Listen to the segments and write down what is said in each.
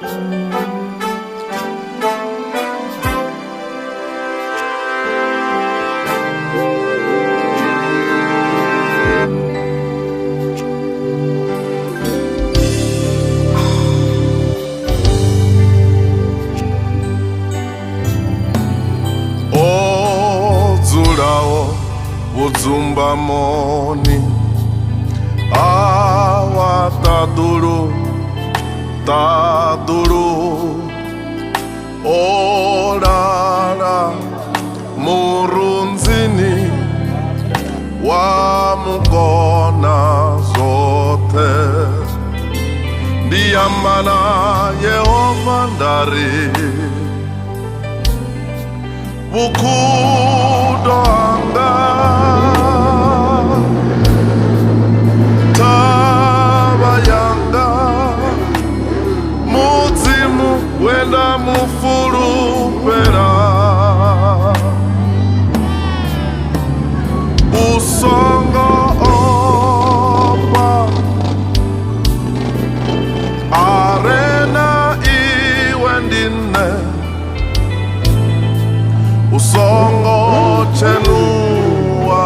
O dzulaho vhudzumbamoni ha wa ṱaḓulu ṱaḓulu o lala murunzini wa mukona zwoṱhe ndi amba na Yehova nda ri vhukhudo hanga thavha yanga mudzimu we nda mu fulufhela u songo ofha a re na iwe ndi nṋe u songo tshenuwa.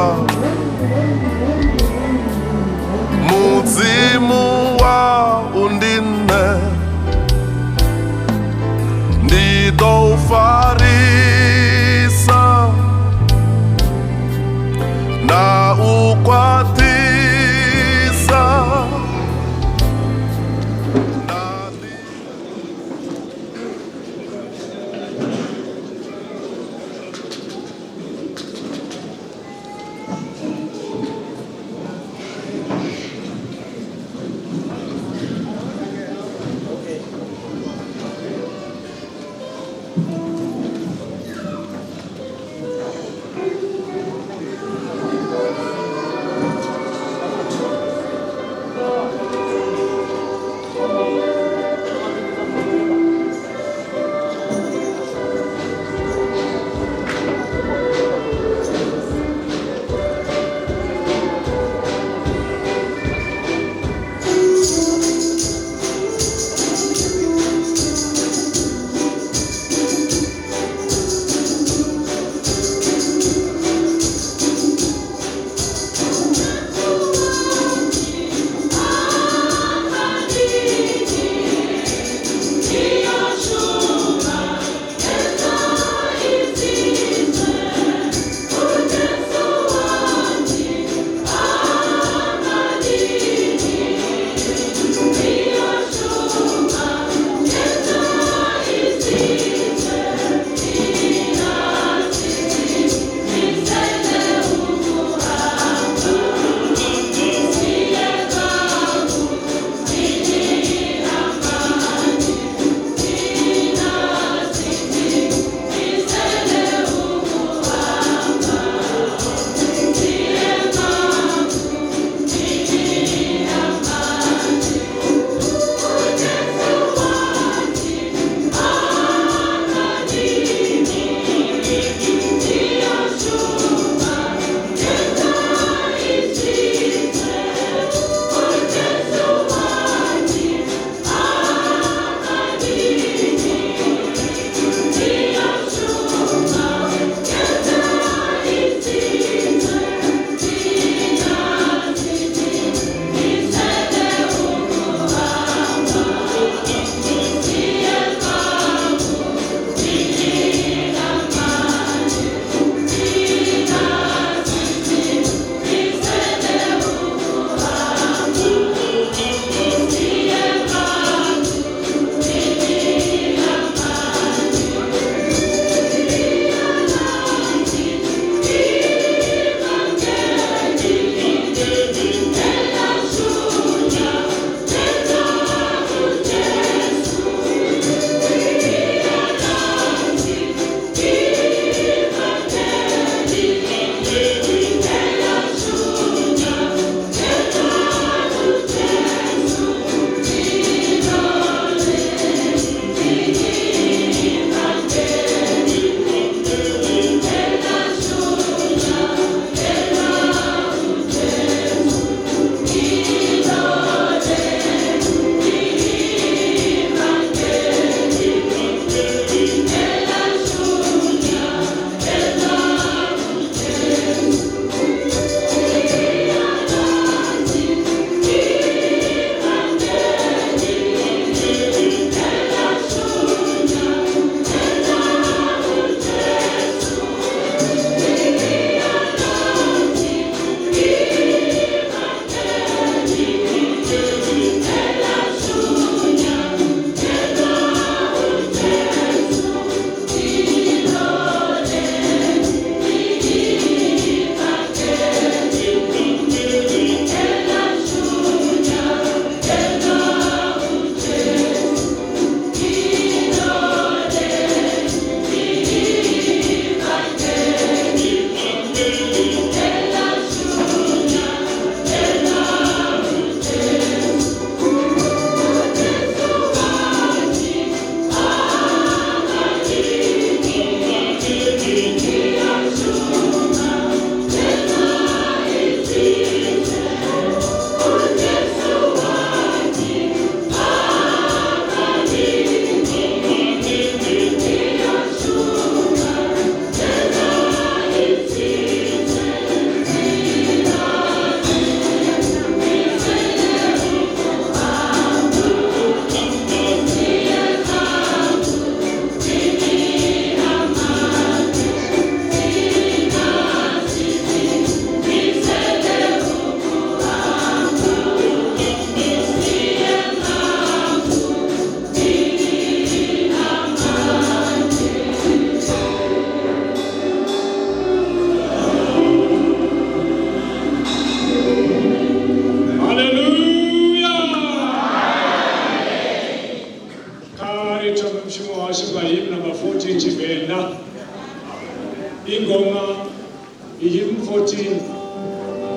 Sithini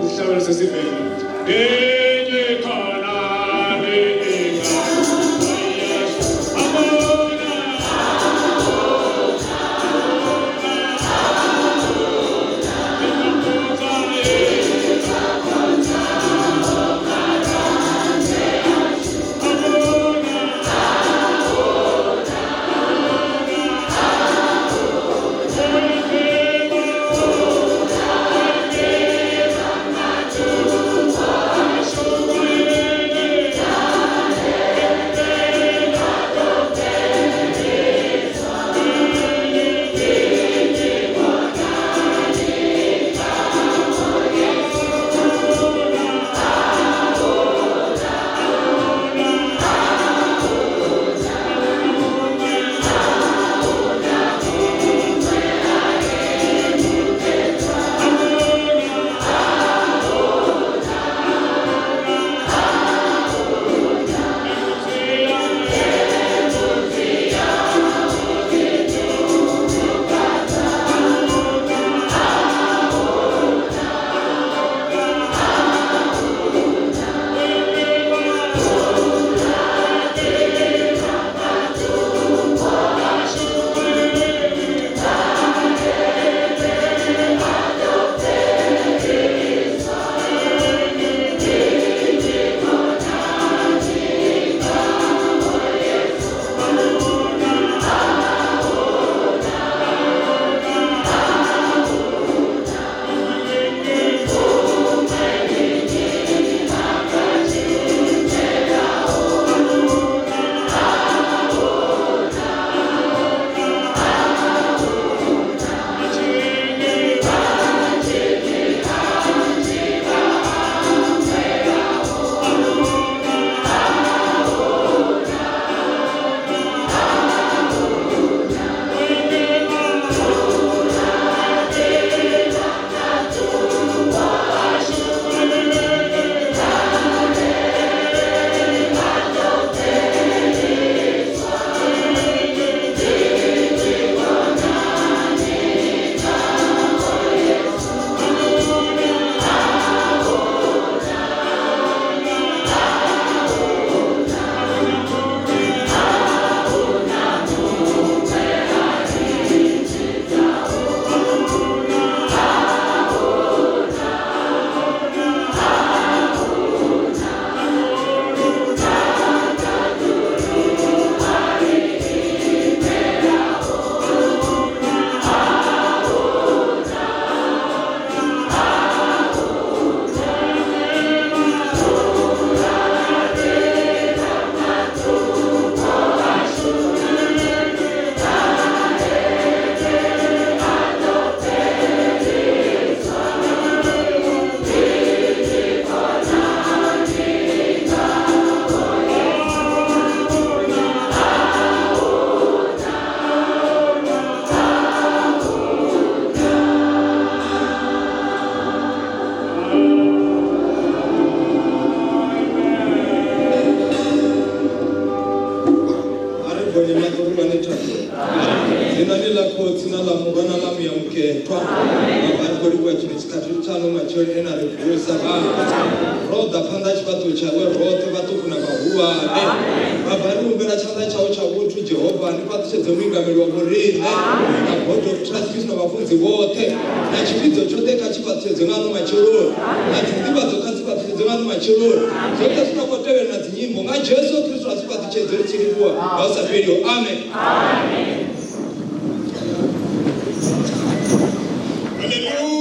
isihlabelo sesivele. Enye khona A ri gonye maṱo ri wane thabelo. Dzinani ḽa Khotsi na ḽa Murwa na ḽa Muya Mukhethwa. Baba ri khou livhuwa tshino tshikhathi tshaṋu matsheloni e na ri vusa Baba. Ro ḓa phanḓa ha tshifhaṱuwo tshawe roṱhe vhaṱuku na vhahulwane. Baba ri humbela tshanḓa tshau tsha vhuthu Jehova ni fhaṱutshedze muingameli wa vhoriṋe na board of trustees na vhafunzi vhoṱhe na tshivhidzo tshoṱhe kha tshi fhaṱutshedzwe nga ano matsheloni na dzinḓivhadzo kha dzi fhaṱutshedzwe nga ano matsheloni zwoṱhe zwi no khou tevhela na dzinyimbo nga Jesu Kristo a zwi fhaṱutshedze ri tshi livhuwa nga hu sa fheliho amen. Haleluya!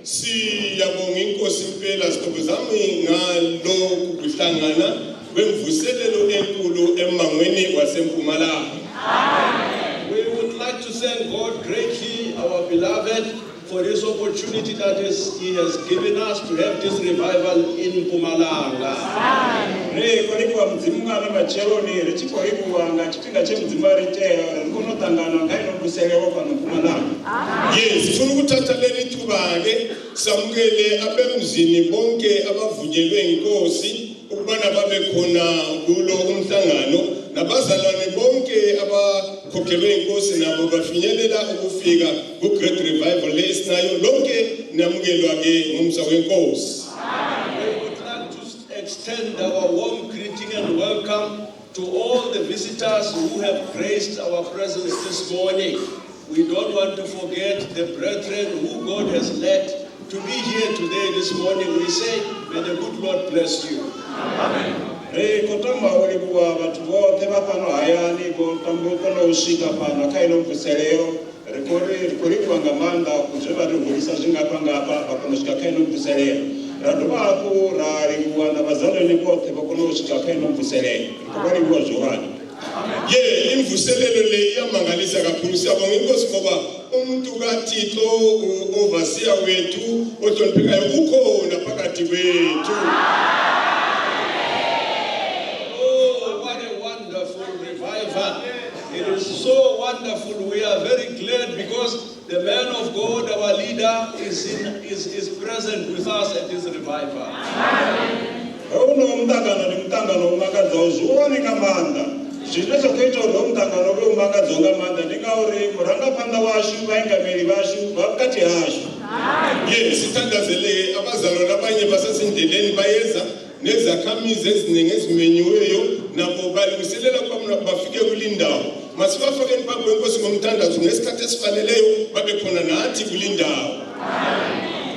Siyabonga inkosi impela zihlobo zami ngalokhu kuhlangana kwemvuselelo enkulu emmangweni waseMpumalanga. We would like to thank God greatly, our beloved, for this opportunity that is, He has given us to have this revival in Mpumalanga. Ri khou livhuwa Mudzimu nga ano matsheloni ri tshi khou livhuwa nga tshifhinga tshe Mudzimu a ri itela uri ri kone u ṱangana kha ino mvuselelo fhano Mpumalanga. Yes, sifuna ukuthatha leli thuba-ke samukele abemzini bonke abavunyelwe inkosi ukubana babe khona kulo umhlangano. Nabazalwane bonke abakhokhelwe inkosi nabo bafinyelela ukufika ku-Great Revival le esinayo. Lonke namukelwa-ke ngomsa wenkosi. We would like to extend our warm greeting and welcome to all the visitors who have graced our presence this morning. We don't want to forget the brethren who God has led to be here today this morning. We say, may the good Lord bless you. Ri khou tama u livhuwa vhathu vhoṱhe vha fhano hayani vho tama u kona u swika fhano kha ino mvuselelo. Ri khou ri ri khou livhuwa nga maanḓa zwe vha ri hulisa zwingafha ngafha vha kona u swika kha ino mvuselelo. Ra dovha hafhu ra livhuwa na vhazalwane vhoṱhe vho kona u swika kha ino mvuselelo. Ri khou vha livhuwa zwihulwane. Ye, imvuselelo le iyamangalisa kakhulu. Siyabonga inkosi ngoba umuntu kaThixo overseer wethu ohloniphekayo ukhona phakathi kwethu. Oh, what a wonderful revival. It is so wonderful. We are very glad because the man of God, our leader, is present with us at this revival. Houno muṱangano ndi muṱangano u mangadzaho zwihulwane nga maanḓa. Zwine zwa khou ita uri hoyu muṱangano u vhe u mangadzaho nga maanḓa ndi ngauri murangaphanḓa washu, vhaingameli vhashu vha vhukati hashu. Ye, sithandazele abazalwane abanye basesendleleni bayeza, nezakhamizi eziningi ezimenyiweyo nabo balungiselela ukuba bafike kulindawo. Masibafakeni phambi kwenkosi ngomthandazo, ngesikhathi esifaneleyo babe khona nathi kulindawo.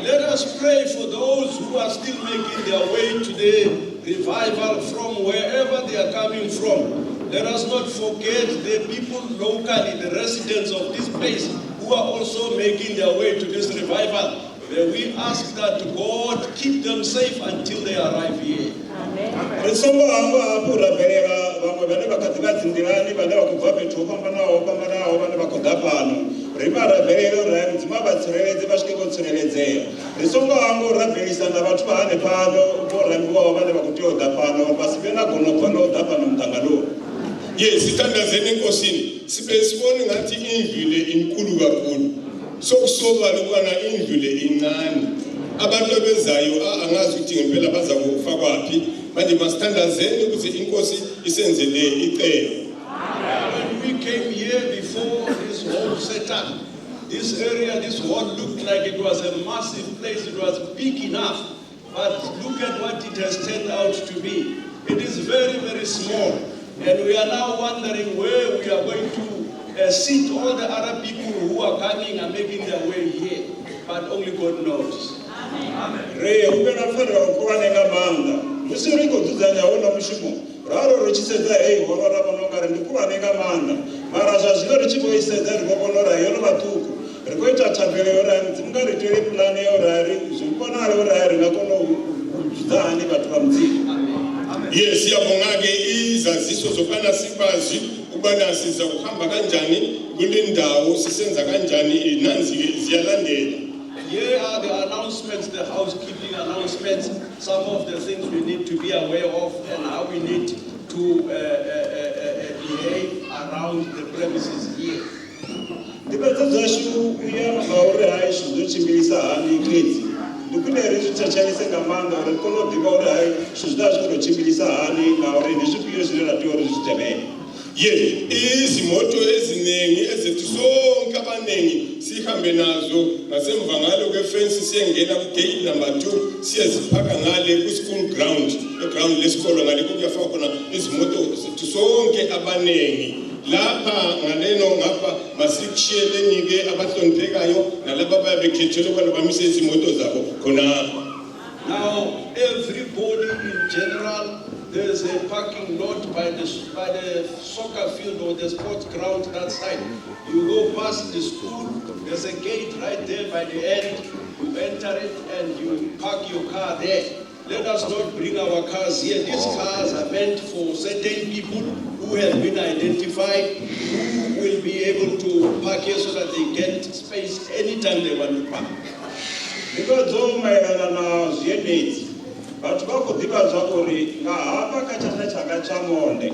Let us pray for those who are still making their way to the revival from wherever they are coming from. Let us not forget the people locally, the residents of this place who are also making their way to this revival. May we ask that God keep them safe until they arrive here. Ri songo hangwa hafhu u rabelela vhaṅwe vhane vha kha ḓi vha dzi nḓilani, vhane vha khou bva fhethu ho fhambanaho fhambanaho, vhane vha khou ḓa fhano. Ri vha rabelele uri hai Mudzimu a vha tsireledze vha swike vho tsireledzea. Ri songo hangwa u rabelisa na vhathu vha hanefhano vho rambiwaho vhane vha khou tea u ḓa fhano uri vha si vhe na gonobva ḽa u ḓa fhano muṱanganoni. Ye, sithandazeni enkosini. Sibe sibone ngathi indlu le inkulu kakhulu, sokusobala ukubana indlu le incane. Abantu abezayo angazi ukuthi ngempela baza kufakwaphi. Manje masithandazeni ukuthi inkosi isenzele icebo. When we came here before this whole setup, this area, this hall looked like it was a massive place. It was big enough. But look at what it has turned out to be. It is very, very small. And we are now wondering where we are going to seat all the other people who are coming and making their way here. But only God knows. Ri humbela pfarelo khulwane nga maanḓa. Musi ri khou dzudzanya houno mushumo raro ri tshi sedza heyi holo ra vhona ungari ndi khulwane nga maanḓa, mara zwa zwino ri tshi vho i sedza ri vho vhona uri yo no vha ṱhukhu. Ri khou ita thabelo yo uri hai Mudzimu nga ri itele pulane ya uri hai ri zwi vhonale uri hai ri nga kona u dzudza hani vhathu vha Mudzimu. Ye, siyabonga-ke izaziso zokubana sikwazi ukubana siza kuhamba kanjani kule ndawo, sisenza kanjani. Nanzi-ke ziyalandela. Here are the announcements, the housekeeping announcements, some of the things we need to be aware of and how we need to behave around the premises here. Nḓivhadzo dzashu u ya nga uri hai zwithu zwo tshimbilisa hani fhedzi ndi khwine ri zwi thetshelese nga maanḓa uri ri kone u ḓivha uri hai zwithu zwi ḓa zwi khou tou tshimbilisa hani ngauri ndi zwifhio zwine ra tea uri zwi tevhele. Ye, izimoto eziningi ezethu sonke abaningi sihambe nazo ngasemva ngalo kwefensi, siyengena ku-gate number 2, siyeziphaka ngale ku-school ground, eground lesikolo ngale kuyafakwa khona izimoto zethu sonke abaningi. Lapha ngaleno ngapha masikushiyeleni-ke abahloniphekayo nalaba abayabe bekhethelwe ukubana bamise izimoto zabo khonapho. Now, everybody in general, there's a parking lot by the soccer field or the sports ground that side. You go past the school, there's a gate right there by the end. You enter it and you park your car there. Let us not bring our cars here. These cars are meant for certain people who have been identified, who will be able to park here so that they get space anytime they want to park. Nḓivhadzo maelana na zwiendedzi, vhathu vha khou ḓivhadzwa uri nga hafha kha tshanḓa tshanga tsha monde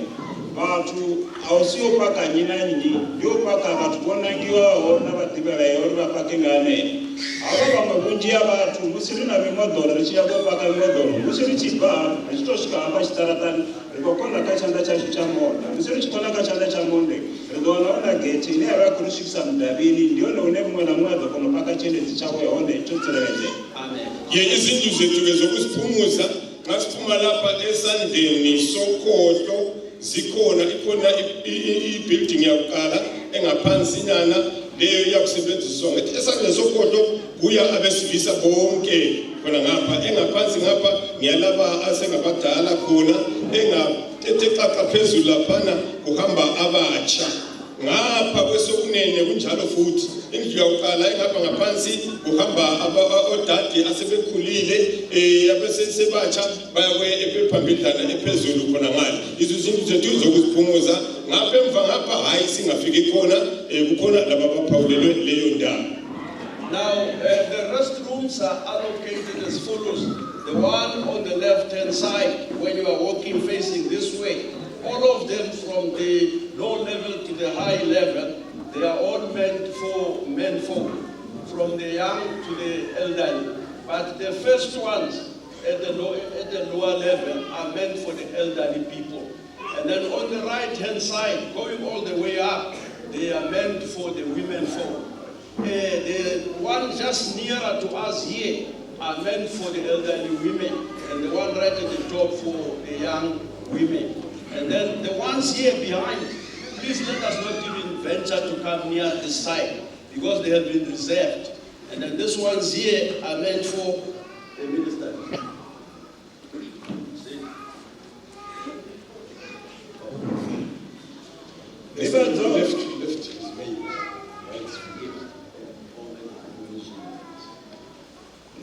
vhathu a u si yo paka nnyi na nnyi, ndi yo paka vhathu vho nangiwaho na vha ḓivhelea uri vha pake nga hanefho. Havha vhaṅwe vhunzhi ha vhathu musi ri na mimoḓoro ri tshi ya u paka mimoḓoro, musi ri tshi bva hafha ri tshi tou swika hafha tshiṱaraṱani ri khou kona kha tshanḓa tshashu tsha monde. Musi ri tshi kona kha tshanḓa tsha monde ri ḓo wana hu na gethe ine ya vha i khou ri swikisa mudavhini, ndi hone hune muṅwe na muṅwe a ḓo kona u paka tshiendedzi tshawe hone tsho tsireledzea. Amen. Ye izindlu zethu-ke zokuziphumuza nxa siphuma lapha esandleni sokhohlo zikhona ikhona i-building yakuqala engaphansinyana leyo iyakusebenziswa ngithi esandleni sokhohlo kuya abesilisa bonke khona ngapha engaphansi ngapha ngiyalaba asengabadala khona engathethe xaxa phezulu laphana kuhamba abatsha ngapha kwesokunene kunjalo futhi indlu yakuqala engapha ngaphansi kuhamba odade asebekhulile um abesesebatsha baya ephambidlana ephezulu khona ngale izo zindlu zethu zokuziphumuza ngapha emva ngapha hhayi singafiki khona um kukhona laba abaphawulelwe leyo ndawo. Now, the restrooms are allocated as follows. The one on the left-hand side, when you are walking facing this way, all of them from the low level to the high level, they are all meant for men folk, from the young to the elderly. But the first ones at the lower level are meant for the elderly people. And then on the right-hand side, going all the way up, they are meant for the women folk. The one just nearer to us here are meant for the elderly women, and the one right at the top for the young women. And then the ones here behind, please let us not even venture to come near this side because they have been reserved. And then these ones here are meant for the minister. See? Nḓivhadzo Left is male, right is female.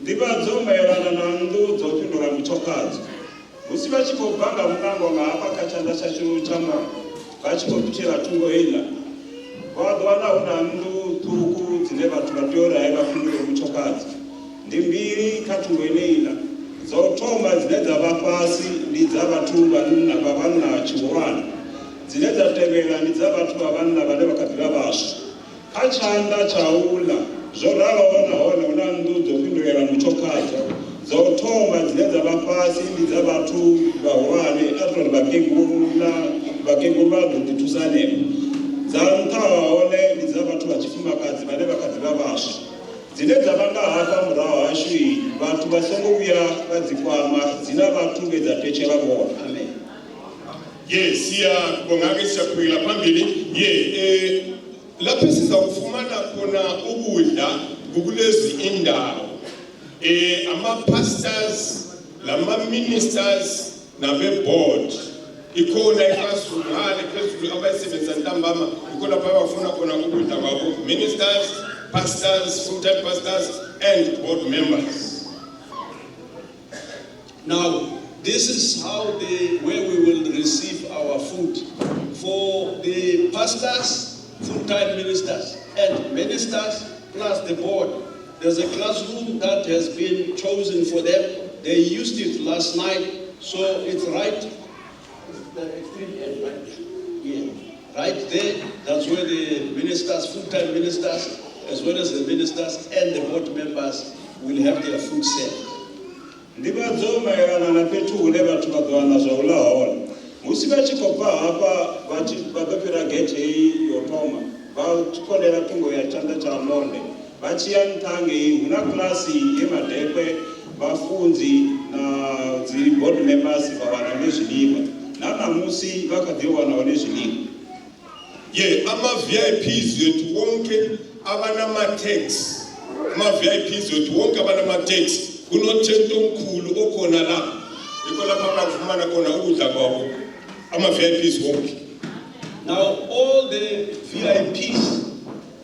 Nḓivhadzo maelana na nnḓu dzo fhindula mutsho khadzo. Musi vha tshi khou bva nga muṋango nga hafha kha tshanḓa tshashu tsha monde vha tshi khou ṱutshela thungo heiḽa, vha ḓo wana hu na nnḓu ṱhukhu dzine vhathu vha tea uri hai vha fhindule mutsho khadzo. Ndi mbili kha thungo yeneiḽa. Dza u thoma dzine dza vha fhasi ndi dza vhathu vhanna vha vhanna tshihulwane. Dzine dza tevhela ndi dza vhathu vha vhanna vhane vha kha ḓi vha vhaswa. Kha tshanḓa tsha uḽa zwo raloho nahone hu na nnḓu dzo fhindulela mutsho khadzo. Dza u thoma dzine dza vha fhasi ndi dza vhathu vhahulwane, a ri tou ri vhakegulu na vhakegulu vha ḓo ḓi thusa hanefho. Dza nṱha ha hone ndi dza vhathu vha tshifumakadzi vhane vha kha ḓi vha vhaswa. Dzine dza vha nga hafha murahu hashu vhathu vha songo vhuya vha dzi kwama, dzi na vhathu vhe dza tetshela vhone. Amen. Ye siyabonga ke, siyaqhubekela phambili. Ye lapho sizakufumana khona ukudla kukulezi indawo ama-pastors lama-ministers nabe-board. Ikhona i-classroom ngale phezulu abayisebenzisa ntambama, ikhona lapho abafuna khona ukudla kwabo, ministers, pastors, full-time pastors and board members. Now, this is how the where we will receive our food. For the pastors, full-time ministers, and ministers plus the board. There's a classroom that has been chosen for them. They used it last night, so it's right, the extreme end, right? Yeah, right there. That's where the ministers, full-time ministers, as well as the ministers and the board members will have their food served. Nḓivhadzo maelana na fhethu hune vhathu vha ḓo wana zwa u ḽa hone. Musi vha tshi khou bva hafha vha tshi vha ḓo fhira gethe heyi yo thoma vha konela thungo ya tshanḓa tsha monde vha tshi ya nṱha hangei hu na kilasi ye madekwe vhafunzi na dzi board members vha wana hone zwiḽiwa, na ṋamusi vha kha ḓi wana hone zwiḽiwa. Ye ama-VIPs wethu wonke abanama-tags, ama-VIPs wethu wonke abanama-tags, kunothento omkhulu okhona lapha, yikho lapha abakufumana khona ukudla kwabo ama-VIPs wonke. Now, all the VIPs,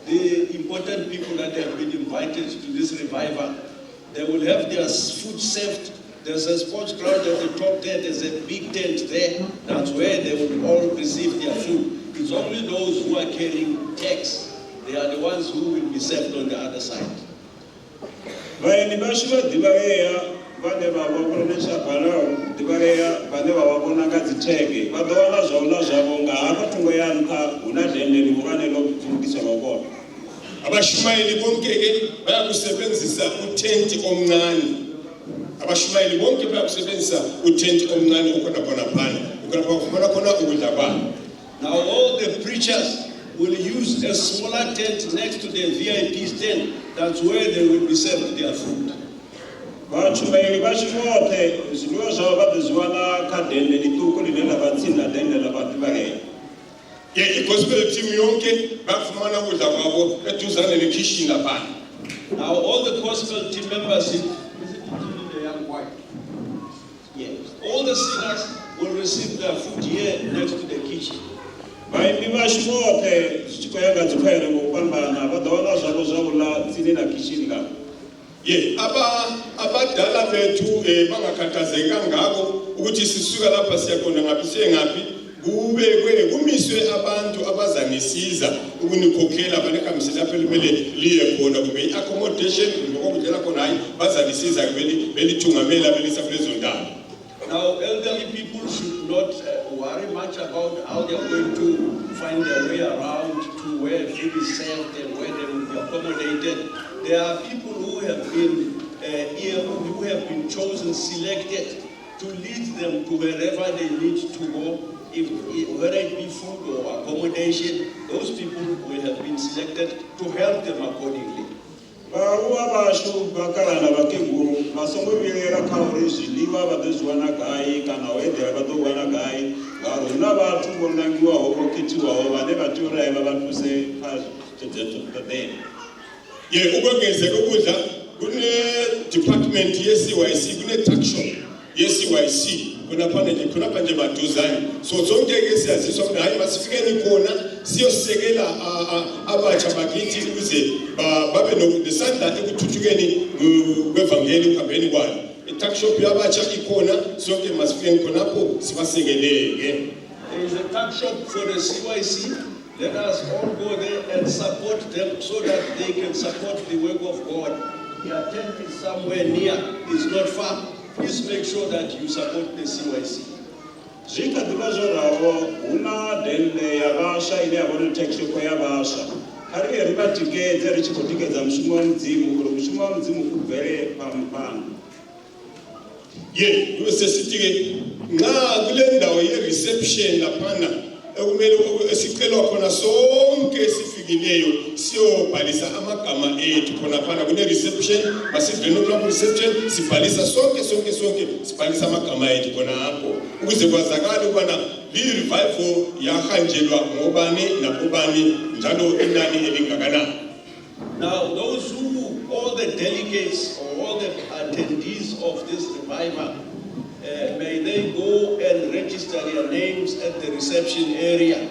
the important people that have been invited to this revival, they will have their food served. There's a sports ground at the top there, there's a big tent there. That's where they will all receive their food. It's only those who are carrying tags, they are the ones who will be served on the other side. Vhaeni vhashu vha ḓivhalea vhane vha vha vhone vhane ḓivhalea vhane vha vha vhona nga dzi tag vha ḓo wana zwa u ḽa zwavho nga hafha thungo ya nṱha hu na dende ḽihulwane ḽo lugiselwa vhone. Abashumayeli bonke-ke baya. Bayakusebenzisa uthenti omncane. Abashumayeli bonke bayakusebenzisa uthenti omncane okhona khonaphana, khona bafumana khona ukudla kwabo. Now all the preachers will use a smaller tent next to the VIP's tent. That's where they will be served their food. Vhatshumaeli vhashu vhoṱhe zwiḽiwa zwavho vha ḓo zwi wana kha dennde ḽiṱuku ḽine ḽa vha tsini na dennde ḽa vhaḓivhalea. Ye, i-gospel team yonke bakufumana ukudla kwabo eduzane nekhishini laphana. Now all the gospel team members, is it including the young choir? Yes. All the singers will receive their food here next to the kitchen. Vhaimbi vhashu vhoṱhe zwi tshi khou ya nga dzikhwaere nga u fhambana vha ḓo wana zwavho zwa u ḽa tsini na khishini nga. Ye, abadala bethu bangakhathazeki kangako ukuthi sisuka lapha siyakhona ngaphi siye ngaphi. Kubekwe, kumiswe abantu abazanisiza ukunikhokhela, banihambise lapho elimele liye khona, kumbe i-accommodation, kumbe kokudlela khona. Hayi, bazanisiza belithungamela belisa kulezo ndawo. Now, elderly people should not worry much about how they are going to find their way around to where food is served and where they will be accommodated. There are people who have been who have been chosen, selected to lead them to wherever they need to go, if whether it be food or accommodation. Those people will have been selected to help them accordingly. Vhaaluwa vhashu vhakalaha na vhakegulu vha songo vhilaela kha uri zwiḽiwa vha ḓo zwi wana gai kana u eḓela vha ḓo wana gai, ngauri hu na vhathu vho nangiwaho, vho khethiwaho vhane vha tea uri vha vha thuse kha zwithu ṱoḓea. Ye, ukwengezeka ukudla, kune-department ye-CYC, kune-tuck shop ye-CYC khonaphana nje, khonapha nje maduzane. So sonke-ke siyaziswa ukuthi hhayi, masifikeni khona siyosekela abatsha bakithi ukuze babe nesandla ekuthuthukeni kwevangeli ekuhambeni kwalo. I-tuck shop yabatsha ikhona, sonke masifikeni khonapho sibasekeleke. There is a tuck shop for the CYC. Let us all go there and support them so that they can support the work of God. Their tent is somewhere near, it's not far. Please make sure that you support the CYC. Zwi kha ḓivha zwo ralo, hu na dennde ya vhaswa ine ya vha uri tuckshop ya vhaswa. Kha ri ye ri vha tikedze ri tshi khou tikedza mushumo wa Mudzimu uri mushumo wa Mudzimu u bvele phanḓa. Ye, kube sesithi-ke nxa kule ndawo ye-reception laphana ekumele esicelwa khona sonke esifikileyo siyobhalisa amagama ethu khonaphana kune-reception, masidleni kulapho reception sibhalisa sonke sonke sonke, sibhalisa amagama ethu khonapho ukuze kwazakale ukubana li-revival yahanjelwa ngobani nabobani njalo inani elingakanani. Now, those who, all the delegates or all the attendees of this revival, may they go and register their names at the reception area.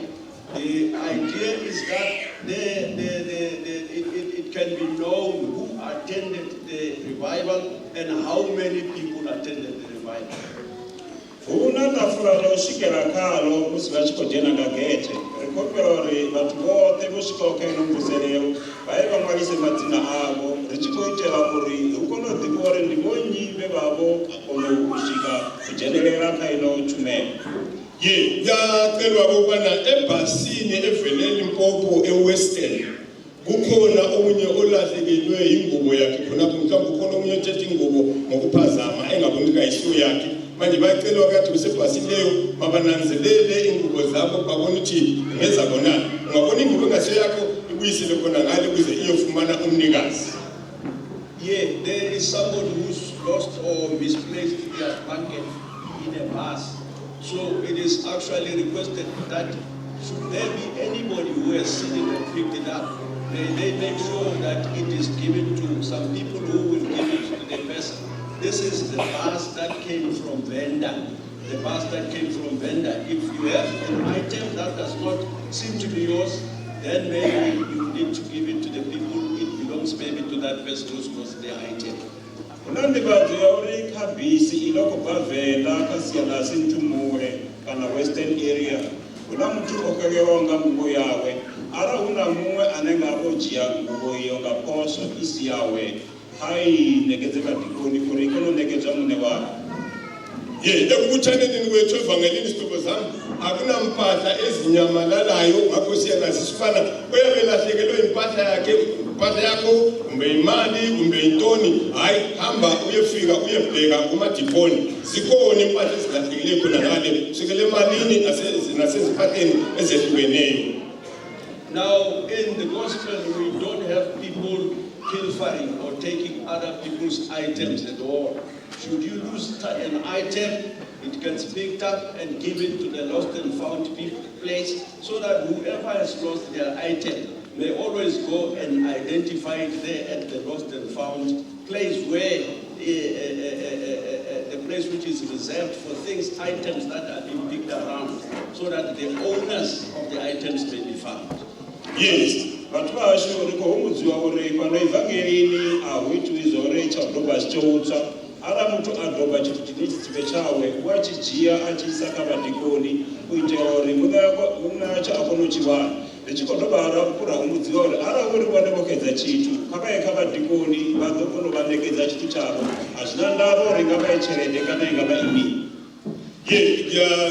The idea is that it can be known who attended the revival and how many people attended the revival. Hu na ṱafula ḽa u swikela khalo musi vha tshi khou dzhena nga gethe. Ri khou humbela uri vhathu vhoṱhe vho swikaho kha ino mvuselelo vha ye vha ṅwalise madzina avho, ri tshi khou itela uri hu kone u ḓivhiwa uri ndi vhonnyi vhe vha vho kona u swika u dzhenelela kha ino tshumelo. Ye, kuyacelwa ukubana ebhasini evele Limpopo eWestern kukhona omunye olahlekelwe ingubo yakhe khonapho. Mhlawumbe kukhona omunye othethe ingubo ngokuphazama engaboni ukuthi kayisiyo yakhe. Manje bayacelwa kade besebhasini leyo mabananzelele ingubo zabo, babone ukuthi ngezabo na. Ungabona ingubo engasiyo yakho, ibuyisele khona ngale ukuze iyofumana umnikazi. Yeah, there is somebody who's lost or misplaced their blanket in a bus. So it is actually requested that should there be anybody who has seen it and picked it up, may they make sure that it is given to some people who will give it to the person. This is the bus that came from Venda. The bus that came from Venda. If you have an item that does not seem to be yours, then maybe you need to give it to the people. It belongs maybe to that person who's lost their item. Hu na nḓivhadzo ya uri kha bisi i no khou bva Venḓa kha sia ḽa Sinthumule kana Western area hu na muthu o xelelwaho nga nguvho yawe. Arali hu na muṅwe ane nga vha o dzhia nguvho iyo nga phoswo i si yawe, kha i ṋekedze vhadikoni uri i kone u ṋekedzwa muṋe wayo. Ye, ekubuthaneni kwethu evangelini, sihlobo zami, akunampahla ezinyamalalayo, ngakho siyanazisa ukubana oyabe elahlekelwe impahla yakhe. Impahla yakho kumbe imali kumbe intoni, hhayi, hamba uyefika uyebheka kumadikoni, zikhona impahla ezilahlekileyo khona ngale, kusukela emalini nasezimpahleni ezehlukeneyo. Now, in the gospel, we don't have people pilfering or taking other people's items at all. Should you lose an item, it gets picked up and given to the lost and found place so that whoever has lost their item may always go and identify it there at the lost and found place where the place which is reserved for things, items that are being picked around, so that the owners of the items may be found. Yes. Vhathu vha hashu, ri khou humbudziwa uri fhano ivangelini a hu itiwi zwa uri tsha u doba zwi tou tswa. Arali muthu a doba tshithu tshine tshi sivhe tshawe, u a tshi dzhia a tshi isa kha vhadikoni u itela uri muṋe watsho a kone u tshi wana. Ri tshi khou dovha hafhu ra humbudziwa uri arali uri vhone vho xedza tshithu, kha vha ye kha vhadikoni, vha ḓo kona u vha ṋekedza tshithu tshavho. A zwi na ndavha uri i nga vha i tshelede kana i nga vha i mini. Ye,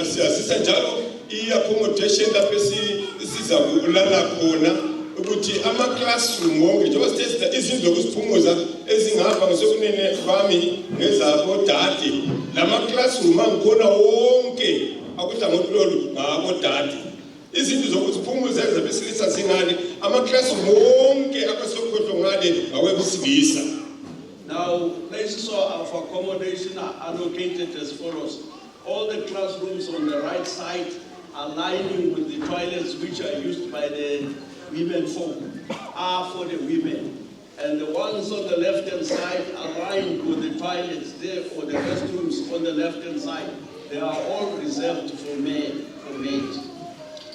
siyazisa njalo i-accommodation lapho esiza kulala khona ukuthi ama-classroom wonke, njengoba sithe izindlu zokuziphumuza ezingapha ngesokunene kwami ngezabodade, lama-classroom angikhona wonke akuhlangothi lolu ngabodade, izindlu zokuziphumuza ezabesilisa zingale, ama-classroom wonke akasokhohlo ngale ngawebesilisa. Now, places of accommodation are allocated as follows. All the classrooms on the right side, aligning with the toilets which are used by the women folk, are for the women. And the ones on the left-hand side, aligned with the toilets there or the restrooms on the left-hand side, they are all reserved for men, for males.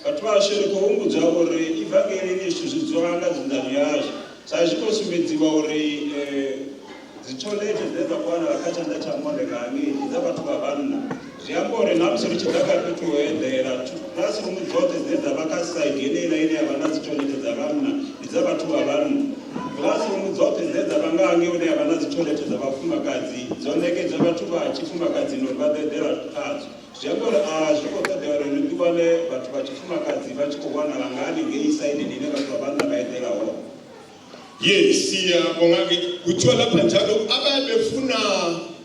Vhathu vhashu, ri khou humbudzwa uri ivangelini zwithu zwi dzula nga dzudzanyo yazwo, sa zwi khou sumbedziwa uri dzi toilet dzine dza khou wanala kha tshanḓa tsha monde nga hangei ndi dza vhathu vha vhanna. Zwi amba uri na musi ri tshi ḓa kha fhethu ho eḓela, classroom dzoṱhe dzine dza vha kha side yeneiḽa ine ya vha na dzi toilet dza vhanna ndi dza vhathu vha vhanna. Classroom dzoṱhe dzine dza vha nga hangei hune ya vha na dzi toilet dza vhafumakadzi dzo ṋekedzwa vhathu vha tshifumakadzini uri vha ḓo eḓela khadzo. Zwi amba uri a zwi khou ṱoḓea uri ri ḓiwane vhathu vha tshifumakadzi vha tshi khou wanala nga haningei saidini ine vhathu vha vhanna vha eḓela hone. Ye, siyabonga-ke. Kuthiwa lapha njalo ababefuna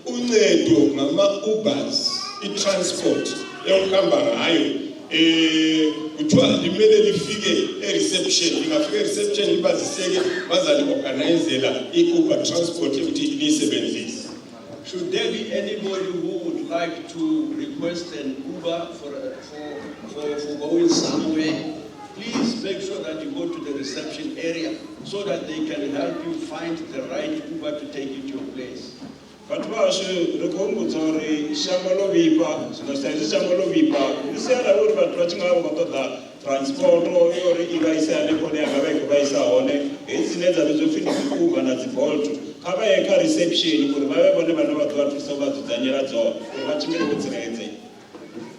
uncedo ngama-Ubers, i-transport yokuhamba ngayo, kuthiwa limele lifike e-reception. Lingafika e-reception libaziseke, bazali-organizela i-Uber transport ukuthi liyisebenzise. Should there be anybody who would like to request an Uber for going somewhere, please make sure that you go to the reception area so that they can help you find the right Uber to take you to your place. Vhathu vhashu, ri khou humbudza uri shango ḽo vhifha zwino. Sa izwi shango ḽo vhifha, musi arali uri vhathu vha tshi nga vha vha khou ṱoḓa transport yo uri i vha ise hanefho hune ya nga vha i khou vha isa hone, hedzi dzine dza vhidzwa upfhi ndi dzi Uber na dzi Bolt, kha vha ye kha reception uri vha vhe vhone vhane vha ḓo vha thusa u vha dzudzanyela dzone uri vha tshimbile vho tsireledzea.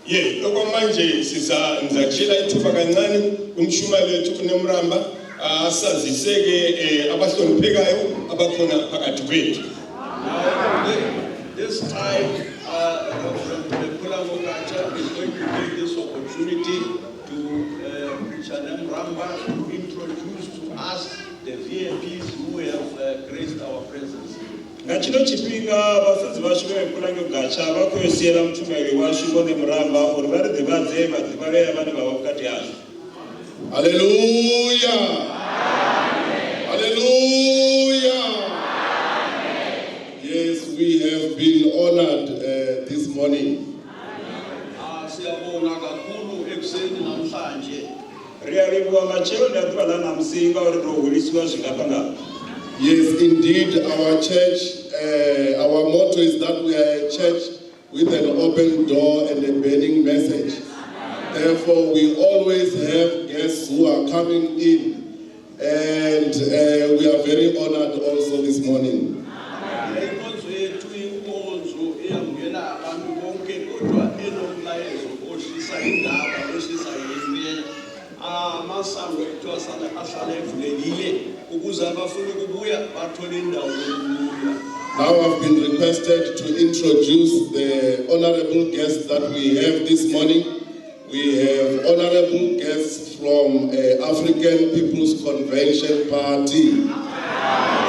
Ye, okwamanje siza ngizatshela ithuba kancane umshumayeli wethu uNemramba asazise-ke abahloniphekayo abakhona phakathi kwethu. Now, this time, Reverend Pula Mokacha is going to take this opportunity to Preacher Nemramba to introduce to us the VIPs who have graced our presence. Nga tshino tshifhinga vhafunzi vhashu vhe Pulango Gatsha vha khou yo siela mutshumaeli washu vhone Muramba uri vha ri ḓivhadze vhaḓivhalea vhane vha vha vhukati hashu. Hallelujah. Hallelujah. Yes, we have been honored this morning. Ah, siyabonga kakhulu ekuseni namhlanje. Ri a livhuwa matsheloni a ḓuvha ḽa ṋamusi ngauri ro hulisiwa zwingafhangafha. Yes, indeed, our church, our motto is that we are a church with an open door and a burning message. Therefore, we always have guests who are coming in, and we are very honored also this morning. Inkonzo yethu inkonzo eyamukela abantu bonke kodwa enomlayezo oshisa indaba oshisayo impela. Amasango ethu asale ahlala evulekile ukuze abafuna ukubuya bathole indawo yokubuya. Now I've been requested to introduce the honorable guests that we have this morning. We have honorable guests from African People's Convention Party.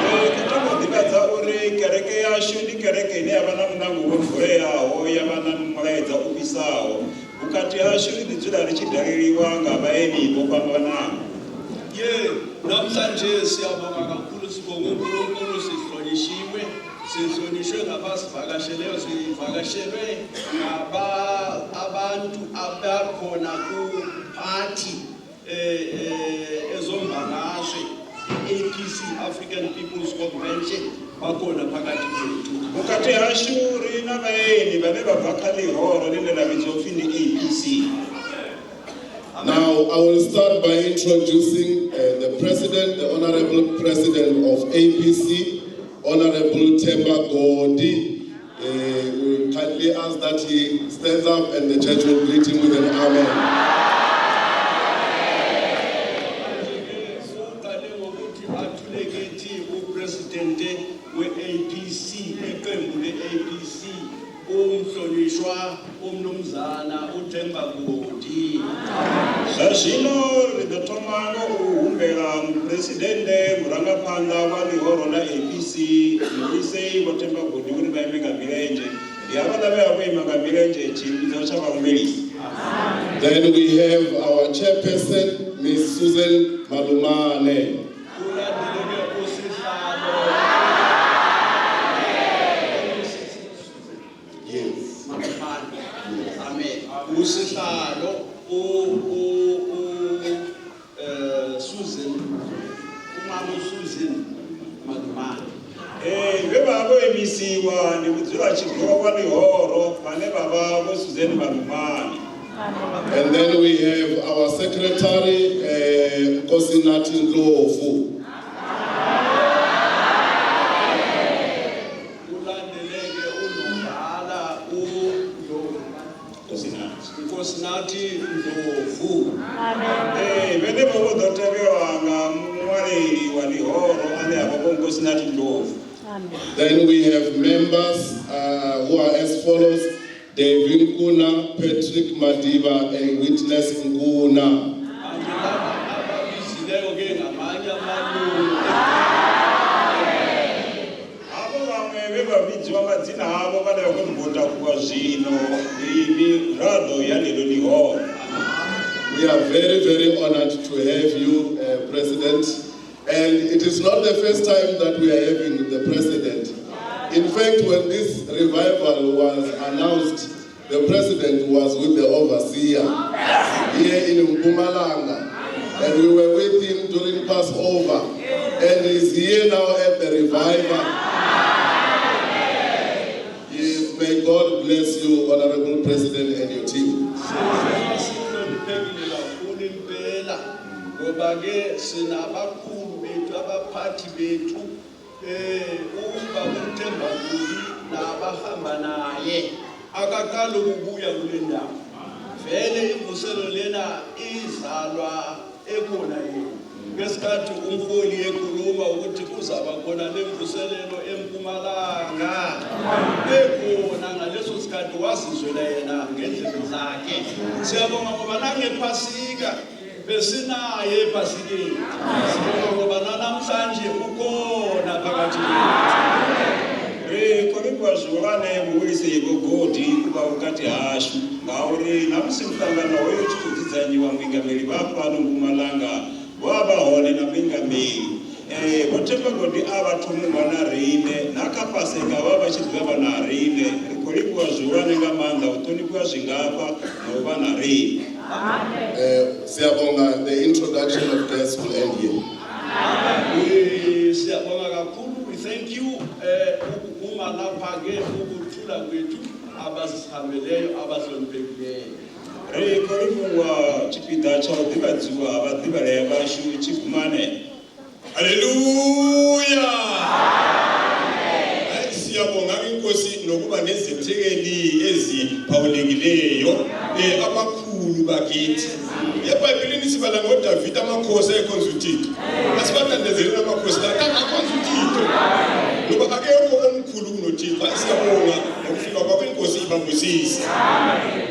Ri khou tama u ḓivhadza uri kereke yashu ndi kereke ine ya vha na muṋango wo vuleaho ya vha na mulaedza u fhisaho. Vhukati hashu ri ḓi dzula ri tshi daleliwa nga vhaeni vho fhambanaho. Ye, namhlanje siyabonga kakhulu, sibonga uNkulunkulu, sihlonishwe, sihlonishwe ngabasivakasheleyo, sivakashelwe ngaba abantu abakhona ku-party ezombangazwe, i-APC, African People's Convention, bakhona phakathi kwethu. Vhukati hashu ri na vhaeni vhane vha bva kha ḽihoro ḽine ḽa vhidzwa upfi ndi APC. Now, I will start by introducing the President, the Honorable President of APC, Honorable Themba Godi. We kindly ask that he stands up and the church will greet him with an amen. Uqale ngokuthi athule kithi upresident we-APC, iqembu le-APC, umhlonishwa umnumzana uThemba Godi. Zwa zwino ri ḓo thoma nga u humbela muphuresidennde murangaphanḓa wa ḽihoro ḽa APC Mulisei Vho Themba Godi uri vha ime nga milenzhe. Ndi havhaḽa vhe vha vho ima nga milenzhe tshivhidzo tsha vhahumbelisi. Then we have our chairperson, Ms. Susan Malumane. Kulandele-ke usihlalo. Yes. Malumane. Amen. Usihlalo u Susan, umama uSusan Malumane. Ee, vhe vha vho imisiwa ndi vhudzulatshidulo wa ḽihoro vhane vha vha Vho Susan Malumane. And then we have our secretary, Nkosinathi Ndlovu. Kulandeleke unobhala uNdlovu. Nkosinathi. Nkosinathi Ndlovu. Ee, vhenevho vho ḓo tevhelwa nga muṅwaleli wa ḽihoro ane a vha Vho Nkosinathi Ndlovu. Then we have members who are as follows: David Nkuna, Patrick Madiba, and Witness Nkuna. Kanti laba ababizileyo ke ngamanye amalungu. Havho vhaṅwe vhe vha vhidziwa madzina avho vhane vha khou tou takuwa zwino ndi miraḓo ya ḽeḽo ḽihoro. We are very, very honored to have you, President. And it is not the first time that we are having the President. In fact, when this revival was announced, the President was with the overseer here in Mpumalanga. And we were with him during Passover. And he's here now at the revival. Yes, may God bless you, Honorable President, and your team. Sizizwa sihloniphekile kakhulu impela ngoba ke sinabakhulu bethu, abaphathi bethu, ubaba uThemba Godi nabahamba naye. Akaqali ukubuya kule ndawo, vele imvuselo lena izalwa ekhona yena. Ngesikhathi umholi ekhuluma ukuthi kuzaba khona lemvuselelo eMpumalanga, ekhona ngaleso sikhathi wazizwela yena ngendlebe zakhe. Siyabonga ngoba nangephasika besinaye ephasikeni. Siyabonga ngoba nanamhlanje ukhona phakathi kwethu. Ri khou livhuwa zwihulwane muhulisei Vho Godi u vha vhukati hashu ngauri na musi muṱangano hoyo u tshi khou dzudzanyiwa muingameli vha fhano Mpumalanga vho vha vha hone na muingameli. Vho Themba Godi a vha thomi u vha na riṋe na kha Paseka vha vha tshi ḓi vha na riṋe. Ri khou livhuwa zwihulwane nga maanḓa u ṱhonifhiwa zwingafha na u vha na riṋe. Siyabonga, the introduction of guests will end here. Siyabonga kakhulu, we thank you. Ukuma lapha ke ukuthula kwethu abasihambeleyo abahloniphekileyo. Ri khou livhuwa tshipiḓa tsha u ḓivhadziwa ha vhaḓivhalea vhashu tshi gumane. Haleluya! Hayi, siyabonga inkosi nokuba nezethekeli eziphawulekileyo abakhulu bakithi. EBhayibhelini sibala ngoDavida amakhosi ayekhonza uThixo. Asibathandazeleni amakhosi la akhonza uThixo. Ngoba akekho omkhulu kunoThixo. Hayi, siyabonga ngokufika kwakho, inkosi ibabusise.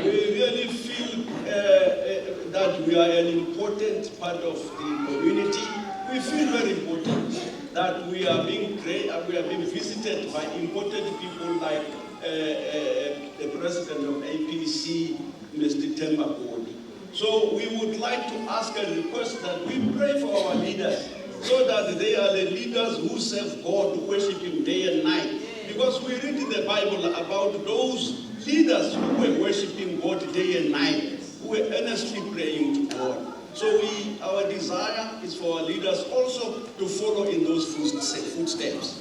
We really feel that we are an important part of the community. We feel very important. that we are being we are being visited by important people like the president of APC, Mr. Themba Godi. So we would like to ask and request that we pray for our leaders so that they are the leaders who serve God, who worship Him day and night. Because we read in the Bible about those leaders who were worshiping God day and night, who were earnestly praying to God. So our desire is for our leaders also to follow in those footsteps.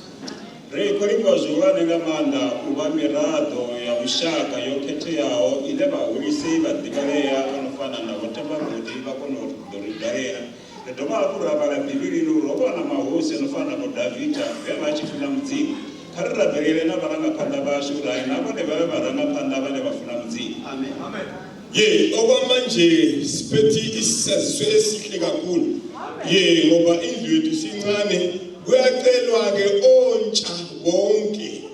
Ri khou livhuwa zwihulwane nga maanḓa u vha miraḓo ya lushaka yo khetheaho ine vhahulisi vha ḓivhalea vha no fana na Vho Themba Godi vha kona u ḓo ri dalela. Ri dovha hafhu ra vhala Bivhilini uri ho vha na mahosi ano fana na Vho Davida vhe vha tshi funa Mudzimu. Kha ri rabelele na vharangaphanḓa vhashu uri hai na vhone vha vhe vharangaphanḓa vhane vha funa Mudzimu. Amen. Amen. Ye, okwamanje siphethe isaziso esihle kakhulu. Ye, ngoba indlu yethu sincane, kuyacelwa ke ontsha bonke.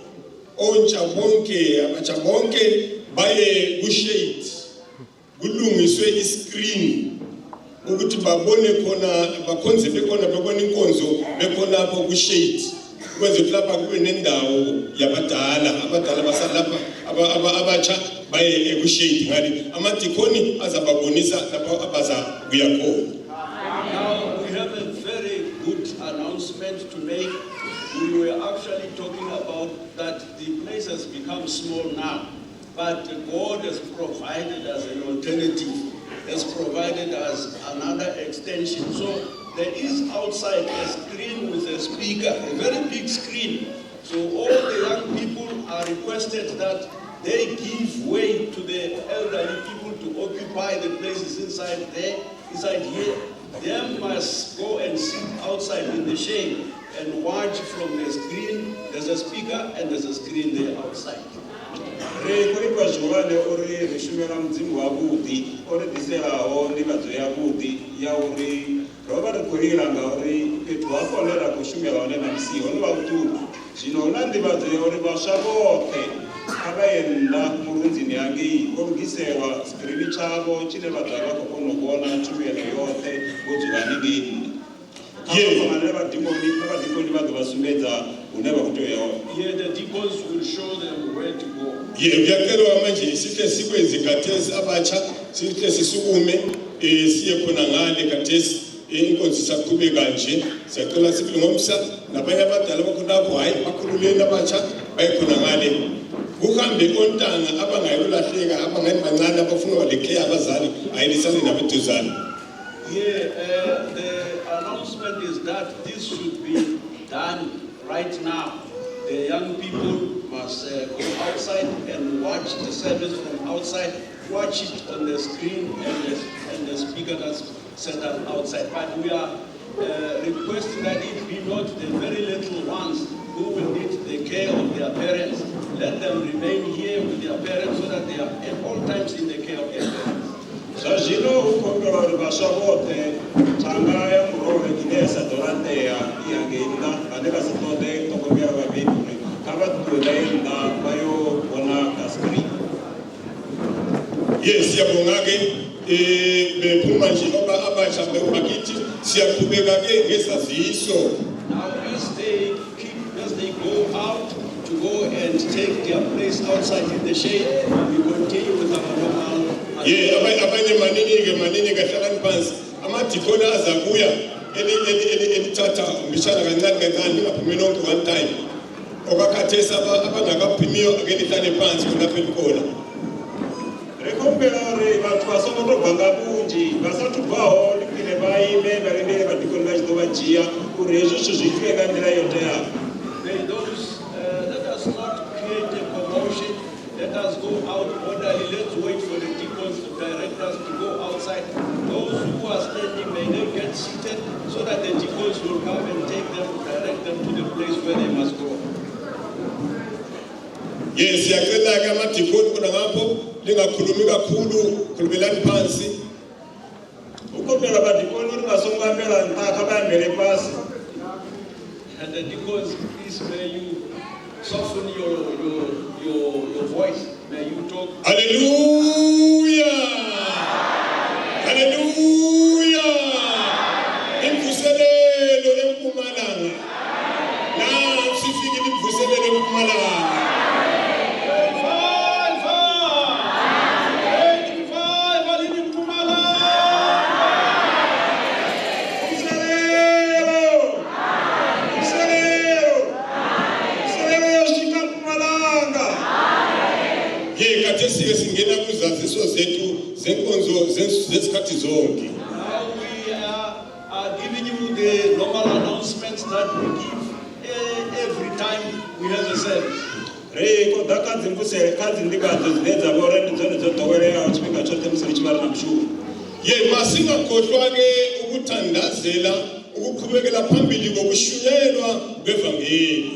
Ontsha bonke, abatsha bonke baye ku-shade. Kulungiswe iscreen ukuthi babone khona, bakhonze bekhona, bebone inkonzo bekhonapho ku-shade. Kwenze ukuthi lapha kube nendawo yabadala, abadala basalapha, abatsha baye ekushade ngale. Amadikoni azababonisa lapho abaza kuya khona. Now we have a very good announcement to make. We were actually talking about that the place has become small now, but God has provided us an alternative, has provided us another extension. So there is outside a screen with a speaker, a very big screen. So all the young people are requested that they give way to the elderly people to occupy the places inside there, inside here. They must go and sit outside in the shade and watch from the screen. There's a speaker and there's a screen there outside. Ri khou livhuwa zwihulwane uri ri shumela Mudzimu wavhuḓi o ri ḓiselaho nḓivhadzo yavhuḓi ya uri ro vha ri khou lila ngauri fhethu hafho hune ra khou shumela hone na musi ho no vha vhuṱuku. Zwino hu na nḓivhadzo ya uri vhaswa vhoṱhe kha vha ye nnḓa murunzini hangei vho lugiselwa screen tshavho tshine vha ḓo vha khou kona u vhona tshumelo yoṱhe vho dzula haningei nnḓa. Kha vha kwamane na vhadikoni, na vhadikoni vha ḓo vha sumbedza hune vha khou tea u ya hone. Here the deacons will show them where to go. Ye, kuyacelwa manje sihle sikwenze khathesi abatsha, sihle sisukume siye khona ngale khathesi, inkonzo isaqhubeka nje. Siyacela sibili ngomsa nabanye abadala bakhonapho, hayi bakhululeni abatsha baye khona ngale. Kuhambe ontanga abangayikulahleka, abangani bancane abafuna uba lekheya abazali, hayi lisale nabeduzane. Yeah, the announcement is that this should be done right now. The young people must go outside and watch the service from outside, watch it on the screen and the speaker that's set up outside. But we are requesting that it be not the very little ones who will need the care of their parents. Let them remain here with their parents so that they are at all times in the care of their parents. Zwa zwino hu khou humbelwa uri vhaswa vhoṱhe thanga ya murole ine ya sa ḓo laṱea i hangei nnḓa, vhane vha si ṱoḓe ṱhogomelo vhabebi uri kha vha ṱuwe vha ye nnḓa vha yo vhona kha screen. Ye, siyabonga-ke bephuma nje abatsha bakithi, siyaqhubeka-ke ngesaziso. Now, as they go out to go and take their place outside in the shade, we continue with our normal. Ye, abanye manini-ke, manini-ke, hlalani phansi. Amadikoni azabuya elithatha mbishana kancane kancane, ningaphumi nonke one time. Okwakhathesi abangakaphimiyo ake nihlale phansi khonapho elikhona. Ri khou humbela uri vhathu vha songo tou bva nga vhunzhi, vha sathu bvaho ndi khwine vha ime vha lindele vhadikoni vha tshi ḓo vha dzhia uri hezwi zwithu zwi itiwe nga nḓila yo teaho. May those, let us not create a commotion. Let us go out orderly. Let's wait for the deacons to direct us to go outside. Those who are standing, may they get seated so that the deacons will come and take them, direct them to the place where they must go. Ye, siyacela-ke amadikoni khona ngapho lingakhulumi kakhulu, khulumelani phansi. Hu khou humbelwa vhadikoni uri vha songo ambela nṱha, kha vha ambele fhasi. And the deacons, please may you soften your voice. May you talk. Haleluya! Haleluya! Imvuselelo eMpumalanga. izaziso zethu zenkonzo zezikhathi zonke. Now we are giving you the normal announcements that we give every time we have a service. Ri khou ḓa kha dzimvusele kha dzinḓivhadzo dzine dza vha uri ndi dzone dzo ḓoweleaho tshifhinga tshoṱhe musi ri tshi vha ri na mushumo. Ye masingakhohlwa-ke ukuthandazela ukuqhubekela phambili kokushunyayelwa kwevangeli.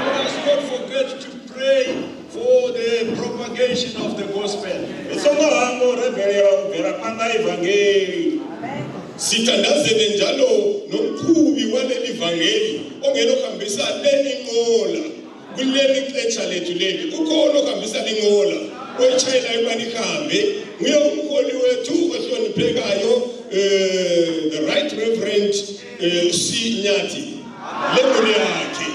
Let us not forget to pray for the propagation of the gospel. Ri songo hangwa u rabelela u bvela phanḓa ivangeli. Sithandazele njalo nomqhubi waleli vangeli ongena okuhambisa leli nqola kuleli xetsha lethu leli. Ukhona okuhambisa linqola oyitshayelayo ukubana ihambe, nguye umholi wethu ohloniphekayo, the Right Reverend C Nyathi lemuli yakhe.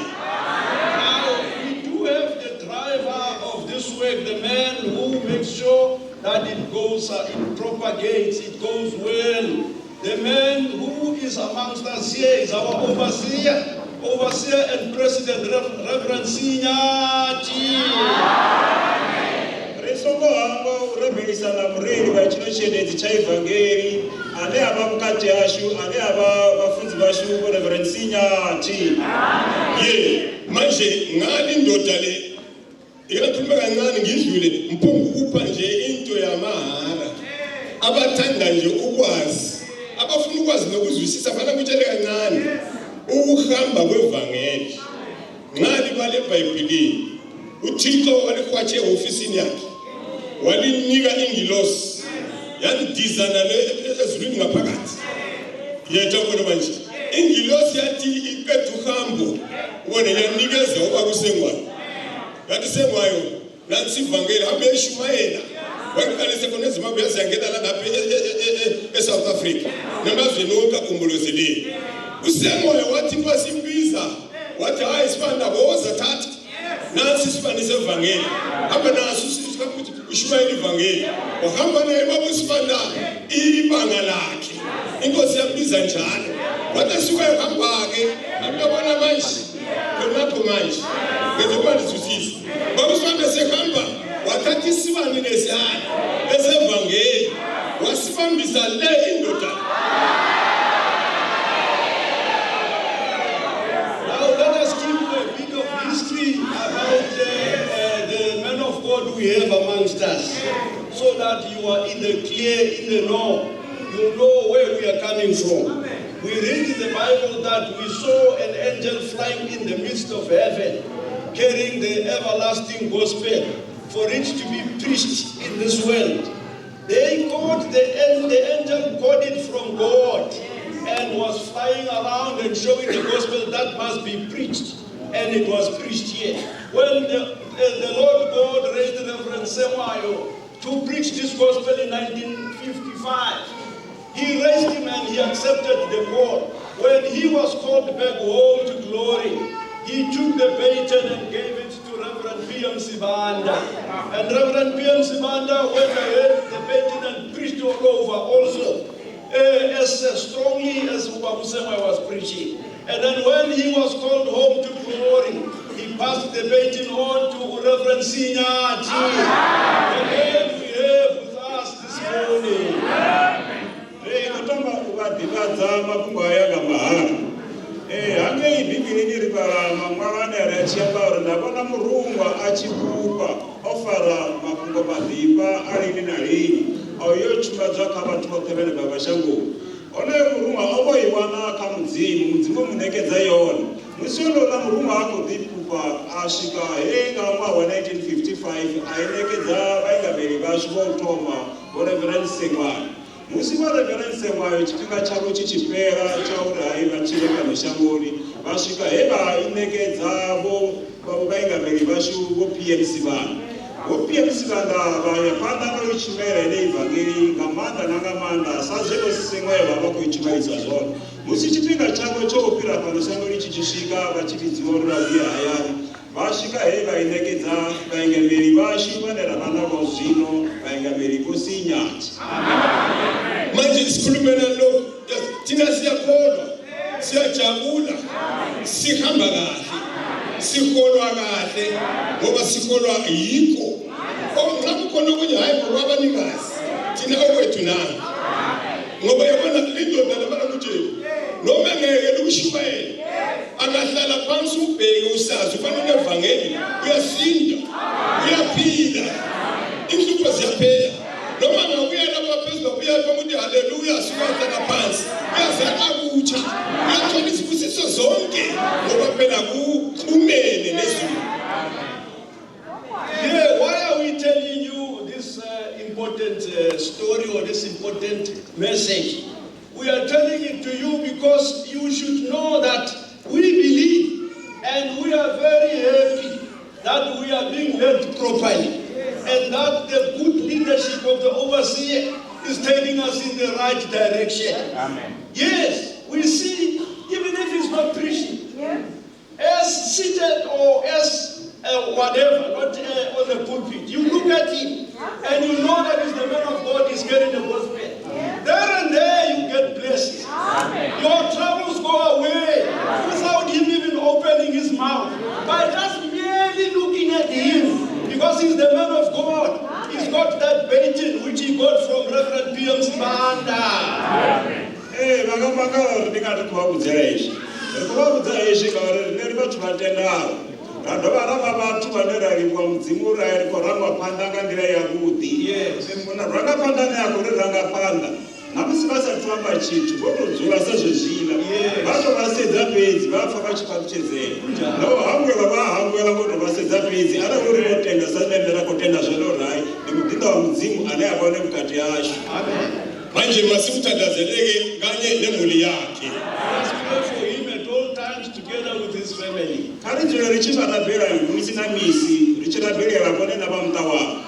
Now, we do have the driver of this work, the man who makes sure that it goes, it propagates, it goes well. The man who is amongst us here is our overseer, overseer and President Reverend C Nyathi. Ri songo hangwa u rabelisa na mureili wa tshino tshiendedzi tsha ivangeli ane a vha vhukati hashu ane a vha vhafunzi vhashu vho Reverend C Nyathi. Ye manje ngale indoda le ikakhuluma kancane ngidlule mphungu ukupha nje into yamahhala abathanda nje ukwazi abafuna ukwazi nokuzwisisa fana kutshele kancane ukuhamba kwevangeli nxa libala eBhayibhelini uThixo walihwatshe ehofisini yakhe walinika ingilosi yandiza nalo ezulwini ngaphakathi yetha ubona manje ingilosi yathi iqeda uhambo ubone yanikeza uba kusengwayo yathi sengwayo nansi ivangeli hambe eshumayela wayiqalise khona eZimbabwe yaze yangena langapha eSouth Africa namazweni wonke agombolozelile. Usengwayo wathi basimbiza wathi hayi sibanda woza thatha nansi isibani sevangeli hamba naso ukuthi ushumayela ivangeli. Wahamba naye baba usibanda ibanga lakhe inkosi yambiza njalo wathi asuka ehamba-ke ababona manje khonapho manje ngezokuba ndizwisise baba usibanda sehamba wathatha isibani lesiyana esevangeli wasibambisa le indoda. Now let us give a bit of history about the man of God we have amongst us, so that you are in the clear, in the know. You know where we are coming from. We read in the Bible that we saw an angel flying in the midst of heaven, carrying the everlasting gospel for it to be preached in this world. They caught the angel got it from God and was flying around and showing the gospel that must be preached. And it was preached here. When the Lord God raised Reverend Sengwayo to preach this gospel in 1955, he raised him and he accepted the call. When he was called back home to glory, he took the baton and gave it to Reverend P.M. Sibanda. And Reverend P.M. Sibanda went ahead with the baton and preached all over also, as strongly as Ubaba Sengwayo was preaching. And then when he was called home to glory, he passed the baton on to Reverend C Nyathi, the man we have with us this morning. Ri khou tamba u vha ḓivhadza mafhungo aya nga mahala. Hangei Bivhilini ri vhala maṅwalo ane a ri a tshi amba uri nda vhona murungwa a tshi fhufha o fara mafhungo maḓifha a lini na lini a yo tshumbadzwa kha vhathu vhoṱhe vhane vha vha shangoni. Onoyo murungwa o vho i wana kha Mudzimu, Mudzimu o mu ṋekedza yone. Musi honouḽa murungwa a khou ḓi fhufha a swika he nga ṅwaha wa 1955 a i ṋekedza vhaingameli vhashu vho u thoma vho Reverend Sengwayo. Musi vho Reverend Sengwayo tshifhinga tshavho tshi tshi fhela tsha uri hai vha tshile fhano shangoni, vha swika he vha i ṋekedza vho vhaingameli vhashu vho P.M. Sibanda. Vho P.M. Sibanda vha ya phanḓa na u tshumela heneyi vangeli nga maanḓa na nga maanḓa sa zwe vho Sengwayo vha vha khou i tshumelisa zwone. Musi tshifhinga tshavho tsho u fhira fhano shangoni tshi tshi swika vha tshi vhidziwa uri vha vhuye hayani, vha swika he vha i ṋekedza vhaingameli vhashu vhane ra vha navho zwino, vhaingameli vho C Nyathi. Manje sikhulumela lokhu thina siyakholwa, siyajabula, sihamba kahle, siholwa kahle ngoba siholwa yikho. Nxa kukhona Ubona okunye hhayi ngokwabanikazi, thina okwethu nani. Ngoba yabona lindoda labana kutsheli noma engeke likushumayele, angahlala phansi ubheke usazi ufana nevangeli, uyasinda, uyaphila, inhlupho ziyaphela. Noma ngabuya lapha phezulu abuya lapha ukuthi haleluya, sukahlala phansi, uyazalwa kutsha, uyathola izibusiso zonke ngoba phela kuxhumene nezulu. Yeah, why are we telling you this important story or this important message? We are telling it to you because you should know that we believe and we are very happy that we are being led properly and that the good leadership of the overseer is taking us in the right direction. Amen. Yes, we see, even if he's not preaching, as seated or as whatever, not on the pulpit. You look at him and you know that he's the man of God, he's carrying the gospel. There and there you get blessed. Your troubles go away without him even opening his mouth. By just merely looking at him, because he's the man of God. He's got that baton which he got from Reverend P.M. Sibanda. Ee, vha nga mangala uri ndi nga ri khou vha vhudzela hezwi. Ri khou vha vhudza hezwi ngauri riṋe ri vhathu vha tendaho, ra dovha ra vha vhathu vhane ra livhuwa Mudzimu uri ri khou rangwa phanḓa nga nḓila yavhuḓi. Rangaphanḓa ane a khou ri ranga phanḓa na musi vha sathu amba tshithu vho tou dzula sa zwezwiḽa, vha tou vha sedza fhedzi vha pfa vha tshi fhaṱutshedzea. Na u hangwelwa vha a hangwela vho tou vha sedza fhedzi arali uri vho tenda sa zwine nṋe ra khou tenda zwone uri hai ndi muḓinḓa wa Mudzimu ane a vha hone vhukati hashu. Manje masimthandazeleke kanye nemuli yakhe. Let's pray for him at all times together with his family. Kha ri dzule ri tshi vha rabela misi na misi, ri tshi rabelela vhone na vha muṱa wavho.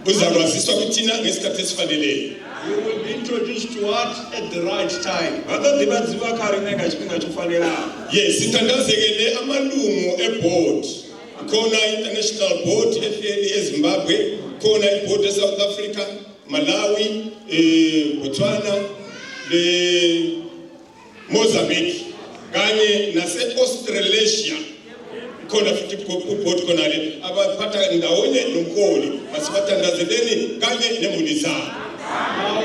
Uzakwaziswa kuthina ngesikhathi esifaneleyo. He will be introduced to us at the right time. Vha ḓo ḓivhadziwa kha riṋe nga tshifhinga tsho fanelaho. Yes, sithandazekele amalungu eboard. Khona international board ehleli eZimbabwe, khona iboard eSouth Africa, Malawi, Botswana, le Mozambique kanye nase-Australasia. Khona futhi uboard khona le abaphatha ndawonye nomholi, masibathandazeleni kanye nemuli zabo. Now,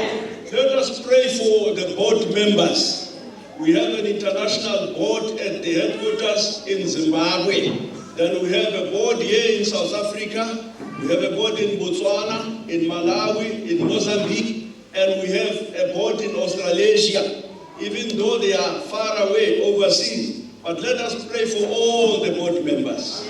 let us pray for the board members. We have an international board at the headquarters in Zimbabwe. Then we have a board here in South Africa. We have a board in Botswana, in Malawi, in Mozambique, and we have a board in Australasia, even though they are far away overseas. But let us pray for all the board members.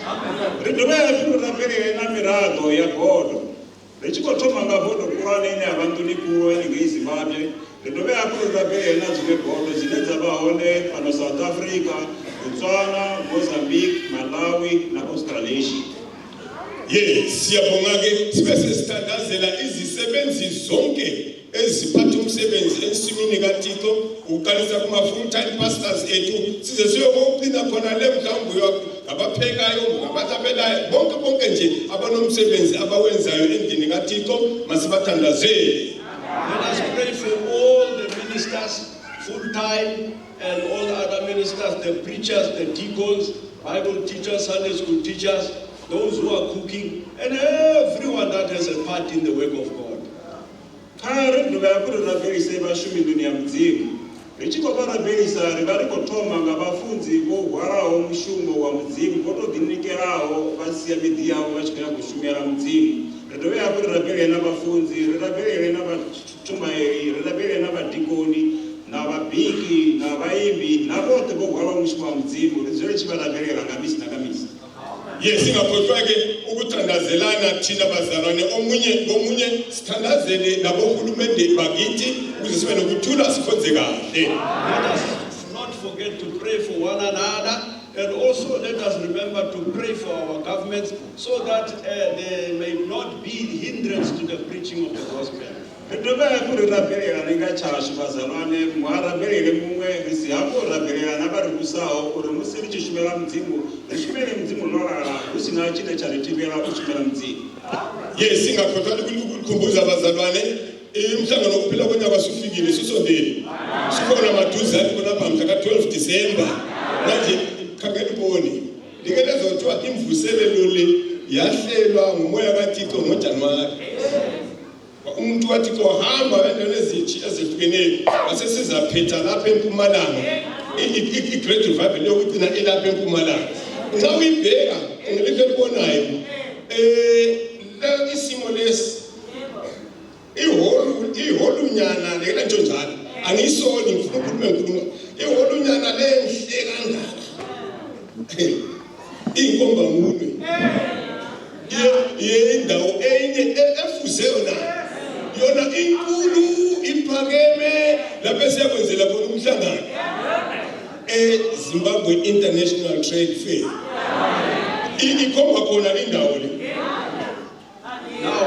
Ri dovhe hafhu ri rabelele na miraḓo ya bodo, ri tshi khou thoma nga bodo khulwane ine ya vha nḓuni khulu haningei Zimbabwe. Ri dovhe hafhu ri rabelele na dziṅwe bodo dzine dza vha hone fhano South Africa, Botswana, Mozambique, Malawi na Australasia. Yes, siyabonga ke sibe sesithandazela izisebenzi zonke eziphatha umsebenzi ensimini kaThixo, uqalisa kuma full time pastors ethu size siyokugcina khona le mhlawumbe ngabaphekayo, ngabahlabelayo, bonke bonke nje abanomsebenzi abawenzayo endlini kaThixo, masibathandazele. Let us pray for all the ministers, full time, and all the other ministers, the preachers, the deacons, Bible teachers, Sunday school teachers, those who are cooking, and everyone that has a part in the work of God. Kha ri dovhe hafhu ri rabelise vhashumi nḓuni ya Mudzimu. Ri tshi khou vha rabelisa ri vha ri khou thoma nga vhafunzi vho hwalaho mushumo wa Mudzimu, vho tou ḓinikelaho vha sia miḓi yavho vha tshi khou nyaga u shumela Mudzimu. Ri dovhe hafhu ri rabelele na vhafunzi, ri rabelele na vhatshumaeli, ri rabelele na vhadikoni na vhabiki na vhaimbi na vhoṱhe vho hwalaho mushumo wa Mudzimu, ri dzule ri tshi vha rabelela nga misi na nga misi. Yes, singakhohlwa ke ukuthandazelana thina bazalwane omunye komunye, sithandazele nabohulumende bakithi ukuze sibe nokuthula sikhonze kahle. Let us not forget to pray for one another, and also let us remember to pray for our governments so that there may not be hindrance to the preaching of the gospel. Ri dovhe hafhu ri rabelelane nga tshashu vhazalwane, muṅwe a rabelele muṅwe, ri si hafhu u rabelela na vha ri vhusaho uri musi ri tshi shumela Mudzimu ri shumele Mudzimu ro lala hu si na tshine tsha ri thivhela u shumela Mudzimu. Yes, singakhohlwa ukukhumbuza bazalwane umhlangano wokuphila konyaka sufikile, susondele, sikhona maduzane khonapha mhla ka-12 December. Manje khangela ubone like lezothiwa imvuselelo le yahlelwa ngumoya kaThixo ngoJanuwari. Umuntu wathi wahamba endaweni ezehlukeneyo, wasesizaphetha lapha eMpumalanga. I-Great Revival yokugcina ilapha eMpumalanga. Nxa uyibheka ngelihlo elibonayo, la isimo lesi, iholunyana lekela ntsho njalo, angiyisoli, ngifuna ukukhuluma ngikhuluma iholunyana lenhle kangaka, iyinkomba munwe yendawo enye efuze yona. Yona inkulu, iphakeme, lapho esiyakwenzela khona umhlangano eZimbabwe International Trade Fair. Ikhomba khona indawo le. Now,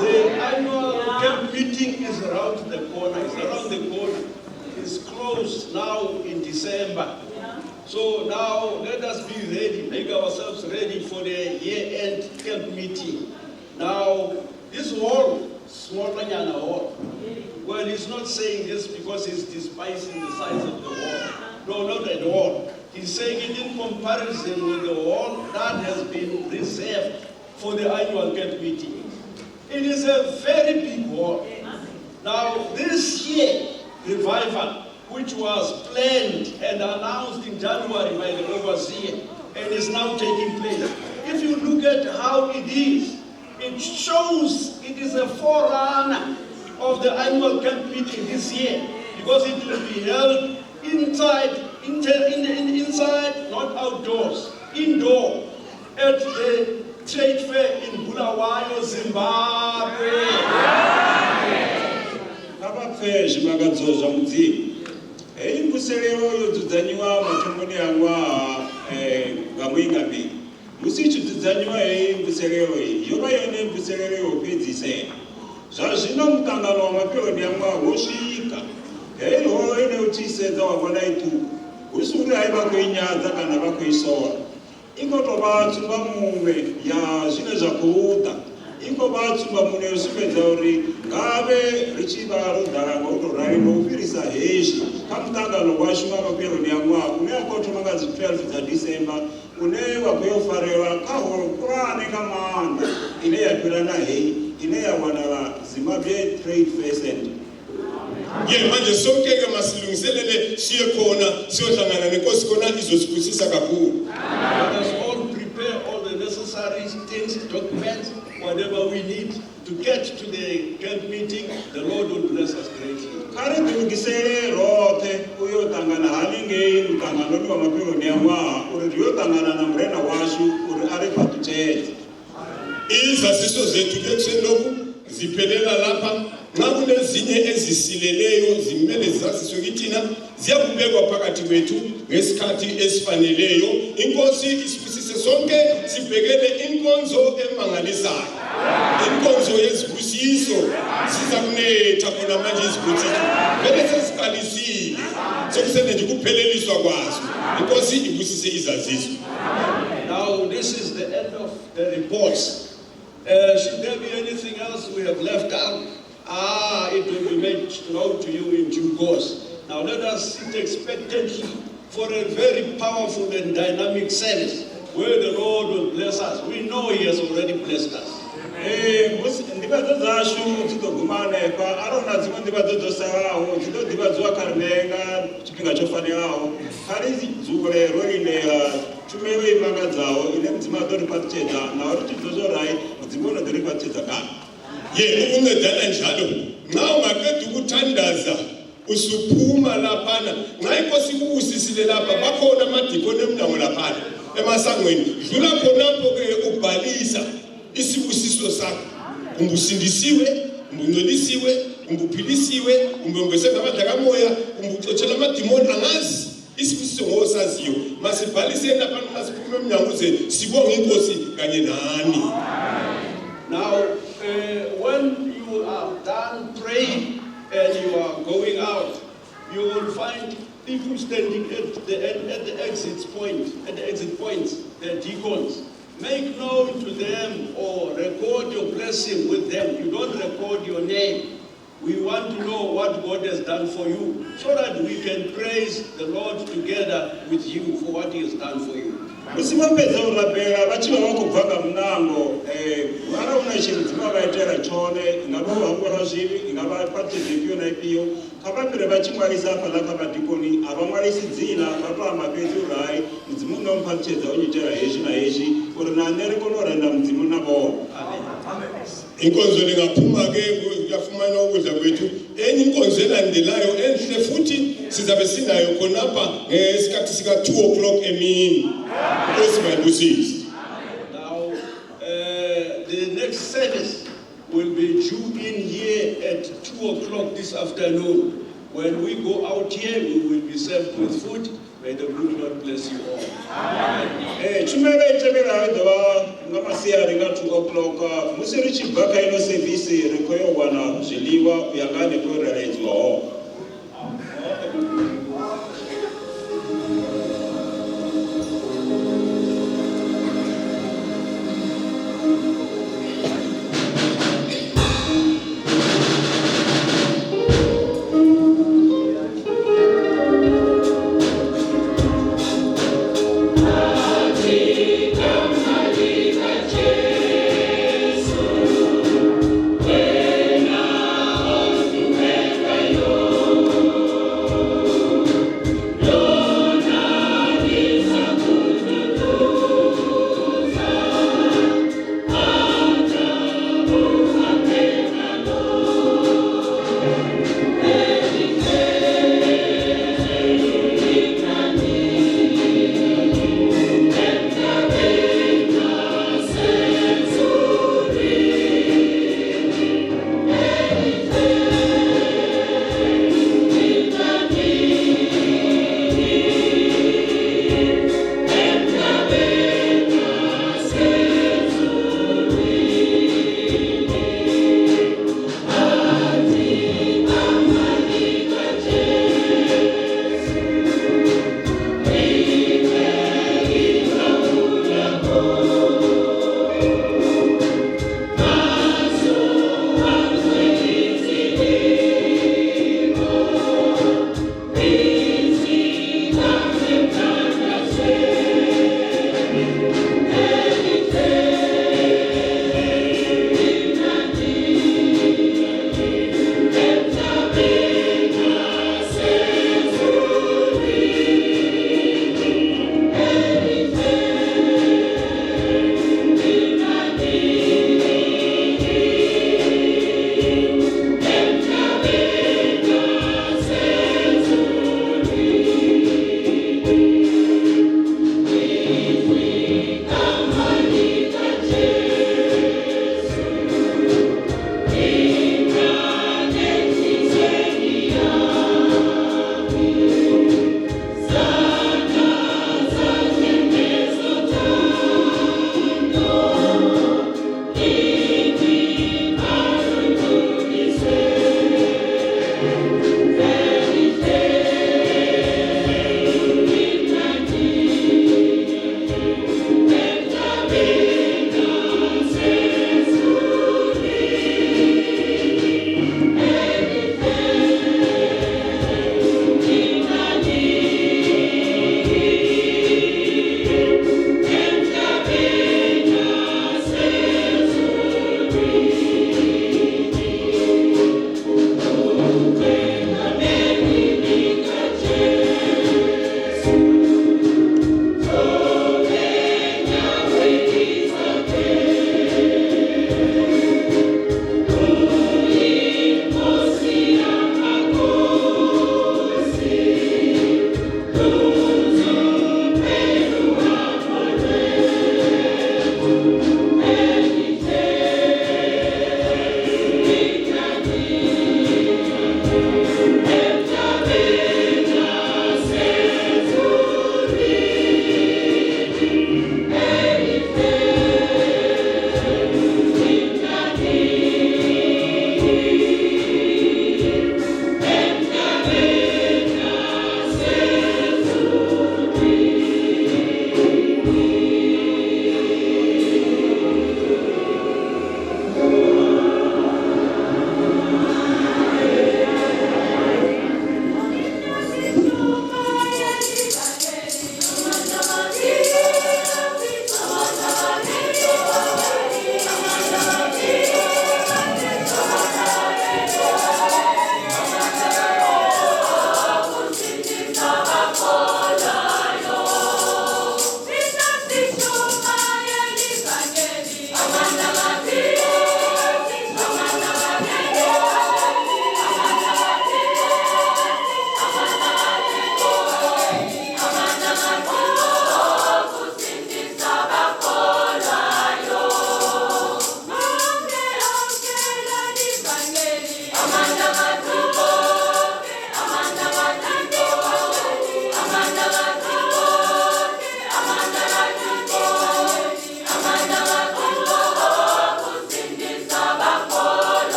the annual camp meeting is around the corner. It's around the corner. It's closed now in December. So now let us be ready, make ourselves ready for the year-end camp meeting. Now, this hall, small Manyana hall, well, he's not saying this because he's despising the size of the hall. No, not at all. He's saying it in comparison with the hall that has been reserved for the annual camp meeting. It is a very big hall. Now, this year, revival, which was planned and announced in January by the overseer, and is now taking place. If you look at how it is, it shows it is a forerunner of the annual camp meeting this year, because it will be held inside, inside, not outdoors, indoor, at the trade fair in Bulawayo, Zimbabwe. Kha vha pfe zwimakadzo zwa Mudzimu. Heyi mvuselelo yo dzudzanyiwa mathomoni a ṅwaha nga muingameli. Musi i tshi dzudzanyiwa heyi mvuselelo iyi yo vha yone mvuselelo yo fhedzisela. Zwa zwino muṱangano wa mafheloni a ṅwaha wo swika. Heyi holo ine u tshi sedza wa vhona i ṱhukhu, hu si uri hai vha khou i nyadza kana vha khou i sola. I khou tou vha tsumbamuṅwe ya zwine zwa khou ḓa. I khou vha tsumbamuṅwe yo sumbedza uri ngavhe ri tshi vha ro ḓala nga u tou rali nga u fhirisa hezwi kha muṱangano washu nga mafheloni a ṅwaha une a khou thoma nga dzi 12 dza December, une wa khou yo farelwa kha holo khulwane nga maanḓa ine ya fhira na heyi ine ya wanala Zimbabwe Trade Fair Center. Ye manje sonke-ke masilungiselele siye khona siyohlangana nenkosi khona, izosibusisa kakhulu. Let us all prepare all the necessary things, documents, whatever we need to get to the camp meeting. The Lord will bless us greatly. Kha ri ḓilugisele roṱhe u yo ṱangana haningei muṱanganoni wa mafheloni a ṅwaha uri ri yo ṱangana na murena washu uri a ri fhaṱutshedze. Izaziso zethu ke ekuseni lokhu ziphelela lapha. Nxa kunezinye ezisileleyo zimele zaziswe kithina, ziyakubekwa phakathi kwethu ngesikhathi esifaneleyo. Inkosi isibusise sonke, sibhekele inkonzo emangalisayo, inkonzo yezibusiso. Siza kunetha khona manje izibusiso, vele sesiqalisile, sekusele nje ukupheleliswa kwazo. Inkosi ibusise izaziso. Now, this is the end of the reports. Should there be anything else we have left out? It will be made known to you in due course. Now, let us sit expectantly for a very powerful and dynamic service where the Lord will bless us. We know He has already blessed us. Ee, musi nḓivhadzo dzashu dzi ḓo guma hanefha. Arali hu na dziṅwe nḓivhadzo dzo salaho dzi ḓo ḓivhadziwa kha riṋe nga tshifhinga tsho fanelaho. Kha ri dzule ro lindela tshumelo i mangadzaho ine Mudzimu a ḓo ri fhaṱutshedza, naho ri tshi ḓo zwo rai Mudzimu o no ḓo ri fhaṱutshedza kale. Ye, ukuncedana njalo, nxa ungaqeda ukuthandaza usuphuma laphana, nxa inkosi ikubusisile lapha, bakhona amadikoni emnyango laphana emasangweni, dlula khonapho-ke ubhalisa isibusiso sakho, kumbe usindisiwe, kumbe ungcwelisiwe, kumbe uphilisiwe, kumbe ungwese ngamandla kamoya, kumbe uxotshela amadimoni, angazi isibusiso ngosaziyo. Masibhaliseni laphana, masiphume emnyango uze sibonge inkosi kanye nani. Now, when you are done praying and you are going out, you will find people standing at the exit point, at the exit points, the deacons. Make known to them or record your blessing with them. You don't record your name. We want to know what God has done for you so that we can praise the Lord together with you for what He has done for you. Musi vho fhedza u rabela vha tshi vha vha khou bva nga muṋango, arali hu na tshe Mudzimu a vha itela tshone, i nga vha u hangwelwa zwivhi, i nga vha phaṱhutshedzo ifhio na ifhio, kha vha fhire vha tshi ṅwalisa hafhaḽa kha vhadikoni. A vha ṅwalisi dzina, vha tou amba fhedzi uri hai, Mudzimu nṋe o mphaṱhutshedza o nyitela hezwi na hezwi, uri na nṋe ri kone u renda Mudzimu na vhone. Inkonzo lingaphuma-ke kuyafumana ukudla kwethu. Enye inkonzo elandelayo enhle futhi sizabe sinayo khonapha ngesikhathi sika-2 o'clock emini. Nkosi mayibusise. Now, the next service will be due in here at 2 o'clock this afternoon. When we go out here, we will be served with food. May the good Lord bless you all. Ee, tshumelo i tevhelaho i ḓo vha nga masiari nga 2 o'clock. Musi ri tshi bva kha ino sevisi ri khou yo wana zwiḽiwa u ya nga hanefho he ra laedziwa hone.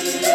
Thank you.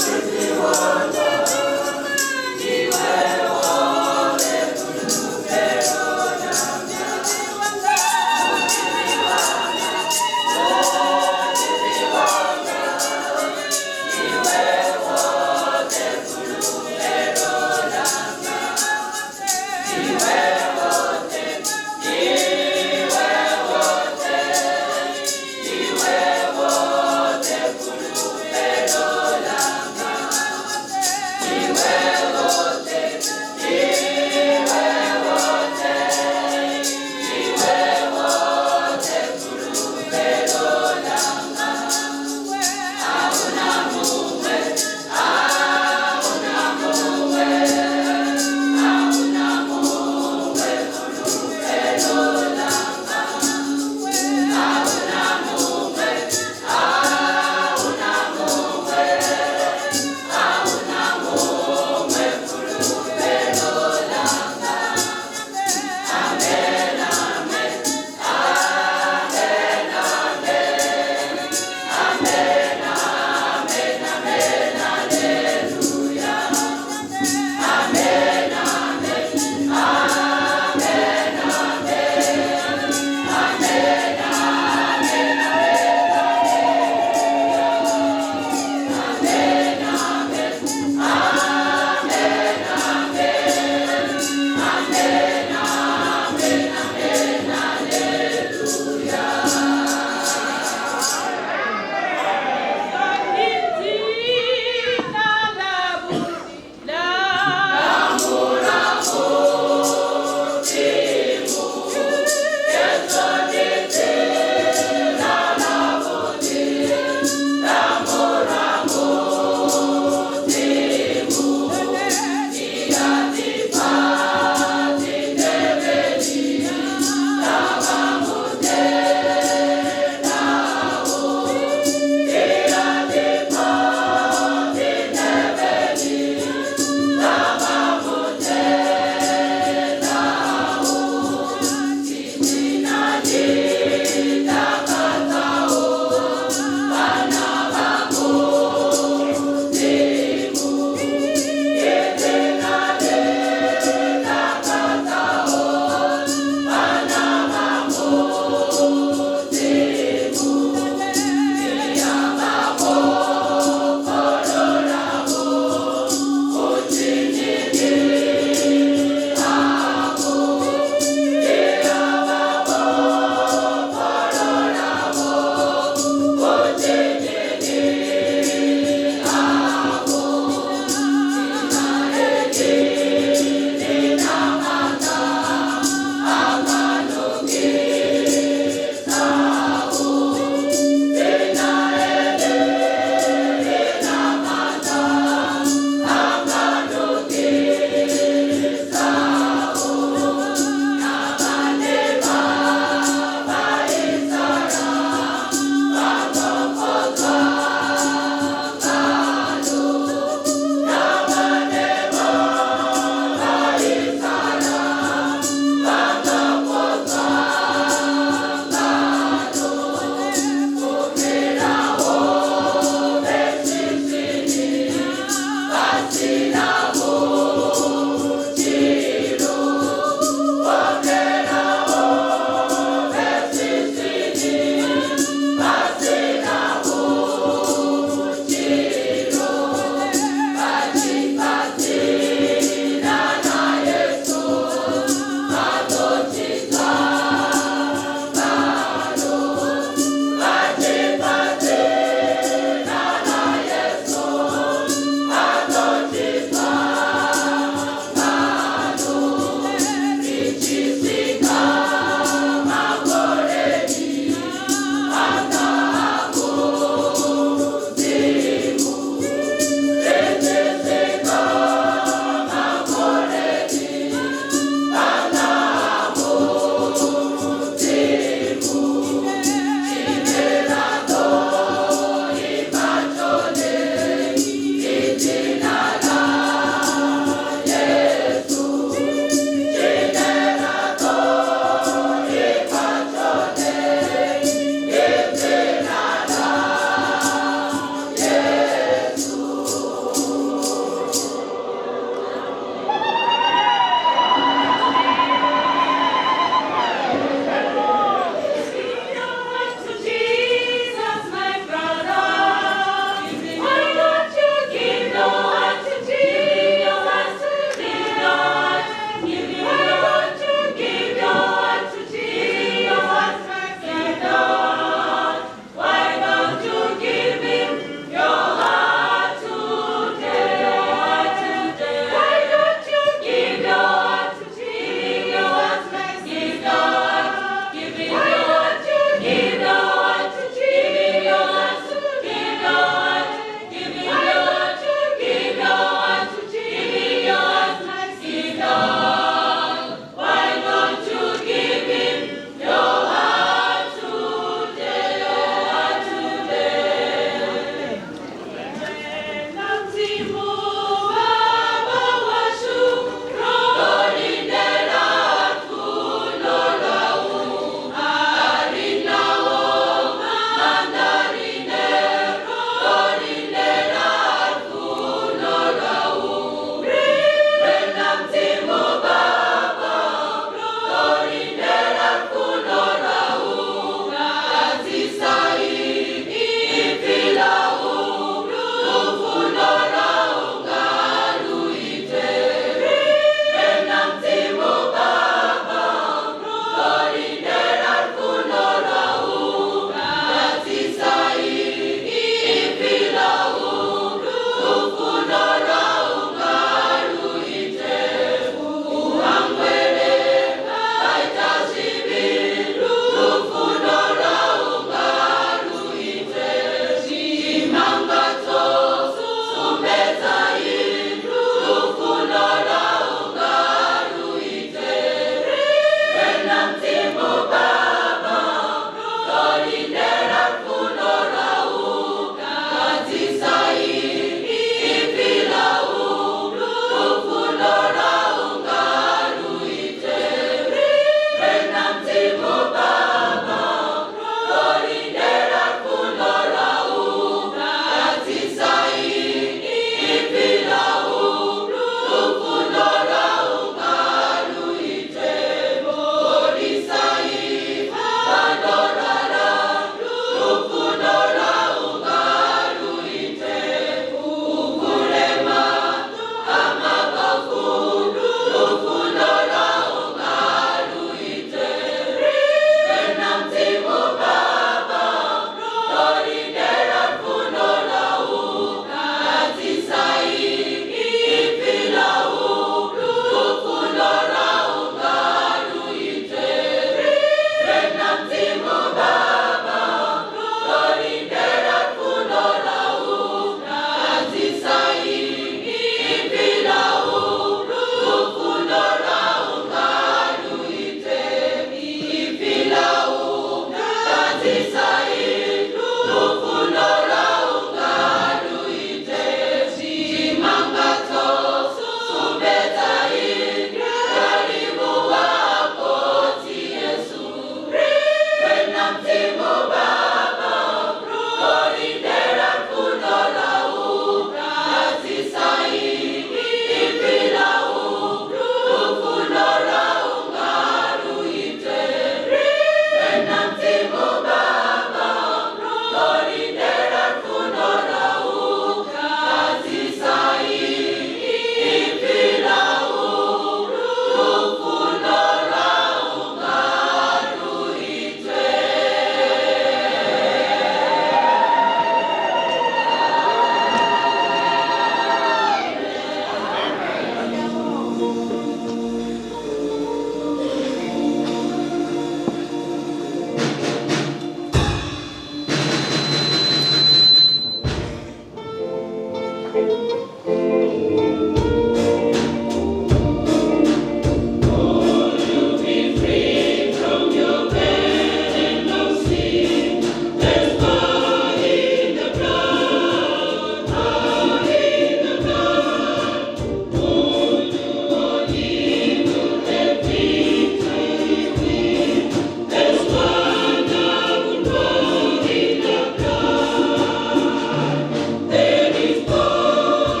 There is power.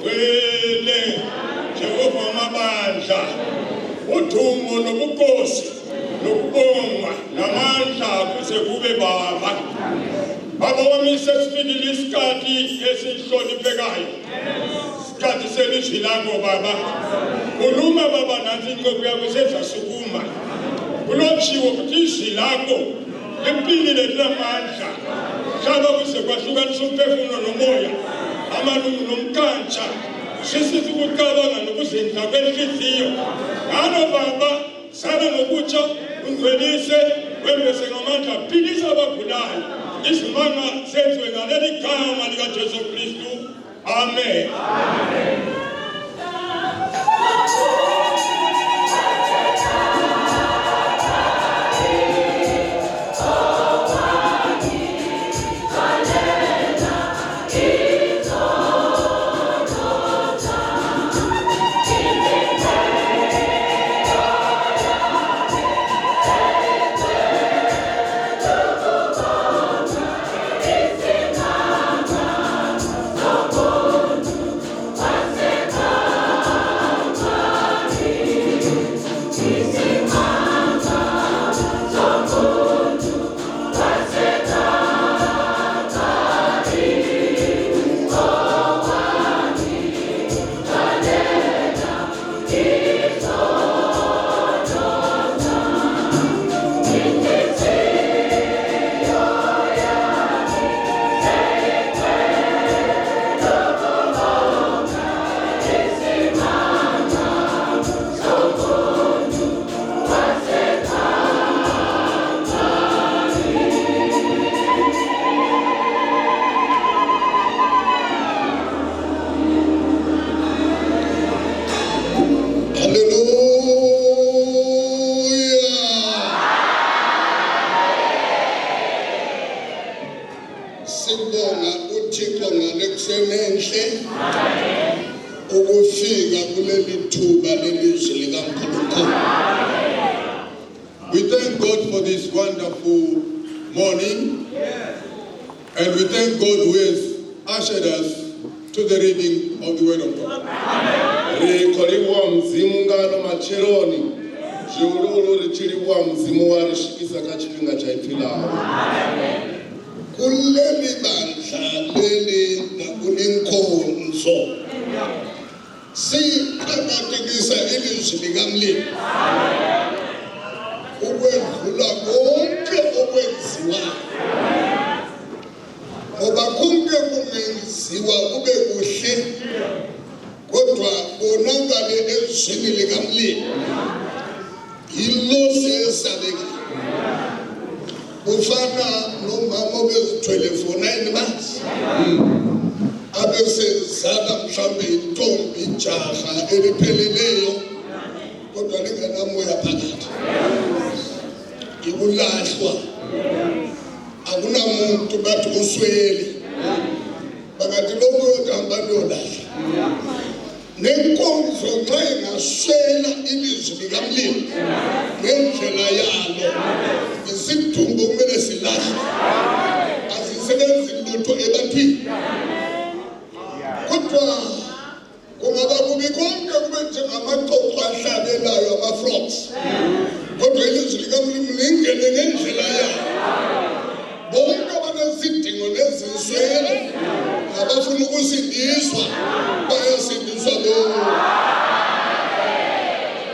Ngwele Jehova wamabandla, udumo nobukhosi nokubongwa namandla kuze kube baba. Baba wami, sesifikile isikhathi esihloniphekayo, isikhathi selizwi lakho baba. Khuluma baba, nansi inceku yakho sezasukuma. Kulotshiwe ukuthi izwi lakho liphilile, linamandla, hlaba kuze kwahlukanisa umphefumulo nomoya, amalungu nomkantsha, sisithi ukucabanga nokuzindla kwenhliziyo. Ngalo baba, sala ngokutsha, ungcwelise, wembese ngamandla, philisa abagulayo, izimanga senziwe ngaleli gama likaJesu Kristu, amen. Hallelujah. Sibonga uThixo ngalekuseni enhle ukufika kuleli thuba lelizwi likaNkulunkulu. We thank God for this wonderful morning. And we thank God who has ushered us to the reading of the Word of God. Ri khou livhuwa Mudzimu nga ano matsheloni, zwihuluhulu ri tshi livhuwa Mudzimu wa ri swikisa kha tshifhinga tsha ipfi ḽawe. Kuleli bandla leli nakulinkonzo siqakathekisa ilizwi likaMlimu ukwedlula konke okwenziwayo, ngoba konke kungenziwa kube kuhle kodwa konakale ezwini likaMlimu, yilosi esabekayo. Kufana nomama obezithwele for 9 months, abesezala mhlawumbe intombi, ijaha elipheleleyo, kodwa lingenamoya phakathi. Ikulahlwa, akunamuntu, bathi uswele, bakathi lokhu yothi hamba niyolahla. Nenkonzo nxa ingaswela ilizwi likaMlimu ngendlela yalo, isidumbu kumele silahlwe, asisebenzi lutho ebantwini. Kodwa kungaba kubi konke, kube njengamaxoxo ahlabelayo, ama-frogs, kodwa ilizwi likaMlimu lingene ngendlela yalo, bonke abanezidingo nezinswelo nabafuna ukusindiswa bayasindiswa bonke.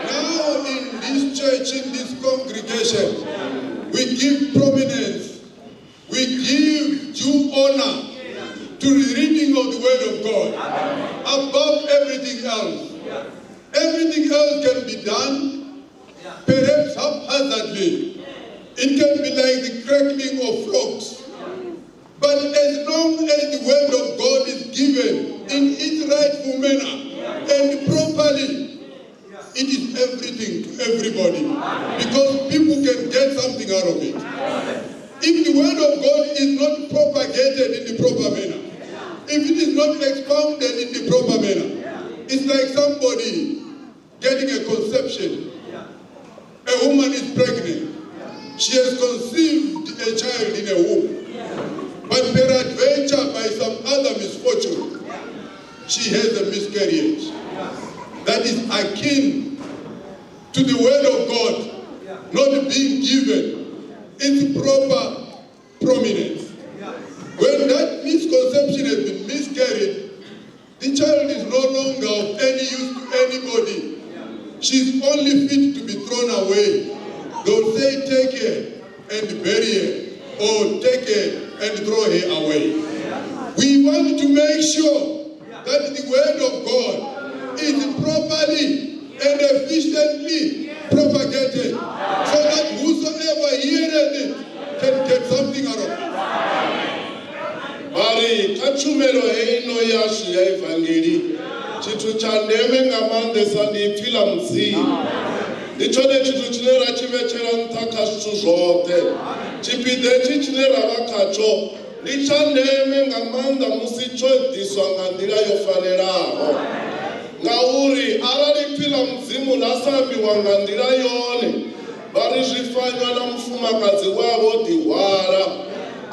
Now, in this church, in this congregation, we give prominence, we give due honor to the reading of the Word of God above everything else. Everything else can be done, perhaps haphazardly. It can be like the crackling of frogs. But as long as the Word of God is given in its rightful manner and properly, it is everything to everybody, because people can get something out of it. If the Word of God is not propagated in the proper manner, if it is not expounded in the proper manner, it's like somebody getting a conception. A woman is pregnant. She has conceived a child in a womb. But peradventure, by some other misfortune, she has there's a miscarriage that is akin to the word of God not being given its proper prominence. When that misconception has been miscarried, the child is no longer of any use to anybody. She's only fit to be thrown away. They'll say, take her and bury her, or take her and throw her away. We want to make sure that the word of God is properly and efficiently propagated so that whosoever heareth it can get something out of it. Vha ri kha tshumelo heino yashu ya ivangeli tshithu tsha ndeme nga maanḓesa ndi ipfi ḽa Mudzimu. Ndi tshone tshithu tshine ra tshi vhetshela nṱha kha zwithu zwoṱhe. Tshipiḓa hetshi tshine ra vha khatsho ndi tsha ndeme nga maanḓa musi tsho ḓiswa nga nḓila yo fanelaho. Ngauri arali ipfi ḽa Mudzimu ḽa sa ambiwa nga nḓila yone, vha ri zwi fanywa na mufumakadzi we a vha o ḓihwala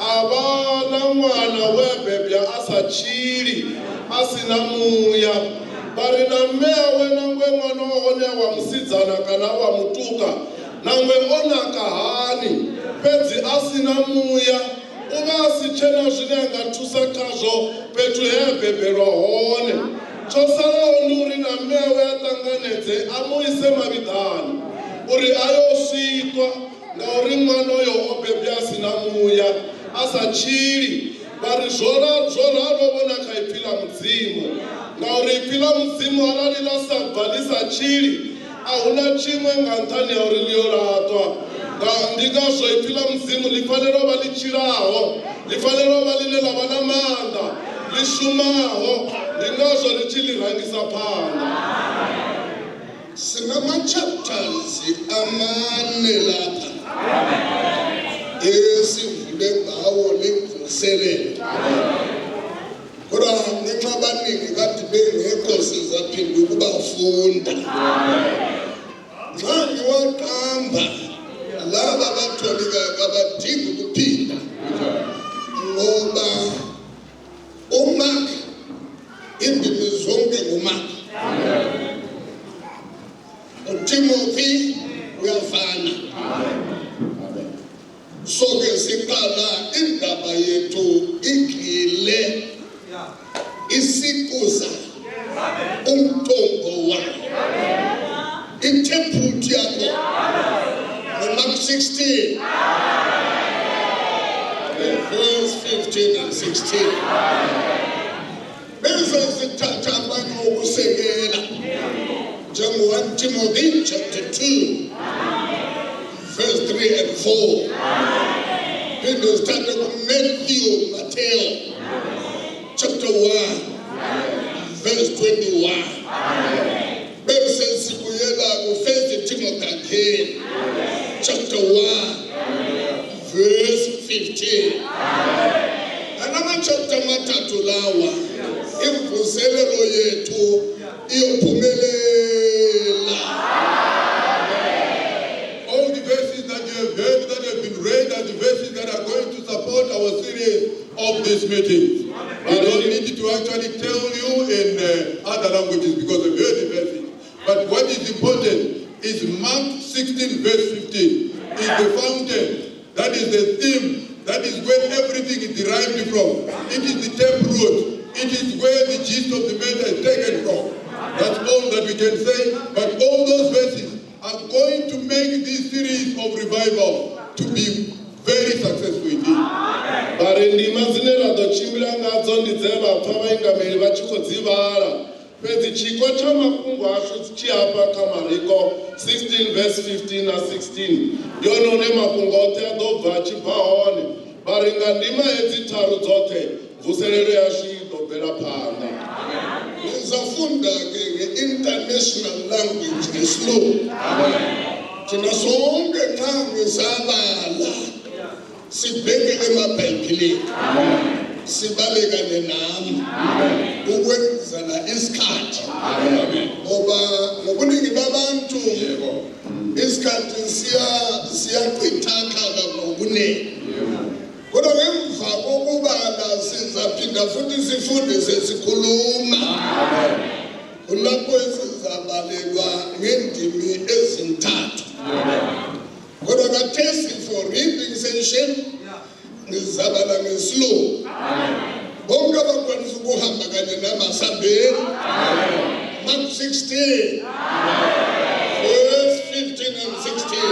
a vha na ṅwana we a bebwa a sa tshili a si na muya. Vha ri na mme awe nangwe ṅwana wa hone wa musidzana kana wa mutuka nangwe o naka hani fhedzi a si na muya u vha a si tshena zwine a nga thusa khazwo fhethu he a bebelwa hone. Tsho salaho ndi uri na mme awe a ṱanganedze a mu ise mavhiḓani uri a yo swiṱwa ngauri ṅwana oyo o bebwa a si na muya a sa tshili. Vha ri zwo ralo vhona kha ipfi ḽa Mudzimu, ngauri ipfi ḽa Mudzimu arali ḽa sa bva ḽi sa tshili a huna tshiṅwe nga nṱhani ha uri ḽi yo laṱwa. Ndi ngazwo ipfi ḽa Mudzimu ḽi fanela u vha ḽi tshilaho, ḽi fanela u vha ḽine ḽa vha na maanḓa, ḽi shumaho. Ndi ngazwo ri tshi ḽi rangisa phanḓa. Sinama-chapters amane lapha esivule ngawo lemvuselelo, kodwa ngenxa abaningi kade bengekho sizaphinda ukubafunda. Nxa ngiwaqamba laba abatholikayo kabadingi ukuphinda, ngoba uMark indimi zonke nguMark, uTimothy uyafana. So-ke siqala indaba yethu igxile isikuza umthombo wayo, i-taproot yakho nguMark 16 verse 15 and 16. Bese sithatha abanye ukusekela njengo-1 Timothy chapter 2 verse 3 and 4, phinde sithathe kuMatthew, Mateo chapter 1 verse 21, bese sibuyela ku-1 Timothy again chapter 1 verse 15. Anama-chapter amathathu lawa, imvuselelo yethu iyophumelela. All the verses that you have heard that have been read are the verses that are going to support our series of these meetings. We don't need to actually tell you in other languages because we've heard the verses. But what is important is Mark 16 verse 15 is the fountain. That is the theme. That is where everything is derived from. It is the taproot. It is where the gist of the matter is taken from. That's all that we can say. But all those verses are going to make this series of revival to be very successful indeed. Vha ri ndima dzine ra ḓo tshimbila ngadzo ndi dze vha pfa vhaingameli vha tshi khou dzi vhala, fhedzi tshiko tsha mafhungo ashu tshi hafha kha Mariko 16 verse 15 na 16, ndi hone hune mafhungo oṱhe a ḓo bva a tshi bva hone. Vha ri nga ndima hedzi tharu dzoṱhe mvuselelo yashu i ḓo bvela phanḓa. Ngizafunda-ke nge-international language, ngesilungu. Thina sonke nxa ngisabala sibheke emabhayibhilini, sibale kanye nami ukwenzela isikhathi, ngoba ngobuningi babantu isikhathi siyachithakala ngokuningi. Kodwa ngemva kokubala sizaphinda futhi sifunde sesikhuluma. Kulapho esizabalelwa ngendimi ezintathu. Kodwa khathesi for reading session ngizabala ngesilungu. Bonke abakwanisa ukuhamba kanye namasambeni. Mark 16 verse 15 and 16.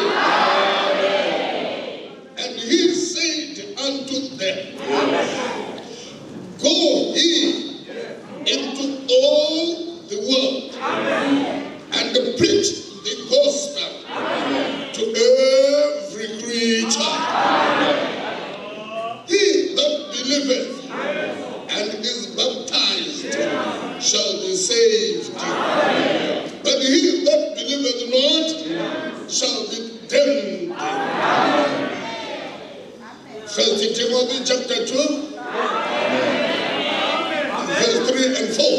And he said unto them, "Go ye into all the world and preach the gospel to every creature. He that believeth and is baptized shall be saved, but he that believeth not shall be damned." First Timothy chapter 2, verse 3 and 4.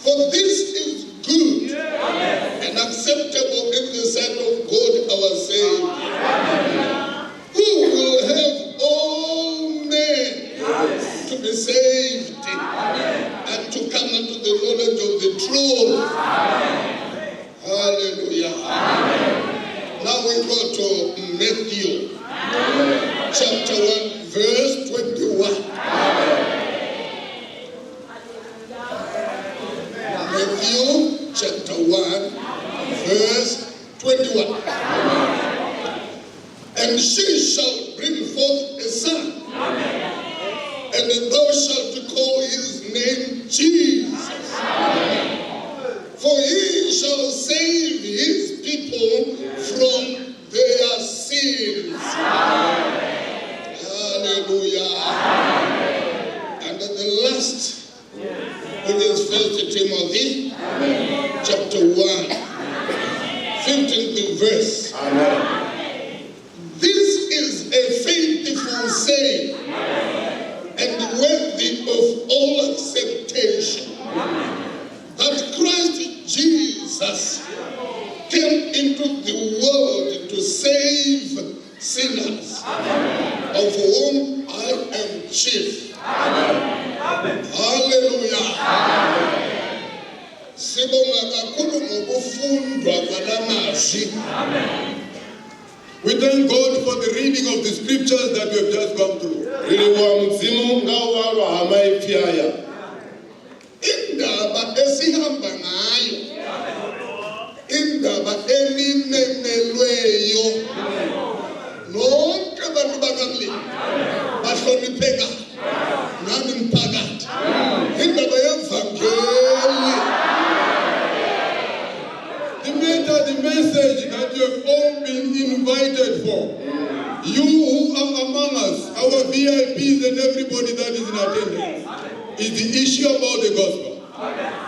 "For this is good and acceptable in the sight of God our Savior, who will have all men to be saved and to come unto the knowledge of the truth." Hallelujah. Now we go to Matthew chapter 1, verse 21. Matthew chapter 1, verse 21. "And she shall bring forth a son, and thou shalt call his name Jesus. For he shall save his people from their sins." Hallelujah. And then the last, which is First Timothy chapter 1, 15th verse. "This is a faithful saying and worthy of all acceptation, that Christ Jesus came into the world to save sinners, of whom I am chief." Hallelujah. Sibonga kakhulu ngokufundwa kwalamazwi. We thank God for the reading of the scriptures that we have just gone through. Ri livhuwa Mudzimu nga u vhalwa ha maipfi aya. Indaba esihamba ngayo, indaba enimemelweyo nonke abantu bakaMlimi bahlonipheka nani mphakathi, indaba yevangeli. The matter, the message that you have all been invited for, you who are among us, our VIPs and everybody that is in attendance, is the issue about the gospel.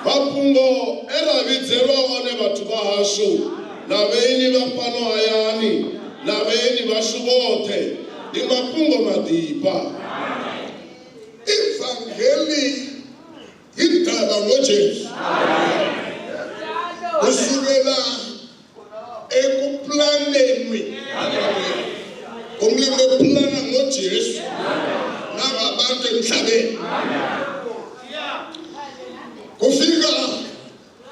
Mafhungo e ra vhidzelwa one vhathu vha hashu na vhaeni vha fhano hayani na vhaeni vhashu vhoṱhe ndi mafhungo maḓifha. Ivangeli indaba ngoJesu kusukela ekuplaneni umlimi eplana ngoJesu nangabantu emhlabeni, kufika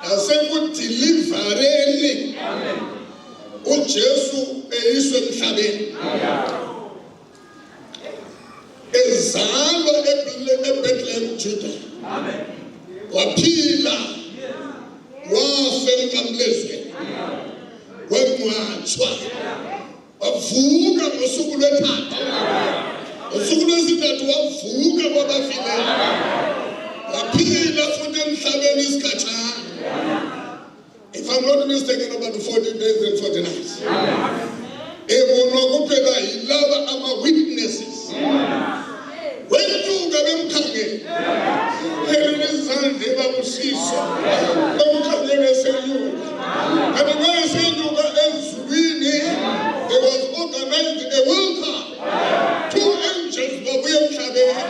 nasekudelivereni uJesu eyiswe emhlabeni, ezalwa eBethlehem Judah, waphila, wafa emnqamlezweni, wangcwatshwa, wavuka ngosuku lwethathu, ngosuku lwesithathu wavuka kwabafileyo, waphila futhi emhlabeni isikhatshana, if I'm not mistaken, about 40 days and 40 nights, ebonwa kuphela yilaba ama-witnesses. Wenyuka bemkhangele elula izandla ebabusisa, bemkhangele senyuka. Kanti nxa esenyuka ezulwini, there was organized a welcome. Two angels babuya emhlabeni,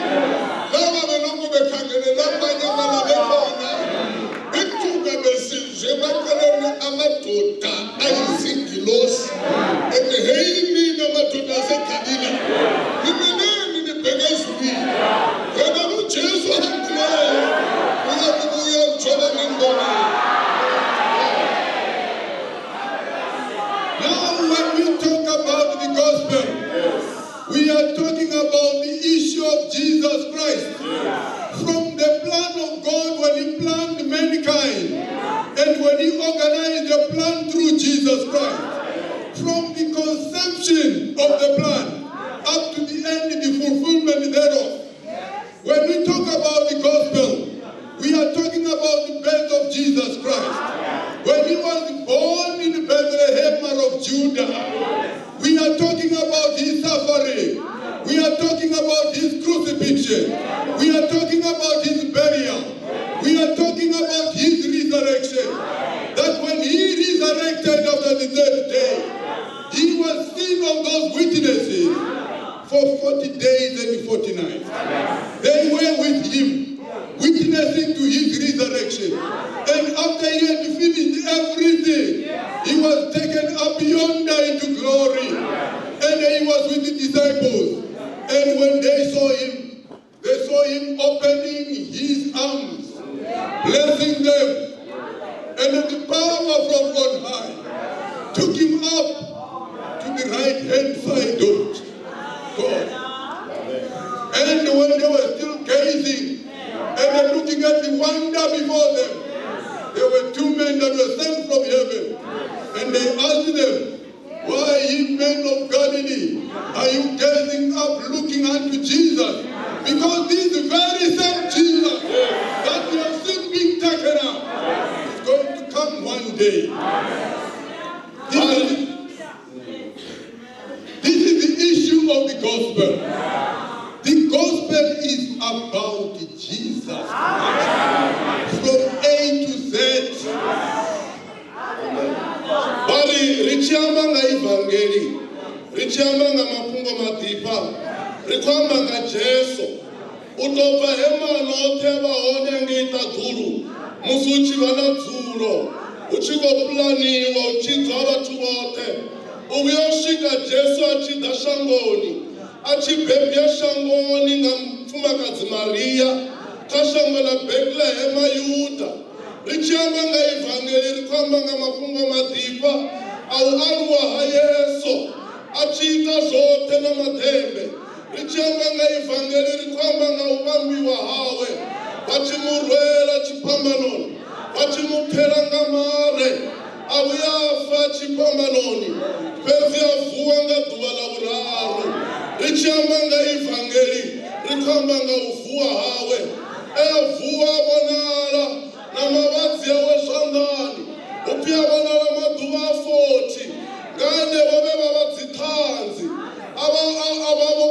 laba belokhu bekhangele labanye bekhona, bethuka besizwe emaceleni amadoda ayizingilosi, ethi, "Heyi nina madoda aseGalila, nimeleni nibheke ezulwini? Yena uJesu ahambileyo." witnessing to his resurrection. And after he had finished everything, he was taken up yonder into glory. And he was with the disciples. And when they saw him, they saw him opening his arms, blessing them. And the power from on high took him up to the right hand side of God. And when they were still gazing and looking at the wonder before them, there were two men that were sent from heaven. And they asked them, Why, ye men of Galilee, are you gazing up looking unto Jesus? Because this very same Jesus that you have seen being taken up is going to come one day. This is the issue of the gospel. The gospel is about Jesus Christ. From A to Z. Vha ri ri tshi amba nga ivangeli, ri tshi amba nga mafhungo maḓifha, ri khou amba nga Jesu. U tou bva he maano oṱhe a vha hone ngei ṱaḓulu, musi hu tshi vha na dzulo, hu tshi khou pulaniwa u tshidzwa vhathu vhoṱhe, u vhuya u swika Jesu a tshi ḓa shangoni, a tshi bebwa shangoni nga mufumakadzi Maria kha shango ḽa Bethlehem Yuda. Ri tshi amba nga ivangeli, ri khou amba nga mafhungo maḓifha a u aluwa ha Yesu a tshi ita zwoṱhe na maḓembe. Ri tshi amba nga ivangeli, ri khou amba nga u vhambiwa hawe, vha tshi mu rwela tshifhambanoni, vha tshi mu phela nga mare, a vhuya a fa tshifhambanoni, fhedzi a vuwa nga ḓuvha ḽa vhuraru. Ri tshi amba nga ivangeli, ri khou amba nga u vuwa hawe. E a vuwa a vhonala na mavhadzi awe zwanḓani, hu pfi a vhonala maḓuvha a 40 nga henevho vhe vha vha dziṱhanzi, a vha vha mu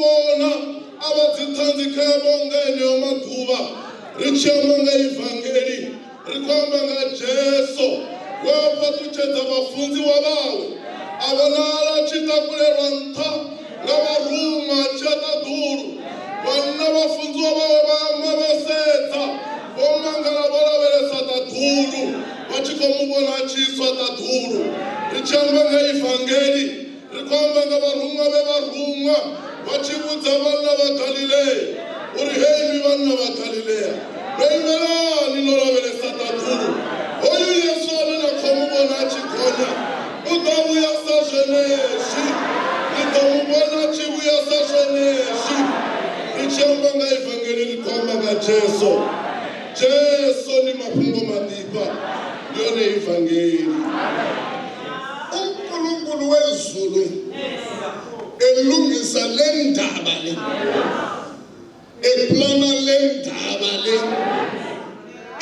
vhona a vha dziṱhanzi kha avho nga eneo maḓuvha. Ri tshi amba nga ivangeli, ri khou amba nga Jesu we a fhaṱutshedza vhafunziwa vhawe, a vhonala a tshi takulelwa nṱha nga vharuṅwa a tshi ya ṱaḓulu. Vhanna vhafunziwa vhawe vha amba vho sedza, vho mangala vho lavhelesa ṱaḓulu, vha tshi khou mu vhona a tshi iswa ṱaḓulu. Ri tshi amba nga ivangeli, ri khou amba nga vharuṅwa vhe vha ruṅwa vha tshi vhudza vhanna vha Galilea uri hei mi vhanna vha Galilea, no imelani no lavhelesa ṱaḓulu? Hoyu Yesu ane na khou mu vhona a tshi gonya u ḓo vhuya sa zwenezwi, ni ḓo mu vhona a tshi vhuya sa zwenezwi. Ri tshi amba nga ivangeli, ri khou amba nga Jesu. Jesu ndi mafhungo maḓifha, ndi yone ivangeli. uNkulunkulu wezulu elungisa le ndaba le, eplana le ndaba le,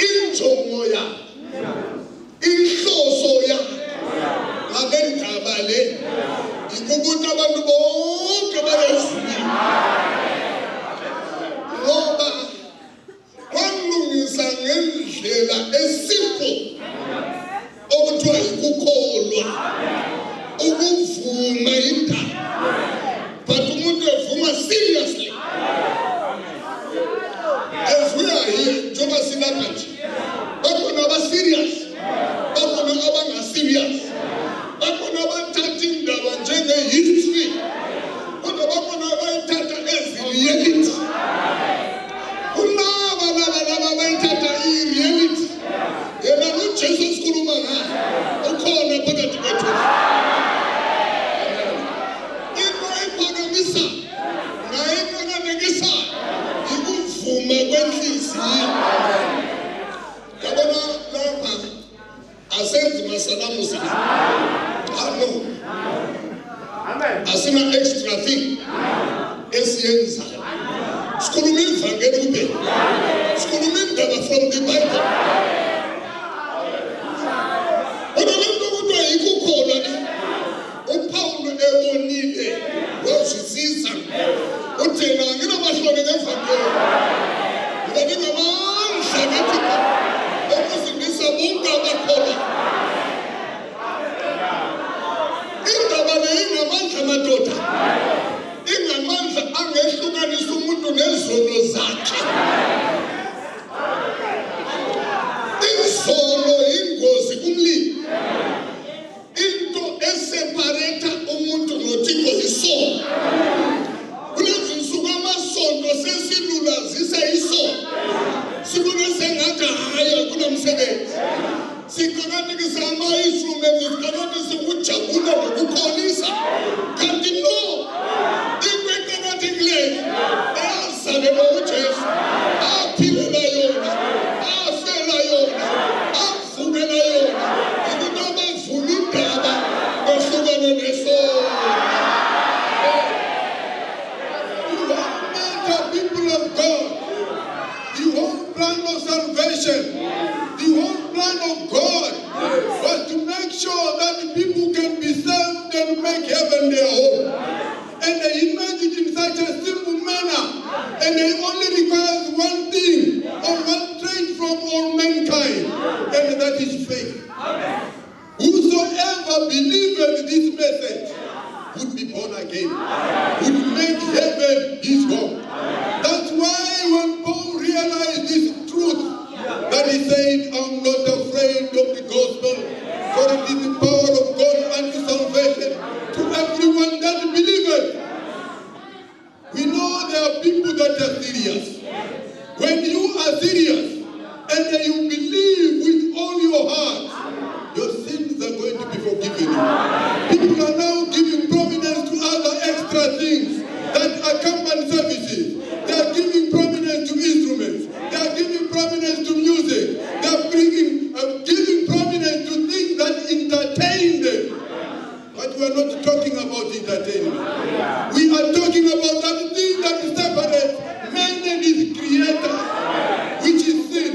injongo yakhe, inhloso yakhe ngale ndaba le ikukuthi abantu bonke baye ezulwini, ngoba walungisa ngendlela esimple okuthiwa yikukholwa, ukuvuma indaba, but umuntu evuma seriously. As we are here, njengoba silapha nje, bakhona aba-serious, bakhona abanga-serious, bakhona abathatha indaba njenge-history, kodwa bakhona abayithatha as reality. Kunaba laba laba abayithatha i-reality. Yena uJesu esikhuluma ngaye ukhona phakathi kwethu. Into ephakamisayo nayo into ekanekisayo ikuvuma kwenhliziyo. Yabona lapha asenzi masalamusi la. Ah, no, asina extra thing esiyenzayo. Sikhuluma ivangeli kuphela, sikhuluma indaba from the Bible. Kodwa le nto kuthiwa yikukholwa le, uPawulo ebonile wazwisisa, uthina anginamahloni ngevangeli, ngoba lingamandla kaThixo okusindisa bonke abakholwa. Indaba le ingamandla madoda, ingamandla angehlukanisa umuntu nezono zakhe. Siqakathekisa ama-instruments, siqakathekisa ukujabula nokukholisa, kanti no, into eqakathekileyo eyazalelwa uJesu, aphilela yona, afela yona, avukela yona, ukuthi abavula indaba bahlukane nesono. The whole matter, people of God, the whole plan of salvation, the whole plan of God was to make sure that the people can be saved and make heaven their home. And he made it in such a simple manner. And he only requires one thing or one trait from all mankind, and that is faith. Whosoever believeth this message would be born again, would make heaven his home. That's why when Paul realized this truth, that he said, I'm not afraid of the gospel, for it is the power of God unto salvation to everyone that believeth. We know there are people that are serious. When you are serious and you believe with all your heart, your sins are going to be forgiven you. People are now giving prominence to other extra things that accompany services. They are giving prominence to instruments. They are giving prominence to music. They are giving prominence to things that entertain them. But we are not talking about entertainment. We are talking about that thing that separates man and his creator, which is sin.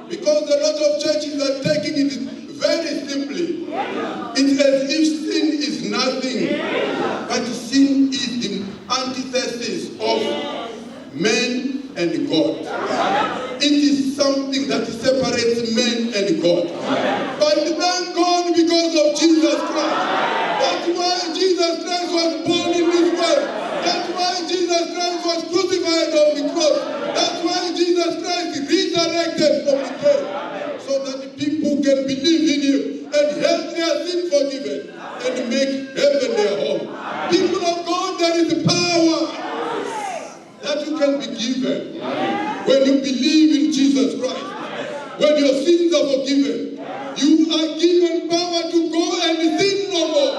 Because a lot of churches are taking it very simply. It's as if sin is nothing. But sin is the antithesis of man and God. It is something that separates man and God. But thank God because of Jesus Christ. That's why Jesus Christ was born in this world. That's why Jesus Christ was crucified on the cross. That's why Jesus Christ resurrected from the dead. So that the people can believe in him and have their sin forgiven and make heaven their home. People of God, there is power that you can be given when you believe in Jesus Christ. When your sins are forgiven, you are given power to go and sin no more,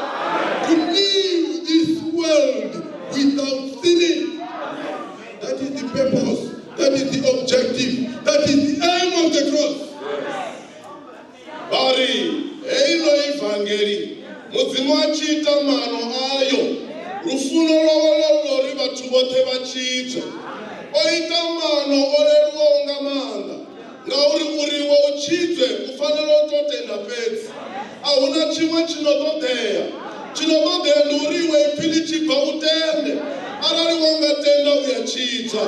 to leave this world without sinning. That is the purpose, that is the objective, that is the aim of the cross. Vari heino ivhangeri, Mudzimu a tshi ita mano ayo, lufuno lwawe lwo uri vhathu vhoṱhe vha tshidzwe. O ita mano o leluwaho nga maanḓa, ngauri uri iwe u tshidzwe u fanela u tou tenda fhedzi. A huna tshiṅwe tshi no ṱoḓea. Tshi no ṱoḓea ndi uri iwe ipfi ḽi tshi bva u tende. Arali wa nga tenda u ya tshidzwa.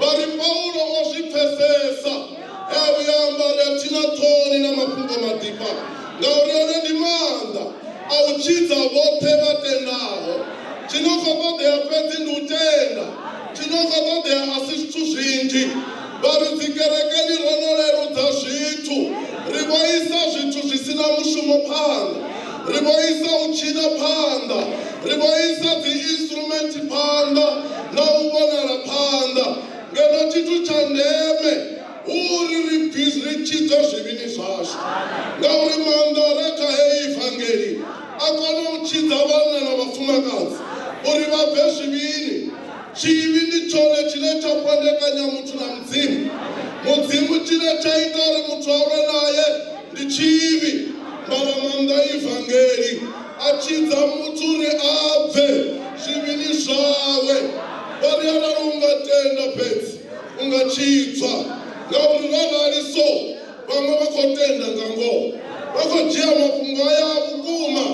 Vha ri Paulo o zwi pfesesa, he a vhuya amba uri a thina ṱhoni na mafhungo maḓifha, ngauri one ndi maanḓa a u tshidza vhoṱhe vha tendaho. Tshi no khou ṱoḓea fhedzi ndi u tenda. Tshi no khou ṱoḓea a si zwithu zwinzhi. Vha ri dzikerekeni ro no leludza zwithu, ri vho isa zwithu zwi si na mushumo phanḓa, ri vho isa u tshina phanḓa, ri vho isa dzi instrument phanḓa na u vhonala phanḓa. Ngeno tshithu tsha ndeme hu uri ri ri tshidzwe zwivhini zwashu, ngauri maanḓa a re kha heyi ivhangeli a kona u tshidza vhanna na vhafumakadzi uri vha bve zwivhini. Tshivhi ndi tshone tshine tsha fhandekanya muthu na Mudzimu. Mudzimu tshine tsha ita uri muthu a lwe naye ndi tshivhi. Mara maanḓa a ivhangeli a tshidza muthu uri a bve zwivhini zwawe. Vha ri arali u nga tenda fhedzi u nga tshidzwa, ngauri rarali so vhaṅwe vha khou tenda nga ngoho, vha khou dzhia mafhungo aya a vhukuma,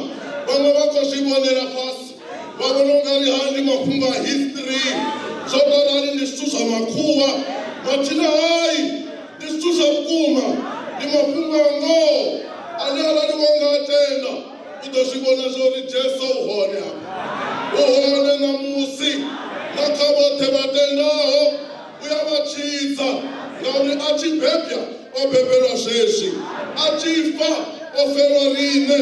vhaṅwe vha khou zwi vhonela fhasi, vha vhona ungari ha ndi mafhungo a history, zwo tou rali ndi zwithu zwa makhuwa. Mathina hai, ndi zwithu zwa vhukuma, ndi mafhungo a ngoho ane arali wa nga tenda u ḓo zwi vhona zwa uri Jesu u hone hafha, u hone ṋamusi na kha vhoṱhe vha tendaho u ya vha tshidza, ngauri a tshi bebwa o bebelwa zwezwi, a tshi fa o felwa riṋe,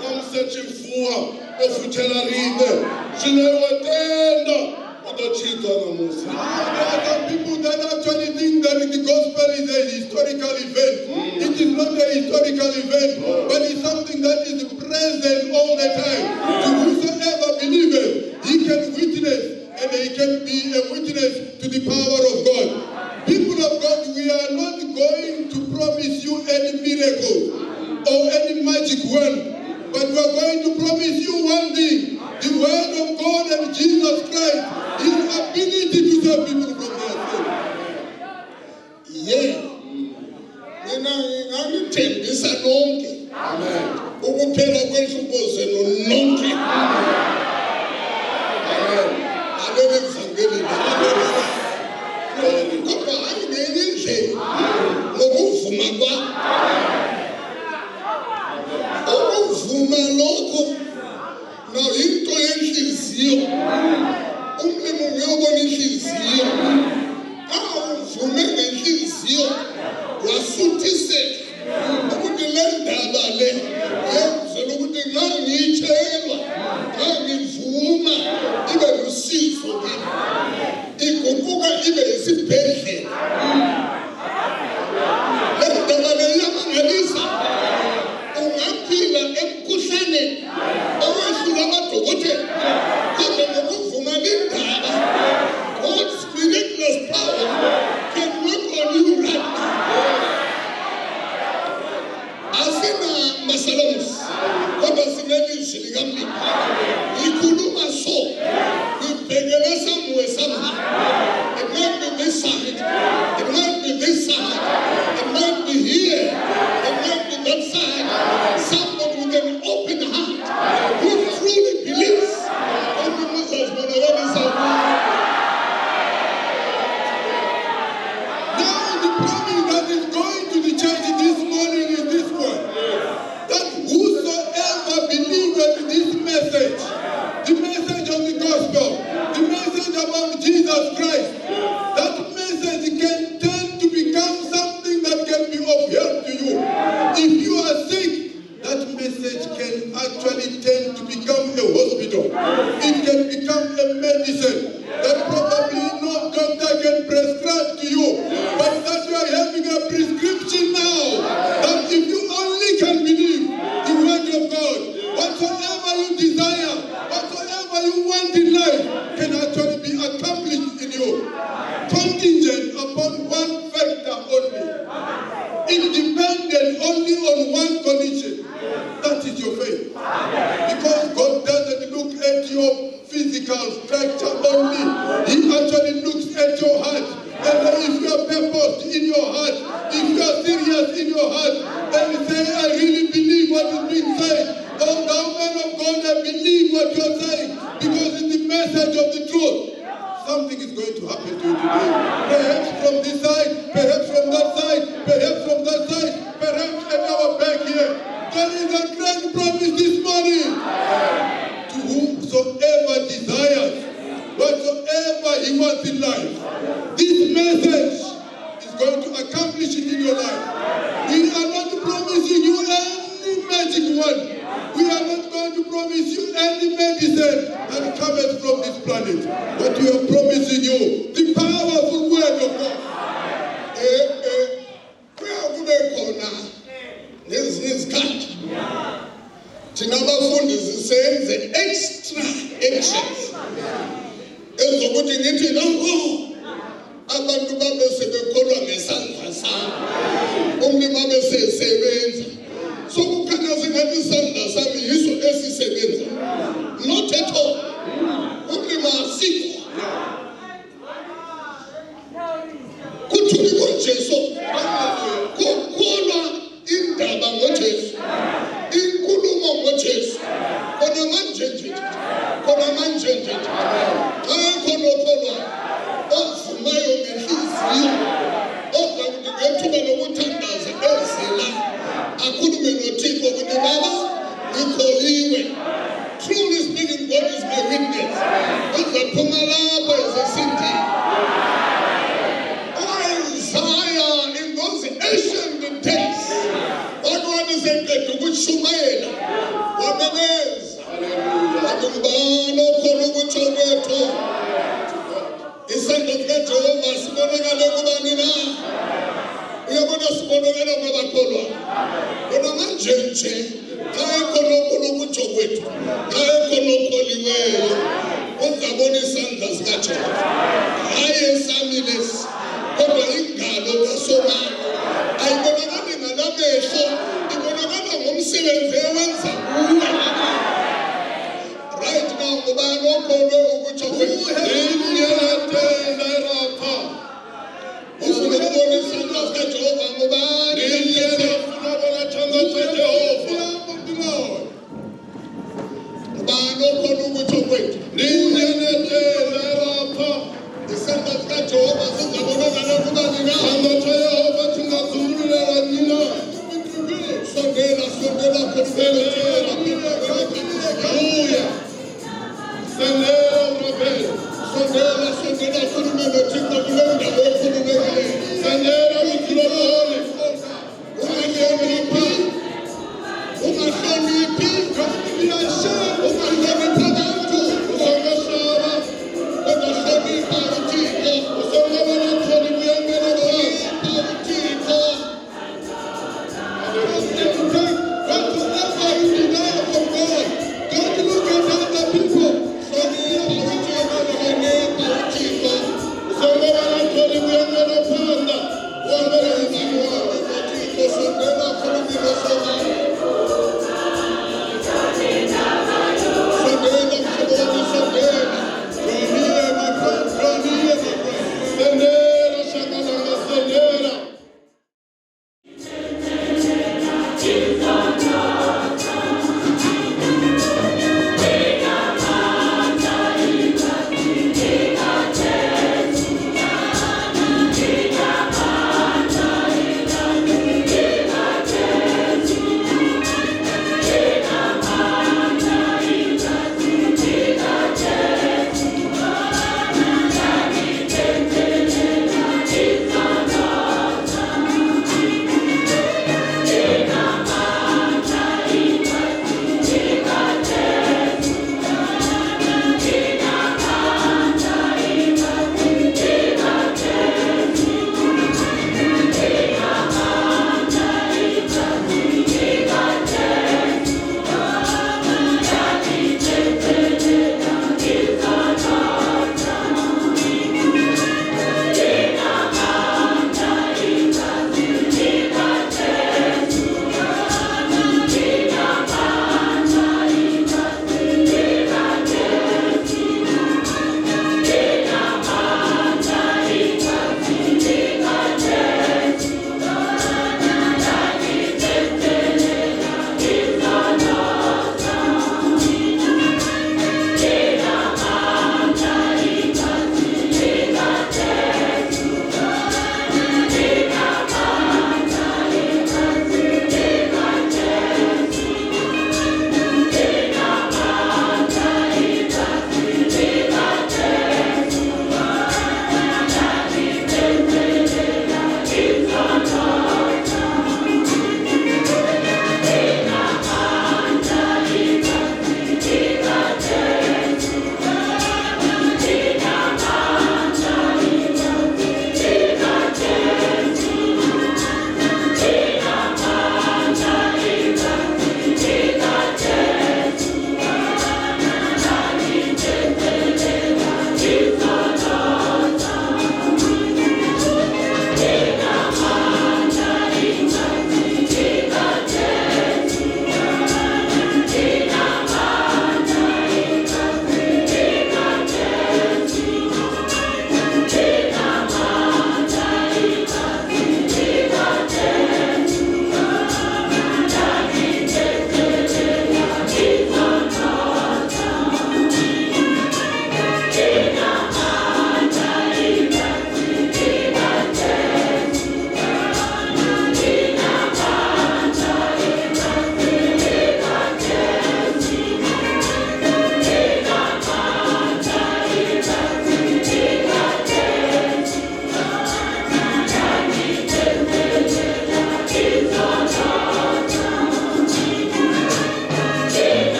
ṋamusi a tshi vuwa o futshela riṋe. Zwino iwe tenda u ḓo tshidzwa ṋamusi. Now there are some people that actually think that the gospel is a historical historical event. It is not a historical event, but it's something that is present all the time. To whosoever believeth, he can witness and he can be a witness to the power of God. People of God, we are not going to promise you any miracle or any magic wand, but we are going to promise you one thing: the word of God and Jesus Christ, his ability to save people from their sin. Ye, mina nginganithembisa nonke ukuphela kwenhlupho zenu nonke alele vangeli, kodwa hayi ngenye indlela, ngokuvuma kwa ukuvuma lokho naw into yenhliziyo. Umlimi ngiyobona inhliziyo. Xa uvume ngenhliziyo wasuthiseka ukuthi le ndaba le yenzela ukuthi ngangiyitshelwa, ngangivuma, ibe lusizo kimi, iguquka ibe yisibhedlela. Le ndaba le iyamangalisa. Ungaphila emkhuhlaneni owehlula amadokotela, kodwa ngokuvuma lindaba, God's miraculous power can work on you right now. Asina masalamusi, kodwa sinelizwi likamlimi. Ngikhuluma so ngibhekele somewhere, somehow. It might be this side, it might be this side, it might be here, it might be that side. Somebody with an open heart who truly believes. Umlimi uzazibonakalisa. Now the promise that is going to the church this morning is this one: that whosoever believeth this message, the message of the gospel, the message about Jesus Christ, that message can turn to become something that can be of help to you. If you are sick, that message can actually turn to become a hospital. It can become a medicine that probably no doctor can prescribe to you, but that you are having a prescription now, that if you only can believe the word of God, whatsoever you desire, whatsoever you want in life, can actually be accomplished in you. Contingent upon one factor only. Independent only on one condition. That is your faith. Because God doesn't look at your physical structure only. He actually looks at your heart. And if you are purposed in your heart, if you are serious in your heart, and you say, "I really believe what is being said. Oh, thou man of God, I believe what you are saying, because it's the message of the truth." Something is going to happen to you today. Perhaps from this side, perhaps from that side, perhaps from that side, perhaps at our back here. There is a great promise this morning. To whomsoever desires, whatsoever he wants in life, this message is going to accomplish it in your life. We are not promising you any magic wand. We are not going to promise you any medicine that cometh from this planet. But we are promising you the powerful word of God. Kuya kube khona ngezinye izikhathi thina abafundisi senze extra actions ezokuthi ngithi lapho abantu babe sebekholwa ngesandla sami, umlimi abe sesebenza, sokukhanya sengathi isandla sami yiso esisebenza. Not at all. Umlimi asikho kuthuli ngoJesu, kukholwa indaba ngoJesu, inkulumo ngoJesu. Khona manje nje, khona manje nje, xa khona okholwayo, ovumayo ngenhliziyo, ozakuthi ngethuba lokuthandaza ezila akhulume noThixo ukuthi, "Baba, ngikholiwe. Truly speaking, God is my witness," uzaphuma lapho esesindile. U-Isaiah in those ancient days wathi wathi seqeda ukushumayela, wamemeza wathi, "Ngubani okhona ukutsho kwethu? Isandla sikaJehova sibonakale kubani na?" Uyabona. Uyabona sibonakala kwabakholwa. Kodwa manje nje xa ekhona okutsho kwethu, xa ekhona okholiweyo, uzabona isandla sikaJehova. Hayi esami lesi, kodwa ingalo kaSomandla. Ayibonakali ngalamehlo, ibonakala ngomsebenzi ewenza kuwe. Right now, ngubani okholwe ukutsho kwethu? Ndinyatenda rapha. Ufuna ukubona isandla sikaJehova ngubani? Ndiyafuna bona tshanḓa tsha Jehova. Ngubani okhona ukutsho kwethu? Ndinyatenda rapha. Isandla sikaJehova sizabonakala kubani na? Tshanḓa tsha Yehova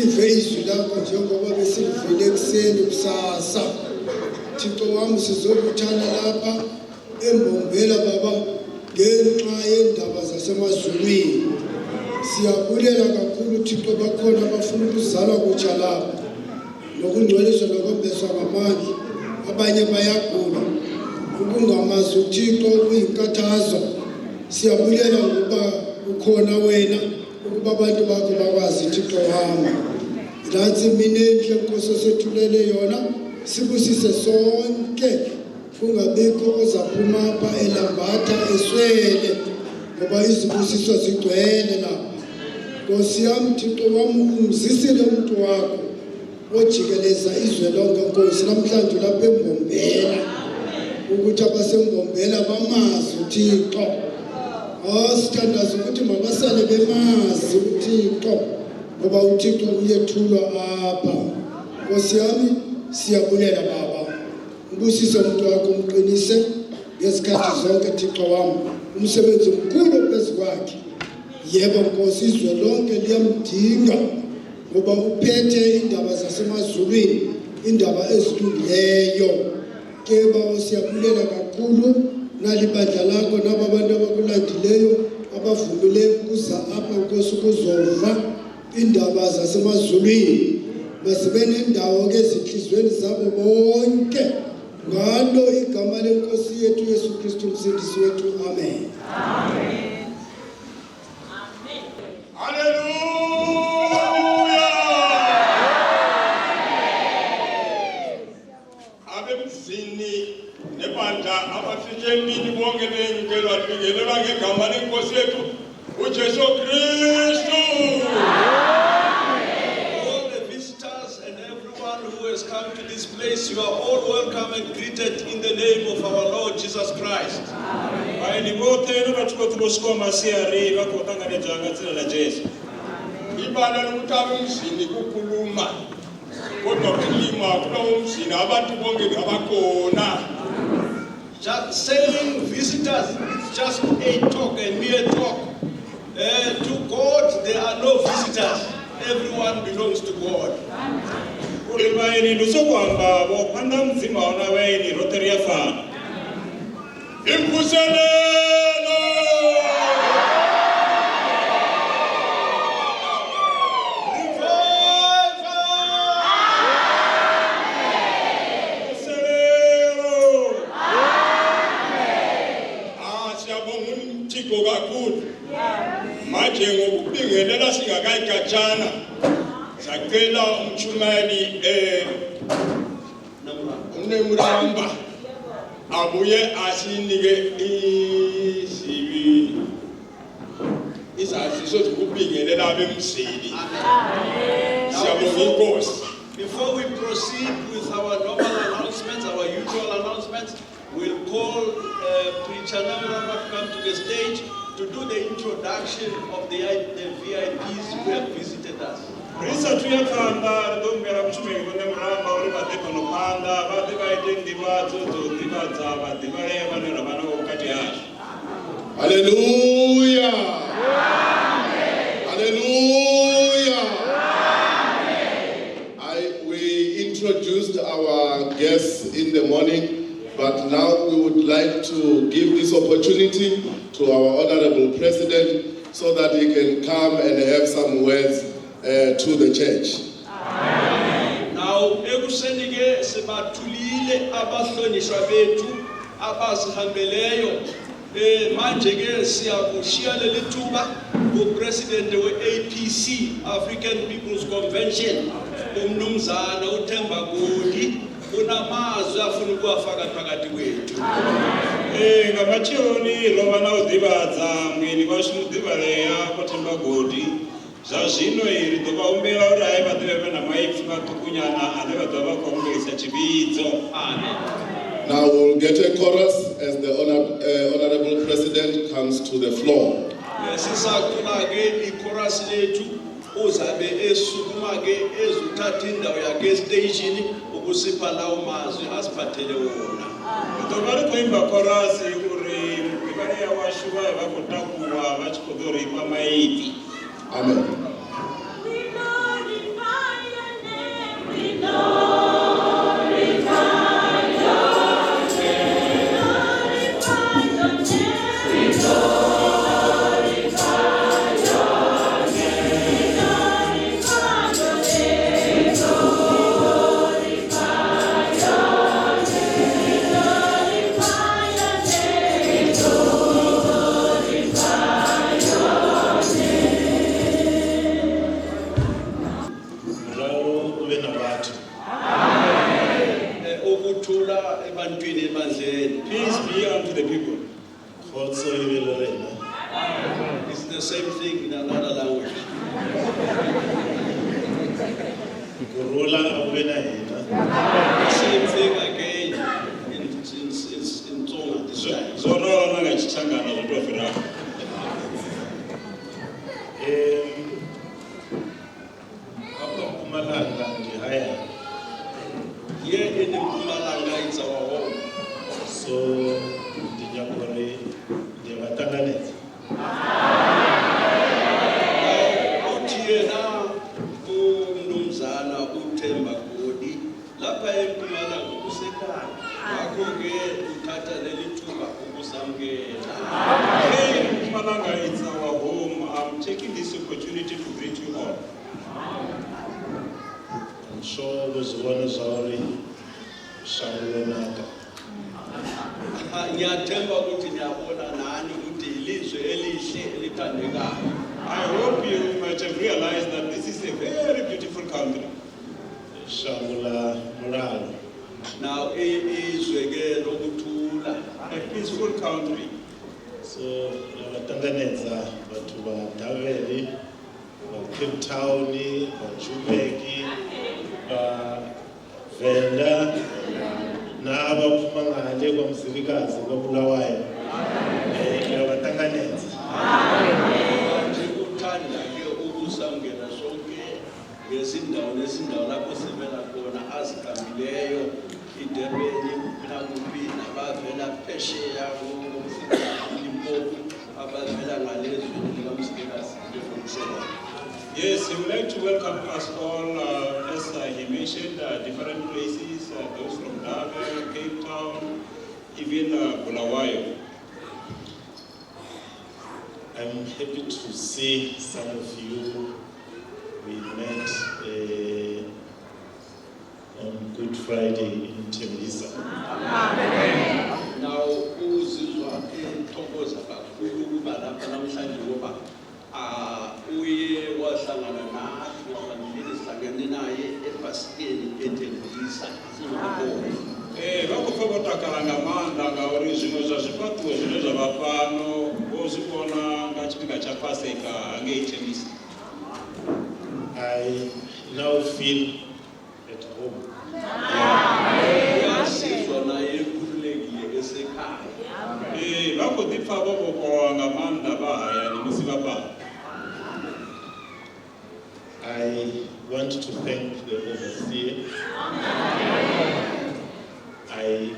Silive izwi lakho njengoba besilivile ekuseni kusasa. Thixo wami, sizobuthana lapha eMbombela baba ngenxa yendaba zasemazulwini. Siyabulela kakhulu Thixo, bakhona abafuna ukuzalwa kutsha lapha nokungcweliswa nokwembeswa ngamandla. Abanye bayagula, ukungamazi uThixo kuyinkathazo. Siyabulela ngokuba ukhona wena ukuba abantu bakho bakwazi Thixo wami. Nansi imini enhle Nkosi osethulele yona, sibusise sonke, kungabikho ozaphuma apha elambatha eswele, ngoba izibusiso zigcwele lapha. Nkosi yami, Thixo wami, umzisile umuntu wakho ojikeleza izwe lonke Nkosi, namhlanje lapha eMbombela, ukuthi abaseMbombela bamazi uThixo. Oh, sithandaza ukuthi mabasale bemazi uThixo, ngoba uThixo uyethulwa apha. Nkosi yami, siyabulela Baba. Ubusise umuntu wakho, umqinise ngezikhathi zonke Thixo wami. Umsebenzi mkhulu phezu kwakhe. Yebo Nkosi, izwe lonke liyamdinga ngoba uphethe indaba zasemazulwini, indaba ezilungileyo. Ke bawo, siyabulela kakhulu nalibandla lakho nabo abantu abakulandileyo abavumileyo ukuza apha Nkosi ukuzova indaba zasemazulwini. Masibe nendawo ke ezinhliziyweni zabo bonke ngalo igama lenkosi yethu Yesu Kristu umsindisi wethu. Amen. Haleluya! Abemzini nebandla abafike emini bonke benyukelwa libingelelwa ngegama lenkosi yethu uJesu Kristu. All the visitors and everyone who has come to this place, you are all welcome and greeted in the name of our Lord Jesus Christ. Vhaeni vhoṱhe na vhathu vhoṱhe vho swikaho masiari vha khou ṱanganedzwa nga dzina ḽa Jesu. Ibala lokuthi abemzini kukhuluma kodwa kulima kulowo mzini abantu bonke ngabakhona. Just saying visitors, it's just a talk, a mere talk. To God, there are no visitors. Everyone belongs to God. Uri vhaeni ndi u sokou amba vho phanḓa ha Mudzimu a huna vhaeni, roṱhe ri a fana. Imvuselelo! Revival! Mvuselelo! Ah, siyabonga uThixo kakhulu. Manje ngokubingelela singakayikhatshana, sacela umshumayeli uNemuramba abuye asinike izibi izaziso zokubingelela abemzini. Siyabonga inkosi. Before we proceed with our normal announcements, our usual announcements, we'll call Preacher Namuramba to come to the stage to do the introduction of the VIPs who have visited us. Ri sathu ya phanḓa ri ḓo humbela mushumeli Vho Ṋemuramba uri vha ḓe fhano phanḓa vha ḓe vha ite nḓivhadzo dzo u ḓivhadza vhaḓivhalea vhane ra vha navho vhukati hashu. Hallelujah. Hallelujah. We introduced our guests in the morning, but now we would like to give this opportunity to our Honorable President so that he can come and have some words to the church. Now, ekuseni ke sibathulile abahlonishwa bethu abazihambeleyo. Manje ke siyakushiya leli thuba kupresident we-APC, African People's Convention, umnumzana uThemba Godi, unamazwi afuna ukuwafaka phakathi kwethu. Ee, nga matsheloni ro vha na u ḓivhadza mueni washu muḓivhalea Vho Themba Godi. Zwa zwino ri ḓo vha humbela uri hai vha ḓe vhe na maipfi maṱukunyana ane vha ḓo vha khou humbelisa tshivhidzo. Amen. Now we'll get a chorus as the Honorable President comes to the floor. Sisacula ke ichorus lethu, uzabe esukuma ke ezothatha indawo yakhe estation ukusipha lawo mazwi asiphathele wona. Ri ḓo vha ri khou imba chorus uri muḓivhalea washu vha vha khou takuwa vha tshi khou ḓo ri fha maipfi. Amen. We glorify. Ebantwini ebandleni. Peace be unto the people. Khotso e be le rena. It's the same thing in another language. Kurhula a ku ve na hina. Same thing again in Tsonga this time. Zwo ralo na nga Tshitshangana zwo tou fhiraho. Hafha Mpumalanga ndi hayani. Here in Mpumalanga, it's our home. So ndi nyaga uri ndi vha ṱanganedza. Uthi yena umnumzana uThemba Godi lapha eMpumalanga kusekhaya. Ngakho-ke uthatha leli thuba ukusamukela. Here in Mpumalanga, it's our home. I'm taking this opportunity to greet you all. I'm sure vho zwi vhona zwa uri shango ḽo naka. Ngiyathemba ukuthi niyabona nani ukuthi ilizwe elihle elithandekayo. I hope you might have realized that this is a very beautiful country. Shango ḽa mulalo. Now izwe-ke lokuthula. A peaceful country. So ri vha ṱanganedza vhathu vha Daveli, vha Cape Town, vha Joburg, vha Venda na vha phuma ngale kwa Mzilikazi kwa Bulawayo. Ri vha ṱanganedza. Manje uthanda-ke ukusamukela sonke ngezindawo nezindawo lapho sivela khona azihambileyo iDurban kuphi nakuphi nabavela phesheya Limpopo abavela ngalezweni likaMzilikazi njengokusho. Yes, he would like to welcome us all, as he mentioned, different places, those from Durban, Cape Town, even Bulawayo. I'm happy to see some of you. We met on Good Friday in Tembisa. Now uzizwa ethokoza kakhulu ukuba lapha namhlanje ngoba ah uye wahlangana nathi ngaphambilini sihlangene naye ePasikeni eThembisa sizokubona. Vha khou pfa vho takala nga maanḓa ngauri zwiṅwe zwa zwifhaṱuwo zwine zwa vha fhano vho zwi vhona nga tshifhinga tsha Paseka hangei Tembisa. I now feel at home. Uyazizwa naye ekhululekile esekhaya. Vha khou ḓi pfa vho vhofholowa nga maanḓa vha hayani musi vha fhano. I want to thank the overseer. I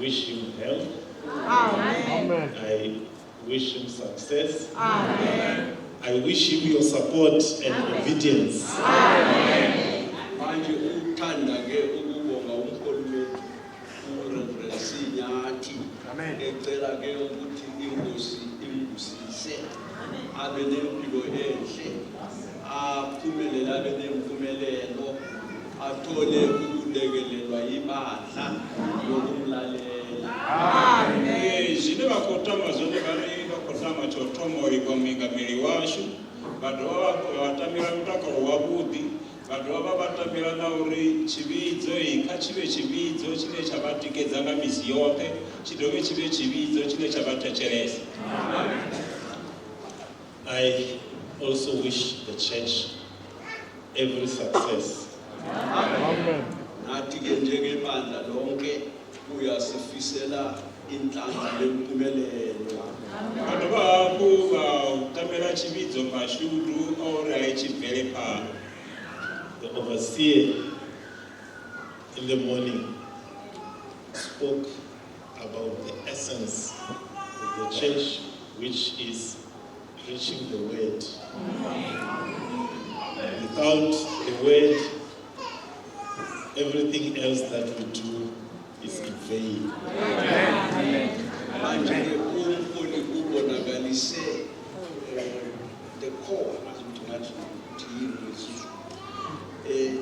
wish him health. Amen. I wish him success. Amen. I wish him your support and obedience. Manje uthanda ke ukubonga umholi wethu uReverend Sinyathi ecela ke ukuthi inkosi imbusise abe nempilo enhle aphumelele abe nempumelelo athole ukulekelelwa ibandla nokumlalela. Zwine vha khou tama zwone vha ri vha khou tama tsho thoma u livhuwa muingameli washu, vha dovha vha tamela mutakalo wavhuḓi, vha dovha vha vha tamela na uri tshivhidzo i kha tshi vhe tshivhidzo tshine tsha vha tikedza nga misi yoṱhe, tshi dovhe tshi vhe tshivhidzo tshine tsha vha thetshelesa. I also wish the church every success. Nathi ke njengebandla lonke uyasifisela inhlanhla nempumelelo. Vha dovha hafhu vha tamela tshivhidzo mashudu a uri a tshi bvele phanḓa. The overseer in the morning spoke about the essence of the church, which is preaching the word. Without the word, everything else that we do is in vain. Manje ke umholi ubonakalise the core ngathi ngathi yini ngesiZulu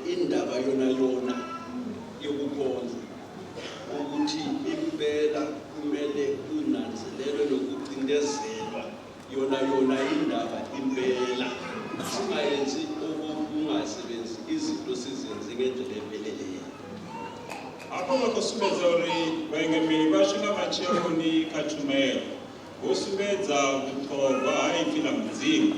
indaba yona yona yokukhonza ukuthi impela kumele kunanzelelwe nokucindezelwa yona yona indaba impela singayenzi okungasebenzi izinto sizenze ngendlela epheleleyo. Hafha Hafha vha khou sumbedza uri vhaingameli vhashu nga matsheloni kha tshumelo vho sumbedza vhuṱhogwa ha ipfi ḽa Mudzimu,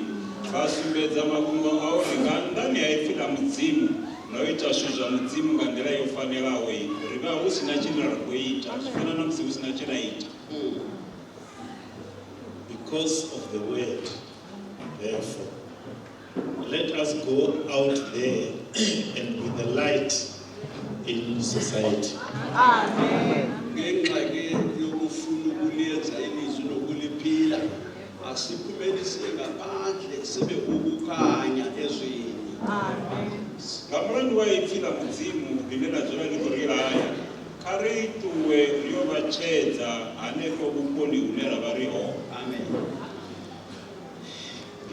vha sumbedza mafhungo a uri nga nnḓani ha ipfi ḽa Mudzimu na u ita zwithu zwa Mudzimu nga nḓila yo fanelaho ri vha hu si na tshine ra khou ita, zwi fana na musi hu si na tshe ra ita. Because of the word, therefore, let us go out there and be the light in society. Ngenxa ke yokufuna ukulenza ilizwi nokuliphila asiphumelise ngaphandle sibe ukukhanya ezweni. Nga mulandu wa ipfi ḽa Mudzimu ḽine ḽa dzula ḽi khou ri laya, kha ri ṱuwe ri yo vha tshedza hanefho vhuponi hune ra vha ri hone. Amen.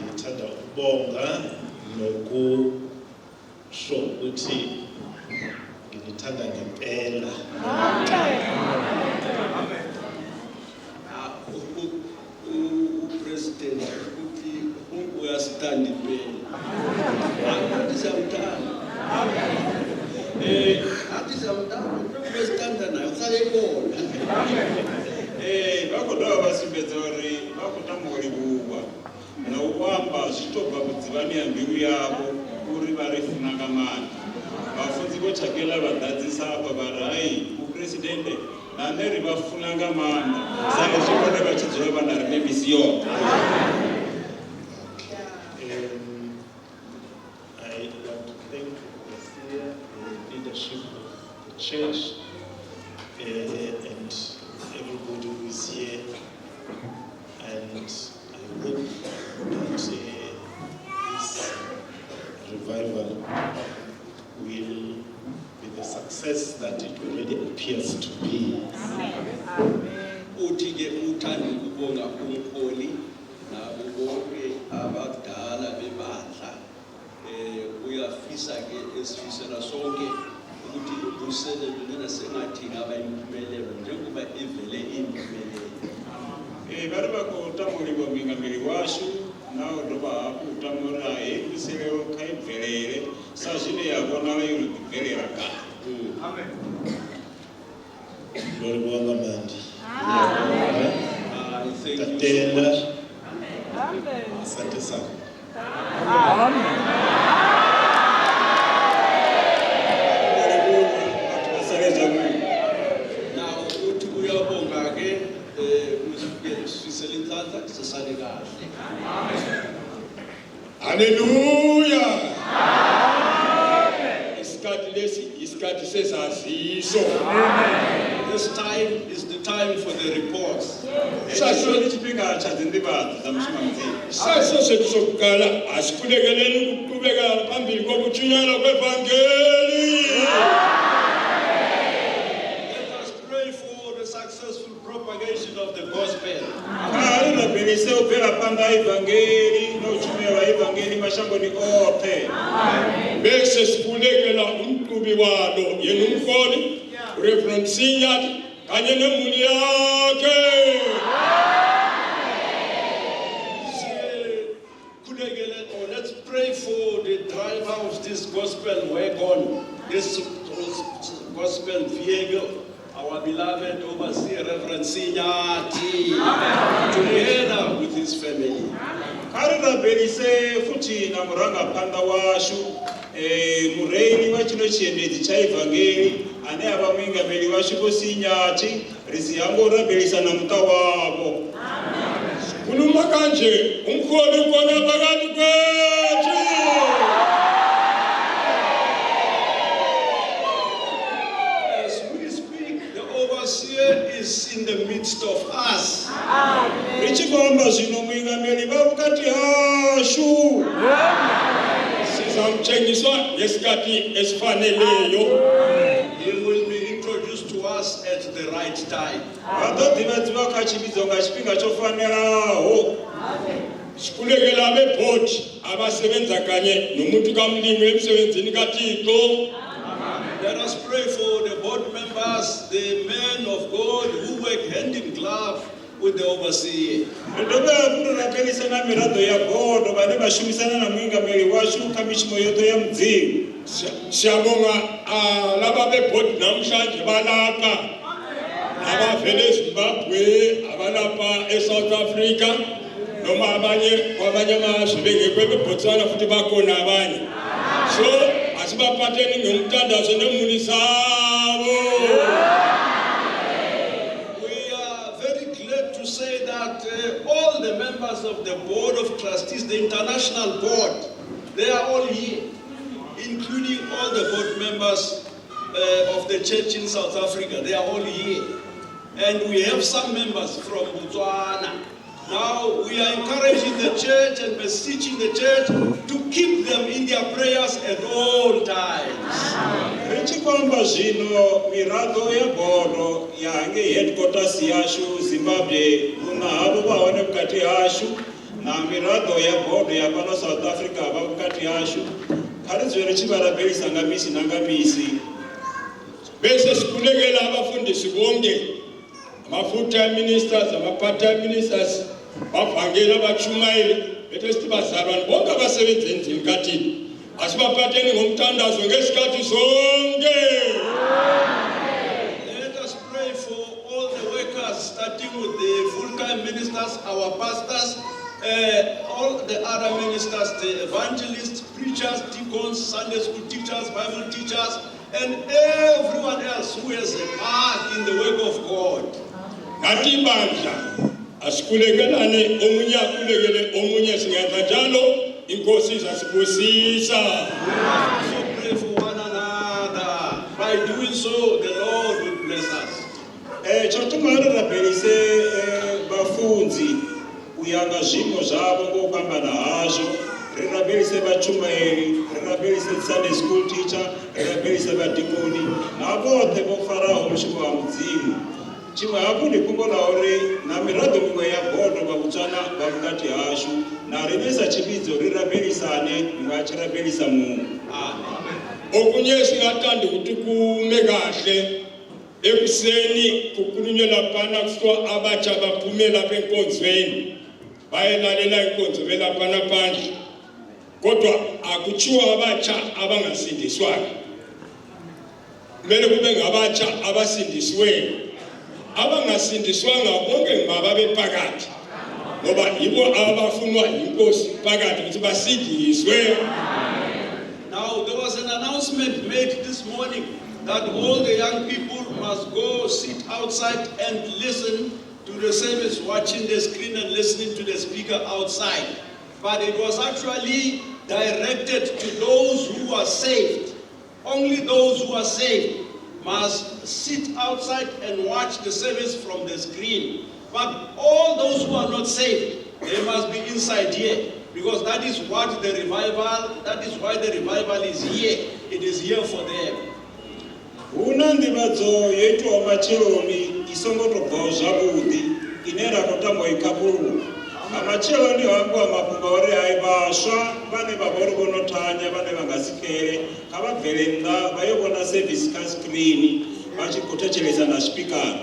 Ngithanda ukubonga nokusho ukuthi nginithanda ngempela. Ah, upresident uthi uyasithanda impela. Athi siyamthanda. Athi siyamthanda, besithanda naye uhlale khona. Vha khou dovha vha sumbedza uri vha khou tama u livhuwa na u amba zwi tou bva vhudzivhani ha mbilu yavho uri vha ri funa nga maanḓa. Vhafunzi vho Tshakela vha ḓadzisa afha vha ri hai muphuresidennde na nṋe ri vha funa nga maanḓa sa izwi vhone vha tshi dzula vha na riṋe misi yoṱhe. I want to thank the overseer, the leadership of the church, and everybody who is here. And I hope that this revival will be the success that it already appears to be. Uthi ke uthanda ukubonga umholi nabo bonke abadala bebandla. Uyafisa ke esifisela sonke ukuthi imvuselelo lena sengathi ingaba impumelelo njengoba ivele impumelelo. Vha ri vha khou tama u livhuwa muingameli washu na u dovha hafhu u tama uri heyi mvuselelo kha i bvelele sa zwine ya vhonala yo no ḓi bvelela kale. Ndo livhuwa nga maanḓa. I thank you so Tatenda. much. Asante sana. Ndo livhuwa vhathu vha sale zwavhuḓi. Now uthi uyabonga ke usifisela inhlanhla sisale kahle. Haleluya! Isikhathi lesi isikhathi sezaziso. This time is the time for the reports. Hetsho ndi tshifhinga tsha dzinḓivhadzo dza mushumo wa Mudzimu. Isaziso sethu sokuqala asikhulekeleni ukuqhubeka phambili kokutshunyayelwa kwevangeli. Let us pray for the successful propagation of the gospel. Kha ri rabelise u bvela phanḓa ha ivangeli na u tshumelwa ivangeli mashangoni oṱhe. Bese sikhulekela umqhubi walo yena umholi uReverend Sinyathi kanye nemuli yakhe. Sikhulekele, or let's pray for the driver of this gospel wagon, this gospel vehicle, our beloved overseer Reverend Sinyati, together with his family. Kha ri rabelise futhi na murangaphanḓa washu mureili wa tshino tshiendedzi tsha ivangeli ane a vha muingameli washu Vho Sinyathi, ri si hangwe u rabelisa na muṱa wavho. Sikhuluma kanje umholi ukhona phakathi kwethu. As we speak, the overseer is in the midst of us. Ri tshi khou amba zwino muingameli vha vhukati hashu. Sizamtshengiswa ngesikhathi esifaneleyo. He will be introduced to us at the right time. Vha ḓo ḓivhadziwa kha tshivhidzo nga tshifhinga tsho fanelaho. Sikhulekela abebhodi abasebenza kanye nomuntu kaMlimu emsebenzini kaThixo. Let us pray for the board members, the men of God who work hand in glove with the overseer. Ri dovhe hafhu ri rabelise na miraḓo ya bodo vhane vha shumisana na muingameli washu kha mishumo yoṱhe ya Mudzimu. Siyabonga laba bebhodi namhlanje balapha abavele eZimbabwe, abalapha eSouth Africa noma abanye kwabanye amazwe bengekho eBotswana futhi bakhona abanye. So asibaphatheni ngomthandazo nemuli zabo. We are very glad to say that all the members of the Board of Trustees, the international board, they are all here, including all the board members of the church in South Africa. They are all here. And we have some members from Botswana. Now, we are encouraging the church and beseeching the church to keep them in their prayers at all times. Ri tshi khou amba zwino miraḓo ya bodo ya hangei headquarters yashu Zimbabwe vhuṋa havho vha hone vhukati hashu na miraḓo ya bodo ya fhano South Africa vha vhukati hashu. Kha ri dzule ri tshi vha rabelisa nga misi na nga misi. Bese sikhulekela abafundisi bonke, ama-full-time ministers, ama-part-time ministers, bavangeli, abatshumayeli bethu, sithi bazalwane bonke abasebenza endlini kaThixo asibaphatheni ngomthandazo ngesikhathi sonke. Let us pray for all the workers, starting with the full-time ministers, our pastors, all the other ministers, the evangelists, preachers, deacons, Sunday school teachers, Bible teachers, and everyone else who has a part in the work of God. Nathi ibandla asikhulekelane, omunye akhulekele omunye. Singenza njalo inkosi izasibusisa. We must also pray for one another. By doing so, the Lord will bless us. Tsho thoma ri rabelise vhafunzi u ya nga zwiimo zwavho nga u fhambana hazwo, ri rabelise vhatshumaeli, ri rabelise Sunday school teacher, ri rabelise vhadikoni na vhoṱhe vho faraho mushumo wa Mudzimu. Tshiṅwe hafhu ndi fhungo ḽa uri na miraḓo miṅwe ya bodo vha Botswana vha vhukati hashu na riṋe sa tshivhidzo ri rabelisane, muṅwe a tshi rabelisa muṅwe. Okunye singathanda ukuthi kume kahle, ekuseni kukhulunywe laphana kuthiwa abatsha baphume lapha enkonzweni bayelalela inkonzo belaphana phandle, kodwa akutshiwo abatsha abangasindiswanga, kumele kube ngabatsha abasindisiweyo. Abangasindiswanga bonke mababe phakathi ngoba yibo abafunwa yinkosi phakathi ukuthi basindiswe. Now, there was an announcement made this morning that all the young people must go sit outside and listen to the service, watching the screen and listening to the speaker outside. But it was actually directed to those who are saved. Only those who are saved must sit outside and watch the service from the screen. But all those who are not saved, they must be inside here. Because that is what the revival, that is why the revival is here. It is here for them. Hu na nḓivhadzo yo itwaho matsheloni i songo tou bvaho zwavhuḓi ine ra khou tama u i khakhulula. Nga matsheloni ho ambiwa mafhungo a uri hai vhaswa vhane vha vha uri vho no thanya vhane vha nga si xele kha vha bvele nnḓa vha yo vhona service kha screen vha tshi khou thetshelesa na zwipikara.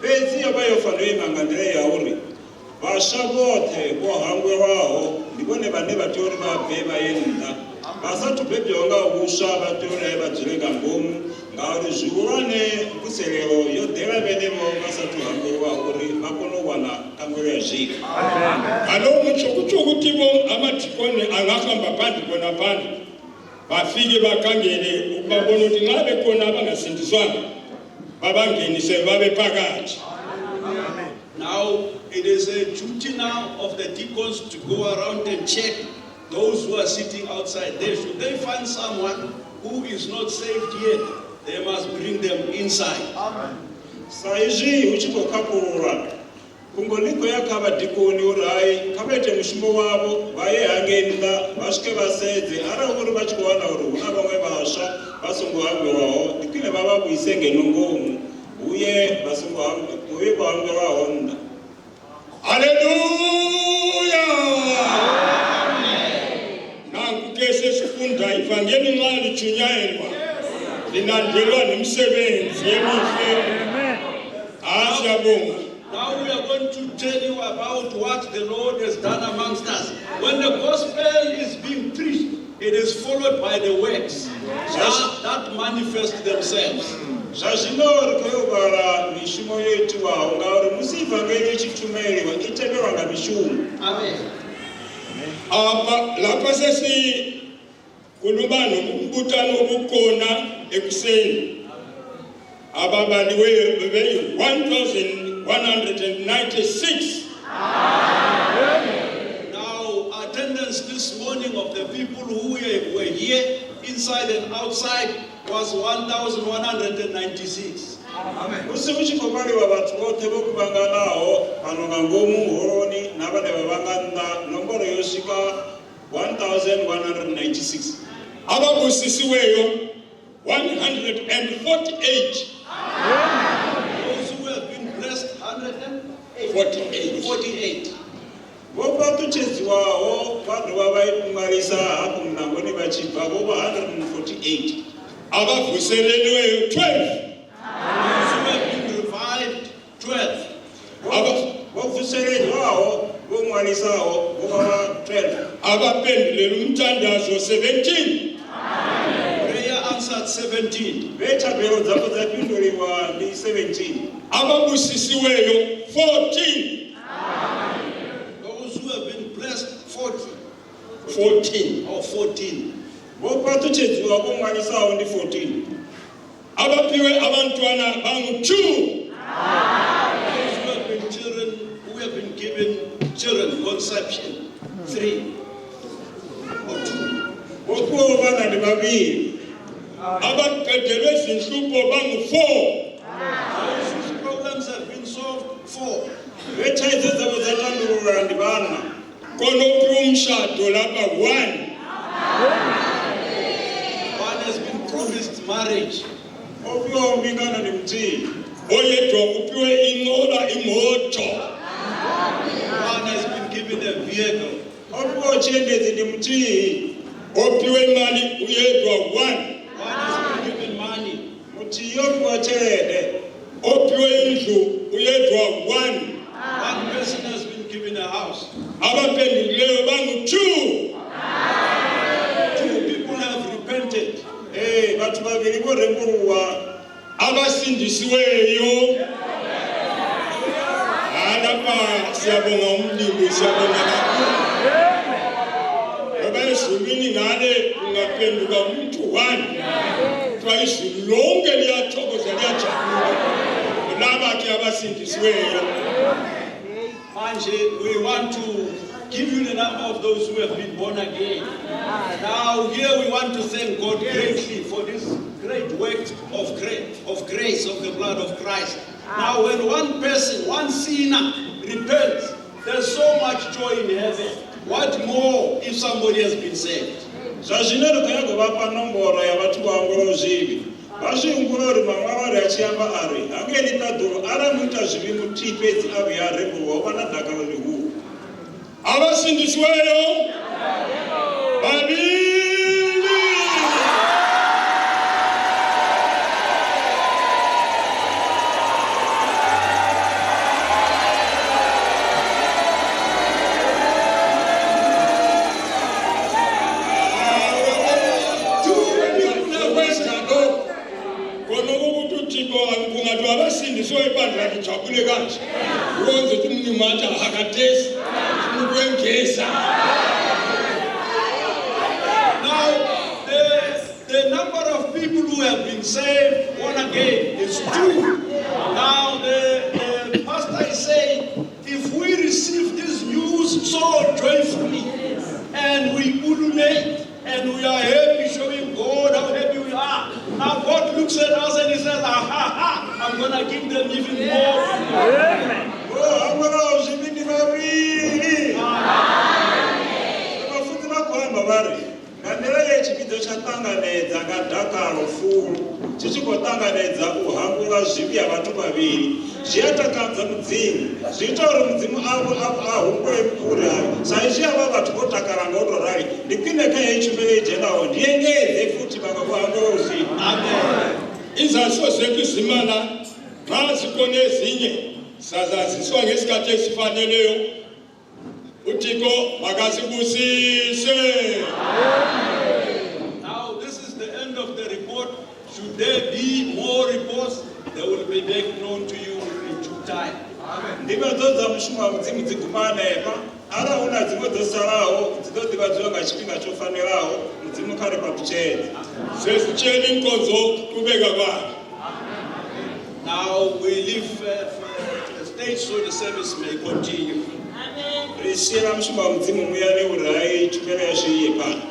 Fhedzi yo vha yo fanela u ima nga nḓila ya uri vhaswa vhoṱhe vho hangwelwaho ndi vhone vhane vha tea uri vha bve vha ye nnḓa, vha sathu bebwaho nga vhuswa vha tea uri vha dzule nga ngomu ngauri zwihulwane mvuselelo yo ḓela vhenevho vha sathu hangwelwaho uri vha kone u wana khangwelo ya zwivhi. Kaloku mutsho kutsho ukuthi bo amadikoni angahamba phandle khona phandle bafike bakhangele ukubabona ukuthi nxa bekhona abangasindiswanga babangenise babe phakathi. Now, it is a duty now of the deacons to go around and check those who are sitting outside there. Should they find someone who is not saved yet, they must bring them inside. Sa izwi hu tshi khou khakhululwa fhungo ḽi khou ya kha vhadikoni uri hai kha vha ite mushumo wavho vha ye hangei nnḓa vha swike vha sedze arali uri vha tshi khou wana uri hu na vhaṅwe vhaswa vha songo hangwelwaho ndi khwine vha vha vhuise ngeno ngomu huye vha songo huye vho hangwelwaho nnḓa. Haleluya! Nanku ke sesifunda ivangeli nxa litshunyayelwa lilandelwa nemisebenzi emihle. Ah, siyabonga. Now we are going to tell you about what the Lord has done amongst us. When the gospel is being preached, It is followed by the works that manifest themselves. Zwa zwino ri khou yo vhala mishumo yo itiwaho ngauri musi ivangeli i tshi thumeliwa i tevhelwa nga mishumo. Amen. Apha lapha sesikhuluma nombuthano obukhona ekuseni ababaliweyo bebeyi-1196. Now, attendance this morning of the people who were here, inside and outside, was 1,196. Musi hu tshi khou vhaliwa vhathu vhoṱhe vho kuvhanganaho fhano nga ngomu holoni na vhane vha vha nga nnḓa nomboro yo swika 1196. Ababusisiweyo 148. Those who have been blessed, 48. 148. Vho fhaṱutshedziwaho vha dovha vha ṅwalisa hafhu muṋangoni vha tshi bva vho vha 148. Abavuselelweyo 12. Those who have been revived, 12. Vho vuseledzwaho vho ṅwalisaho vho vha vha 12. Abaphendulela umthandazo 17. Prayer answered 17. Vhe thabelo dzavho dza fhinduliwa ndi 17. Ababusisiweyo 14. Those who have been blessed, 40. 14. Or 14. Vho fhaṱutshedziwa vho ṅwalisaho ndi 14. Abaphiwe abantwana bangu-2. Those who have been children, who have been given children, conception, 3 or 2. Vho fhiwaho vhana ndi vhavhili. Abaqedelwe zinhlupho bangu-4. Those whose problems have been solved, 4. Vhe thaidzo dzavho dza tandululwa ndi vhana. Konophiwa umshado lapha 1. One has been promised marriage. O fhiwaho mbingano ndi muthihi. Oyedwa uphiwe inqola imoto. One has been given a vehicle. O fhiwaho tshiendedzi ndi muthihi. Ophiwe imali uyedwa 1. One has been given money. Muthihi o fhiwa tshelede. Ophiwe indlu uyedwa 1. One person has been given a house. Abaphendukileyo bangu-2. 2 people have repented. Ee, vhathu vhavhili vho rembuluwa. Abasindisiweyo. Ha, lapha siyabonga umlimi, siyabonga kakhulu. Ngoba ezulwini ngale ungaphenduka umuntu 1. Kuthiwa izulu lonke liyathokoza liyajabula. Laba ke abasindisiweyo. Manje, we want to give you the number of those who have been born again. Now here we want to thank God greatly for this great work of grace of the blood of Christ. Now when one person, one sinner repents, there's so much joy in heaven. What more if somebody has been saved? Zwa zwino ri khou nyaga u vha fha nomboro ya vhathu vho hangwelaho zwivhi. Vha zwi humbula uri maṅwalo ri a tshi amba a ri hangei ḽiṱaḓulu arali muita zwivhi muthihi fhedzi a vhuya a rembuluwa hu vha na dakalo ḽihulu. Abasindisiweyo babili. Khona ukuthi uThixo kungathiwa abasindisiwe ibandla lijabule kanje. Ukwenza ukuthi umlimi athi akadesi, ufuna ukwengeza. Now, the number of people who have been saved, born again, is 2. Now, the pastor is saying, if we receive this news so joyfully, and we ululate, and we are happy, showing God how happy we are. Now God looks at us and he says, aha, ha, I'm going to give them even more. Oh, hangwelaho zwivhi ndi vhavhili. Vhafunzi vha khou amba vha ri nga nḓila ye tshivhidzo tsha ṱanganedza nga dakalo fulu tshi tshi khou ṱanganedza u hangwelwa zwivhi ha vhathu vhavhili zwi a takadza Mudzimu, zwi ita uri Mudzimu a humbule uri hai sa izwi havha vhathu vho takala nga u tou rali ndi khwine kha heyi tshumelo i dzhenaho ndi engedze futhi vhaṅwe vho hangwelwaho zwivhi. Amen. Izaziso zethu zimala nxa zikhona ezinye sazaziswa ngesikhathi esifaneleyo. uThixo makasibusise. Amen. Should there be more reports, they will be made known to you in due time. Nḓivhadzo dza mushumo wa mudzimu dzi guma hanefha arali hu na dziṅwe dzo salaho dzi ḓo ḓivhadziwa nga tshifhinga tsho fanelaho mudzimu kha ri fhaṱutshedze. Sesitshela inkonzo ukuqhubeka kwayo. Now we leave for the stage so the service may continue. Ri siela mushumo wa mudzimu muyani uri hai tshumelo yashu i ye phanḓa.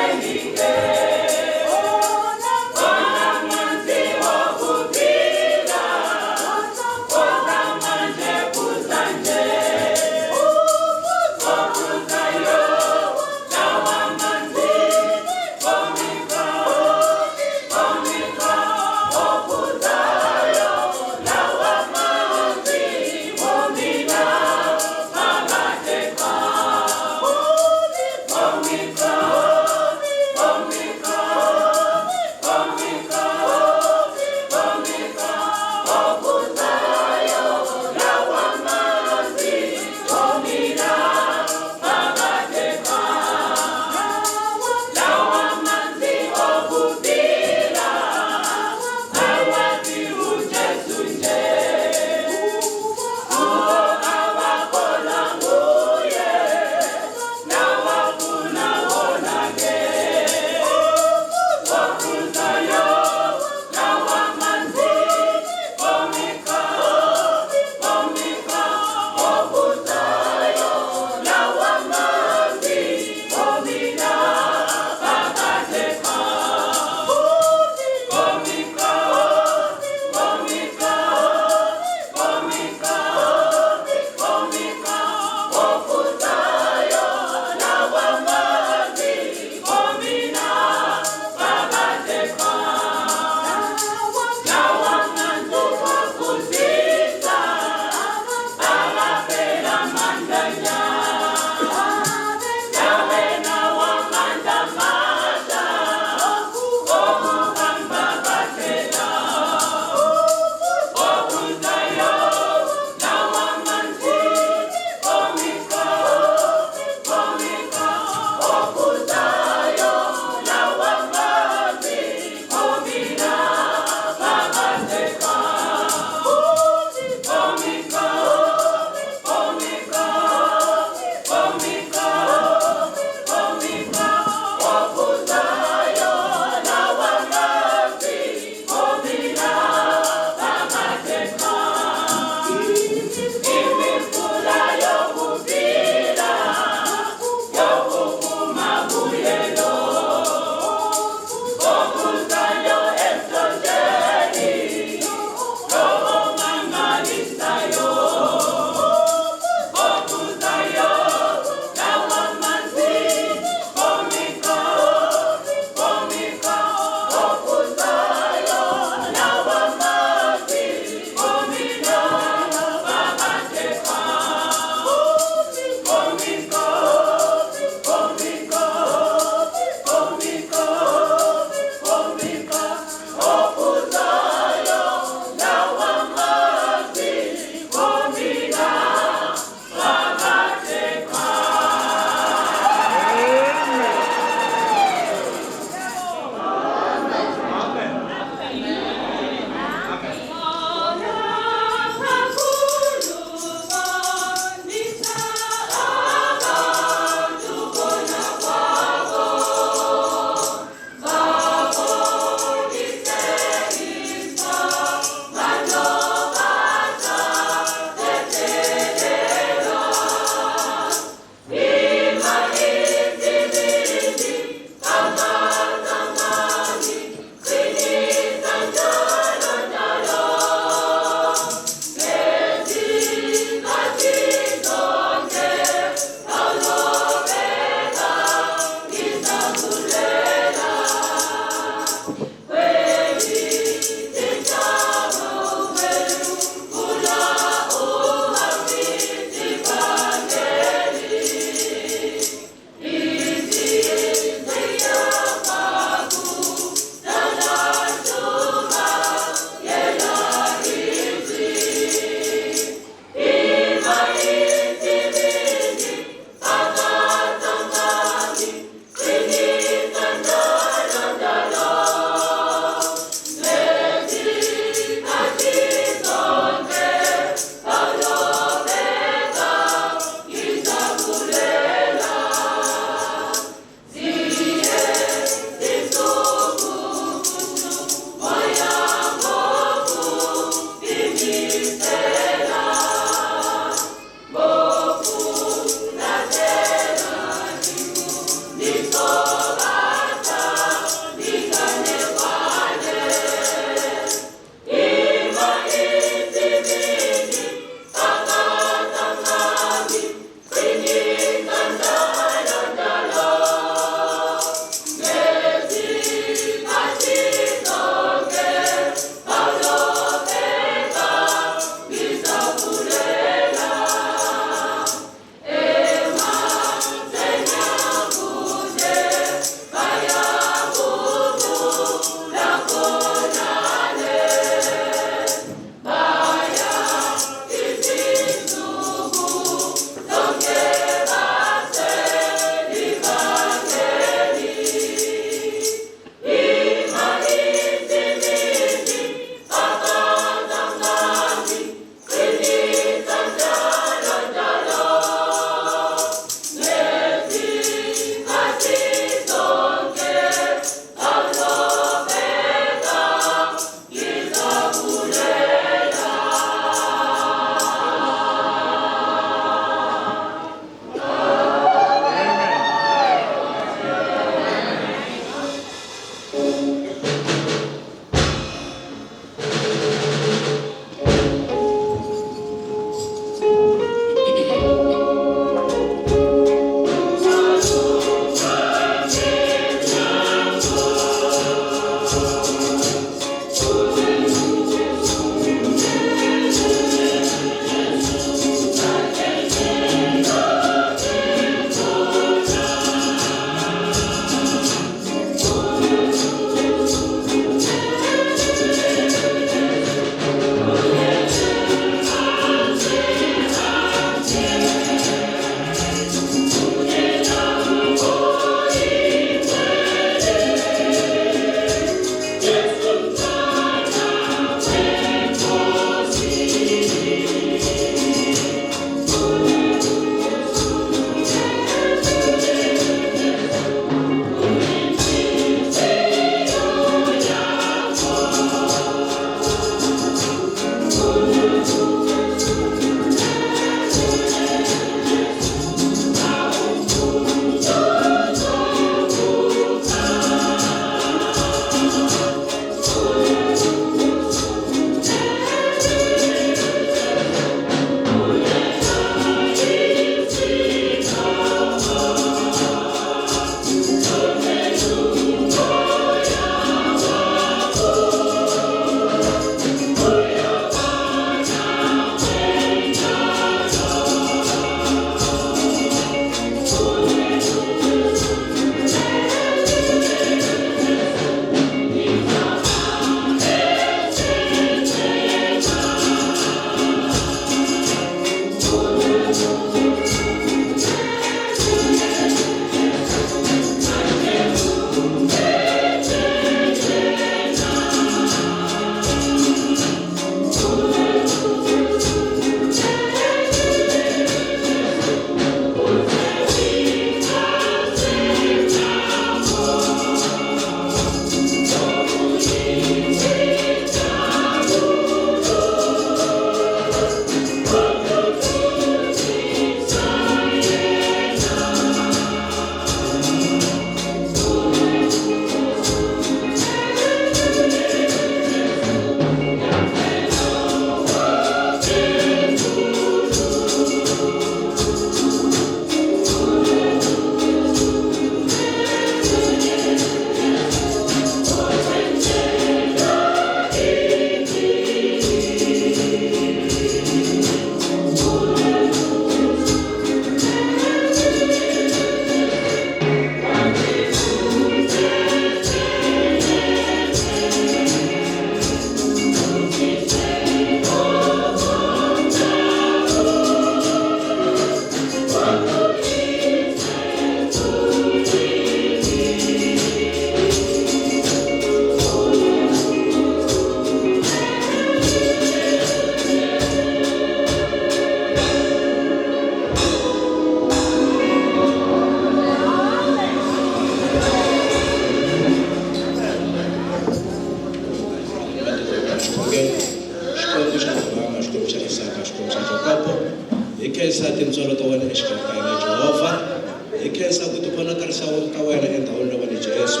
vonakarisa ka wena endhawini lowani Jesu.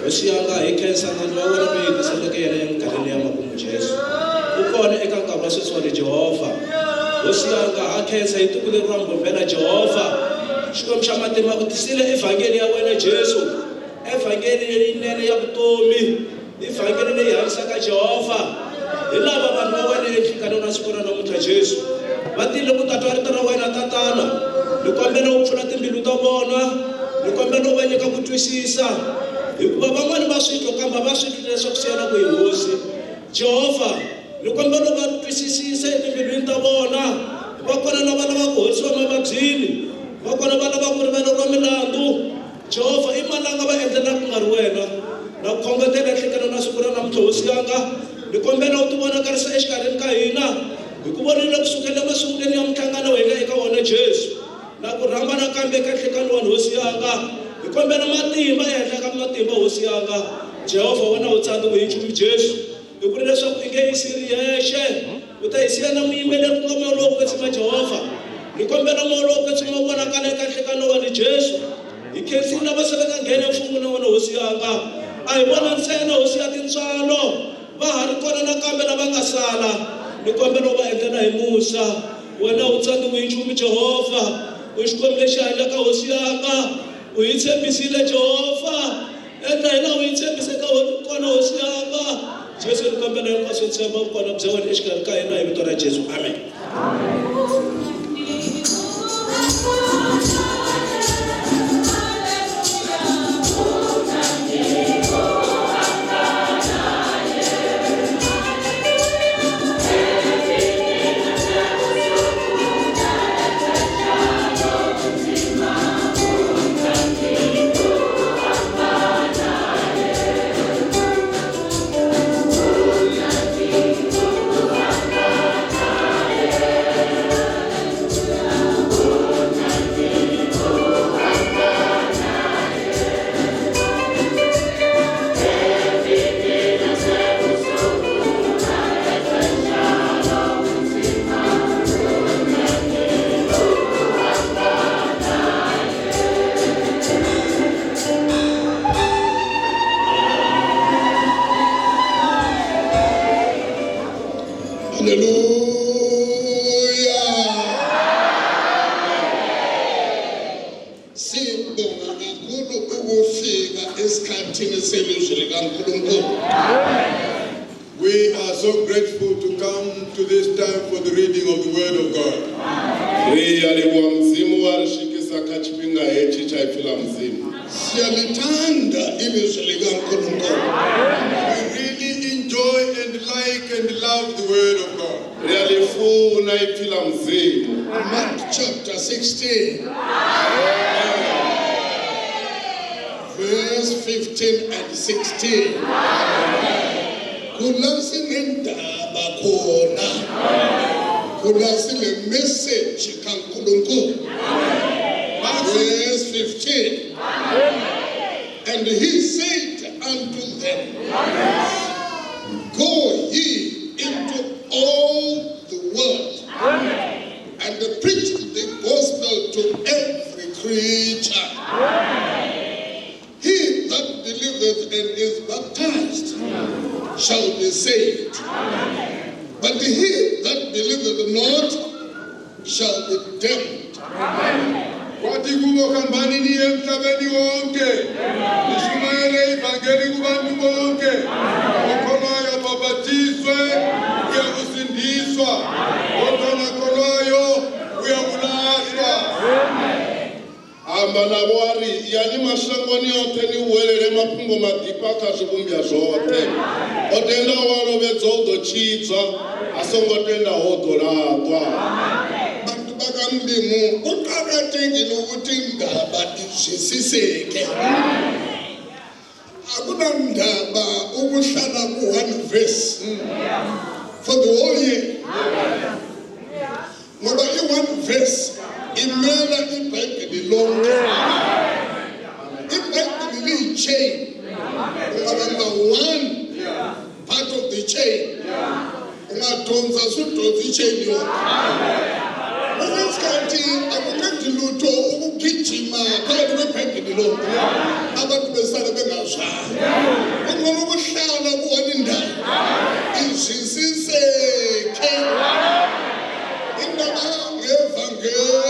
Hosi yanga, hi khensa nandzu wa wena loyi hi tiseleke yena eminkarhini ya makumu Jesu. U kona eka nkarhi wa sweswiwani Jehovha. Hosi yanga, ha khensa hi tiko leri ra Mbombela Jehovha. Xikwembu xa matimba ku tisile evhangeli ya wena Jesu. Evhangeli leyinene ya vutomi, evhangeli leyi hanyisaka Jehovha. Hi lava vanhu va wena enhlikanweni wa siku ra namuntlha Jesu. Va tile ku ta twa rito ra wena Tatana. Ni kombela u pfula timbilu ta vona. Ni kombela u va nyika ku twisisa. Hikuva van'wana va swi twa kambe a va swi twi leswaku swi yela kwihi Hosi. Jehovha, ni kombela u va twisisisa etimbilwini ta vona. Va kona lava lavaka ku horisiwa emavabyini. Va kona va lavaka ku rivaleriwa milandzu. Jehovha, i mani la nga va endlelaka ku nga ri wena? Na ku khongotela enhlekanweni wa siku ra namuntlha, Hosi yanga, ni kombela u tivonakarisa exikarhini ka hina, hi ku vonile ku sukela emasungulweni ya minhlangano hi nga eka wona, Jesu. Na ku rhamba nakambe eka nhlekani wa Hosi yanga, hi kombela matimba ehenhla ka matimba, Hosi yanga. Jehovha, wena u tsandziwi hi nchumu, Jesu. Hi ku ri leswaku i nge yi siyi ri yexe, u ta yi siya na muyimbeleri ku nga moya lowo kwetsima Jehovha. Ni kombela moya lowo kwetsima wu vonakala eka nhlekano wa ni Jesu. Hi khensile lava se va nga nghena emfun'wini wa wena Hosi yanga. A hi vona ntsena Hosi ya tintswalo, va ha ri kona nakambe lava nga sala. Ni kombela u va endlela hi musa. Wena u tsandziwi hi nchumu Jehovha, u Xikwembu lexi hanyaka Hosi yanga. U hi tshembisile Jehovha. Endla hi laha u yi tshembiseke kona Hosi yanga. Jesu ni kombela hinkwaswo tshemba vukona bya wena exikarhi ka hina hi vito ra Jesu. Amen. Haleluya. Sibonga kakhulu ukufika esikhathini selizwi likaNkulunkulu. We are so grateful to come to this time for the reading of the Word of God. Ri a livhuwa Mudzimu wa ri swikisa kha tshifhinga hetshi tsha ipfi ḽa Mudzimu. Siyalithanda ilizwi likaNkulunkulu. We really enjoy and like and love the Word of God. Ri a ḽi funa ipfi ḽa Mudzimu. Mark chapter 16. Verse 15 and 16. Kula sinendaba khona. Kula sine message kaNkulunkulu. Verse 15. And he said unto them, Go ye into all the world and preach the gospel to every creature. He that believeth and is baptized shall be saved. But he that believeth not shall be damned. Kwathi kubo hambani niye emhlabeni wonke nishumayele ivangeli kubantu bonke okholwayo abhabhatiswe uyakusindiswa kodwa ongakholwayo uyakulahlwa. Amba navho a ri, Iyani mashangoni oṱhe ni huwelele mafhungo maḓifha kha zwivhumbwa zwoṱhe. O tendaho a lovhedzwa u ḓo tshidzwa, a songo tendaho u ḓo laṱwa. Bantu bakaMlimu kuqakathekile ukuthi indaba izwisiseke. Akunandaba ukuhlala ku-one verse for the whole year. Ngoba i-one verse imela iBhayibheli lonke. IBhayibheli liyi-chain. Ungabamba one part of the chain. Ungadonsa sudonsa i-chain yonke. Kwesinye isikhathi akuqedi lutho ukugijima phakathi kweBhayibheli lonto abantu besale bengazwanga. Kungcono ukuhlala kuwona indawo izwisiseke indaba ngevangeli.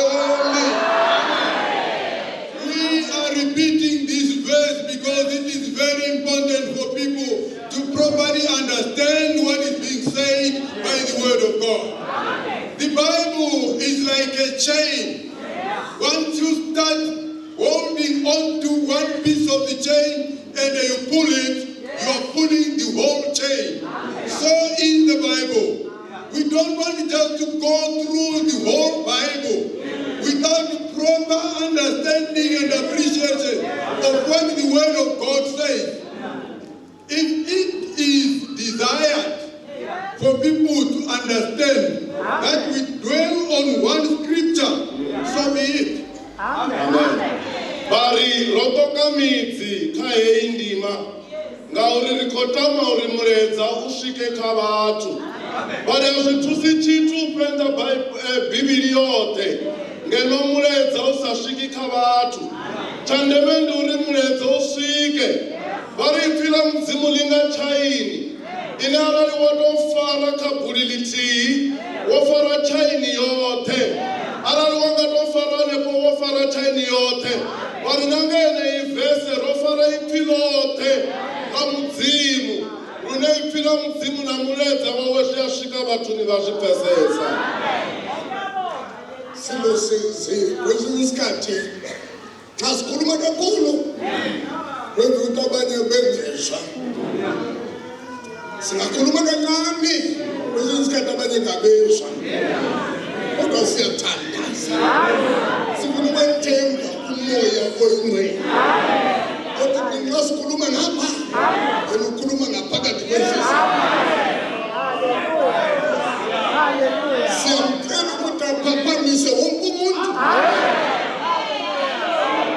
We are repeating this verse because it is very important for people to properly understand what is being said by the word of God. The Bible is like a chain. Once you start holding on to one piece of the chain and you pull it, you are pulling the whole chain. So in the Bible, we don't want just to go through the whole Bible without proper understanding and appreciation of what the Word of God says. If it is desired for people to understand that we dwell on one scripture, so be it. Amen. Vha ri ro ṱoka midzi kha heyi ndima ngauri ri khou tama uri mulaedza u swike kha vhathu. Vha ri a zwi thusi tshithu u fhenḓa Bivhili yoṱhe ngeno mulaedza u sa swiki kha vhathu. Tsha ndeme ndi uri mulaedza u swike. Vha ri ipfi ḽa Mudzimu ḽi nga tshaini ine arali wa tou fara kha buli ḽithihi wo fara tshaini yoṱhe. Arali wa nga tou fara hanefho wo fara tshaini yoṱhe. Vha ri na nga yeneyi vese ro fara ipfi ḽoṱhe ḽa Mudzimu, lune ipfi ḽa Mudzimu na mulaedza wawe zwi a swika vhathuni vha zwi pfesesa. Silo kwesinye isikhathi xa sikhuluma kakhulu kwenza ukuthi abanye bengezwa. Singakhuluma kancane kwesinye isikhathi abanye ngabezwa, kodwa siyathandaza, sifuna ukwethemba uMoya oyiNgcwele othi nxa sikhuluma ngapha yena ukhuluma ngaphakathi kwenhliziyo. Siyamcela ukuthi aphaphamise wonke umuntu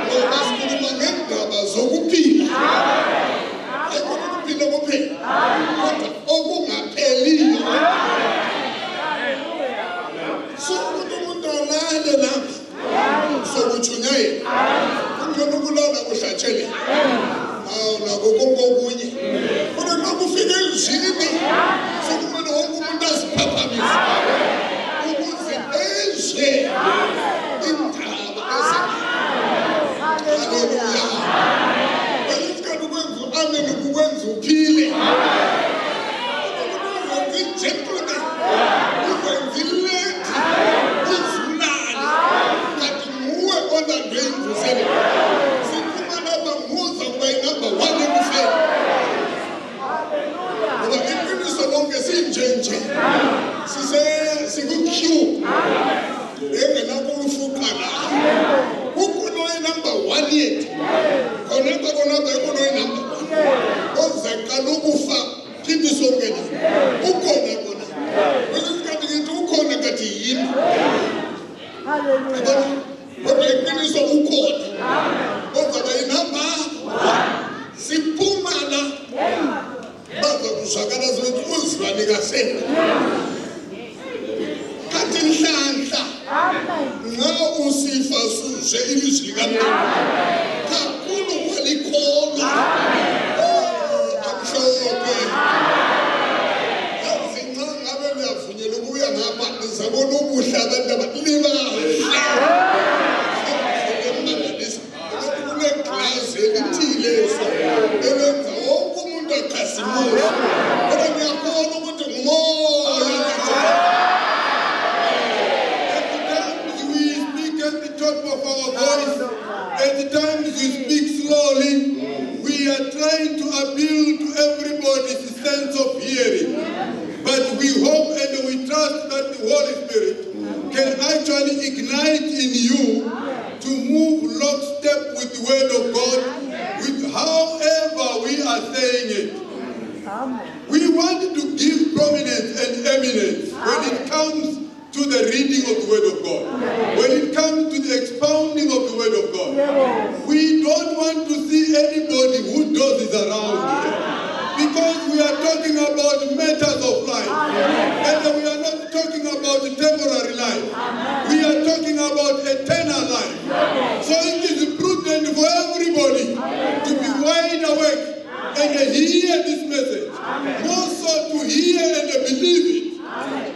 ngoba sikhuluma ngendaba zokuphila, hayi ukuphila kuphela kodwa okungapheliyo. So ukuthi umuntu alale lapha sokutshunyayela, kungcono ukulala kuhlatshelele awu nako konke okunye, kodwa nxa kufika elizwini sokumele wonke umuntu aziphaphamise ukuze ezwe indaba. Haleluya. Kwesinye isikhathi ukwenza u-amen kukwenza uphile, uzenza i-gentleman, uzenza i-lady, uzulale, kanti nguwe olandwe imvuselelo. Siphuma lapha nguza kuba yi-number one ekufeni, ngoba iqiniso lonke sinjenje siku-queue engenakufuqa la ukhona oyi-number one yethu khonapha khonapha ikhona oyi-number one ozaqala ukufa kithi sonke la ukhona kona. Kwesinye isikhathi ngithi ukhona kathi yimi, yabona, kodwa iqiniso ukhona ozaba yi-number one. Siphuma la baza kuzwakala ukuthi uzibani kasekho, kanti nhlanhla nxa usifa suzwe ilizwi likaMlimu kakhulu walikholwa. Amhlophe yazi nxa ngabe niyavunyelwa ukubuya ngapha nizabona ubuhle abantu libahle emangalisa ukuthi kuneglasi elithile so elenza wonke umuntu akhazimule, kodwa ngiyakholwa ukuthi nguMoya. At the times we speak at the top of our voice, at the times we speak slowly, we are trying to appeal to everybody's sense of hearing. But we hope and we trust that the Holy Spirit can actually ignite in you to move lockstep with the Word of God, with however we are saying it. We want to give prominence and eminence when it comes to the reading of the Word of God, when it comes to the expounding of the Word of God. We don't want to see anybody who dozes around here, because we are talking about matters of life. And we are not talking about temporary life. We are talking about eternal life. So it is prudent for everybody and hear this message. More so to hear and believe it.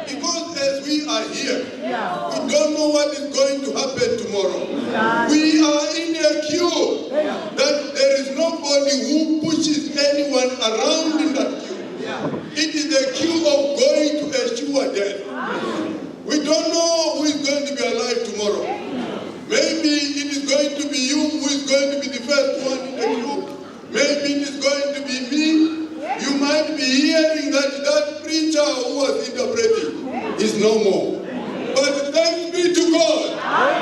Because as we are here, we don't know what is going to happen tomorrow. We are in a queue that there is nobody who pushes anyone around in that queue. It is a queue of going to a sure death. We don't know who is going to be alive tomorrow. Maybe it is going to be you who is going to be the first one in the queue. Maybe it is going to be me. You might be hearing that that preacher who was interpreting is no more. But thanks be to God,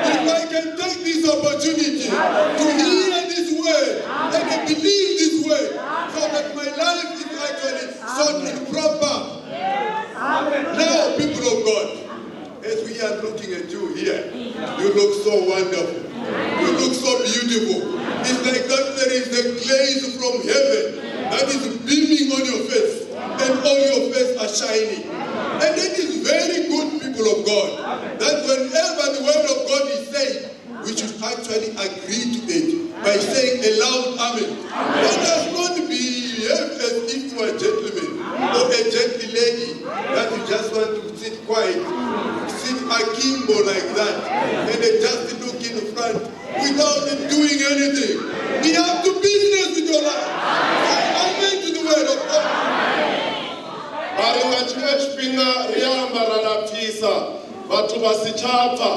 if I can take this opportunity to hear this word and to believe this word, so that my life is actually sorted proper. Now, people of God, as we are looking at you here, you look so wonderful. You look so beautiful. It's like that there is a glaze from heaven that is beaming on your face, and all your face are shining. And it is very good, people of God, that whenever the word of God is said, we should actually agree to it by saying a loud amen. Let us not behave as if you are a gentleman or a gentle lady that you just want to sit quiet, sit akimbo like that, and they just look in front without doing anything. We have to business with your life. Say amen to the word of God. Vha ri nga tshiṅwe tshifhinga ri amba ra lapfisa vhathu vha si tsha pfa,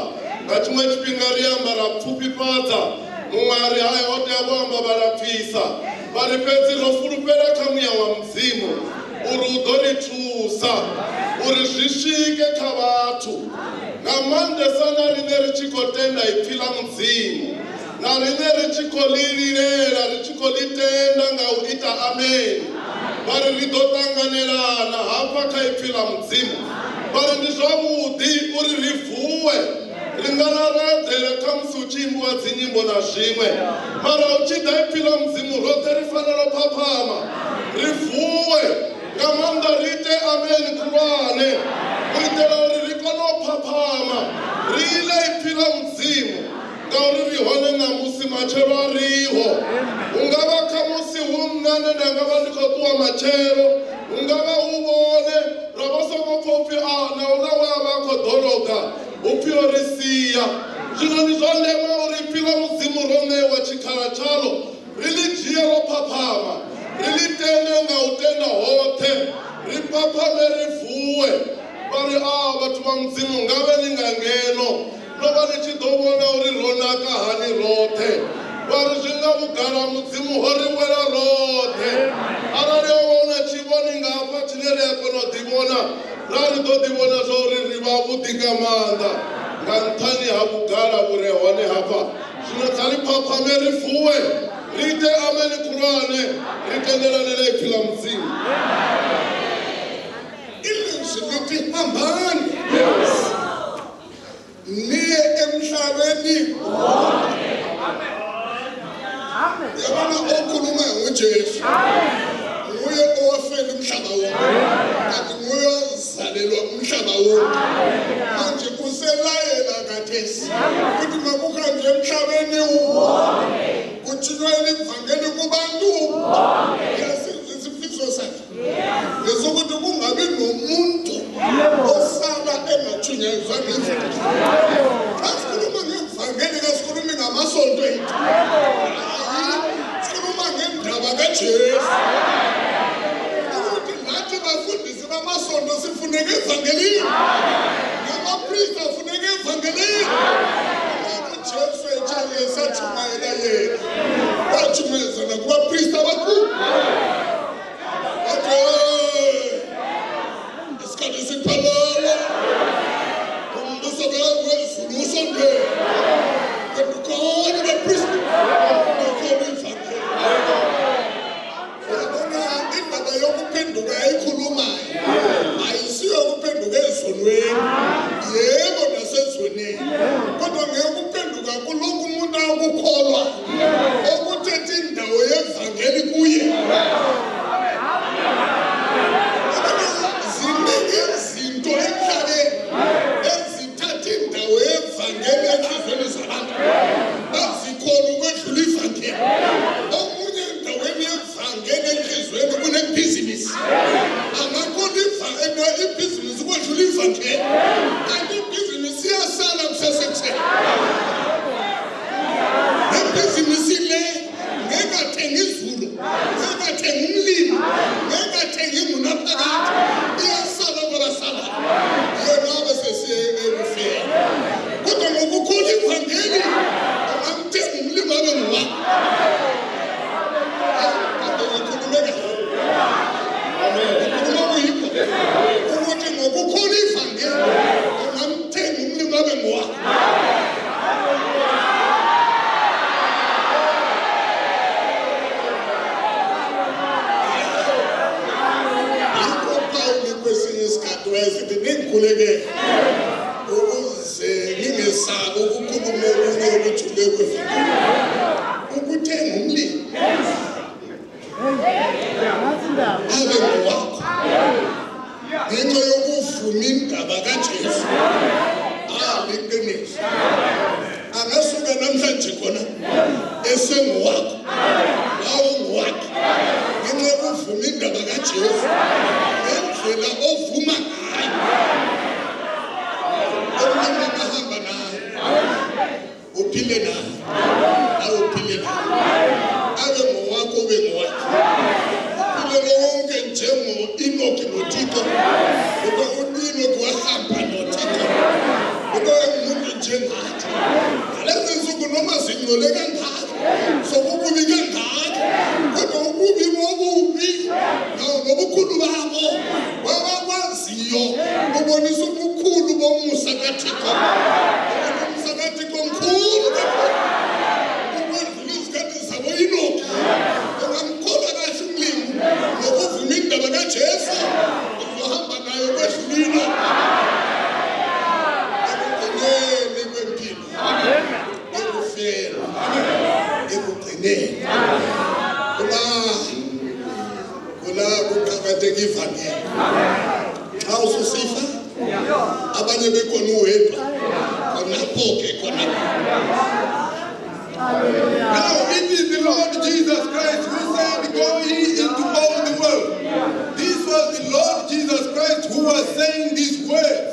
nga tshiṅwe tshifhinga ri amba ra pfufhifhadza, muṅwe a ri hai ho tea vho amba vha lapfisa. Vha ri fhedzi ro fulufhela kha muya wa Mudzimu uri u ḓo ri thusa uri zwi swike kha vhathu, nga maanḓesa na riṋe ri tshi khou tenda ipfhi ḽa Mudzimu, na riṋe ri tshi khou ḽi lilela, ri tshi khou ḽi tenda nga u ita ameni. Vha ri ri ḓo ṱanganelana hafha kha ipfhi ḽa Mudzimu. Vha ri ndi zwavhuḓi uri ri vuwe, ri nga na ra eḓela khamusi hu tshi imbiwa dzinyimbo na zwiṅwe, mara hu tshi ḓa ipfhi ḽa Mudzimu roṱhe ri fanela u phaphama, ri vuwe nga maanḓa, ri ite ameni khulwane u itela uri ri kone u phaphama, ri ile ipfhi ḽa Mudzimu, ngauri ri hone ṋamusi, matshelo a riho. Hu nga vha khamusi hu nṋe ane nda nga vha ndi khou ṱuwa matshelo, hu nga vha hu vhone ra vha songo pfa upfhi a na uḽa we a vha a khou ḓologa upfhi o ri sia. Zwino ndi zwa ndeme uri ipfhi ḽa Mudzimu ro ṋewa tshikhala tshalo, ri ḽi dzhie ro phaphama, ri ḽi tende nga u tenda hoṱhe, ri phaphame, ri vuwe. Vha ri a vhathu vha Mudzimu, nga vhe ni nga ngeno no vha ni tshi ḓo vhona uri ro naka hani roṱhe. Vha ri zwi nga vhugala ha Mudzimu ho ri wela roṱhe. Arali ho vha hu na tshivhoni nga hafha tshine ri a kona u ḓivhona, ra ri ḓo ḓivhona zwa uri ri vhavhuḓi nga maanḓa nga nṱhani ha vhugala vhu re hone hafha. Zwino kha ri phaphame, ri vuwe, ri ite ameni khulwane, ri tendelane na ipfhi ḽa Mudzimu. Ilizwi lithi hambani niye emhlabeni wonke. Yabona, okhuluma nguJesu, nguye owafela umhlaba wonke, kanti nguye ozalelwa umhlaba wonke. Manje uselayela kathesi ukuthi makuhanjwe emhlabeni wonke, kutshunyayelwe ivangeli kubantu. Yasenza isifiso sakhe ngesokuthi kungabi nomuntu osala engatshunyayezwa ngevangeli. Xa sikhuluma ngevangeli kasikhulumi ngamasonto ethu, hayi, sikhuluma ngendaba kaJesu, ukuthi nathi bafundisi bamasonto sifuneka evangelini, namapristi afuneka evangelini. UJesu esatshumayela yena, watshumayeza nakubapristi abakhulu, wathi, "Hey, isikhathi siphelele, umbuso wezulu usondele, phendukani bapristi, nikhona ivangeli." Uyabona, indaba yokuphenduka ayikhulumayo ayisiyo ukuphenduka ezonweni, yebo nasezonweni, kodwa ngeyokuphenduka kulokhu umuntu akukholwa. Ngikhulekele ukuze ngingesabi ukukhuluma okunye okujule kwevangeli. Ukuthenga umlimi abe ngowakho ngenxa yokuvuma indaba kaJesu. Ah, liqiniso. Angasuka namhlanje khona esengowakho, nawe ungowakhe ngenxa yokuvuma indaba kaJesu ngendlela ovuma ngayo. Omnye angahamba nawe, uphile nawe, nawe uphile nawe, abe ngowakho, ube ngowakhe, uphile lonke njengo-Enoki noThixo, ngoba u-Enoki wahamba noThixo, ngoba engumuntu njengathi. Ngalezi nsuku noma zingcole kangaka, sokububi kangaka, kodwa ububi bobubi nobukhulu babo wabakwaziyo bubonisa ubukhulu bomusa kaThixo. Umusa kaThixo mkhulu kakhulu ukwedlula izikhathi zabo Enoki. Ungamkholwa kahle umlimi nokuvuma indaba kaJesu, uzohamba nayo kwedlula Enoki ekugcineni kwempilo, ekufeni, ekugcineni kula kuqakatheka ivangeli. Xa ususifa abanye bekhona, uwedwa khonapho-ke, khonapho. Now it is the Lord Jesus Christ who said, "Go ye into all the world." This was the Lord Jesus Christ who was saying these words.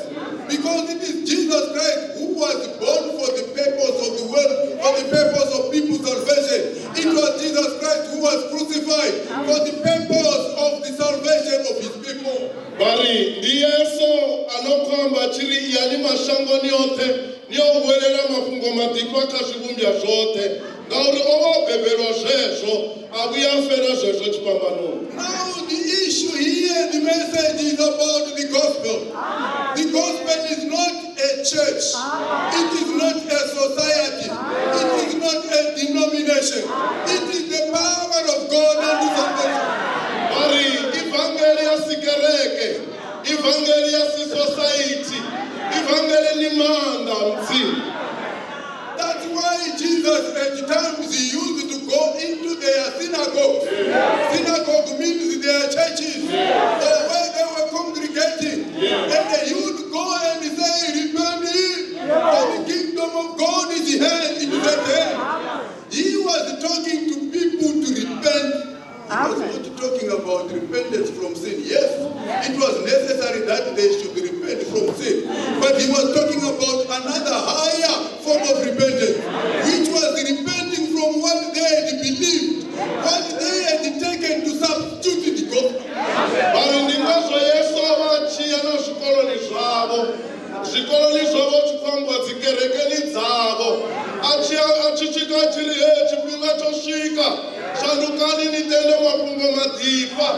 Because it is Jesus Christ who was born for the purpose of the world, for the purpose of people's salvation. It was Jesus Christ who was crucified for the purpose of the salvation of his people. Vha ri ndi Yesu a no khou amba tshi ri iyani mashangoni oṱhe ni yo huwelela mafhungo maḓifha kha zwivhumbwa zwoṱhe, ngauri o vha o bebelwa zwezwo, a vhuya a fela zwezwo tshifhambanoni. Now the issue here, the message is about the gospel. The gospel is not a church. It is not a society. It is not a denomination. It is the power of God unto salvation. Vha ri ivangeli ya si kereke, ivangeli ya si society, ivangeli ndi maanḓa a Mudzimu. That's why Jesus at times he used to go into their synagogues. Synagogue means their churches, or where they were congregating. And he would go and say, "Repent ye, for the kingdom of God is hand, it is at hand." He was talking to people to repent. He was not talking about repentance from sin. Yes, it was necessary that they should repent from sin. But he was talking about another higher form of repentance, which was repenting from what they had believed, what they had taken to substitute the gospel. Vha ri ndi ngazwo Yesu a vha a tshi ya na zwikoloni zwavho, zwikoloni zwavho tshi khou ambiwa dzikerekeni dzavho, a tshi a tshi swika a tshi ri he tshifhinga tsho swika, shandukani ni tende mafhungo maḓifha.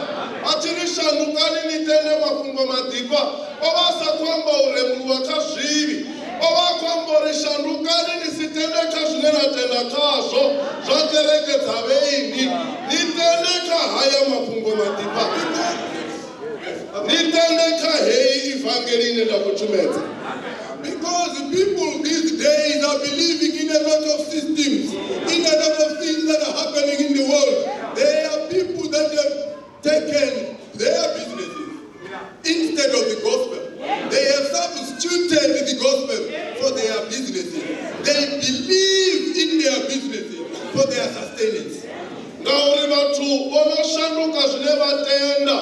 A tshi ri shandukani ni tende mafhungo maḓifha, o vha a sa khou amba u rembuluwa kha zwivhi, o vha a khou amba uri shandukani ni si tende kha zwine na tenda khazwo zwa kereke dza vheini, ni tende kha haya mafhungo maḓifha, ni tende kha heyi ivangeli ine nda khou tshumedza. Because people these days are believing in a lot of systems, in a lot of things that are happening in the world. There are people that have taken their businesses instead of the gospel. They have substituted the gospel for their businesses. They believe in their businesses for their sustenance. Ngauri vhathu vho no shanduka zwine vha tenda,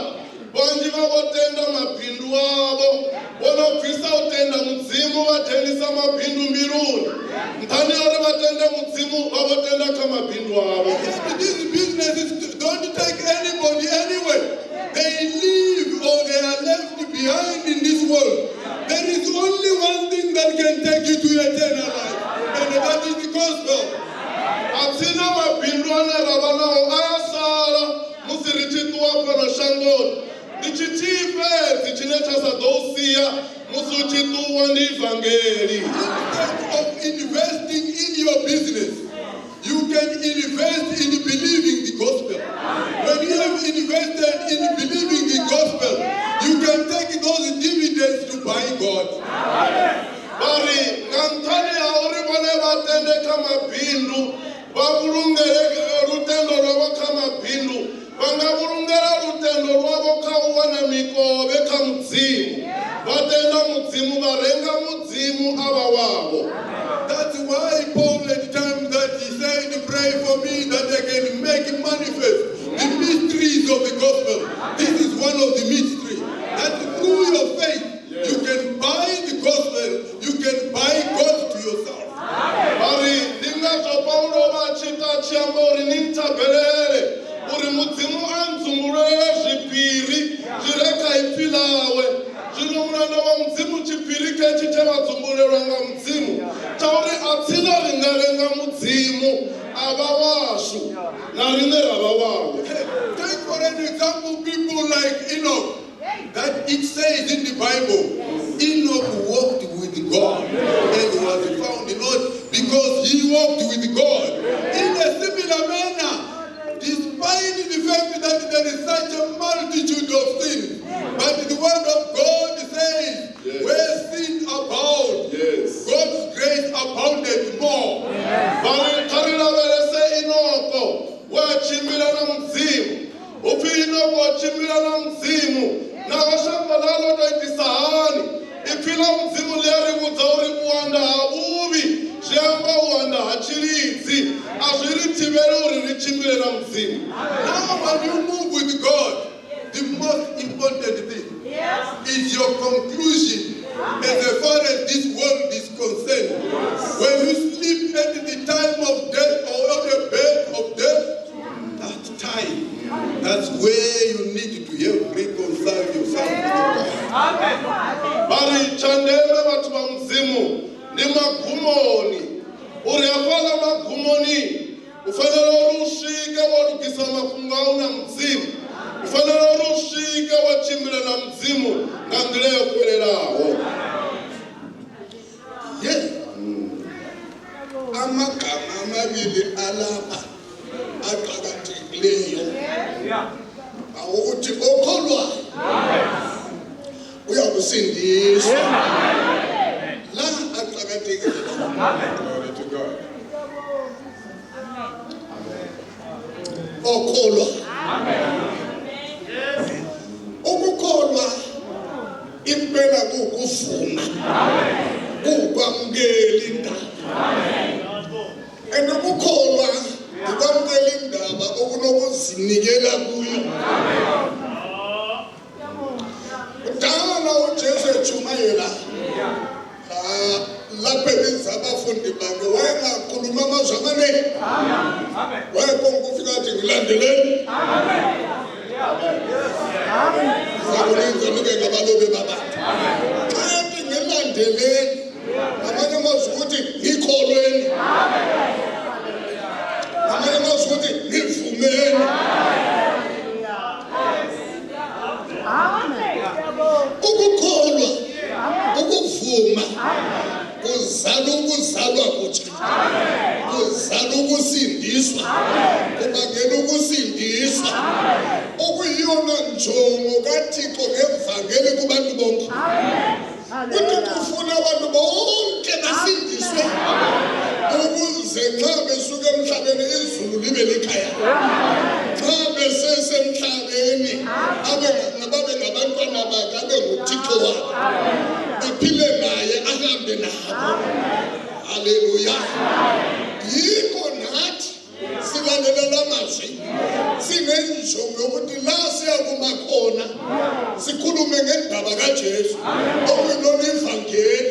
vhanzhi vha vho tenda mabindu avho, vho no bvisa u tenda Mudzimu, vha dzhenisa mabindu mbiluni. Nṱhani ha uri vha tende Mudzimu, vha vho tenda kha mabindu avho. And these businesses don't take anybody anywhere. They live or they are left behind in this world. There is only one thing that can take you to eternal life, and that is the gospel. Atsina mabindu ane ra vha nao a ya sala musi ri tshi ṱuwa fhano shangoni. Ndi tshithihi fhedzi tshine tsha sa ḓo u sia musi u tshi ṱuwa, ndi ivangeli. Instead of investing in your business, you can invest in believing the gospel. When you have invested in believing the gospel, you can take those dividends to buy God. kha mabindu vha vhulungele lutendo lwavho kha mabindu vha nga vhulungela lutendo lwavho kha u wana mikovhe kha mudzimu vha tenda mudzimu vha renga mudzimu a vha wavho. That's why Paul at the time that he said, pray for me that I can make manifest the mysteries of the gospel. This is one of the mysteries. That through your faith, you can buy the gospel, you can buy God to yourself. Vha ri ndi ngazwo Paulo vha tshi ta tshi amba uri ni nthabelele uri mudzimu a ndzumbululele zwiphiri zwi re kha ipfi ḽawe. Zwino mulanda wa mudzimu tshiphiri khetshi tshe vha dzumbulelwa nga mudzimu tsha uri a tsina ri nga renga mudzimu a vha washu na riṋe ra vha wawe. Take for an example people like Enoch, that it says in the Bible, Enoch walked with God and was found not because he walked with God. In a similar manner, despite the fact that there is such a multitude of sins, but the word of God says, where sin abounds, God's grace abounded more. Vha ri kha ri lavhelese Enoko we a tshimbila na mudzimu. Upfi Enoko o tshimbila na mudzimu naho shango ḽa ḽo tou itisa hani. Ipfi ḽa mudzimu ḽi a ri vhudza uri u anda ha vhuvhi zwi amba u anda ha tshilidzi a zwi ri thivhele uri ri tshimbile na mudzimu. Now when you move with God, the most important thing is your conclusion as far as this world is concerned. When you sleep at the time of death or on the bed of death, that time, that's where you need to have reconciled yourself with God. Vha ri tsha ndeme vhathu vha mudzimu ndi magumoni uri hafhaḽa magumoni u fanela uri u swike wa lugisa mafhungo au na mudzimu, u fanela uri u swike wa tshimbila na mudzimu nga nḓila yo fhelelaho. Yes. Amagama amabili alapha aqakathekileyo awukuthi okholwayo uyakusindiswa. La aqakathekile. Glory to God. Okholwa. Ukukholwa impela kukuvuma. Kukwamukela indaba. And ukukholwa ukwamukela indaba okunokuzinikela kuyo. Kudala uJesu ejumayela lapho ebiza abafundi bakhe wayengakhuluma amazwi amaningi. Wayekonke ufika athi ngilandeleni. Zakulenza nibe ngabalobi babantu. Xa ethi ngilandeleni, ngamanye amazwi ukuthi ngikholweni. Ngamanye amazwi ukuthi ngivumeni. Ukukholwa, ukuvuma, kuzala ukuzalwa kutsha, kuzala ukusindiswa, kubangela ukusindiswa okuyiyona njongo kaThixo ngevangeli kubantu bonke. UThixo ufuna abantu bonke basindiswe ukuze nxa besuka emhlabeni izulu libe likhaya. Nxa besesemhlabeni babe ngabantwana bakhe, abe nguThixo wabo, baphile naye, ahambe nabo. Haleluya. Yikho nathi silalela la mazwi sinenjongo yokuthi la siyakuma khona sikhulume ngendaba kaJesu okuyilona ivangeli.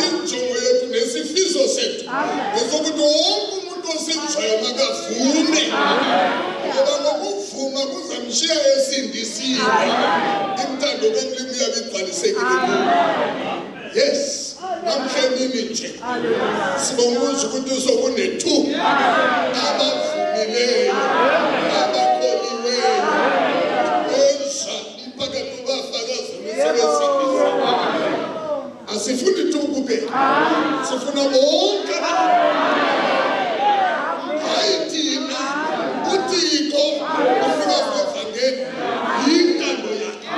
Injongo yethu nesifiso sethu ngesokuthi wonke umuntu osizwayo makavume, ngoba ngokuvuma kuzamshiya esindisiwe. Intando kaMlimu iyabe igcwalisekile kuwo. Yes, namhla emini nje sibonga ukuthi sokune-2 abavumileyo, abakholiweyo, benza umphakathi ubafakazela sebesindisiwe. Asifuni tu kuphela, sifuna bonke. Hayi thina, uThixo umnikazi wevangeli, yintando yakhe.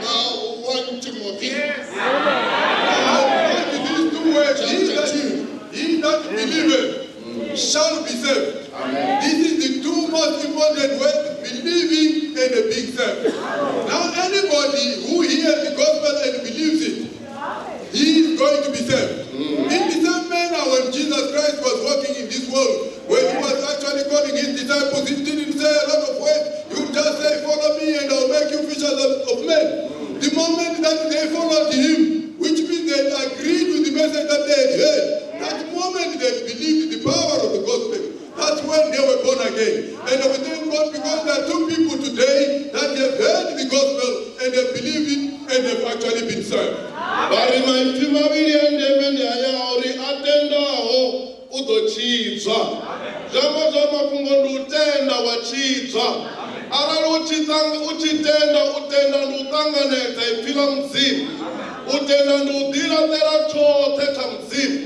Now 1 Timothy Now, these two words, chapter 2. he that believeth that they followed him, which means they agreed with the message that they had heard, that moment they believed the power of the gospel, that's when they were born again. And we thank God because there are two people today that have heard the gospel and have believed it and have actually been saved. Vha ri maipfi mavhili a ndeme ndi haya a uri a tendaho u ḓo tshidzwa. Zwi amba zwa mafhungo ndi u tenda wa tshidzwa. Arali u tshi tang- u tshi tenda u tenda ndi u ṱanganedza ipfi ḽa Mudzimu. U tenda ndi u ḓilaṱela tshoṱhe kha Mudzimu.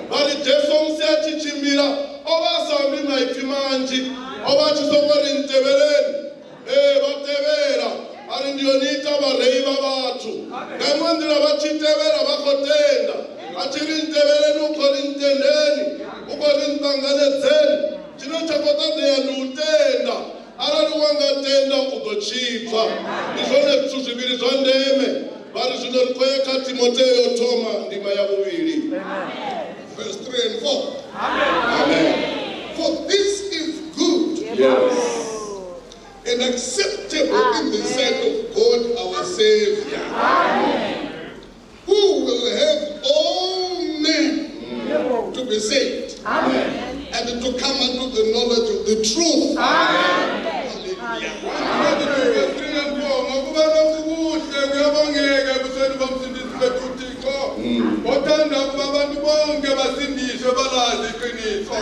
Vha ri Jesu musi a tshi tshimbila o vha a sa ambi maipfi manzhi, o vha a tshi soko ri ntevheleni. Ee vha tevhela a ri ndi yo ni ita vharei vha vhathu. Nga iṅwe nḓila vha tshi tevhela vha khou tenda. A tshi ri ntevheleni u khou ri ntendeni, u khou ri nṱanganedzeni. Tshine tsha khou ṱoḓea ndi u tenda. Arali wa nga tenda u ḓo tshidzwa. Ndi zwone zwithu zwivhili zwa ndeme. Vha ri zwino ri khou ya kha Timotheo yo thoma ndima ya vhuvhili. Verse 3 and 4. Amen. For this is good Yes. and acceptable in the sight of God our Savior, who will have all men to be saved and to come unto the knowledge of the truth. Hallelujah. Verse 3 and 4, ngokuba lokhu kuhle kuyabongeka ebusweni bomsindisi bethu uThixo othanda ukuba abantu bonke basindiswe balazi iqiniso.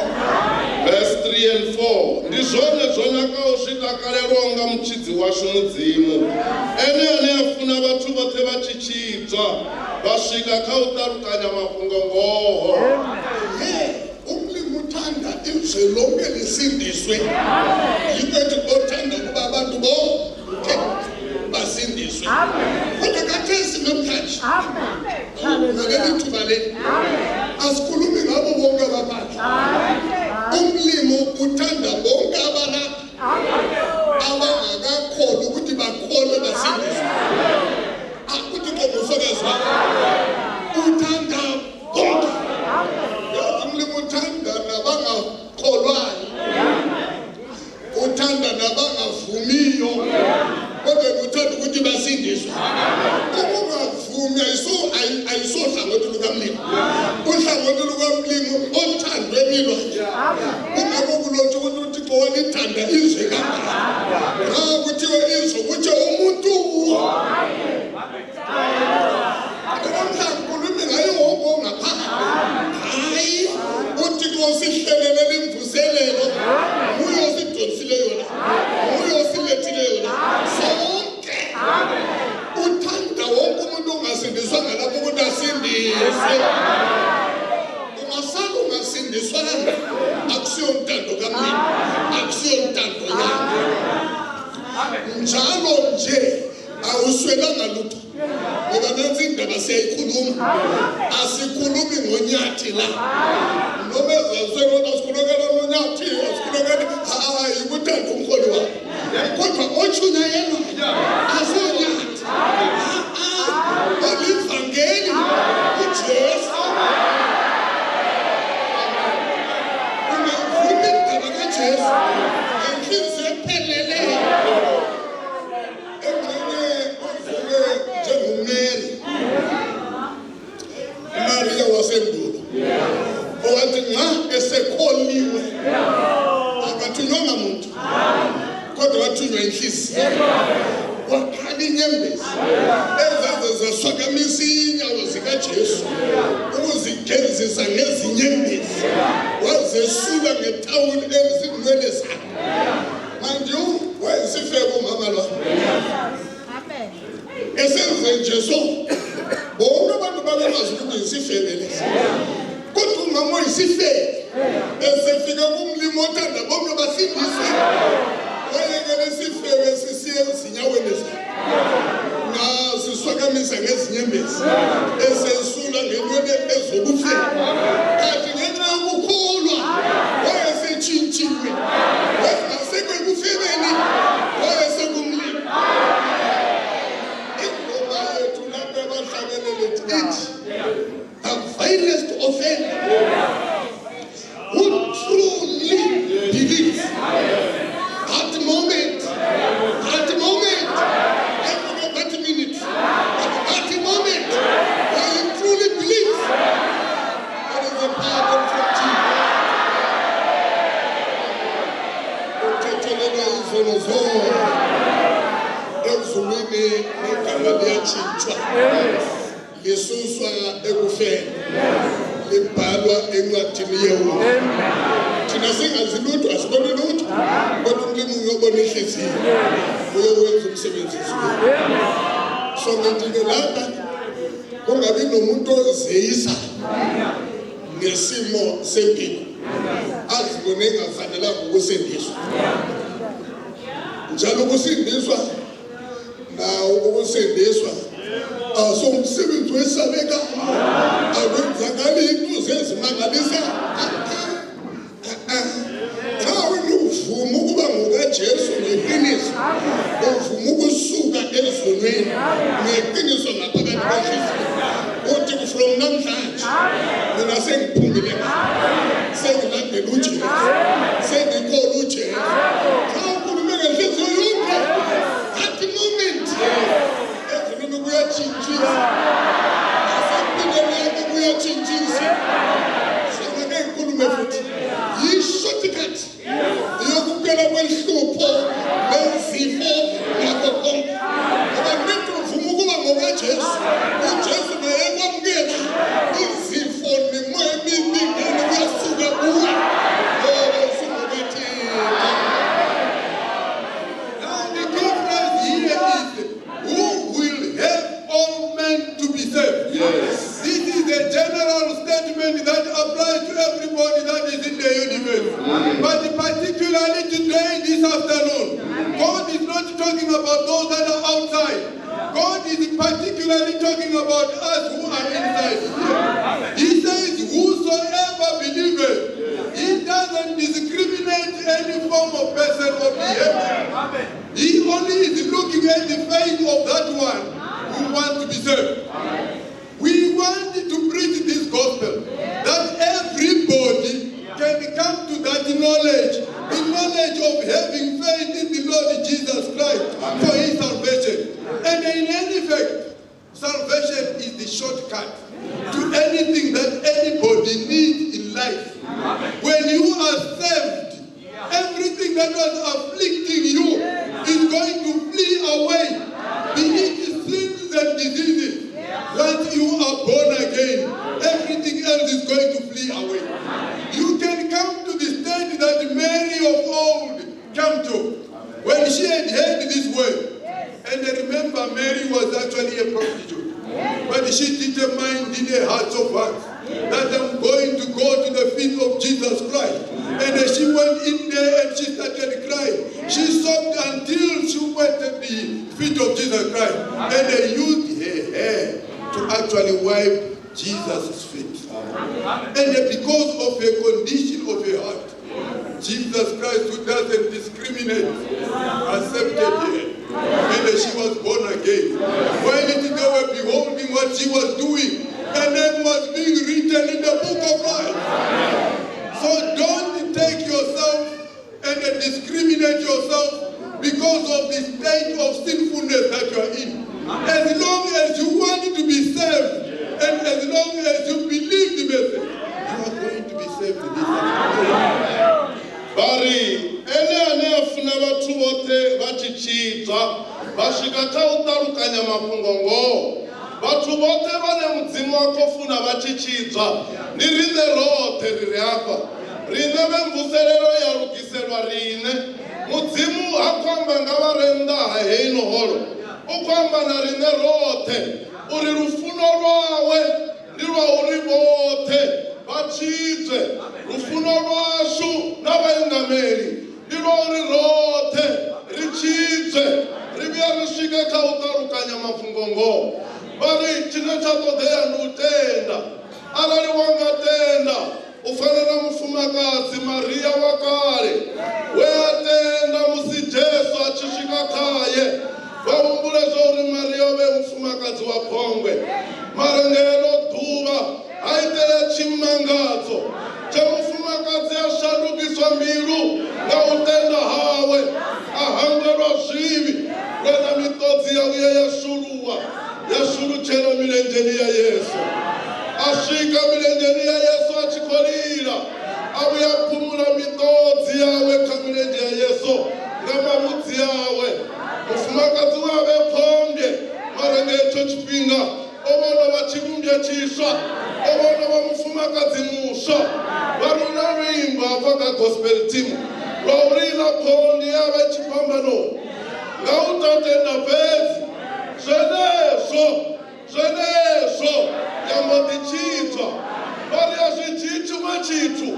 Verse 3 and 4 ndi zwone zwo nakaho zwi takalelwaho nga mutshidzi washu Mudzimu, ene ane a funa vhathu vhoṱhe vha tshi tshidzwa vha swika kha u ṱalukanya mafhungo ngoho. Ye, umlimi uthanda izwe lonke lisindiswe. Yikho ethi othanda ukuba abantu bonke basindiswe. Kodwa khathesi namhlanje ngaleli thuba leli asikhulumi ngabo bonke abaphandle. Umlimi uthanda bonke abalapha abangakakholwa ukuthi bakholwe basindiswe. Akuthi ngomufakazi wakho uthanda bonke. Yazi umlimi uthanda nabangakholwayo, uthanda nabangavumiyo, kodwa yena uthanda ukuthi basindiswe. Ukungavumi ayisohlangothi lukamlimi. Uhlangothi lukamlimi othandweni lwakhe. Kungakho kulotshwa ukuthi uThixo walithanda izwe kangaka. Nxa kuthiwe izwe kutsho umuntu. Namhla ngikhulumi ngaye wonke ongaphandle. Hayi, uThixo usihlelelela imvuselelo. Nguye osidonsile yona. Nguye osilethile yona. Sonke. Uthanda wonke umuntu ongasindiswanga lapho ukuthi asindiswe. Ungasala ungasindiswanga akusiyo ntando kamlimi, akusiyo ntando yakhe. Njalo nje awuswelanga lutho. Ngoba nansi indaba siyayikhuluma. Asikhulumi ngonyathi la. Noma ezaswe asikhulumela nonyathi, asikhulumela hayi kuthanda umholi wakho. Kodwa otshunyayelwa asonyathi. Olivangeli uJesu. Ungavuma indaba kaJesu ngenhliziyo epheleleyo. Engxenye uvuke njengoMary. Maria wasendulo. Owathi nxa esekholiwe akathunywanga muntu kodwa wathunywa inhliziyo. Wakhala inyembezi ezaze zaswakamisa inyawo zikaJesu ukuzigezisa ngezinyembezi, wazesula ngethawuli ezinwele zakhe. Manje wayesifebe umama lo. Esenze nje so bonke abantu babemazi ukuthi yisifebe lesi, kodwa umama oyisifebe esefika kumlimi othanda bonke basindiswe, wayekele isifebe sisiye ezinyaweni zakhe nasiswakamisa ngezinyembezi esesula ngenwele ezobufebe. Kanti ngenxa yokukholwa wayesetshintshiwe, wayengasekho ekufebeni, wayesekumlimi. Ingoma yethu lapho abahlabelele ithi the vilest offender who truly believes that moment, that moment, I forget that minute, but that izono zonke. Ezulwini negama liyatshintshwa, lisuswa ekufeni, libhalwa encwadini yewu. Thina singazi lutho, asiboni lutho, kodwa umlimi uyobona inhliziyo, uyowenza umsebenzi ezulwini. So ngithi ke lapha kungabi nomuntu ozeyisa ngesimo sempilo, azibone engafanelanga ukusindiswa. Njalo ukusindiswa nawo, ukusindiswa asomsebenzi wesabeka, akwenzakali into zezimangalisa. Nxa wena uvuma ukuba ngokaJesu ngeqiniso, uvuma ukusuka ezonweni ngeqiniso ngaphakathi kwenhliziyo, uthi from namhlanje mina sengiphumile, sengilandela uJesu, sengikholwa uJesu. Nxa ukhulume ngenhliziyo yonke, that moment ezulwini kuyatshintshisa, nasempilweni yakho kuyatshintshisa. Sengake ngikhulume futhi, yi-shortcut yokuphela kwenhlupho nezifo nakho konke, ngoba nithi uvuma ukuba ngokaJesu, uJesu naye kwamukela, izifo nemoya emibi ngene kuyasuka kuwe, ngoba usungokaThixo. Now the key phrase here is, who will have all men to be saved. Yes. This is a general statement that applies to everybody that is in the universe. But particularly today, this afternoon, God is not talking about those that are outside. God is particularly talking about us who are inside here. He says, whosoever believeth. He doesn't discriminate any form of person or behavior. He only is looking at the faith of that one who wants to be saved. We want to preach this gospel that everybody can come to that knowledge, the knowledge of having faith in the Lord Jesus Christ for his salvation. And in any fact, salvation is the shortcut to anything that anybody needs in life. When you are saved, everything that was afflicting you is going to flee away, be it sins and diseases. Once you are born again, everything else is going to flee away. You can come to the state that Mary of old came to when she had heard this word. And remember, Mary was actually a prostitute. But she determined in her heart of hearts that I'm going to go to the feet of Jesus Christ. And she went in there and she started crying. She sobbed until she went at the feet of Jesus Christ. And they used her hair to actually wipe Jesus' feet. And because of her condition of her heart, Jesus Christ, who doesn't discriminate, accepted her. And she was born again. While they were beholding what she was doing, her name was being written in the book of life. So don't take yourself and discriminate yourself because of the state of sinfulness that you are in. As long as you want to be saved, and as long as you believe the message, you are going to be saved this afternoon. Vha ri ene ane a funa vhathu vhoṱhe vha tshi tshidzwa, vha swika kha u ṱalukanya mafhungo ngoho. Vhathu vhoṱhe vhane Mudzimu a khou funa vha tshi tshidzwa ndi riṋe roṱhe ri ri hafha, riṋe vhe mvuselelo ya lugiselwa riṋe. Mudzimu ha khou amba nga vha re nnḓa ha heino holo, u khou amba na riṋe roṱhe uri lufuno lwawe ndi lwa uri vhoṱhe vha tshidzwe. Lufuno lwashu na vhaingameli ndi lwa uri roṱhe ri tshidzwe, ri vhuya ri swike kha u ṱalukanya mafhungo ngoho. Vha ri tshine tsha ṱoḓea ndi u tenda. Arali wa nga tenda u fana na mufumakadzi Maria wa kale we a tenda musi Jesu a tshi swika khaye, vha humbule zwa uri Maria o vhe mufumakadzi wa phongwe, mara nga heḽo ḓuvha ha itea tshimangadzo tshe mufumakadzi a shandukiswa mbilu nga u tenda hawe, a hangwelwa zwivhi, lwena miṱodzi ya vhuya ya shuluwa, ya shulutshela milenzheni ya Yesu. A swika milenzheni ya Yesu a tshi khou lila, a vhuya a phumula miṱodzi yawe kha milenzhe ya Yesu nga mavhudzi. tshifhinga o vha no vha tshivhumbya tshiswa o vha no vha mufumakadzi muswa vha ri na luimbo hafha kha gospel team lwa uri iḽa phondi ya vha tshifhambanoni nga u tou tenda fhedzi zwenezwo zwenezwo ya mbo ḓi tshidzwa vha ri a zwi dzhii tshiṅwe tshithu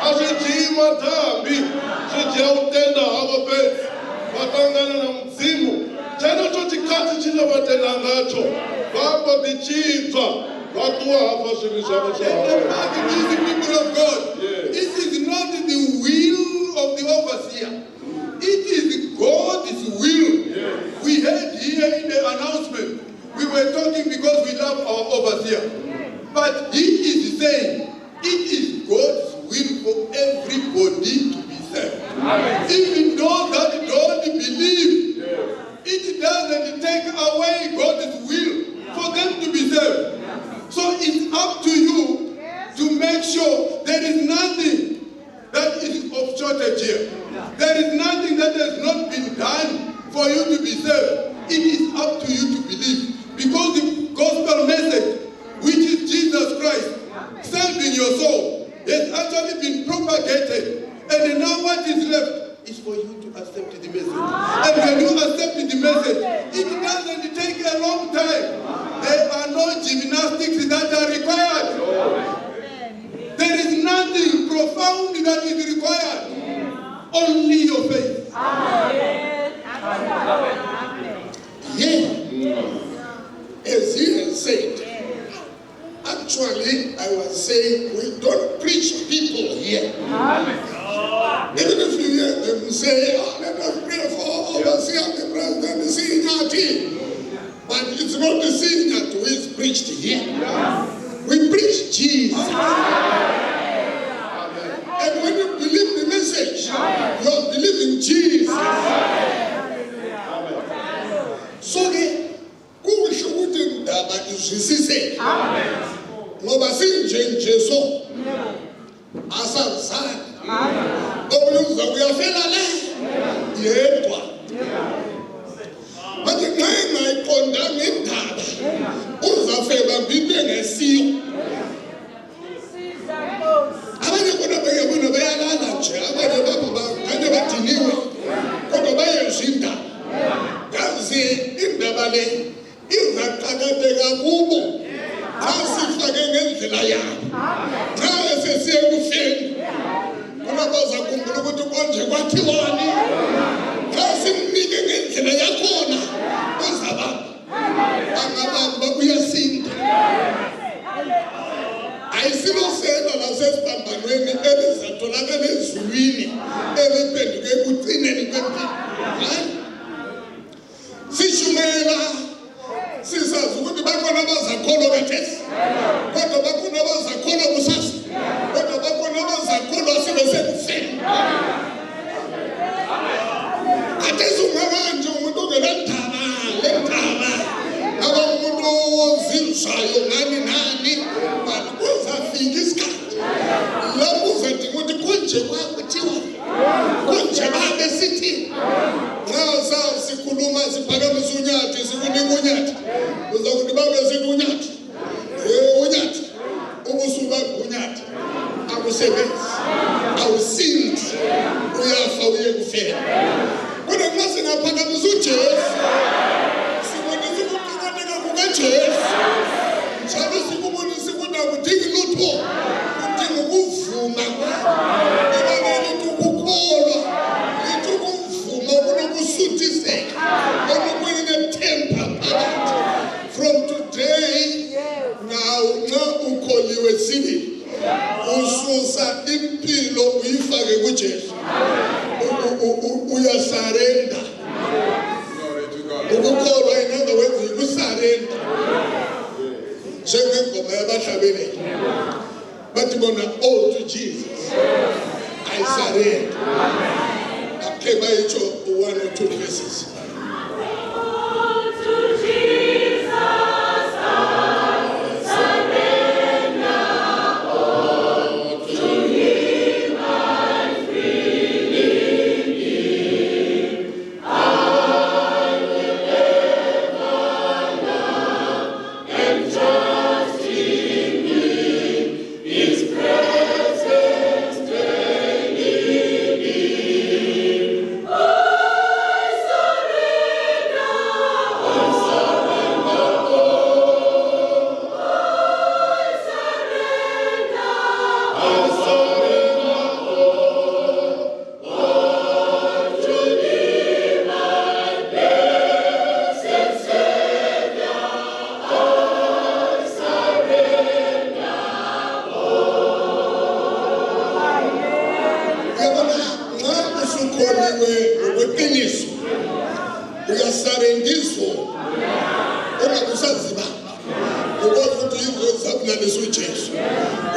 a zwi dzhii madambi zwi dzhia u tenda havho fhedzi vha ṱangana na mudzimu tshenetsho tshikhathi tshine vha tenda ngatsho vha mbo ḓi tshidzwa vha ṱuwa hafha zwivhi zwavho zwa The people of God, this is not the will of the overseer. It is God's will. We heard here in the announcement, we were talking because we love our overseer. But he is saying it is God's will for everybody to be saved. Even those that don't believe, it doesn't take away God's will for them to be saved. So it's up to you to make sure there is nothing that is of shortage here. There is nothing that has not been done for you to be saved. It is up to you to believe. Because the gospel message, which is Jesus Christ, saving your soul, has actually been propagated. And now what is left is for you to accept the message. And when you accept the message, it doesn't take a long time. There are no gymnastics that are required. There is nothing profound that is required. Only your faith. Yeah. As he has said, actually, I was saying we don't preach people here. Even if you hear them say, oh, let us pray for overseer, the president, Sinyati. But it's not the Sinyati who is preached here. We preach Jesus. And when you believe the message, you are believing Jesus. So ke kusho ukuthi indaba izwisiseke ngoba sinje nje so asazani omunye uza kuyafela le yedwa manje nxa engayiqondanga indaba uzafeba into engesiyo abanye khona beyabona bayalala nje abanye babo kanye badiniwe kodwa bayezwa indaba yazi indaba le izaqakatheka kubo xa sifake ngendlela yabo xa esesiye ekufeni khona bazakhumbula ukuthi konje kwathiwani xa simnike ngendlela yakhona uzabamba angabamba uyasinda ayisilosela lasesiphambanweni elizatholakala ezulwini eliphenduke ekucineni kwempilo hayi sishumela sisazi ukuthi bakhona abazakholwa khathesi kodwa bakhona abazakholwa kusasa kodwa bakhona abazakholwa sibe sekufeni khathesi ungakanje umuntu ongenandaba lendaba aba umuntu ozinzwayo ngani nani but kuzafika isikhathi lapho uzadinga ukuthi konje kwakuthiwa konje babe sithi nxa sasikhuluma siphakamisa unyathi sikunika unyathi uzakuthi babe sithi unyathi unyathi ubusuka unyathi akusebenzi awusindi uyafa uye kufela kodwa nxa singaphakamisa ujesu sibonisa ukuqakatheka kukajesu njalo sikubonisa ukuthi akudingi lutho kudinga ukuvuma ibane lithi ukukholwa lithi ukuvuma kunokusuthiseka olukwinethemba phakathi from today now nxa ukholiwe sibili ususa impilo uyifake kujesu uyasarenda ukukholwa in other words yikusarenda njengengoma yabahlabeleli bathi bona all to jesus i surrender akhe bayitsho one or two verses. Uyasarenda izolo ungabe usazibamba ukwazi ukuthi yizo ezabulalisa uJesu.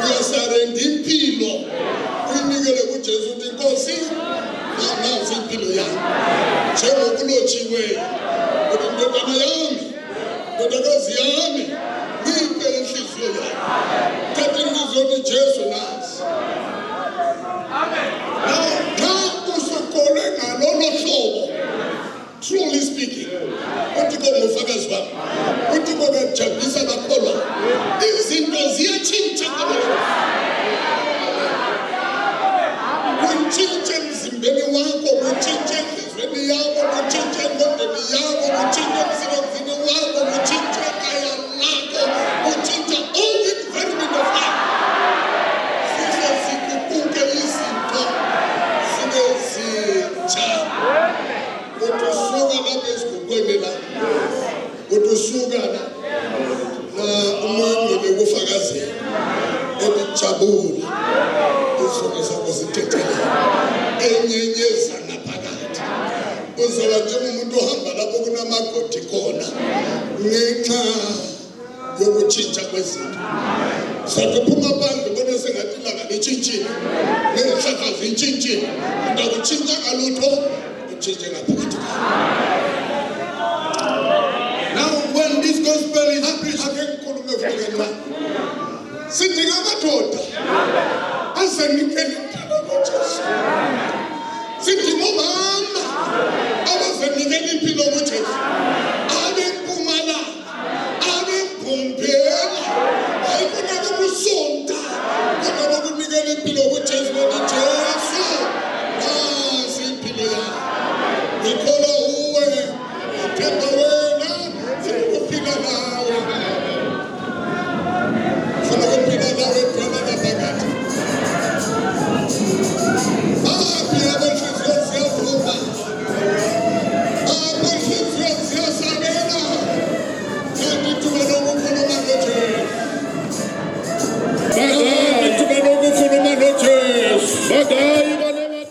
Uyasarenda impilo uyinikele kuJesu uthi Nkosi nansi impilo yami njengokulotshiweyo uthi ndodana yami ndodakazi yami ngiphe inhliziyo yami thatha inhliziyo uthi Jesu nansi. Now nxa usukholwe ngalolo hlobo truly speaking uThixo ngufakazi wami uThixo kajabulisa abakholwa izinto ziyatshintsha kutshintshe emzimbeni wakho kutshintshe enhliziyweni yakho kutshintshe engqondweni yakho kutshintshe emsebenzini wakho kutshintshe ekhaya lakho kutshintsha all the environment of life size siguquke izinto zibe zintsha. Uthi usuka lapha esiguqweni la uthi usuka la na umoya ongcwele ukufakazela elijabula izono zakho zithethelele enyenyeza ngaphakathi uzoba njengomuntu ohamba lapho kunamagodi khona ngenxa yokutshintsha kwezinto sathi uphuma phandle ubone sengathi ilanga litshintshile nezihlahla zintshintshile kodwa kutshintsha ngalutho utshintshe ngaphakathi Now, when this gospel is preached, ake ngikhulume futhi kancane sidinga amadoda azenikele impilo kuJesu sidinga omama abazenikela impilo kuJesu abempumalanga abembombela hayi kunabo kusonta kodwa bokunikela impilo kuJesu ngoba Jesu nansi impilo yami ngikholwa uwe ngithemba wena funa ukuphila nawe funa ukuphila nawe dwala ngaphakathi baphi abanhliziyo ziyavuma abanhliziyo ziyasabela kanti ithuba lokukhuluma noJesu Bagayi ithuba lokukhuluma noJesu bagayi vane va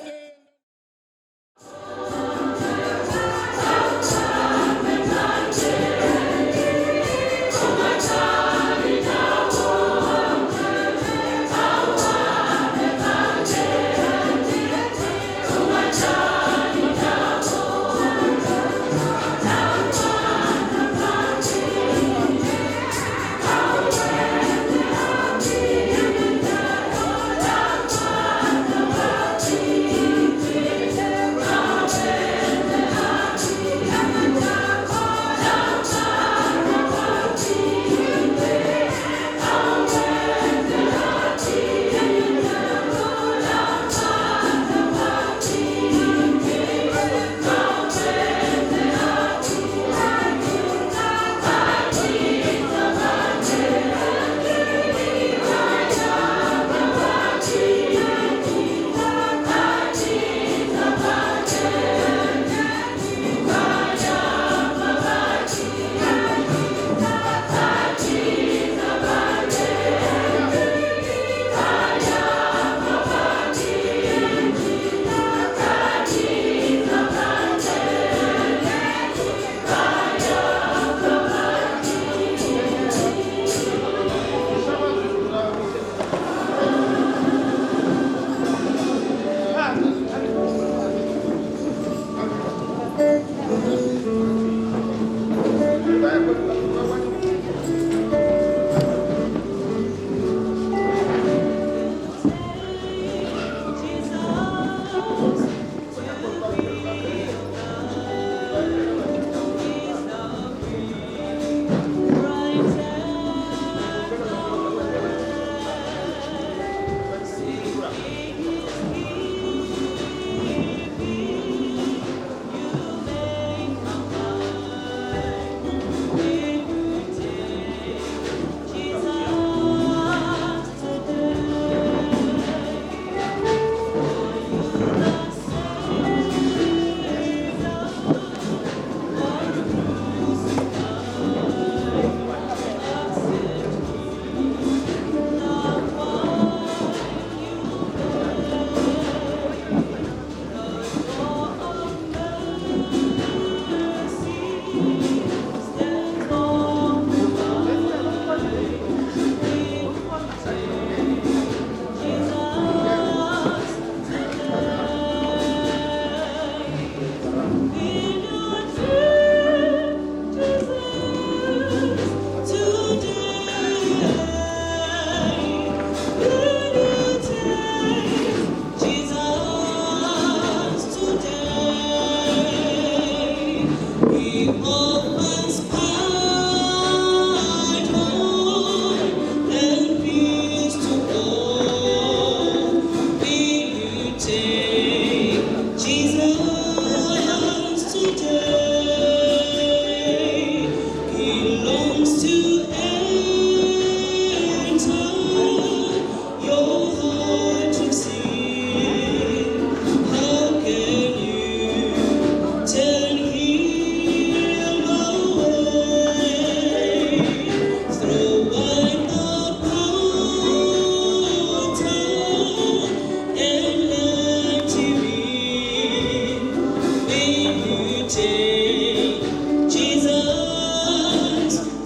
Take Jesus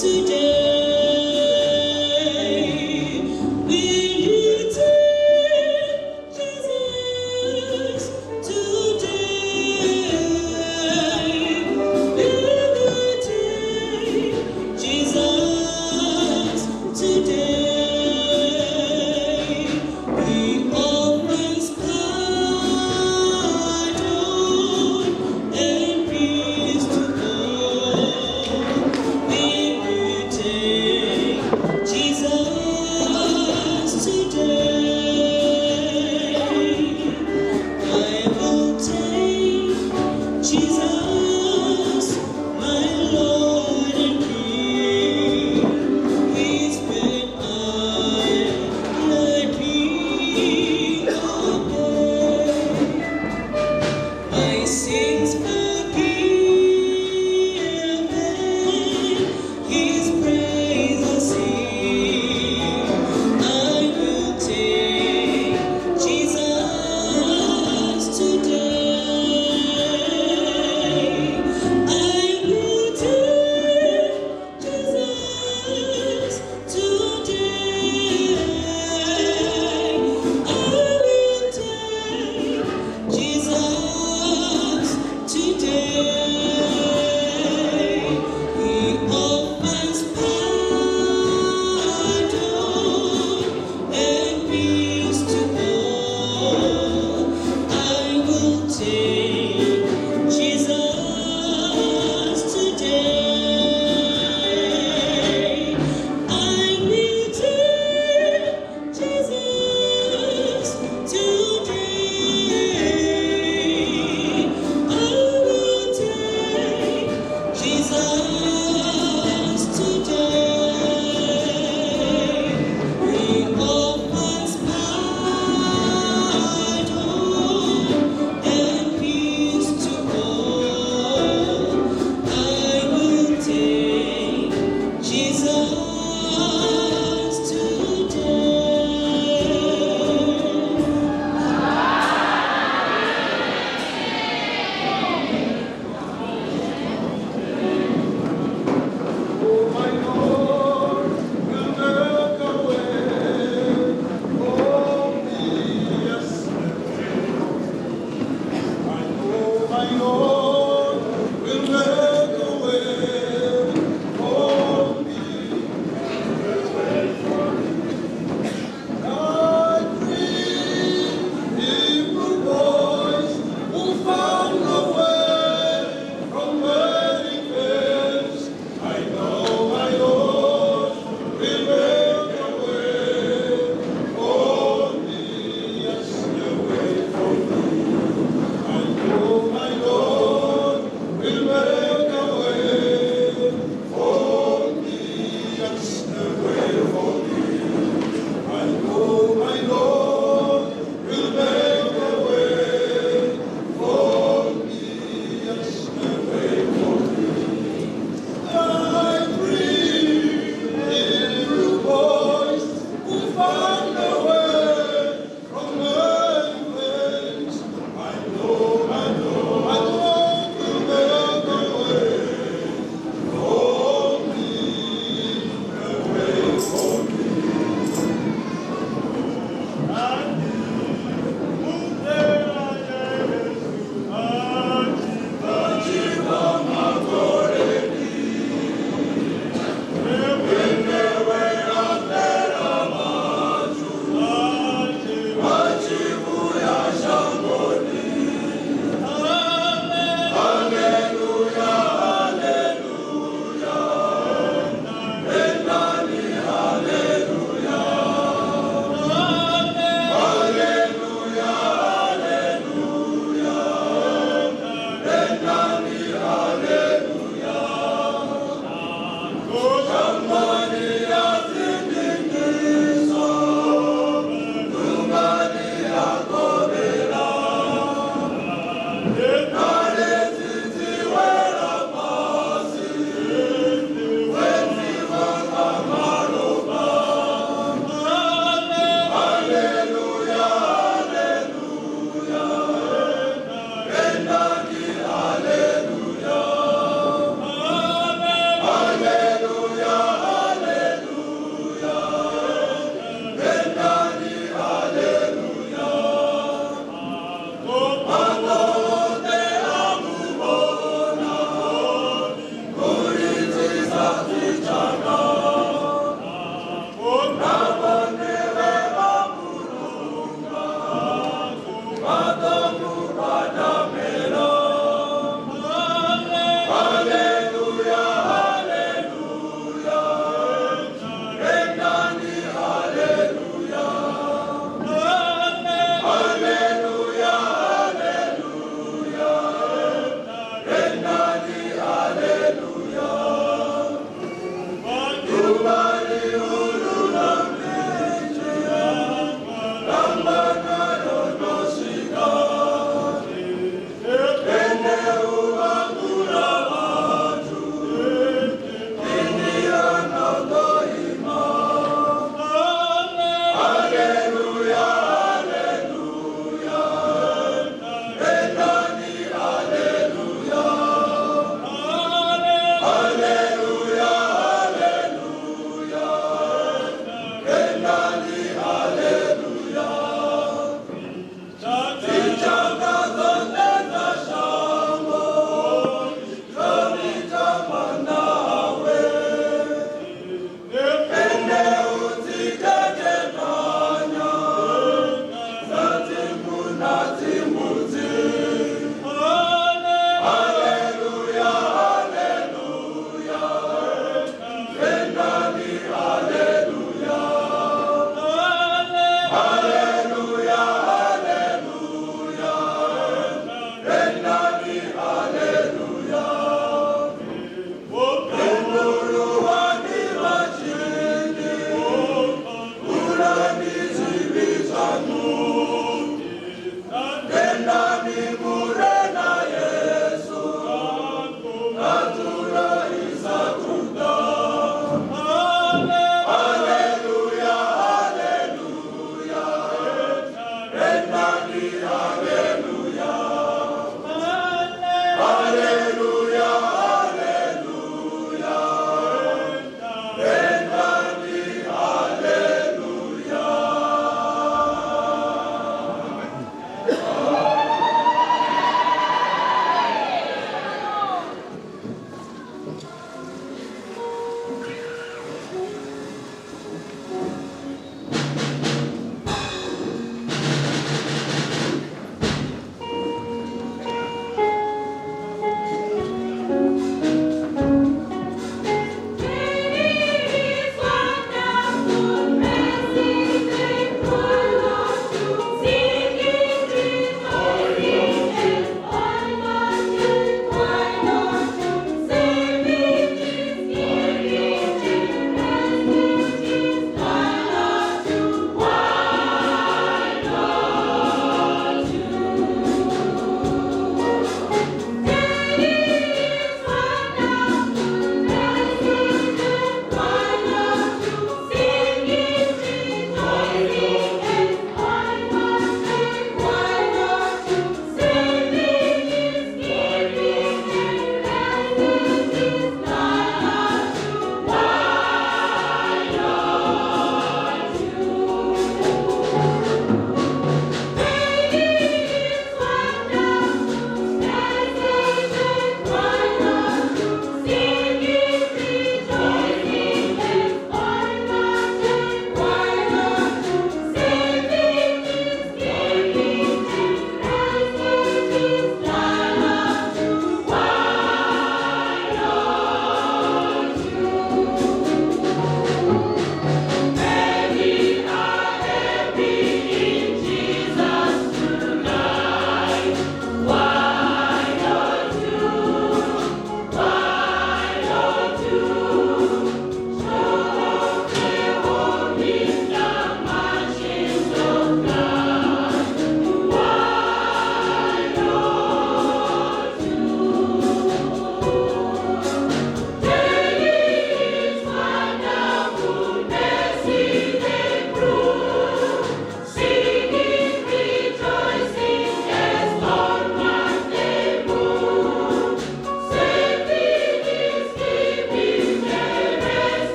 today. Will you take Jesus today? Will you take Jesus today? He offers pardon and peace.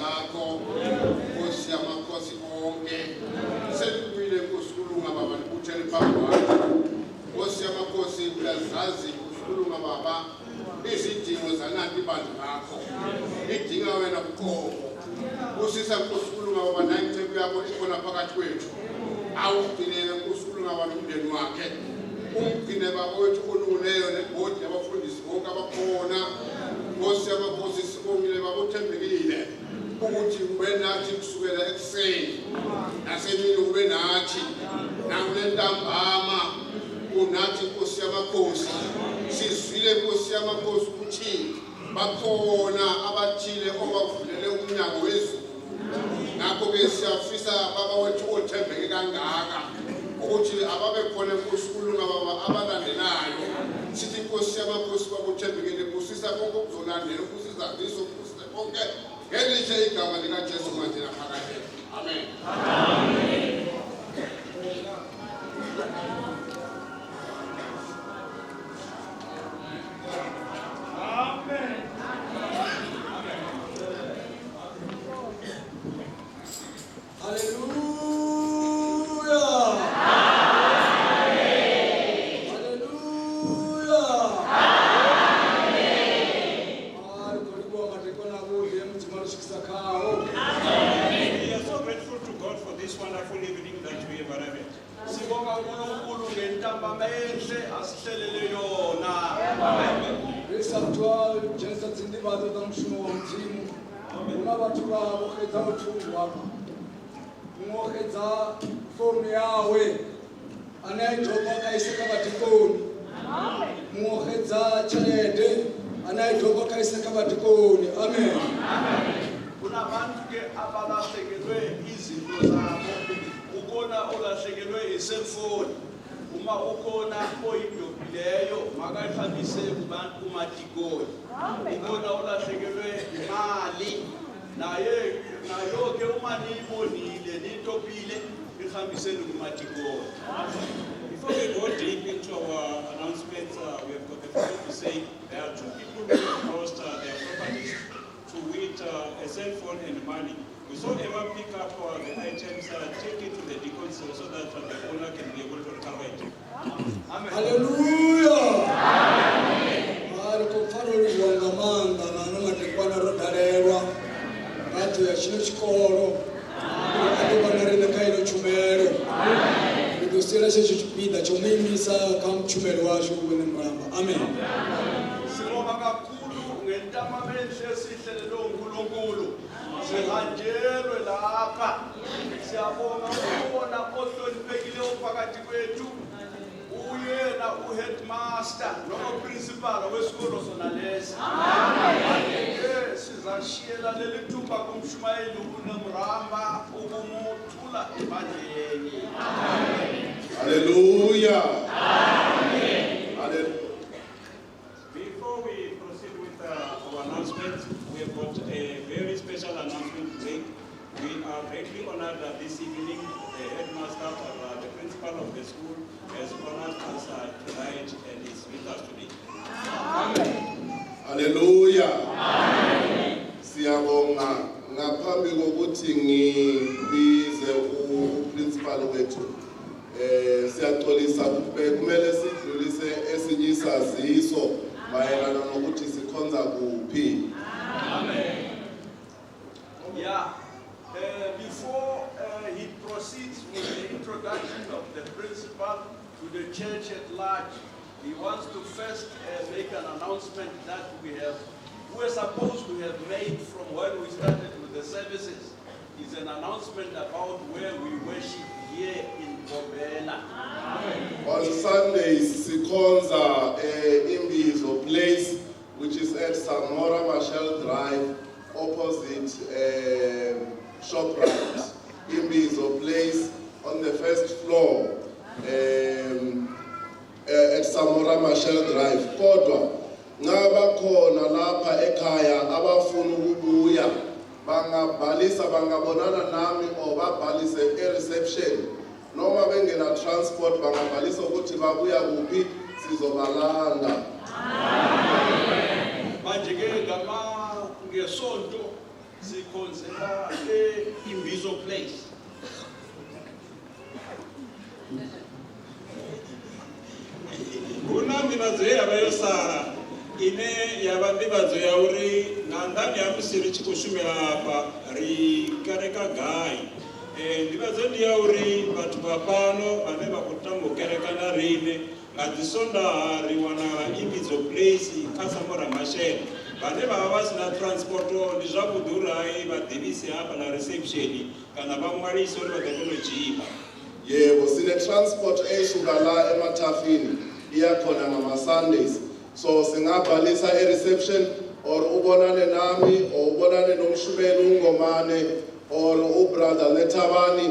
zakho, Nkosi yamakhosi onke. Selibuyile Nkosi kulunga Baba, libuthele phambi kwakho. Nkosi yamakhosi, uyazazi Nkosi kulunga Baba izidingo zananti ibandla lakho. Idinga wena buqobo. Busisa Nkosi kulunga Baba nayinceku yakho ikhona phakathi kwethu. Awugcinele Nkosi kulunga Baba nomndeni wakhe. Umgcine Baba wethu olungileyo nebhodi yabafundisi bonke abakhona. Nkosi yamakhosi, sibongile Baba uthembekile ukuthi ube nathi kusukela ekuseni nasemini, ube nathi nakule ntambama, unathi Nkosi yamakhosi. Sizwile Nkosi yamakhosi ukuthi bakhona abathile obavulele umnyango wezulu. Ngakho-ke siyafisa Baba wethu othembeke kangaka ukuthi ababe khona Nkosi kulunga Baba abalandelayo. Sithi Nkosi yamakhosi, Baba uthembekile, busisa konke okuzolandela, ubusisa ziso, ubusise konke ngelihle igama likaJesu manje naphakade. Amen. Haleluya! Haleluya! Ah, ri khou livhuwa madekwana avhuḓi e Mudzimu a ri swikisa khao. We are so grateful to God for this wonderful evening that we have arrived at. Sibonga uNkulunkulu ngentambama enhle asihlelele yona. Ri sa thu a dzhenisa dzinḓivhadzo dza mushumo wa Mudzimu, hu na vhathu vha vho xedzaho thundu hafha. Muṅwe o xedza founu yawe ane a i doba kha ise kha vhadikoni. Muṅwe o xedza tshelede ane a i doba kha ise kha vhadikoni. Amen. Kunabantu ke abalahlekelwe izinto zabo. Ukhona olahlekelwe iselfoni. Uma ukhona oyidobhileyo makayihambise kubantu kumadikoni. Ukhona olahlekelwe imali naye, nayo ke uma niyibonile niyitopile, ihambiseni kumadikoni. Before we go deep into our announcements, we have got the floor to say there are two people who have lost their properties, to wit, a cell phone and money. Whosoever pick up the items, take it to the deacons so that the owner can be able to recover it. Haleluya! Ah, ri khou pfa ro livhuwa nga maanḓa nga ano madekwana ro dalelwa nga ṱho ya tshino tshikolo uri a ḓo vha na riṋe kha ino tshumelo. Ri ḓo siela tshetsho tshipiḓa tsho mu imisa kha mutshumeli washu Vhone Muramba. Amen. Sibonga kakhulu ngentambama enhle esihlelelwe uNkulunkulu. Sihanjelwe lapha. Siyabonga ukubona ohloniphekileyo phakathi kwethu, uyena uheadmaster noma uprincipal wesikolo sona lesi. Ke sizashiyela leli thuba kumshumayeli uNemramba ukumuthula ebandleni. Hallelujah. Hallelujah. Before we proceed with our announcement, we have got a very special announcement to make. We are greatly honored that this evening the headmaster or the principal of the school has honored us tonight and is with us today. Hallelujah. Siyabonga. Ngaphambi kokuthi ngibize uprincipal wethu, siyaxolisa, kumele sidlulise esinye isaziso mayelana nokuthi sikhonza kuphi. Amen. Yeah. Before he proceeds with the introduction of the principal to the church at large, he wants to first make an announcement that we were supposed to have made from when we started with the services. It's an announcement about where we worship here in Mbombela. On Sundays, sikhonza Imbizo Place, which is at Samora Machel Drive, opposite ShopRite. Imbizo Place on the first floor at Samora Machel Drive. Kodwa ngabakhona lapha ekhaya abafuna ukubuya bangabhalisa, bangabonana nami or babhalise e-reception, noma bengena transport bangabhalisa ukuthi babuya kuphi, sizobalanda. Manje ke ngama ngesonto Sikhonzela e-Imbizo Place. Hu na nḓivhadzo ye ya vha yo sala ine ya vha nḓivhadzo ya uri nga nnḓani ha musi ri tshi khou shumela afha ri kereka gai. Nḓivhadzo ndi ya uri vhathu vha fhano vhane vha khou tama u kereka na riṋe nga dzi Sondaha ri wanala Imbizo Place kha Samora Machel. Vhane vha vha vha sina transport ndi zwavhuḓi uri hai vha ḓivhise hafhaḽa reception kana vha ṅwalise uri vha ḓo kona u dzhiiwa. Yebo, sine-transport eyisuka la emathafini iya khona ngama-Sundays. So singabhalisa e-reception or ubonane nami or ubonane nomshumeli uNgomane or ubrother Lethabani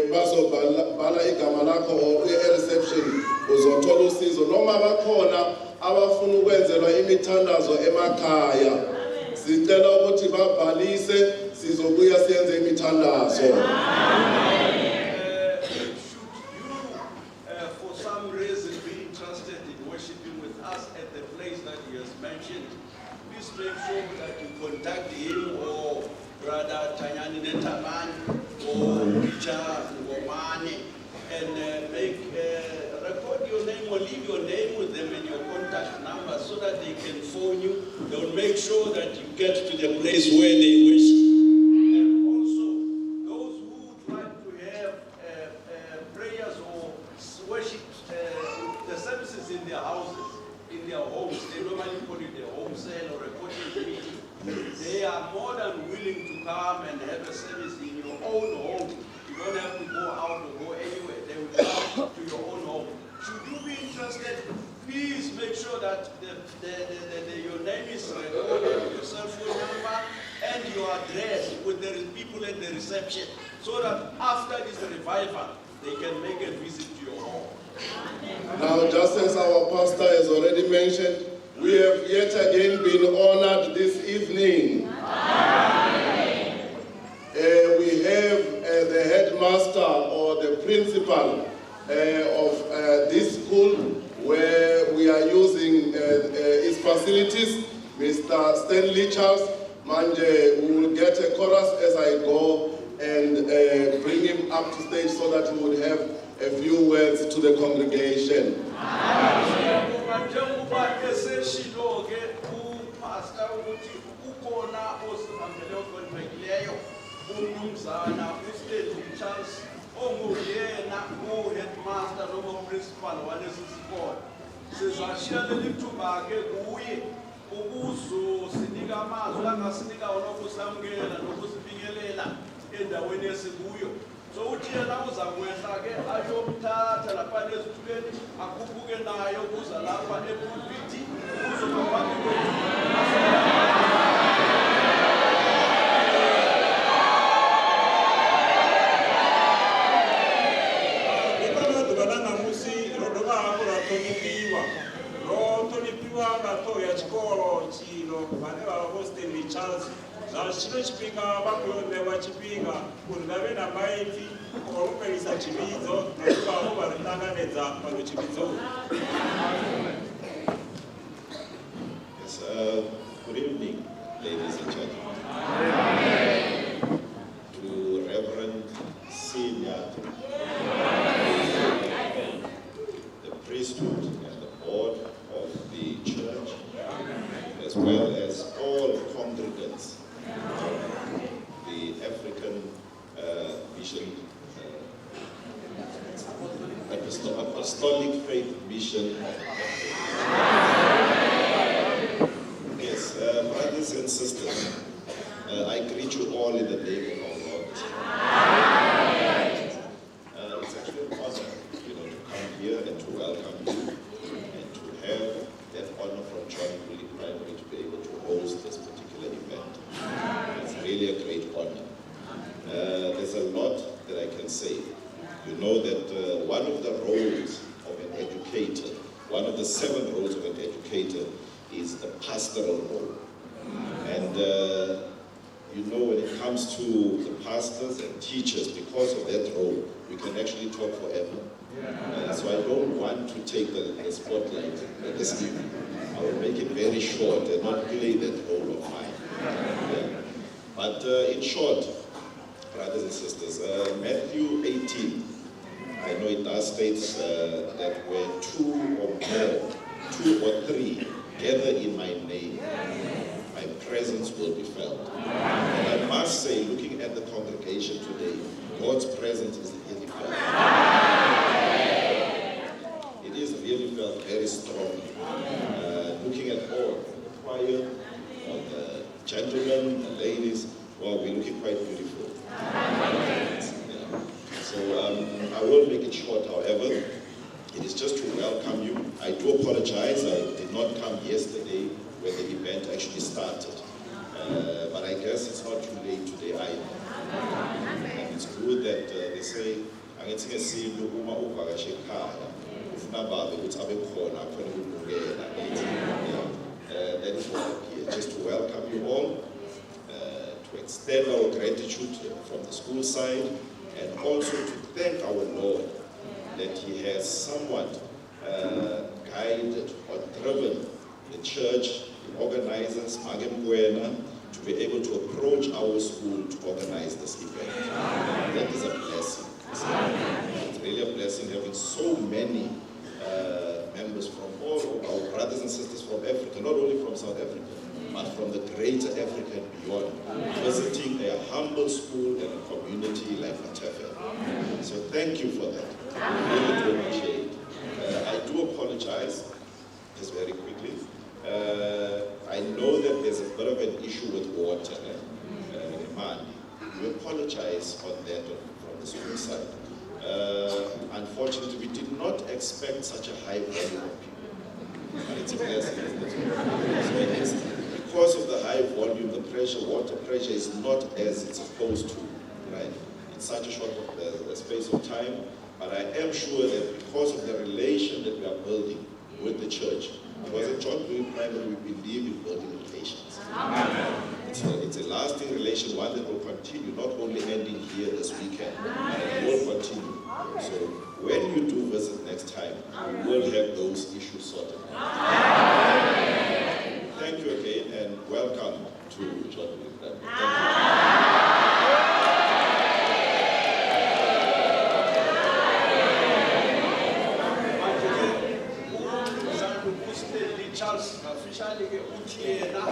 bazobhala bhala igama lakho or uye e-reception uzothola usizo noma bakhona abafuna ukwenzelwa imithandazo emakhaya. Sicela ukuthi babhalise sizobuya siyenze imithandazo. Should you, for some reason, be interested in worshiping with us at the place that he has mentioned, please make sure that you contact him or Brother Tanyani Netabani or Peter Ngomane and record your name or leave your name with them and your contact number so that they can phone you. They will make sure that you get to the place where they worship. And also, those who would like to have prayers or worship, the services in their houses, in their homes, they normally call it a home cell or a cottage meeting. They are more than willing to come and have a service in your own home. You don't have to go out or go anywhere. They will come to your own home. Should you be interested, please make sure that your name is recorded, your cell phone number, and your address with the people at the reception, so that after this revival, they can make a visit to your home. Now, just as our pastor has already mentioned, we have yet again been honored this evening. We have the headmaster or the principal of this school where we are using its facilities, Mr. Stanley Charles. Manje, we will get a chorus as I go and bring him up to stage so that he would have a few words to the congregation. Siyabonga njengoba eseshilo-ke upastor ukuthi ukhona osihambele ohloniphekileyo umnumzana uStanley Charles onguyena u-headmaster noma uprincipal walesi sikole. Sizashiya leli thuba-ke kuye ukuzosinika amazwi angasinika wona okusamukela nokusibingelela endaweni esikuyo. So uthi yena uza kwehla-ke ayomthatha lapha ezitulweni akhuphuke naye ukuza lapha epulpiti ukuzoba phambi kwethu. Ndi fhano ḓuvha ḽa ṋamusi ro dovha hafhu ra ṱhonifhiwa. Ro ṱhonifhiwa nga ṱhoho ya tshikolo tshino vhane vha vha Vho Stanley Charles. Zwa tshino tshifhinga vha khou yo ṋewa tshifhinga uri vha vhe na maipfi o lumelisa tshivhidzo na u dovha hafhu vha ri ṱanganedza fhano tshivhidzoni. Yes, good evening, ladies and gentlemen. To Reverend Senior, the priesthood and the board of the church, as well as all congregants of the African Mission, Apostolic Faith Mission of Africa. Yes, brothers and sisters, I greet you all in the name of our Lord. It's actually an honor, to come here and to welcome you and to have that honor from John Willie Primary to be able to host this particular event. It's really a great honor. There's a lot that I can say. You know that one of the roles of an educator, one of the 7 roles of an educator is the pastoral role. And when it comes to the pastors and teachers, because of that role, we can actually talk forever. So I don't want to take the spotlight this evening. I will make it very short and not play that role of mine. But in short, brothers and sisters, Matthew 18, I know it does state that where two or more, two or three gather in my name, my presence will be felt. And I must say, looking at the congregation today, God's presence is really felt. It is really felt very strongly. Looking at all, the choir, all the gentlemen, the ladies, well, we're looking quite beautiful. Yeah. So I will make it short, however. It is just to welcome you. I do apologize, I did not come yesterday when the event actually started. But I guess it's not too late today either. And it's good that they say, angithi ngesintu uma uvakashe ekhaya ufuna babe ukuthi abe khona akhone ukubukela ngithi. Yeah. That is why I'm here, just to welcome you all, to extend our gratitude from the school side, and also to thank our Lord that He has somewhat guided or driven the church, the organizers, Make Mokoena, to be able to approach our school to organize this event. That is a blessing. It's really a blessing having so many members from all of our brothers and sisters from Africa, not only from South Africa, but from the greater Africa and beyond, visiting a humble school and a community like Matafela. So thank you for that. I really do appreciate it. I do apologize, just very quickly. I know that there's a bit of an issue with water. We apologize on that from the school side. Unfortunately, we did not expect such a high volume of people. But it's a blessing, isn't it? So it is, because of the high volume, the pressure, water pressure is not as it's supposed to, right? In such a short space of time. But I am sure that because of the relation that we are building with the church, because at John Mdluli Primary, we believe in building relations. It's a lasting relation, one that will continue, not only ending here this weekend, but it will continue. So when you do visit next time, we will have those issues sorted out. Thank you again, and welcome to John Mdluli Primary. Thank you. Charles kafishane-ke uthi yena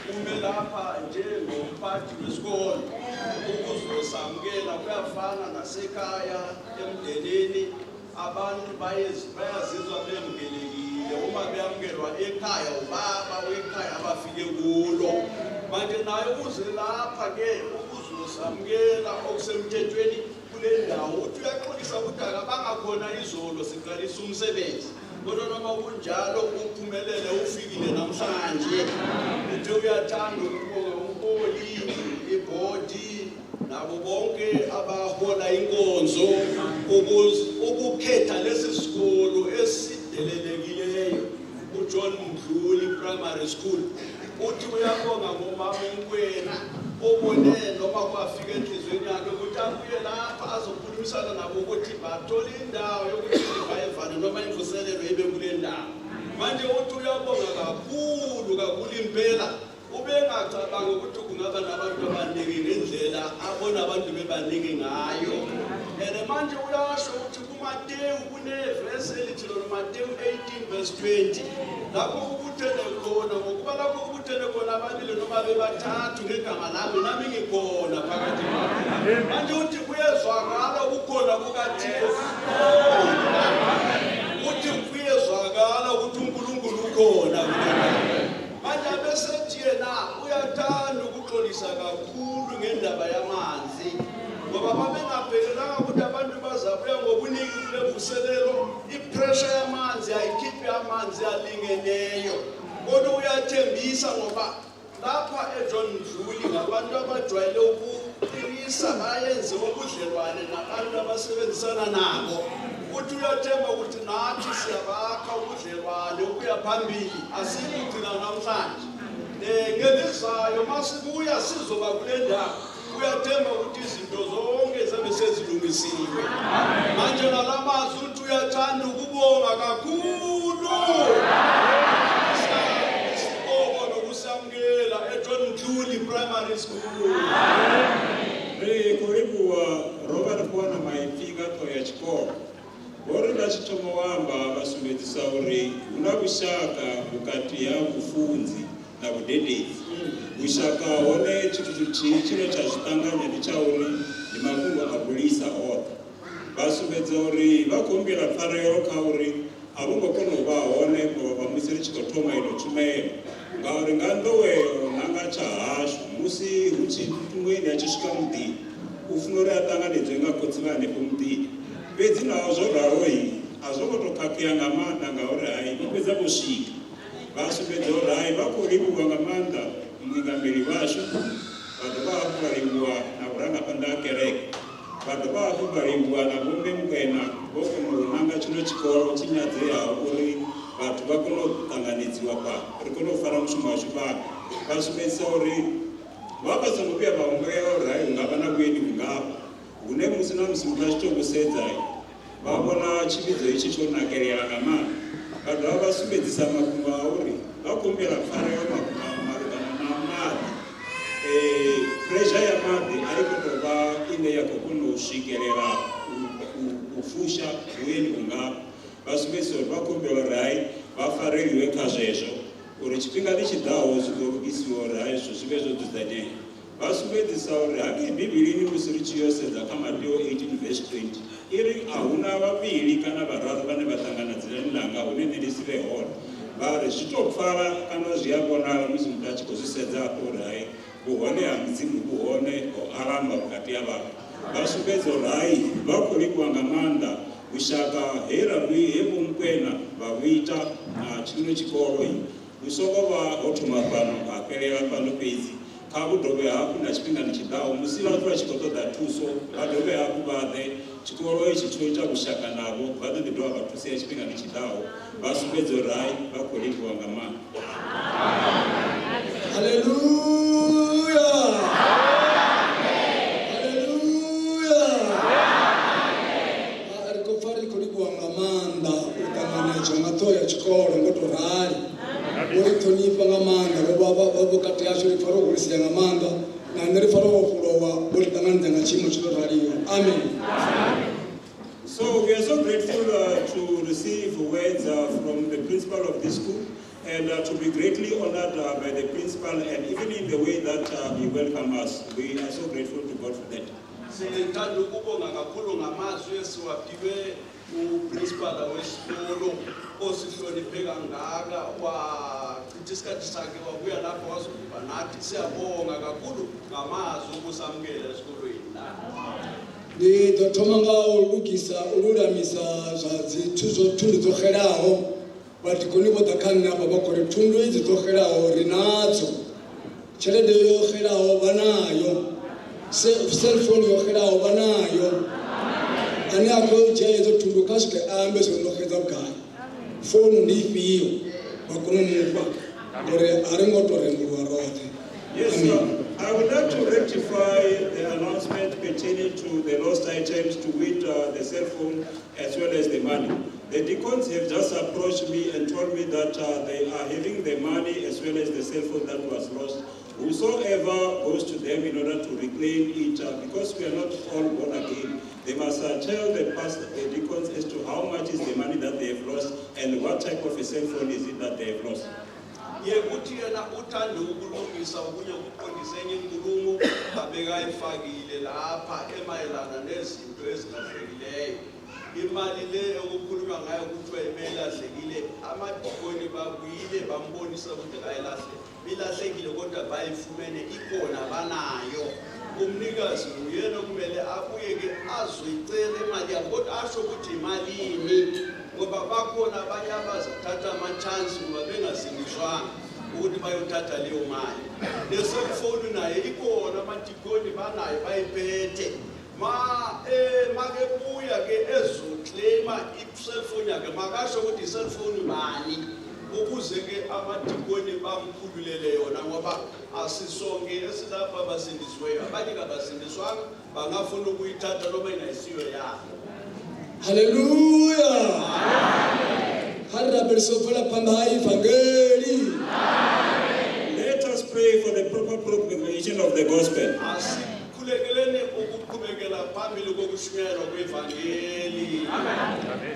ume lapha njengomphathi wesikole ukuzosamukela kuyafana nasekhaya emndenini abantu bayazizwa bemukelekile uma beyamukelwa ekhaya ubaba wekhaya abafike kulo manje naye uze lapha-ke ukuzosamukela okusemthethweni kule ndawo uthi uyaxolisa ukuthi akabangakhona izolo siqalisa umsebenzi kodwa noma kunjalo uphumelele ufikile namhlanje uthe uyathanda ukubonga umholi ibhodi nabo bonke abahola inkonzo ukukhetha lesi sikolo esidelelekileyo uJohn Mdluli Primary School. Uthi uyabonga ngomama uMokoena obone noma kwafika enhliziyweni yakhe ukuthi abuye lapha azokhulumisana nabo ukuthi bathole indawo yokuthi ivayivane noma imvuselelo ibe kule ndawo. Manje uthi uyabonga kakhulu kakhulu impela ubengacabangi ukuthi kungaba nabantu abaningi ngendlela abona abantu bebaningi ngayo. And manje uyasho ukuthi kuMateyu kunevesi elithi lona Mateyu 18 verse 20 lapho kubuthene khona ngokuba lapho kubuthene khona ababili noma bebathathu ngegama lami nami ngikhona phakathi kwabo. Manje uthi kuyezwakala ukukhona kukaThixo. Uthi kuyezwakala ukuthi uNkulunkulu ukhona kulena. Manje abesethi yena uyathanda ukuxolisa kakhulu ngendaba yamanzi ngoba babengabhekelanga ukuthi abantu bazabuya ngobuningi kule mvuselelo ipressure yamanzi ayikhiphi amanzi alingeneyo kodwa uyathembisa ngoba lapha eJohn Mdluli ngabantu abajwayele ukuqinisa bayenze ubudlelwane nabantu abasebenzisana nabo. Uthi uyathemba ukuthi nathi siyabakha ubudlelwane ukuya phambili asikugcina namhlanje. Ngelizayo masibuya sizoba kule ndawo uyathemba ukuthi izinto zonke zabe sezilungisiwe. Manje ngalamazwi uthi uyathanda ukubonga kakhulu isibongo nokusamukela eJohn Mdluli Primary School. Ri khou livhuwa ro vha ri khou wana maipfi nga ṱhoho ya tshikolo. Vho ri vha tshi thoma u amba vha sumbedzisa uri hu na vhushaka vhukati ha vhufunzi na vhudededzi. Vhushaka hone tshithu tshithihi tshine tsha zwi ṱanganya ndi tsha uri ndi mafhungo a vhulisa oṱhe. Vha sumbedza uri vha khou humbela pfarelo kha uri a vho ngo kona u vha hone vha musi ri tshi khou thoma ino tshumelo, ngauri nga nḓowelo na nga tsha hashu musi hu tshi mueni a tshi swika muḓini u funa uri a ṱanganedzwe nga khotsi vha hanefho muḓini. Fhedzi naho zwo raloi a zwo ngo tou khakhea nga maanḓa ngauri hai vho fhedza vho swika. Vha sumbedza uri hai vha khou livhuwa nga maanḓa muingameli washu, vha dovha hafhu vha livhuwa na vhurangaphanḓa ha kereke, vha dovha hafhu vha livhuwa na Vho Mme Mokoena vho kona u nanga tshino tshikolo tshi nyadzeaho uri vhathu vha kone u ṱanganedziwa fhano, ri kone u fara mushumo washu fhano. Vha sumbedzisa uri vha vha songo vhuya vha humbulela uri hai hu nga vha na vhuendi vhungafha, hune musi na musi muthu a tshi tou vhusedza vha vhona tshivhidzo itshi tsho nakelela nga maanḓa. Vha dovha vha sumbedzisa mafhungo a uri vha khou humbela pfarelo malugana na maḓi. Pressure ya maḓi a i khou tou vha ine ya khou kona u swikelela u fusha vhuendi vhungafha. Vha sumbedzisa uri vha khou humbela uri hai vha fareliwe kha zwezwo, uri tshifhingani tshi ḓaho zwi ḓo lugisiwa uri hai zwithu zwi vhe zwo dzudzanyea. Vha sumbedzisa uri hangei Bivhilini musi ri tshi yo sedza kha Mateo 18 verse 20 i ri a huna vhavhili kana vhararu vhane vha ṱangana dzinani ḽanga hune nṋe ndi si vhe hone. Vha ri zwi tou pfala kana zwi a vhonala musi muthu a tshi khou zwi sedza afho uri hai vhuhone ha Mudzimu vhu hone ho alamba vhukati ha vhathu. Vha sumbedza uri hai vha khou livhuwa nga maanḓa vhushaka he ra he Vho Mokoena vha vhu ita na tshino tshikolo vhu songo vha ho thoma fhano ha fhelela fhano fhedzi, kha vhu dovhe hafhu na tshifhingani tshiḓaho musi vhathu vha tshi khou ṱoḓa thuso vha dovhe hafhu vha ḓe. Tshikolo itshi tsho ita vhushaka navho, vha ḓo ḓi dovha vha thusea tshifhingani tshiḓaho. Vha sumbedza uri hai vha khou livhuwa nga maanḓa. Haleluya, haleluya. Ri khou pfa ri khou livhuwa nga maanḓa u ṱanganedzwa nga ṱhoho ya tshikolo ngo tou rali. Vho ri ṱhonifha nga maanḓa, vho vha vha vhukati hashu, ri pfa ro hulisea nga maanḓa, na nṋe ri pfa ro vhofholowa, vho ri ṱanganedza nga tshiimo tsho tou raliho. Amen. So we are so grateful to receive words from the principal of this school, and to be greatly honored by the principal, and even in the way that he welcomed us. We are so grateful to God for that. Sithanda ukubonga kakhulu ngamazwi esiwaphiwe uprincipal wesikolo osihloniphe kangaka, wachitha isikhathi sakhe wabuya lapho wazokuba nathi. Siyabonga kakhulu ngamazwi okusamukela esikolweni. Ndi ḓo thoma nga u lugisa u lulamisa zwa dzi zwo thundu dzo xelaho. Vhadikoni vho ḓa kha nṋe afha vha khou ri thundu idzi dzo xelaho ri nadzo, tshelede yo xelaho vha nayo, cellphone yo xelaho vha nayo. Ane a khou dzhia hedzo thundu kha swike a ambe zwo ndo xedza vhugai, founu ndi ifhio, vha kone u mufha ngori a ri ngo tou rembuluwa roṱhe. Yes, sir. I would like to rectify the announcement pertaining to the lost items, to wit the cell phone as well as the money. The deacons have just approached me and told me that they are having the money as well as the cell phone that was lost. Whosoever goes to them in order to reclaim it, because we are not all born again, they must tell the pastor, the deacons, as to how much is the money that they have lost and what type of a cell phone is it that they have lost. Ye uthi yena uthanda ukulungisa okunye ukuqondisa enye inkulumo abekayifakile lapha emayelana nezinto ezilahlekileyo. Imali le okukhulunywa ngayo kuthiwa ibelahlekile, amadikoni babuyile bambonisa ukuthi kayilahle, ilahlekile kodwa bayifumene ikhona banayo. Umnikazi nguyena okumele abuye ke azoyicela imali yabo, kodwa asho ukuthi imalini, ngoba bakhona abanye abazathatha ama-chance ngoba bengasindiswanga ukuthi bayothatha leyo mali. Le-cellphone naye ikhona, amadikoni banayo bayiphethe. Ma makebuya ke ezoclaima i-cellphone yakhe, makasho ukuthi i-cellphone bani, ukuze ke amadikoni bamkhululele yona, ngoba asisonke esilapha abasindisiweyo, abanye kabasindiswanga bangafuna ukuyithatha noma ingayisiyo yabo. Haleluya. Ha re rapedise ho tswela phanḓa ha evangeli. Let us pray pray for the proper propagation of the gospel. Asikhulekeleni ukuqhubekela phambili kokushunyayelwa kwevangeli.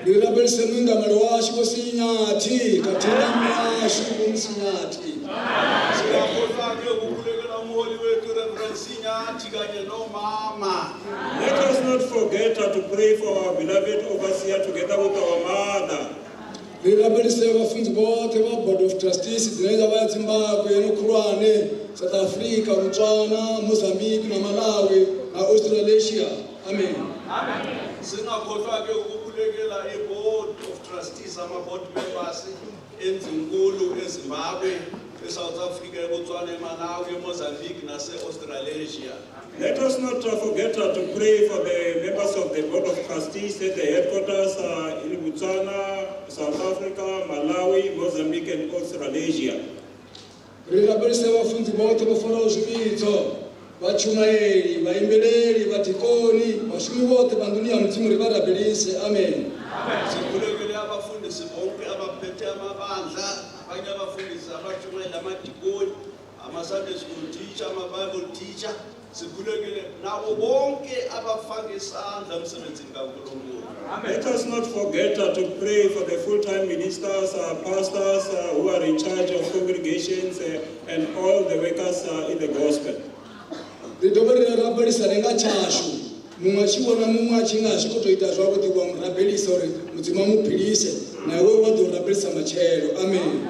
Ri rabelise muingameli washu Vho Sinyathi khathihi na mme ashu Vho Msinyathi. Singakhohlwa ke ukukhulekela umholi wethu Reverend Sinyathi kanye nomama. Let us not forget to pray for our beloved overseer together with our mother. Ri rabelise vhafunzi vhoṱhe vha Board of Trustees dzine dza vha Zimbabwe ino khulwane, South Africa, Botswana, Mozambique na Malawi na Australasia. Amen. Singakhohlwa ke ukukhulekela i-board of trustees, ama-board members enzinkulu eZimbabwe, eSouth Africa, eBotswana, eMalawi, eMozambique nase-Australasia. Let us not forget to pray for the members of the Board of Trustees at the headquarters in Botswana, South Africa, Malawi, Mozambique, and Australasia. Ri rabelise vhafunzi vhoṱhe vho faraho zwivhidzo, vhatshumaeli, vhaimbeleli, vhadikoni, vhashumi vhoṱhe vha nḓuni ya Mudzimu ri vha rabelise. Amen. Sikhulekele abafundisi bonke abaphethe amabandla, abanye abafundisi abatshumayeli, amadikoni, ama-Sunday school teacher, ama-Bible teacher. Sikhulekele nabo bonke abafaka isandla emsebenzini kaNkulunkulu. Let us not forget to pray for the full-time ministers, pastors who are in charge of congregations and all the workers in the gospel. Ri dovhe ri rabelisane nga tshashu, muṅwe a tshi vhona muṅwe a tshi nga zwi khou tou ita zwavhuḓi wa mu rabelisa uri Mudzimu a mu philise, na iwe wa ḓo rabelisa matshelo. Amen.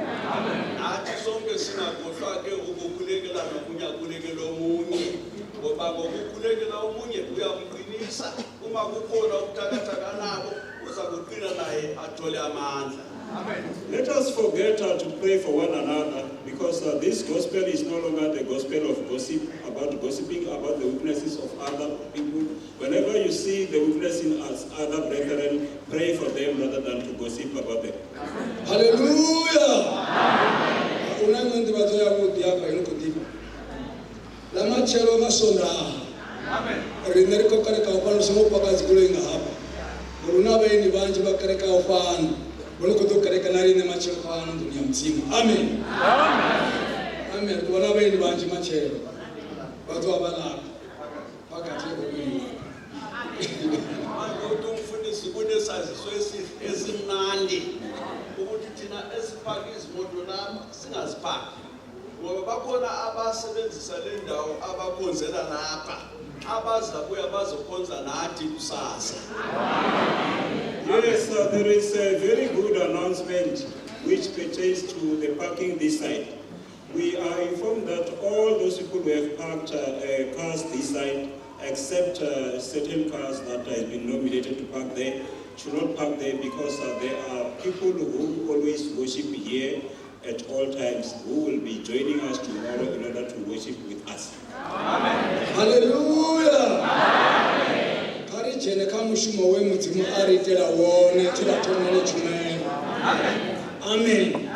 Nathi sonke singakhohlwa ke ukukhulekela nomunye akhulekele omunye, ngoba ngokukhulekela omunye uyamqinisa. Uma kukhona ubuthakathaka nabo uza kuqina naye athole amandla. Let us forget to pray for one another, because this gospel is no longer the gospel of gossip, about gossiping about the weaknesses of other people. Whenever you see the weakness in us, other brethren, pray for them rather than to gossip about them. Hallelujah! Una iṅwe nḓivhadzo yavhuḓi hafha ino khou ḓifha. Ḽa matshelo nga Sondaha, riṋe ri khou kerekaho fhano, ri songo paka dzigoloi nga hafha, ngori hu na vhaeni vhanzhi vha kerekaho fhano, vho no khou ḓo kereka na riṋe matshelo fhano nḓuni ya Mudzimu. Amen. Amen. Ri ḓo vha na vhaeni vhanzhi matshelo, vha ḓo vha vha lapha phakathi ha vhavhili. Manje uthi umfundisi kunesaziso esimnandi ukuthi thina esipaka izimoto lapha singazipaki, ngoba bakhona abasebenzisa le ndawo abakhonzela lapha abazabuya bazokhonza nathi kusasa. Yes, there is a very good announcement which pertains to the parking this side. We are informed that all those people who have parked cars this side, except certain cars that have been nominated to park there, should not park there, because there are people who always worship here at all times who will be joining us tomorrow in order to worship with us. Hallelujah! Kha ri dzhene kha mushumo we Mudzimu a ri itela wone tshe ra thoma le tshumelo. Amen.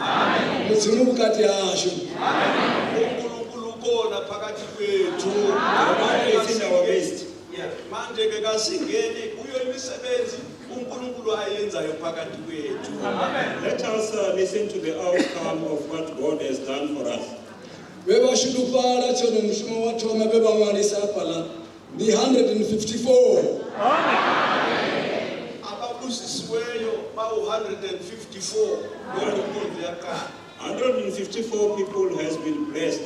Mudzimu vhukati hashu. uNkulunkulu ukhona phakathi kwethu. God is in our midst. Yeah. Manje ke kasingeni kuyo imisebenzi uNkulunkulu ayenzayo phakathi kwethu. Let us listen to the outcome of what God has done for us. Vhe vha shudufhala tshono mushumo wa thoma vhe vha ṅwalisa hafhaḽa ndi 154. Ababusisiweyo bawu-154 lokhu inkonzo yaqala. 154 people has been blessed.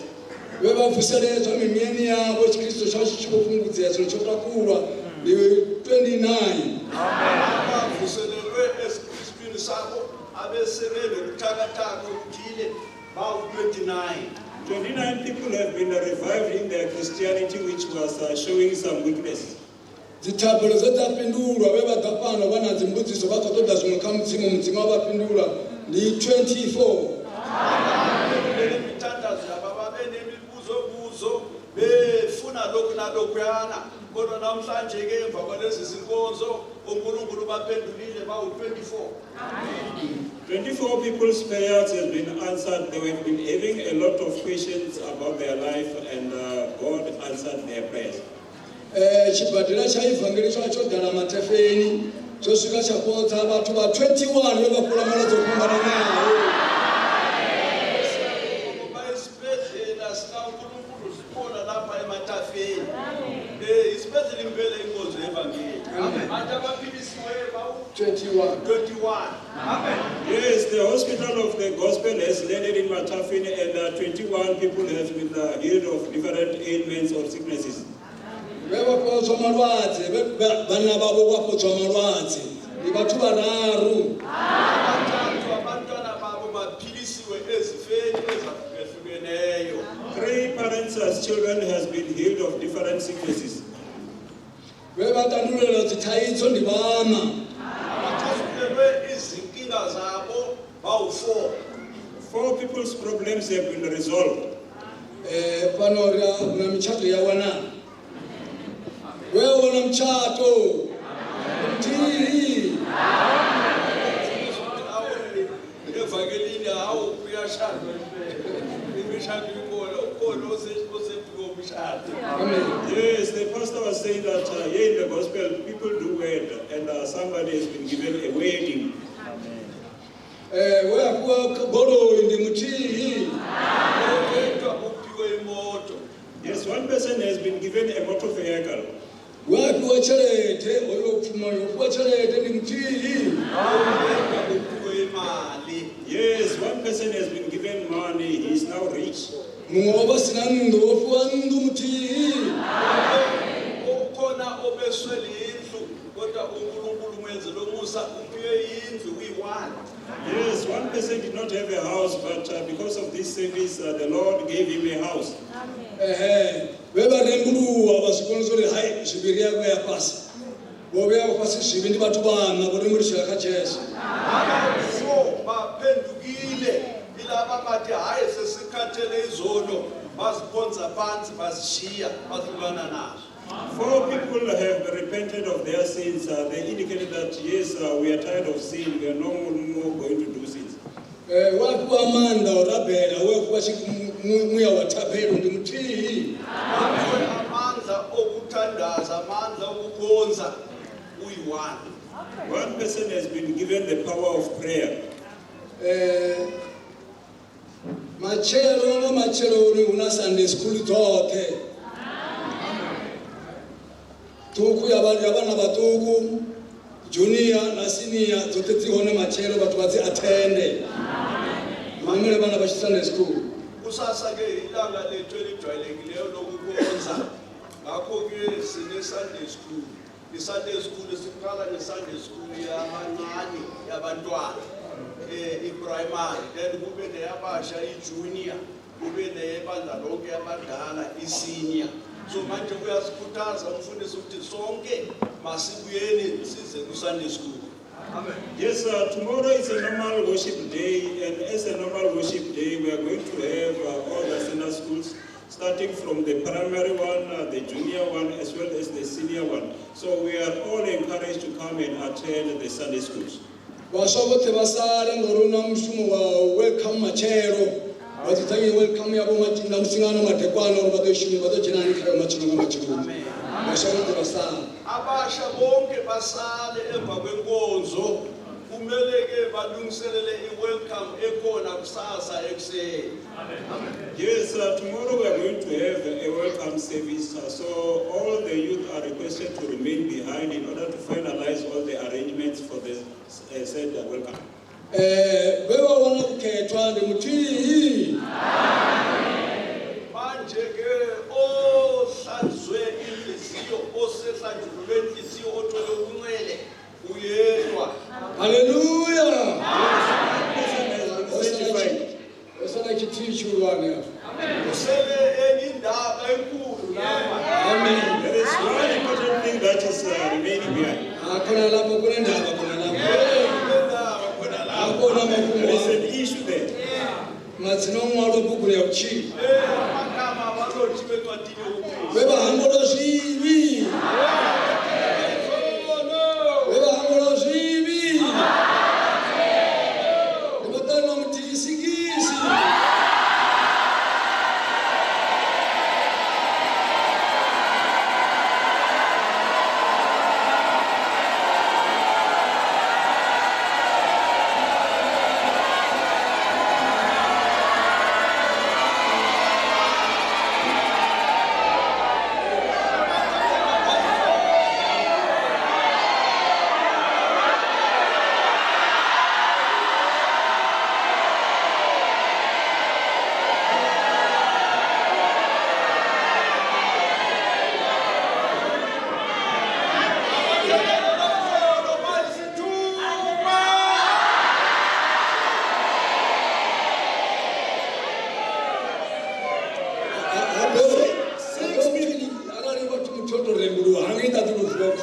Vhe vha vuseledzwa mimiyani yavho tshikristo tshashu tshi khou fhungudzea zwino tsho takulwa ndi 29. Abavuselelwe esikristwini sabo abesebenobuthakathaka obuthile bawu-29. 29 people have been revived in their Christianity, which was showing some weakness. Dzithabelo dze dza fhindulwa vhe vha ḓa fhano vha na dzimbudziso vha khou ṱoḓa zwiṅwe kha Mudzimu, Mudzimu a vha fhindula ndi 24. Baphendulele imithandazo yabo babe nemibuzobuzo befuna lokhu nalokhuyana, kodwa namhlanje-ke emva kwalezi zinkonzo uNkulunkulu baphendulile bawu-24. 24 people's prayers have been answered. They have been having a lot of questions about their life, and God answered their prayers. Tshibadela tsha ivangeli tsha tsho ḓala mathefeni tsho swika tsha fhodza vhathu vha 21 vhe vha fhola malwadze o fhambananaho. Ngoba isibhedlela sikaNkulunkulu Manje abaphilisiweyo bawu 21. 21. Amen. Yes, the hospital of the gospel has landed in Matafini and 21 people have been healed of different ailments or sicknesses. Vhe vha fhodzwa malwadze vhe vhana vhavho vha fhodzwa malwadze ndi vhathu vhararu. Abathathu abantwana babo baphilisiwe ezifeni ezahlukehlukeneyo. Three parents as children has been healed of different sicknesses. Vhe vha tandulelwa dzithaidzo ndi vhana. Abaxazululelwe izinkinga zabo bawu-4. Four people's problems have been resolved. Fhano ri a na mitshato ya wana. We wana mutshato muthihi. Evangelini hawu kuyashadwa impela. Imishado ikhona, ukhona osephiwe umshado. Yes, the pastor was saying that here in the gospel people do wed and somebody has been given a wedding. We a fhiwa goloi ndi muthihi. Oyedwa uphiwe imoto. Yes, one person has been given a motor vehicle. We a fhiwa tshelede hoyo pfuma yo fhiwa tshelede ndi muthihi. Oyedwa uphiwe imali. Yes, one person has been given money, he is now rich. Muṅwe o vha sina nnḓu o fhiwa nnḓu muthihi. Ukhona obeswele indlu kodwa uNkulunkulu umenzele umusa uphiwe indlu uyi-one. Yes, one person did not have a house, but because of this service, the Lord gave him a house. Ehe, vhe vha rembuluwa vha zwi kona uri hai zwivhili ya vhea fhasi. Vho vhea fhasi zwivhi ndi vhathu vhana vho rembulutshela kha Jesu. Abawu-four baphendukile ilaba bathi hhayi sesikhathele izono baziphonsa phansi bazishiya bahlukana nazo. Four people have repented of their sins. They indicated that, yes, we are tired of sin. We are no more going to do sins. We a fhiwa maanḓa o rabela, we a fhiwa muya wa thabelo ndi muthihi. Baphiwe amandla okuthandaza, amandla okukhonza uyi-one. One person has been given the power of prayer. Matshelo nga matsheloni hu na Sunday school dzoṱhe. Ṱhukhu ya vhana vhaṱuku, junior na senior dzoṱhe dzi hone matshelo vhathu vha dzi attende. Mamele vhana vha tshi Sunday school. Kusasa ke ilanga lethu elijwayelekileyo lokukhonza. Ngakho ke sine Sunday school. I-Sunday school siqala nge-Sunday school yabancane yabantwana. I-primary, then kube neyabasha i-junior, kube neyebandla lonke yabadala i-senior. So manje uyasikhuthaza umfundisi ukuthi sonke masibuyeni size ku-Sunday school. Amen. Yes, tomorrow is a normal worship day, and as a normal worship day, we are going to have all the senior schools, starting from the primary one, the junior one, as well as the senior one. So we are all encouraged to come and attend the Sunday schools. Vhaswa vhoṱhe vha sale ngori hu na mushumo wa welcome matshelo. Vha dzudzanye welcome yavho nga musi nga ano madekwana uri vha ḓo shuma, vha ḓo dzhena hani khayo matshelo nga matsheloni. Vhaswa vhoṱhe vha sale. Abasha bonke basale emva kwenkonzo. Kumele ke balungiselele i-welcome ekhona kusasa ekuseni. Yes, tomorrow we are going to have a welcome service. So all the youth are requested to remain behind in order to finalize all the arrangements for the said welcome. Vhe vha wana vhukhethwa ndi muthihi. Manje ke ohlanzwe inhliziyo, osehlanjululwe inhliziyo, othole ubungcwele, uyedwa. Hallelujah. Yes, Osala tshithihi tshihulwane afha. Kusele enye indaba enkulu lapha. Amen. There is one important thing that is remaining behind. Ah, khona lapho kunendaba khona lapho. Kunendaba khona lapho. Akona mafhungo. There is an issue there. Madzina o ṅwalwa buguni ya vhutshilo. Amagama abalotshiwe encwadini yokuphila. Vhe vha hangwelwa zwivhi. Vhe vha hangwelwa zwivhi. Ndi vhaṱanu na muthihi sigisi.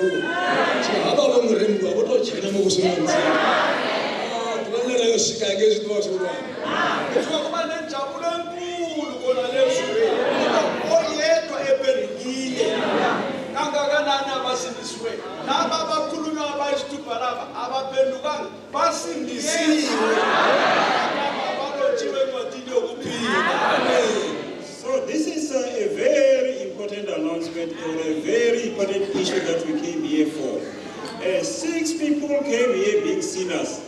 takuwa. Zwino havha vho no rembuluwa vho tou dzhena muvhusoni wa Mudzimu. Ah, ḓuvha ḽine ra yo swika ngei zwi ḓovha zwihulwane. Kuthiwa kuba nenjabulo enkulu khona lezulwini ngoba oyedwa ephendukile kangakanani abasindisiweyo laba abakhulunywa abayisithupha laba abaphendukanga basindisiwe amagama balotshiwe encwadini yokuphila. So this is a very important announcement or a very important issue that we came here for. Six people came here being sinners,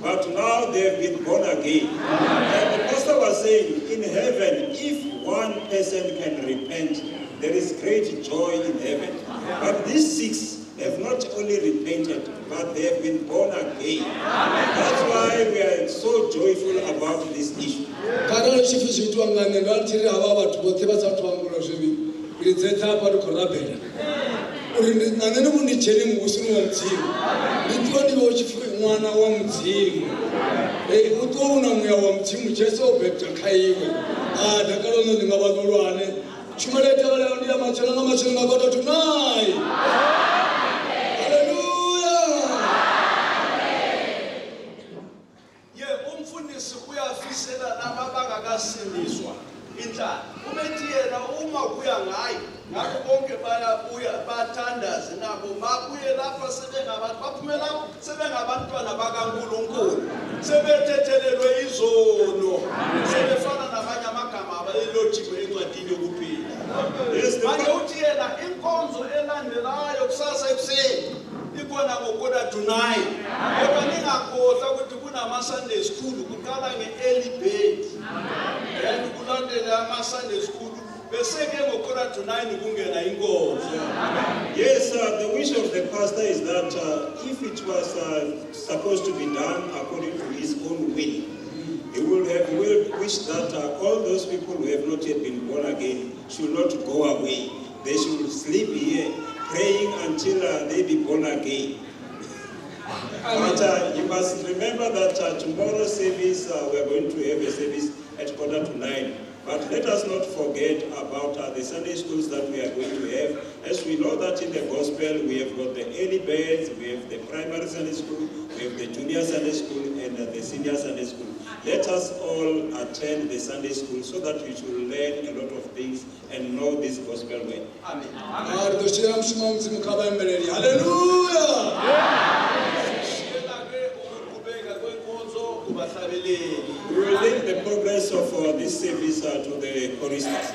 but now they have been born again. And the pastor was saying, in heaven, if one person can repent, there is great joy in heaven. But these six have not only repented, but they have been born again. That's why we are so joyful about this issue. Kharali tshi pfi zwi itiwa nga nṋe ndo thi ri havha vhathu vhoṱhe vha sathu hangwelwa zwivhi ndi dzedza hafha ri khou rabela uri na nṋe ndi vho ndi dzhene muvhusoni wa Mudzimu, ndi ṱuwa ndi vhe u tshi pfi ṅwana wa Mudzimu. Ee, u ṱuwa u na muya wa Mudzimu, Jesu o bebwa kha iwe. A dakalo ḽo ḽi nga vha ḽihulwane. Tshumelo i tevhelaho ndi ya matshelo nga matshelo nga 8:45. Haleluya! Ye umfundisi uyafisela laba abangakasindiswa inhlanhla. Ubethi yena uma kuya ngaye ngakho bonke bayabuya bathandaze nabo babuye lapha sebengabantu baphume lapha sebengabantwana bakaNkulunkulu sebethethelelwe izono sebefana nabanye amagama abayelotshiwe encwadini yokuphila. Manje uthi yena inkonzo elandelayo kusasa ekuseni ikhona ngo-8:45, kodwa ningakhohlwa ukuthi kunama-Sunday school kuqala nge-early bird, then kulandele ama-Sunday school, bese-ke ngo-8:45 kungena inkonzo. Yes, the wish of the pastor is that if it was supposed to be done according to his own will, he would have wished that all those people who have not yet been born again should not go away. They should sleep here, praying until they be born again. But you must remember that tomorrow's service, we are going to have a service at 8:45. But let us not forget about the Sunday schools that we are going to have. As we know that in the gospel, we have got the early birds, we have the primary Sunday school, we have the junior Sunday school, and the senior Sunday school. Let us all attend the Sunday school so that we should learn a lot of things and know this gospel way. Amen. A ri ḓo tshila mushumo wa Mudzimu kha vhaimeleli. Haleluya! Sishiyela-ke ukuqhubeka kwenkonzo kubahlabeleli. We will leave the progress of this service to the choristers.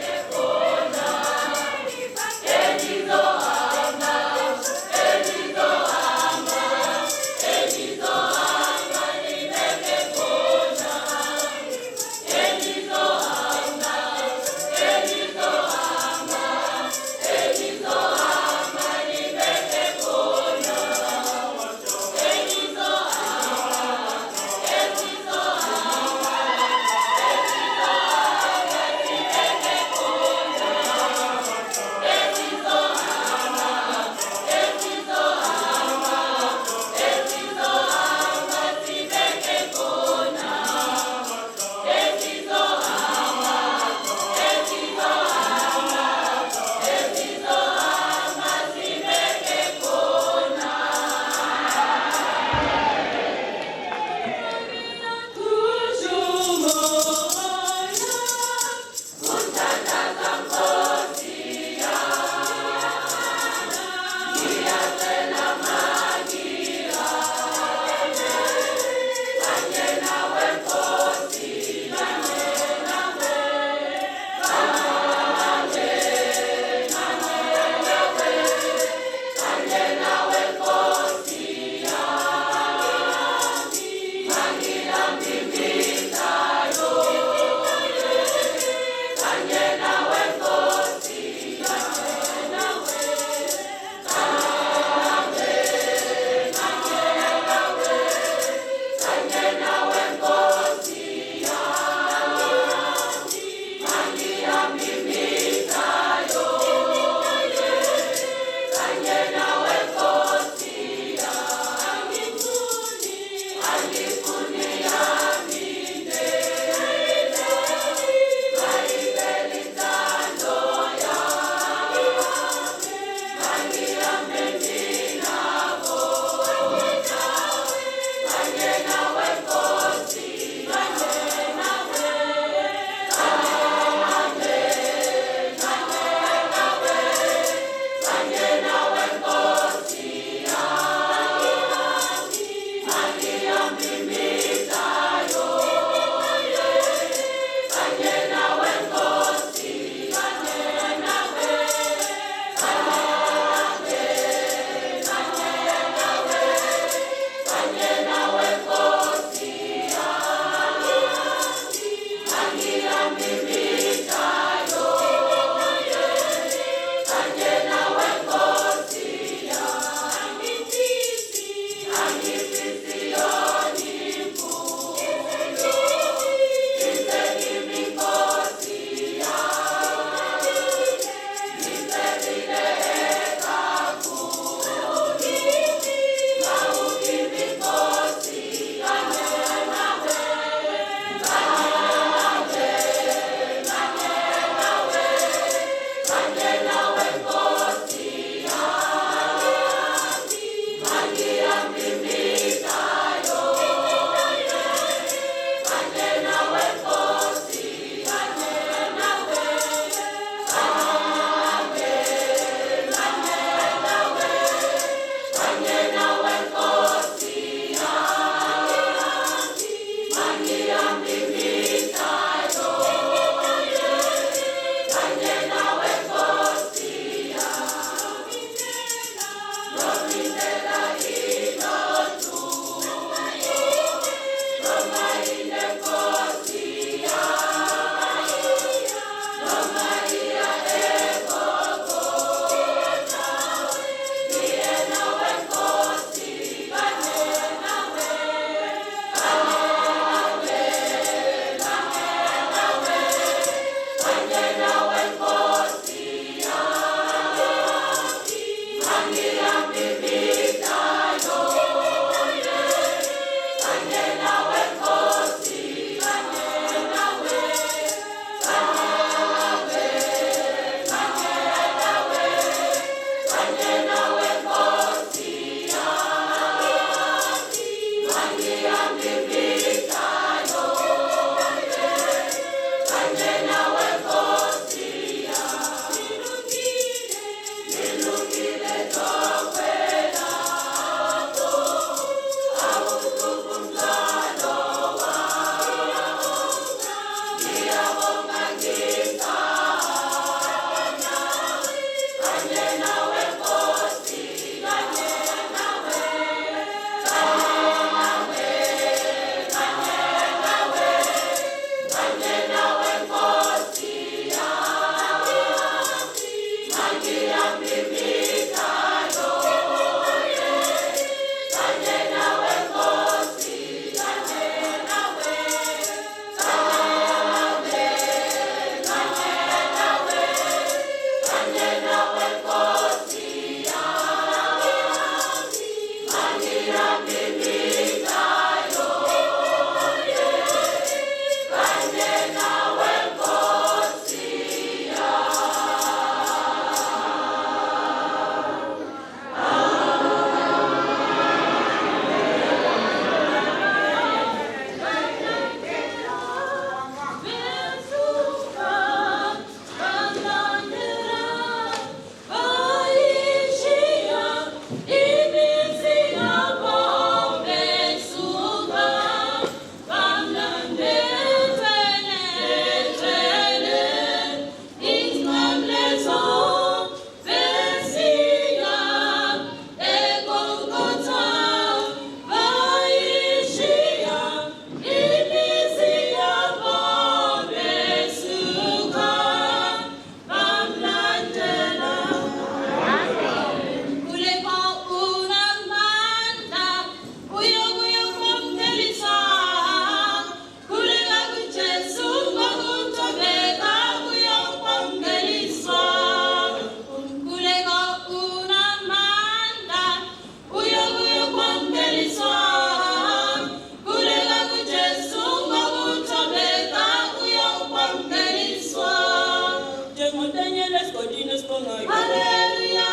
Haleluya,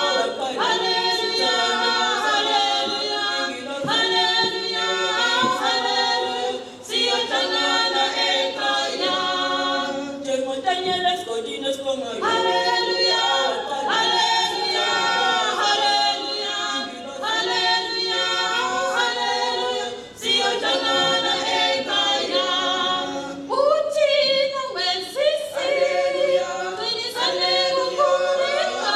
haleluya, haleluya, haleluya, haleluya, siyohlangana ekhaya. Haleluya, haleluya, haleluya, haleluya, haleluya, siyohlangana ekhaya. Uthina wesisi, qinisane kukhuleka.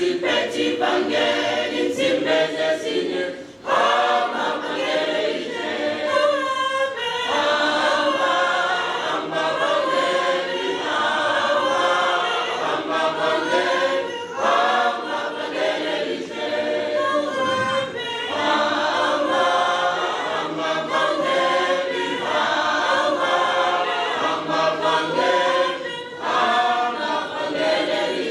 Siphethe ivangeli insimbi zesine hamba vangeli hamba hamba vangeli hamba hamba vangeli hamba vangeli hamba hamba vangeli hamba hamba vangeli hamba vangeli.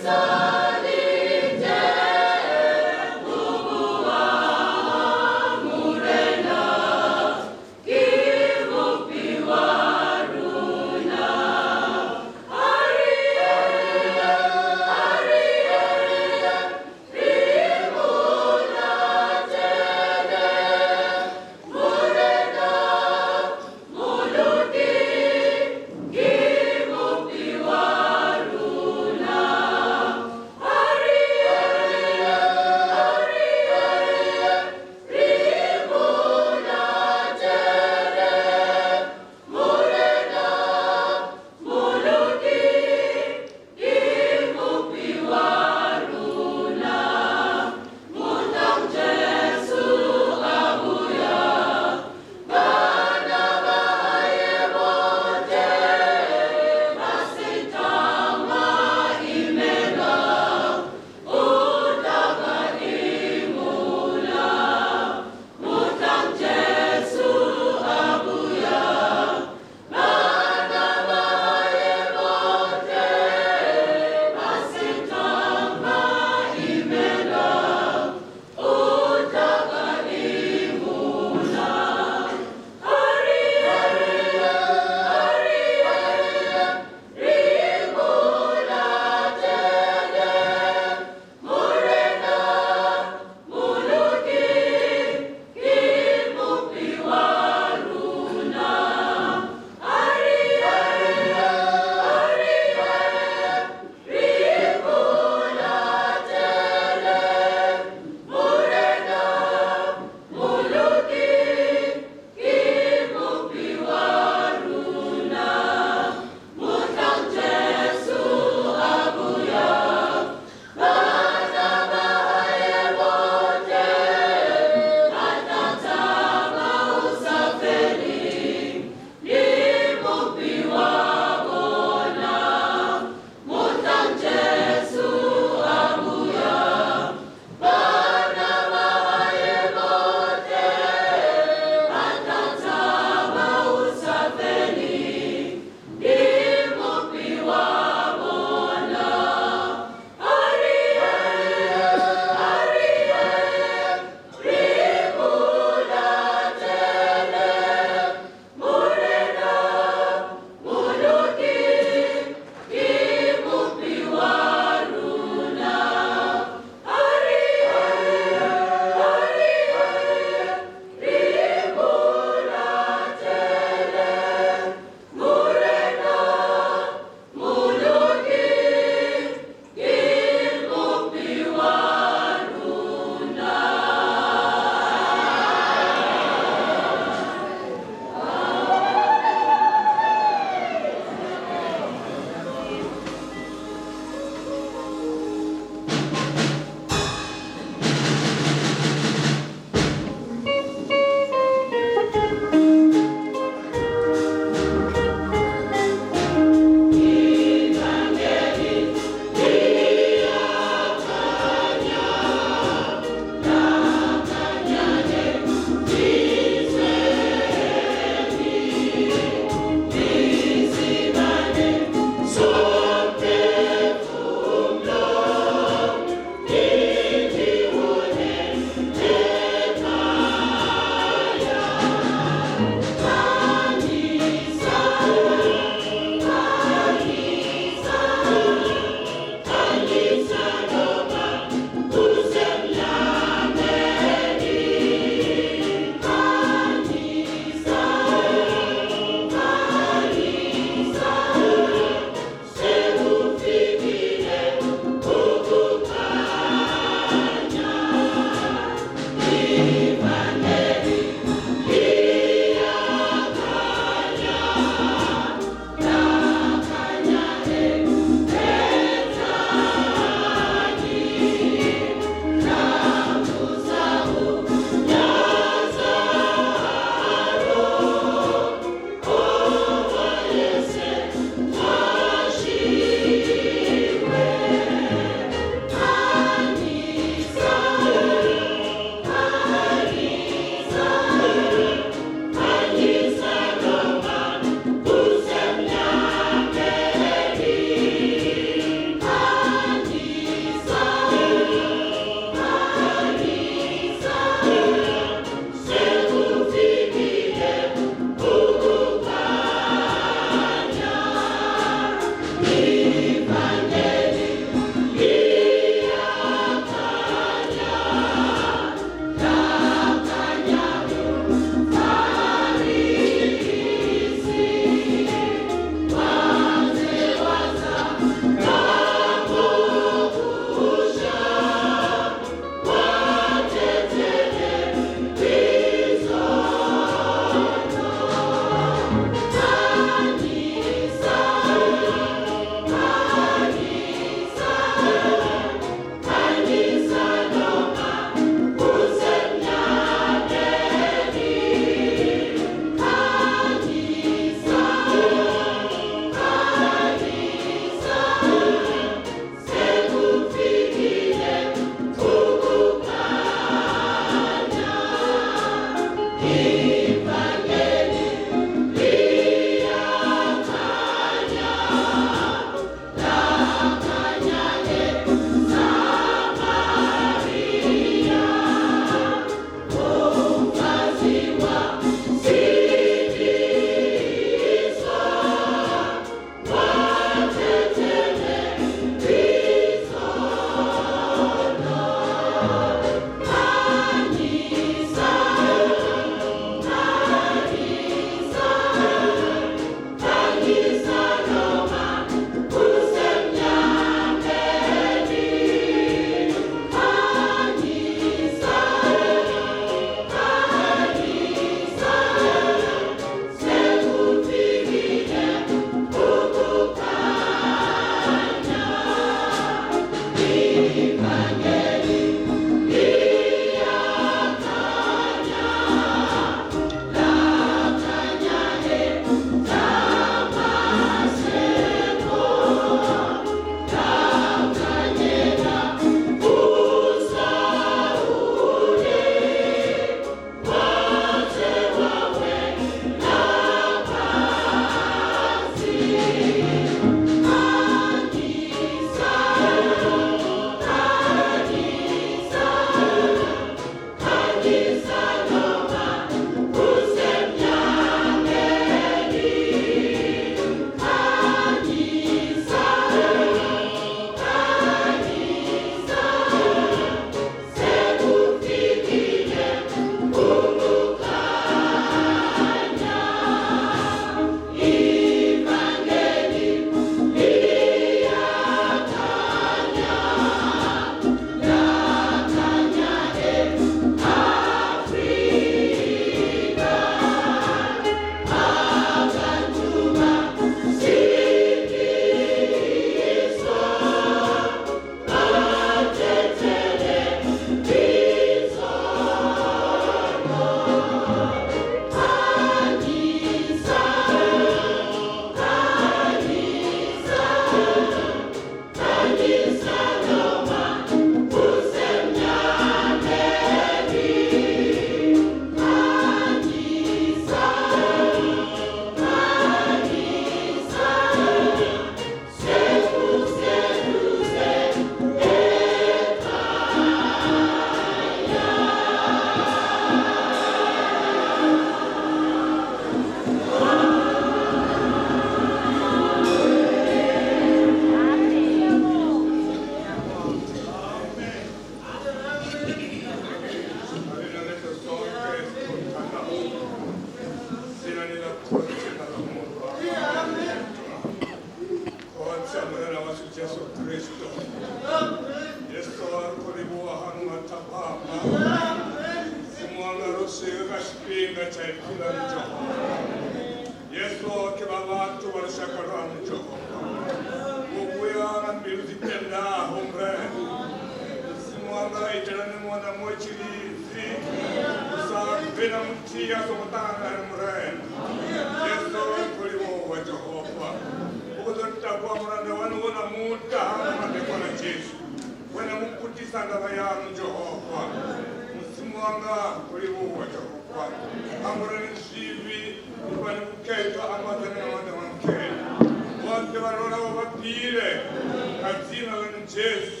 Jesu.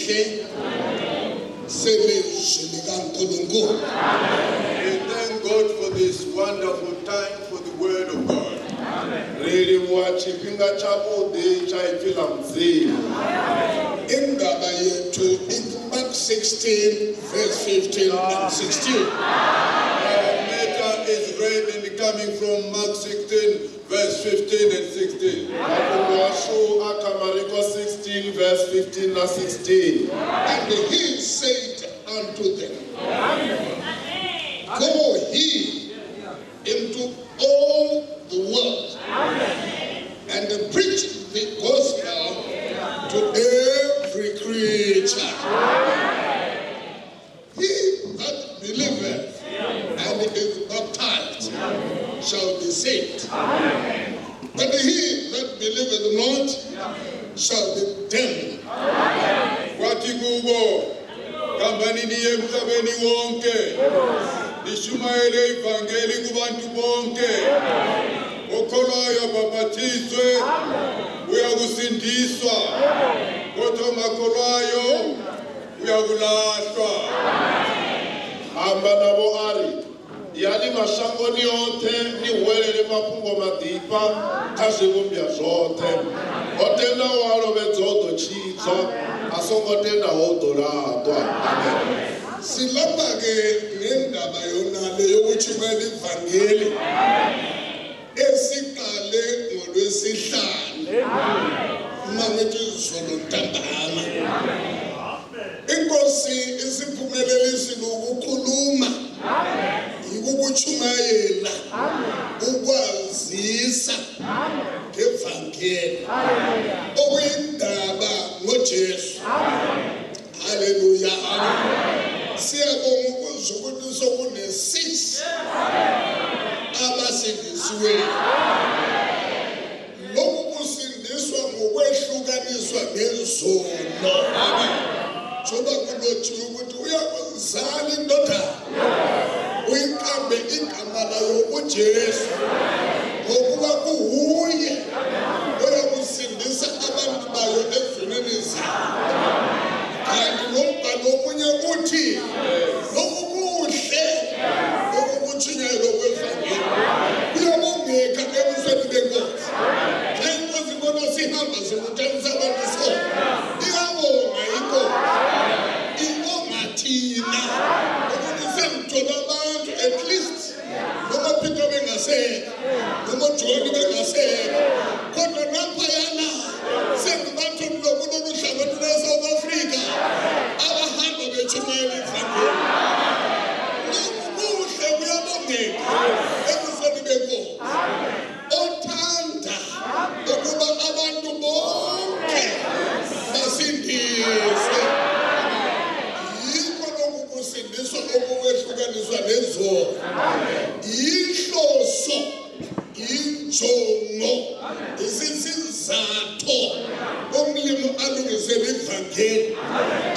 Esihle selizwi likaNkulunkulu. We thank God for this wonderful time for the Word of God. Ri livhuwa tshifhinga tshavhuḓi tsha ipfi ḽa Mudzimu. Indaba yethu ikuMark 16 verse 15 and 16. Our matter is read and coming from Mark 16, verse 15 and 16. Mafhungo ashu a kha Mariko 16 verse 15 na 16. And he said unto them, Go ye into all the world and preach the gospel to every creature. He that believeth and is baptized shall be saved, but he that believeth not shall be damned. Wathi kubo, hambani niye emhlabeni wonke, nishumayele ivangeli kubantu bonke. Okholwayo abhaphathizwe uyakusindiswa, kodwa ongakholwayo uyakulahlwa. Amba navho a ri, Yani mashangoni oṱhe ni huwelele mafhungo maḓifha kha zwivhumbwa zwoṱhe. O tendaho a lovhedzwa u ḓo tshidzwa, a songo tendaho u ḓo laṱwa. Amen. Silapha-ke ngendaba yonale yokutshumayela ivangeli esiqale ngolwesihlanu, mangithi izolo ntambama. Inkosi isiphumelelisile ukukhuluma, yikukutshumayela, ukwazisa ngevangeli okuyindaba ngoJesu. Haleluya! Siyabonga ukuzwa ukuthi sokune-6 abasindisiweyo. Lokhu kusindiswa ngokwehlukaniswa ngezono, njengoba kulotshiwe ukuthi uyakuzala indodana, uyiqambe igama layo uJesu, ngokuba kuhuye oyakusindisa abantu bayo ezonweni zabo. Kanti nombhalo omunye uthi lokhu kuhle okukutshunyayelwa kwevangeli kuyabongeka ebusweni benkosi. Xa inkosi ibona sihamba sibuthanisa abantu, so iyabonga inkosi, ibonga thina ukuthi sengithola abantu, at least noma Peter bengasekho, noma John bengasekho, kodwa naphayana sengibatholile kulolu hlangothi lwe-South Africa abahamba betshumayela ivangeli. Lokhu kuhle, kuyabongeka ebusweni benkosi othanda ukuba abantu bonke basindiswe. Yikho lokhu kusindiswa okukwehlukaniswa nezono, yinhloso, injongo, isisizatho umlimi alungisele ivangeli,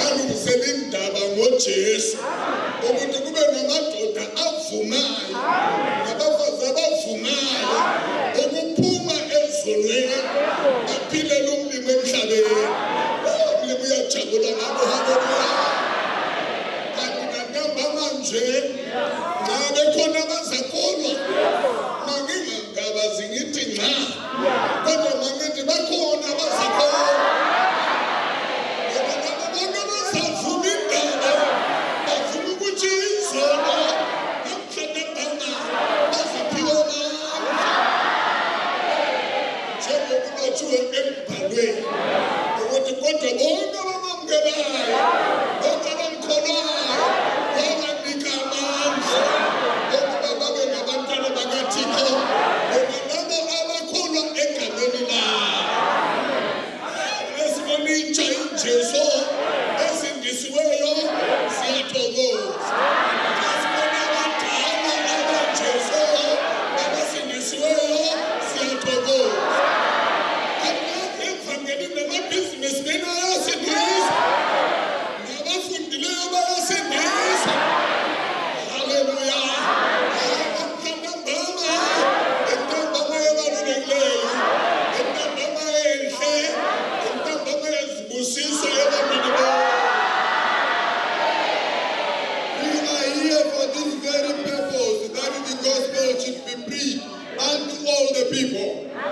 alungisele indaba ngoJesu, ukuthi kube namadoda avumayo nabafazi abavumayo ukuphuma ezonweni, baphilele umlimi emhlabeni. Umlimi uyajabula ngabo. Haleluya! Kanti nantambama nje, nxa bekhona abazakholwa, mangingangabazi ngithi nxa, kodwa mangithi bakhona abazakholwa, ngoba nabo bonke bazavuma indaba, bavuma ukuthi izono, namhla ntambama bazaphiwa amandla, njengokulotshiwe embhalweni ukuthi kodwa bonke abamamukelayo, bonke abamkholwayo, wabanika amandla okuba babe ngabantwana bakaThixo, bona labo abakholwa egameni layo. Esibona intsha injeso esindisiweyo, siyathokoza. Xa sibona abadala abanjeso abasindisiweyo, siyathokoza. Kanti evangelini namabhizinisi beni ayasindiswa.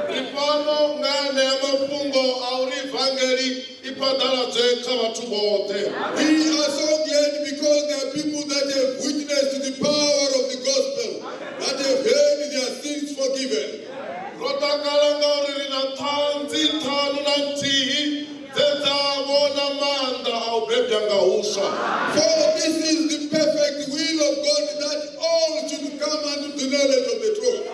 Ri fhano nga enea mafhungo a uri ivangeli i phaḓaladzwe kha vhathu vhoṱhe. We are so glad because there are people that have witnessed the power of the gospel, that have heard their sins forgiven. Ro takala ngauri ri na ṱhanzi ṱhanu na nthihi dze dza vhona maanḓa a u bebwa nga huswa. For this is the perfect will of God, that all should come unto the knowledge of the truth.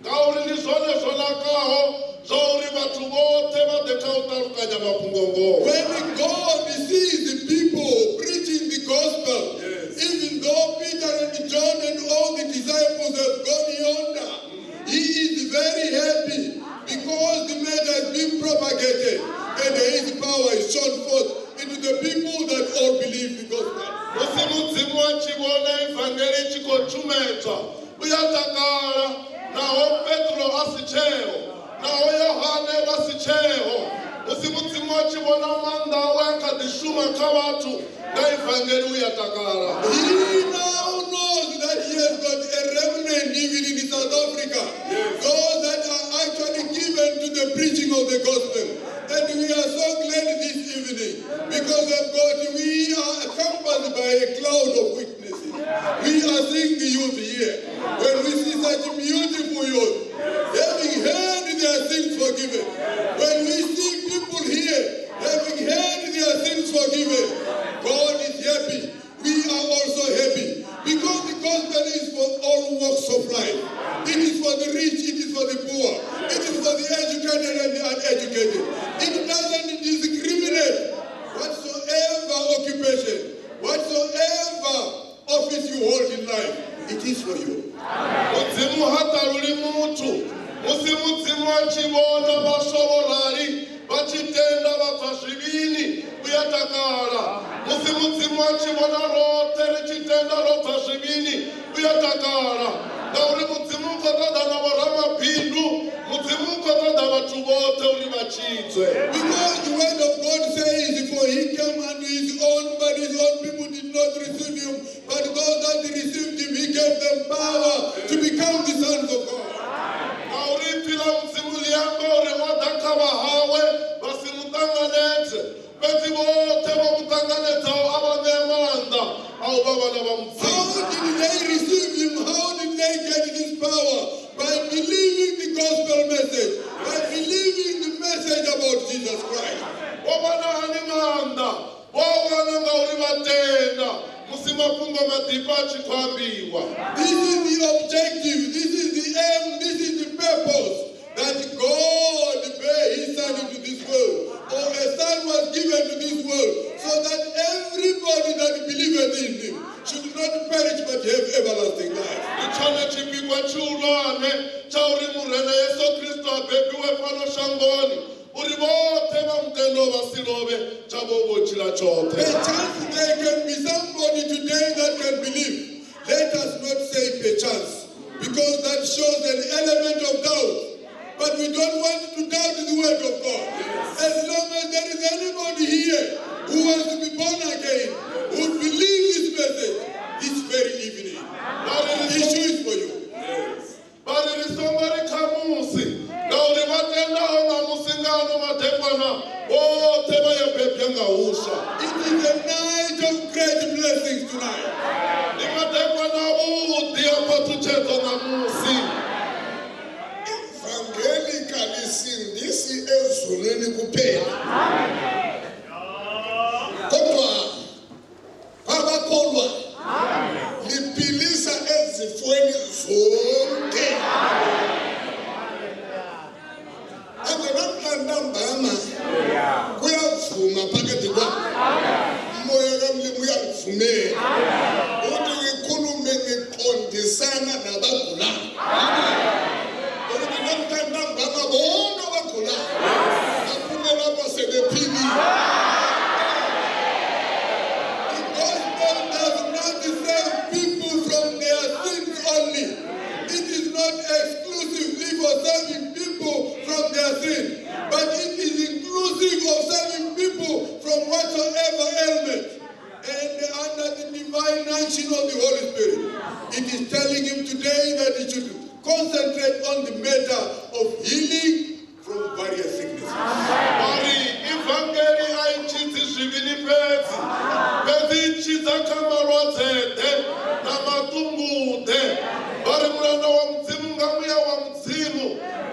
Ngauri ndi zwone zwo nakaho zwa uri vhathu vhoṱhe vha ḓe kha u ṱalukanya mafhungo-ngoho. When God sees the people preaching the gospel, even though Peter and John and all the disciples have gone yonder, he is very happy because the matter has been propagated and his power is shown forth into the people that all believe the gospel. Musi Mudzimu a tshi vhona ivangeli i tshi khou tshumedzwa, u ya takala, naho Petro a si tsheo, naho Yohane vha si tsheo. Musi Mudzimu a tshi vhona maanḓa awe a kha ḓi shuma kha vhathu nga ivangeli, u ya takala. He now knows that he has got a remnant even in South Africa. Those that are actually given to the preaching of the gospel. And we are so glad this evening because of God, we are accompanied by a cloud of witnesses. We are seeing the youth here. When we see such beautiful youth, having heard their sins forgiven. When we see people here, having heard their sins forgiven, God is happy. We are also happy because the gospel is for all walks of life. It is for the rich, it is for the poor, it is for the educated and the uneducated. It doesn't discriminate whatsoever occupation, whatsoever office you hold in life, it is for you. Mudzimu ha ṱaluli muthu. Musi Mudzimu a tshi vhona vhaswa vho rali vha tshi tenda vha bva zwivhini, u ya takala. Musi Mudzimu a tshi vhona roṱhe ri tshi tenda ro bva zwivhini, u ya takala. Ngauri Mudzimu u khou ṱoḓa na vhoramabindu, Mudzimu u khou ṱoḓa vhathu vhoṱhe uri vha tshidzwe. Because the word of God says, for he came unto his own, but his own people did not receive him. But those that received him, he gave them power to become the sons of God. Ngauri ipfi ḽa Mudzimu ḽi amba uri o ḓa kha vha hawe vha si mu ṱanganedze, fhedzi vhoṱhe vho mu ṱanganedzaho a vha ṋea maanḓa a u vha vhana vha Mudzimu. How did they receive him? How did they get this power? By believing the gospel message, by believing the message about Jesus Christ. Vho wana hani maanḓa? Vho a wana ngauri vha tenda musi mafhungo maḓifha a tshi khou ambiwa. This is the objective, this is the aim, this is the purpose that God bare his son into this world, or a son was given to this world, so that everybody that believeth in him should not perish but have everlasting life. Ndi tshone tshipikwa tshihulwane tsha uri Murena Yesu Kristo a bebiwe fhano shangoni, uri vhoṱhe vha mutendo vha si lovhe, tshavho vho tshila tshoṱhe. Perchance there can be somebody today that can believe. Let us not say perchance, because that shows an element of doubt. But we don't want to doubt the word of God. As long as there is anybody here who wants to be born again, who would believe this message this very evening, the issue is for you. Vha ri ri songo ri khamusi, ngauri vha tendaho ṋamusi nga ano madekwana vhoṱhe vha ya bebwa nga huswa. It is a night of great blessings tonight. Ndi madekwana avhuḓi a phaṱhutshedzo ṋamusi. Ivangeli kalisindisi ezulwini kuphela, kodwa kwabakholwa liphilisa ezifweni zonke. Ande namhla ntambama kuyavuma phakathi kwami, umoya kaMlimu uyangivumela ukuthi ngikhulume ngiqondisana nabagulayo, ukuthi namhla ntambama bonke abagulayo baphume lapha sebephilile.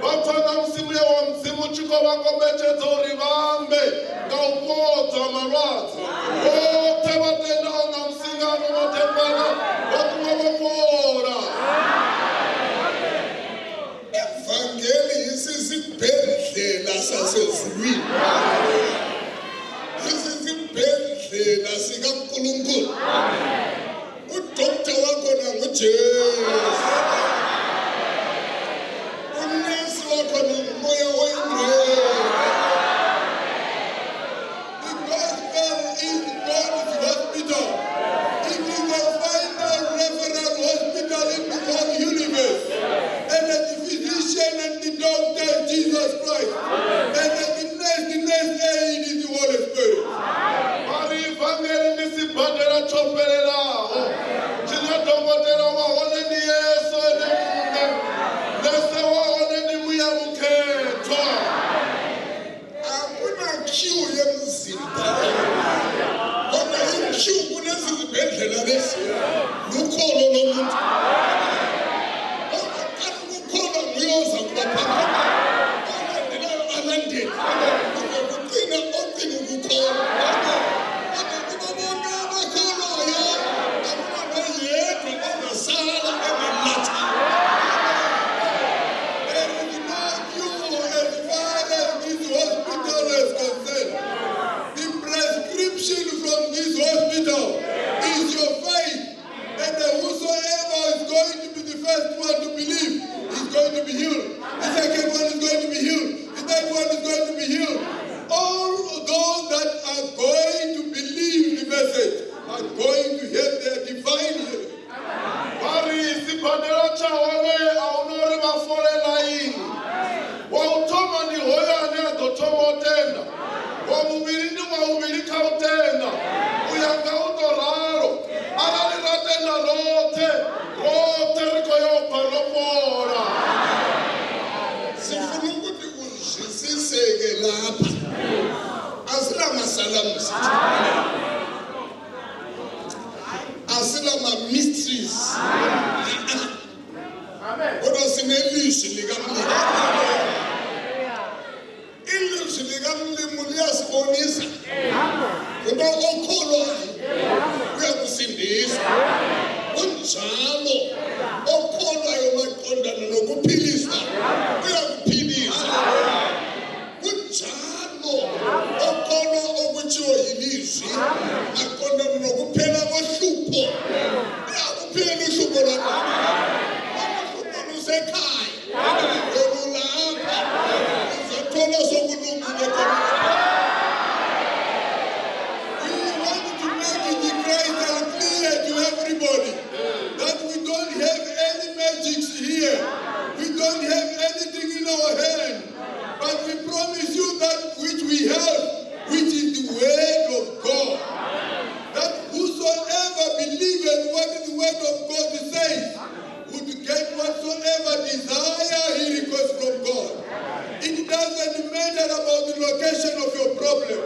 Vha pfa na musi muya wa Mudzimu u tshi khou vha kombetshedza uri vha ambe nga u fhodza malwadze. Vhoṱhe vha tendaho nga musi nga ano madekwana vha ṱuwa vho fhola. Ivangeli isisibhedlela sasezulwini, isisibhedlela sikaNkulunkulu. Udokta wakhona nguJesu, unesi wakhona nguMoya oyiNgcwele. The gospel is God's hospital. It is the final referral hospital in the whole universe. And the physician and the doctor is Jesus Christ. And the nurse aid is the Holy Spirit. Vha ri ivangeli ndi sibadela tsho fhelelaho tshine dokotela wa hone ndi Yesu ene muṋe, nese wa hone ndi Muya Mukhethwa. Akuna queue yemzimba, kodwa i-queue kulezi zibhedlela lezi lukholo lomuntu. Oqala ukukholwa nguye oza kuba phambili, olandelayo alandele, kuze kugcina ogcina ukukholwa. Kodwa kubo bonke abakholwayo akuna noyedwa ozasala engalathanga. There is no queue as far as this hospital is concerned. The prescription from this hospital is your faith. And whosoever is going to be the first one to believe is going to be healed. The second one is going to be healed. The third one is going to be healed. All those that are going to believe the message are going to have their divine healing. Vha ri sibadela tsha hone a huna uri vha fole ḽaini. Wa u thoma ndi hoyo ane a ḓo thoma u tenda, wa vhuvhili ndi wa vhuvhili kha u tenda, u ya nga u tou ralo. Arali ra tenda roṱhe, roṱhe ri khou ya u bva ro fhola. Sifuna ukuthi kuzwisiseke lapha, asinamasalamsi, asinama-mysteries, kodwa sinelizwi likaMlimu. Ilizwi likaMlimu liyasibonisa ngoba okholwayo uyakusindiswa, kunjalo okholwayo maqondana nokuphiliswa uyakuphiliswa, kunjalo okholwa okutshiwo yilizwi maqondana nokuphela kohlupho uyakuphela uhlupho lwakho. Uhlupho lusekhaya, olulapha uzathola sokulungile khona. We want to make it crystal clear to everybody that we don't have any magics here. We don't have anything in our hand. But we promise you that which we have, which is the word of God. That whosoever believeth what the word of God says would get whatsoever desire he requests from God. It doesn't matter about the location of your problem.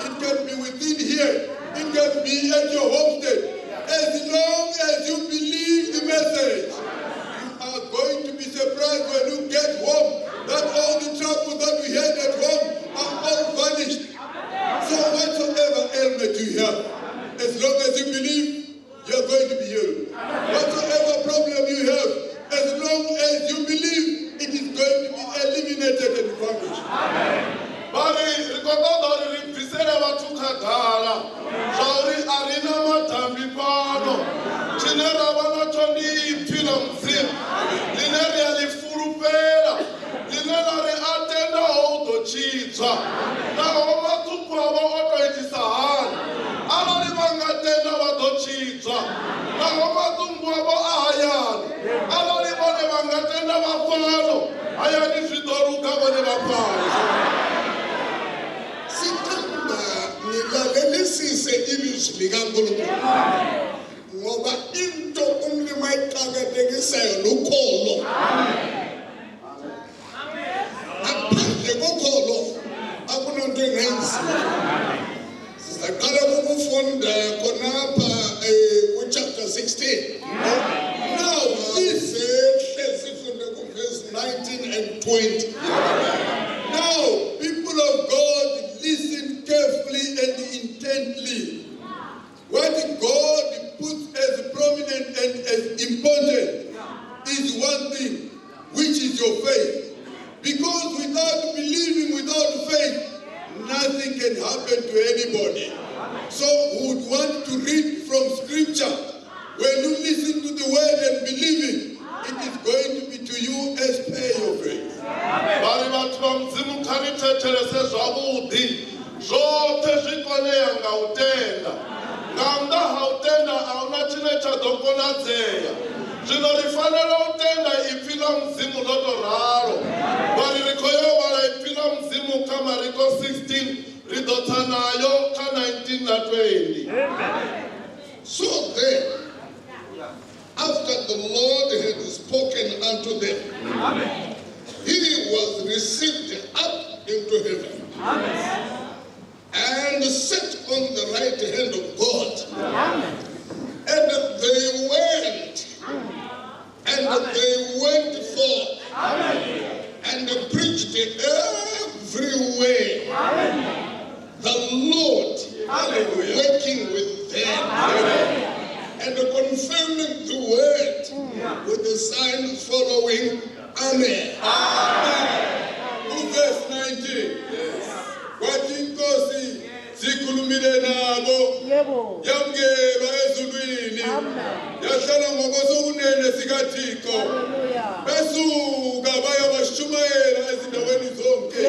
It can be within here. It can be at your homestead. As long as you believe the message, you are going to be surprised when you get home that all the trouble that we had at home are all vanished. So whatsoever ailment you have, as long as you believe, you are going to be healed. Whatsoever problem you have, as long as you believe, it is going to be eliminated and vanished. Vha ri ri khou ṱoḓa uri ri bvisele vhathu khagala zwa uri a ri na madambi fhano. Tshine ra vha natsho ndi ipfhi ḽa Mudzimu ḽine ri a ḽi fulufhela, ḽine ḽa ri a tendaho u ḓo tshidzwa, naho maṱhupho avho o tou itisa hani. Arali vha nga tenda vha ḓo tshidzwa, naho maṱungu avho a hayani. Arali vhone vha nga tenda vha fhano hayani, zwi ḓo luga vhone vha fhano. Sithanda nilalelisise ilizwi likaNkulunkulu, ngoba into umlimi ayiqakathekisayo lukholo. Ngaphandle kokholo akunanto engenziwa. Sizaqala ukufunda khonapha ku-chapter 16. Now, this Sehle sifunde ku-verse 19 and 20. Now, people of God, listen carefully and intently. What God puts as prominent and as important is one thing, which is your faith. Because without believing, without faith, nothing can happen to anybody. So we would want to read from scripture. When you listen to the word and believe it, it is going to be to you as per your faith. Vha ri vhathu vha mudzimu kha ni thetshelese zwavhuḓi zwoṱhe zwi konea nga u tenda nga nnḓa ha u tenda a huna tshine tsha ḓo konadzea zwino ri fanela u tenda ipfi ḽa mudzimu ḽo to ralo vha ri ri khou yo vhala ipfi ḽa mudzimu kha mariko 16 ri ḓo tsa nayo kha 19 na 20. So then, after the Lord had spoken unto them, he was received up into heaven and sat on the right hand of God. And they went forth and preached everywhere, the Lord working with them and confirming the word with the sign following. Amen. Uverse 19. Kwathi inkosi sikhulumile nabo yamukelwa ezulwini yahlala ngokwesokunene sikaThixo besuka baya bashumayela ezindaweni zonke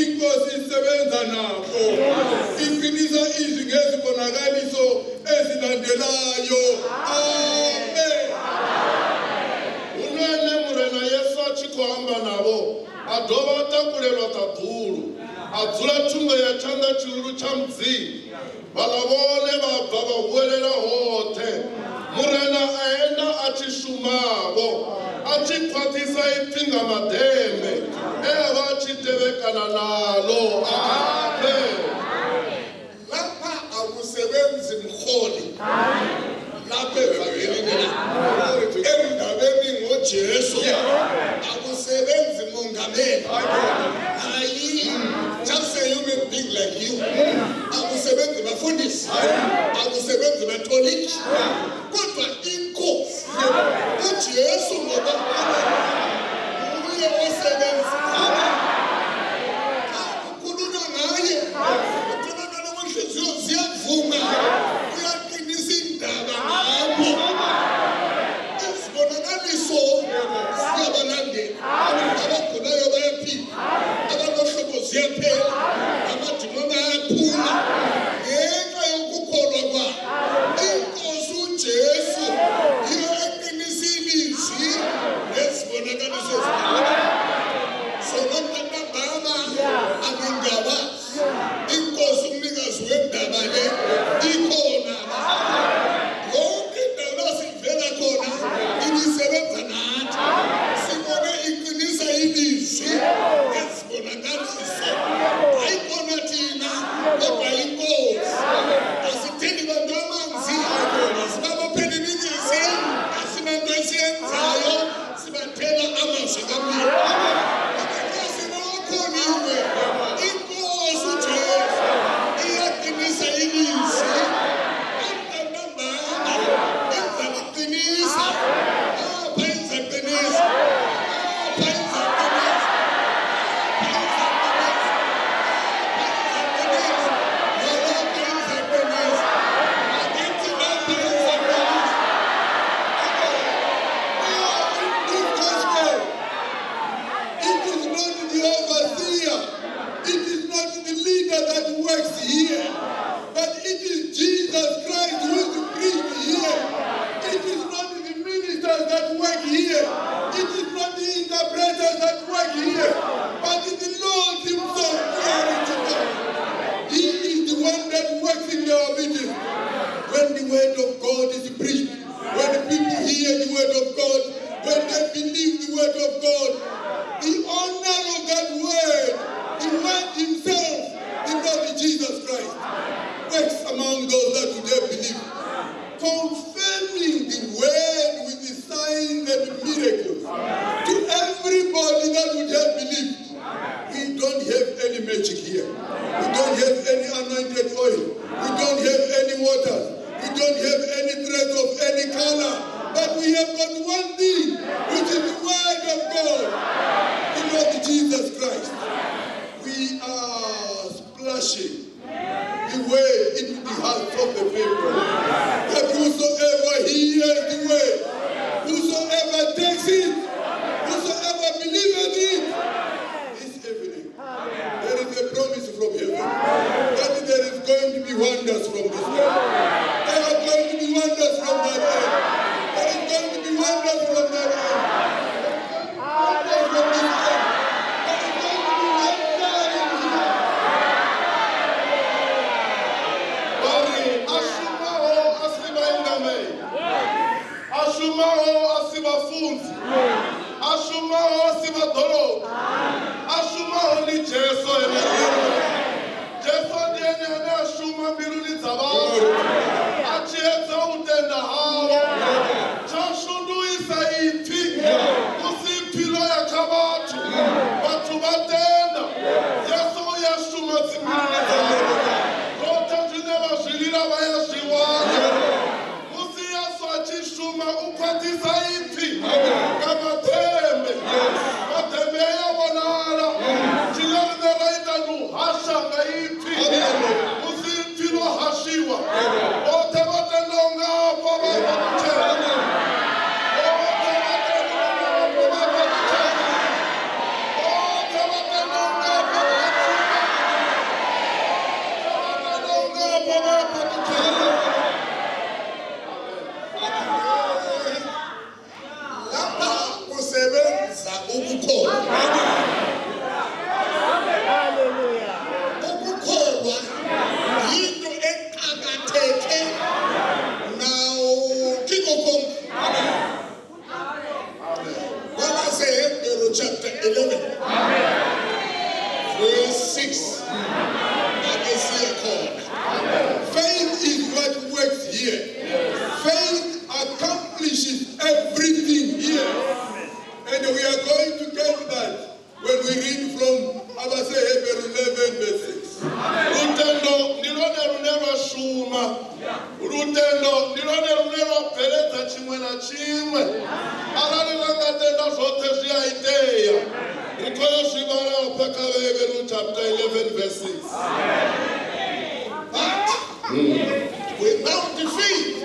inkosi isebenza nabo iqinisa izwi ngezibonakaliso ezilandelayo. Amen. Huno ene murena yesu a tshi khou amba navho a dovha a takulelwa ṱaḓulu a dzula thungo ya tshanḓa tshihulu tsha mudzimu vhaḽa vhone vha bva vha huwelela hoṱhe murena a enda a tshi shumavho a tshi khwaṱhisa ipfi nga maḓembe e a vha a tshi tevhekana nalo. Amen. Lapha akusebenzi mholi lapha evangelini la endabeni ngoJesu akusebenzi mongameli hayi just a human being like you akusebenzi bafundisi akusebenzi batoliki kodwa inkosi uJesu ngoba uye osebenza kukhulunywa ngaye utholakala kwenhliziyo ziyavuma uyaqinisa indaba ngapho izibonakaliso ziyabalandela abagulayo bayaphila abanohlobo ziyaphela amadimoni ayaphuma ngenxa yokukholwa kwabo inkosi uJesu iyo eqinisa ilizwi nezibonakaliso ziyabalandela sonantambama angingabazi inkosi umnikazi wendaba le ikhona la yonke indawo la sivela khona ibisebenza nathi sibone iqinisa ilizwi ezibonakaliso hayikhona thina kodwa inkosi asitheni bantu amanzi asibabopheli imizi asinanto esiyenzayo sibathela amazwi kamlilo inkosi nokholiwe inkosi uJesu iyaqinisa ilizwi emntantambama izaliqinisa apha izaqinisa apha izaqinisa apha izaqinisa nalapha izaqinisa akithi lapha izaqinisa. In this gospel, it is not the overseer, it is not the leader that works here, but it is Jesus Christ who is preached here. It is not the ministers that work here, it is not the interpreters that work here, but it is the Lord Himself. Glory to God. He is the one that works in our meeting. When the word of God is preached, when the people hear the word of God, when they believe the word of God, the owner of that word, the word himself, the Lord Jesus Christ, believed. We don't have any magic here. We don't have any anointed oil. We don't have any water. We don't have any thread of any color. But we have got one thing, which is the word of God, the Lord Jesus Christ. We are splashing the word into the hearts of the people. That whosoever hears the word, whosoever takes it, whosoever believeth it, this evening, there is a promise from heaven that there is going to be wonders from this end. There are going to be wonders from that end. There is going to be wonders from that end. Wonders from this end. There is going to be wonder in here. Vha ri a shumaho a si vhaingameli, a shumaho a si vhafunzi, a shumaho a si vhaḓorobi, a shumaho ndi Jesu ene Jesu ndi ene ane a shuma mbiluni dza vhathu a tshi edza u tenda havho. Tshashu ndi u isa ipfi musi ipfi ḽo ya kha vhathu, vhathu vha tenda. Yesu u ya shuma dzimbiluni dzavho, zwoṱhe zwine vha zwi lila vha ya zwi wana. Musi Yesu a tshi shuma u khwaṱhisa ipfi nga maḓembe, maḓembe a ya vhonala. Tshine riṋe ra ita ndi u hasha nga ipfi. Musi ipfi ḽo hashiwa, vhoṱhe vha tendaho nga hafha vha fhaṱutshela. Vhoṱhe vha tendaho nga hafha vha fhaṱutshela. Vhoṱhe vha tendaho nga hafha vha shuma. Vhoṱhe vha tendaho nga hafha vha fhaṱutshela. Lapha kusebenza ukukholwa. Ukukholwa yinto eqakatheke nawo kiko konke. KwabaseHebheru chapter 11 verse 6, ake siye khona. Faith is what works here. Faith accomplishes everything here. And we are going to get that when we read from AbaseHebheru 11 verse 6. Lutendo ndi lwone lune lwa shuma. Lutendo ndi lwone lune lwa bveledza tshiṅwe na tshiṅwe. Arali ra nga tenda, zwoṱhe zwi a itea. Ri khou yo zwi vhala hafha kha Vhaheberu chapter 11 verse 6. But without faith,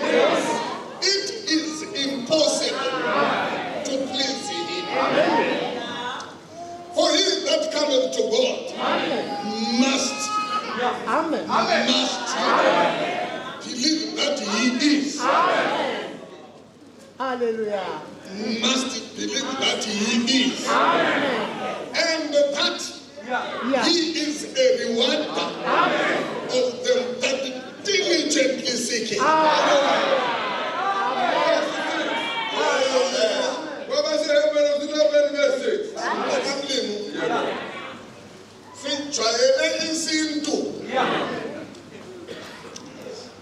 it is impossible to please him. For he that cometh to God must, Amen. must believe that he is. Hallelujah. Must believe that he is. And that he is a rewarder of them that diligently seek him. KwabaseHebheru 11 verse 6. Mntakamlimi, sijwayele isintu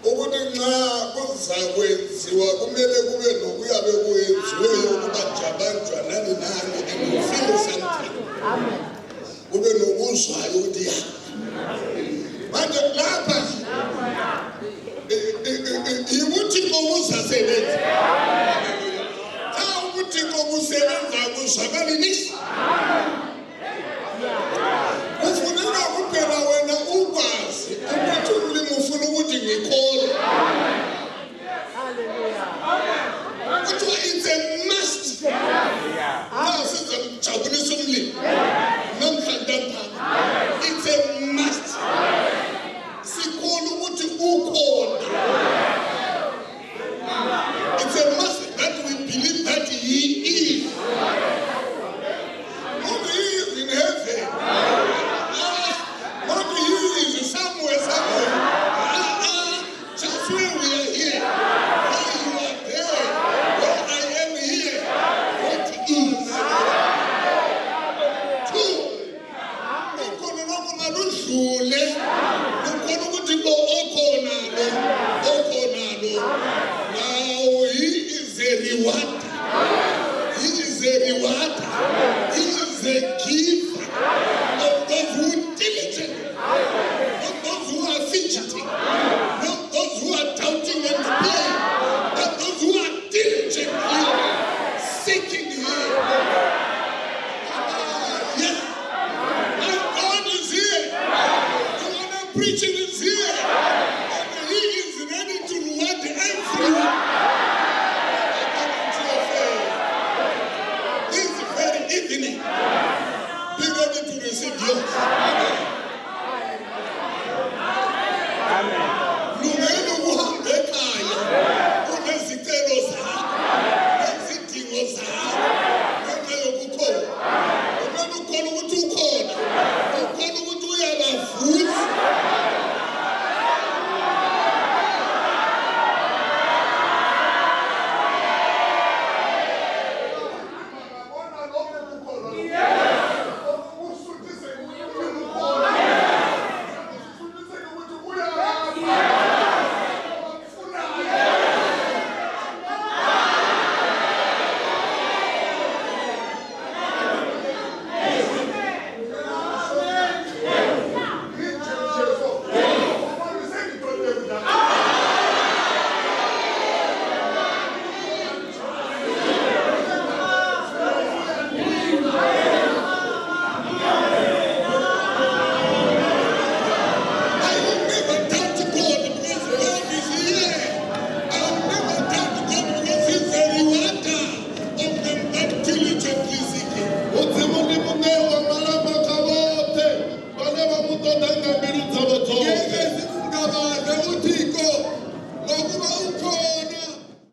ukuthi nxa kuzakwenziwa kumele kube nokuyabe kuyenziweyo, ukubanjabanjwa nani nani, and you feel something, kube nokuzwayo ukuthi ya manje lapha ubuthixo buzasebenza. Xa ubuthixo busebenza, kuzwakali niks. Kufuneka kuphela wena ukwazi ukuthi umlimi ufuna ukuthi ngikholwe. Kuthiwa it's a must. Nxa sizamjabulisa umlimi namhla ntambama, it's a must sikholwa ukuthi ukhona. It's a must that we believe that he is. Not he is in heaven. Ah, not he is somewhere, somewhere. Ah, ah, just where we are here, where you are there, where I am here, what is. Two, ukhona lokho maludlule, ukhona ukuthi lo okhona, lo okhona lo. Now he is a rewarder. He is a rewarder. He is a giver. giver of those who diligently, not those who are fidgeting, not those who are doubting and playing, but those who are diligently seeking Him. Ah, yes, my God is here. The one I'm preaching is here. And He is ready to reward everyone according to your faith. This very evening, be ready to receive yours. Lungela ukuhamba ekhaya unezicelo zakho nezidingo zakho ngenxa yokukhona. Kumele ukhona ukuthi ukhona, ukhona ukuthi uyabavusa. I will never doubt God because God is here. I will never doubt God because He's a rewarder of them that diligently seek Him. Mudzimu ndi muṋe wa malamba kha vhoṱhe vhane vha mu ṱoḓa nga mbilu dzavho.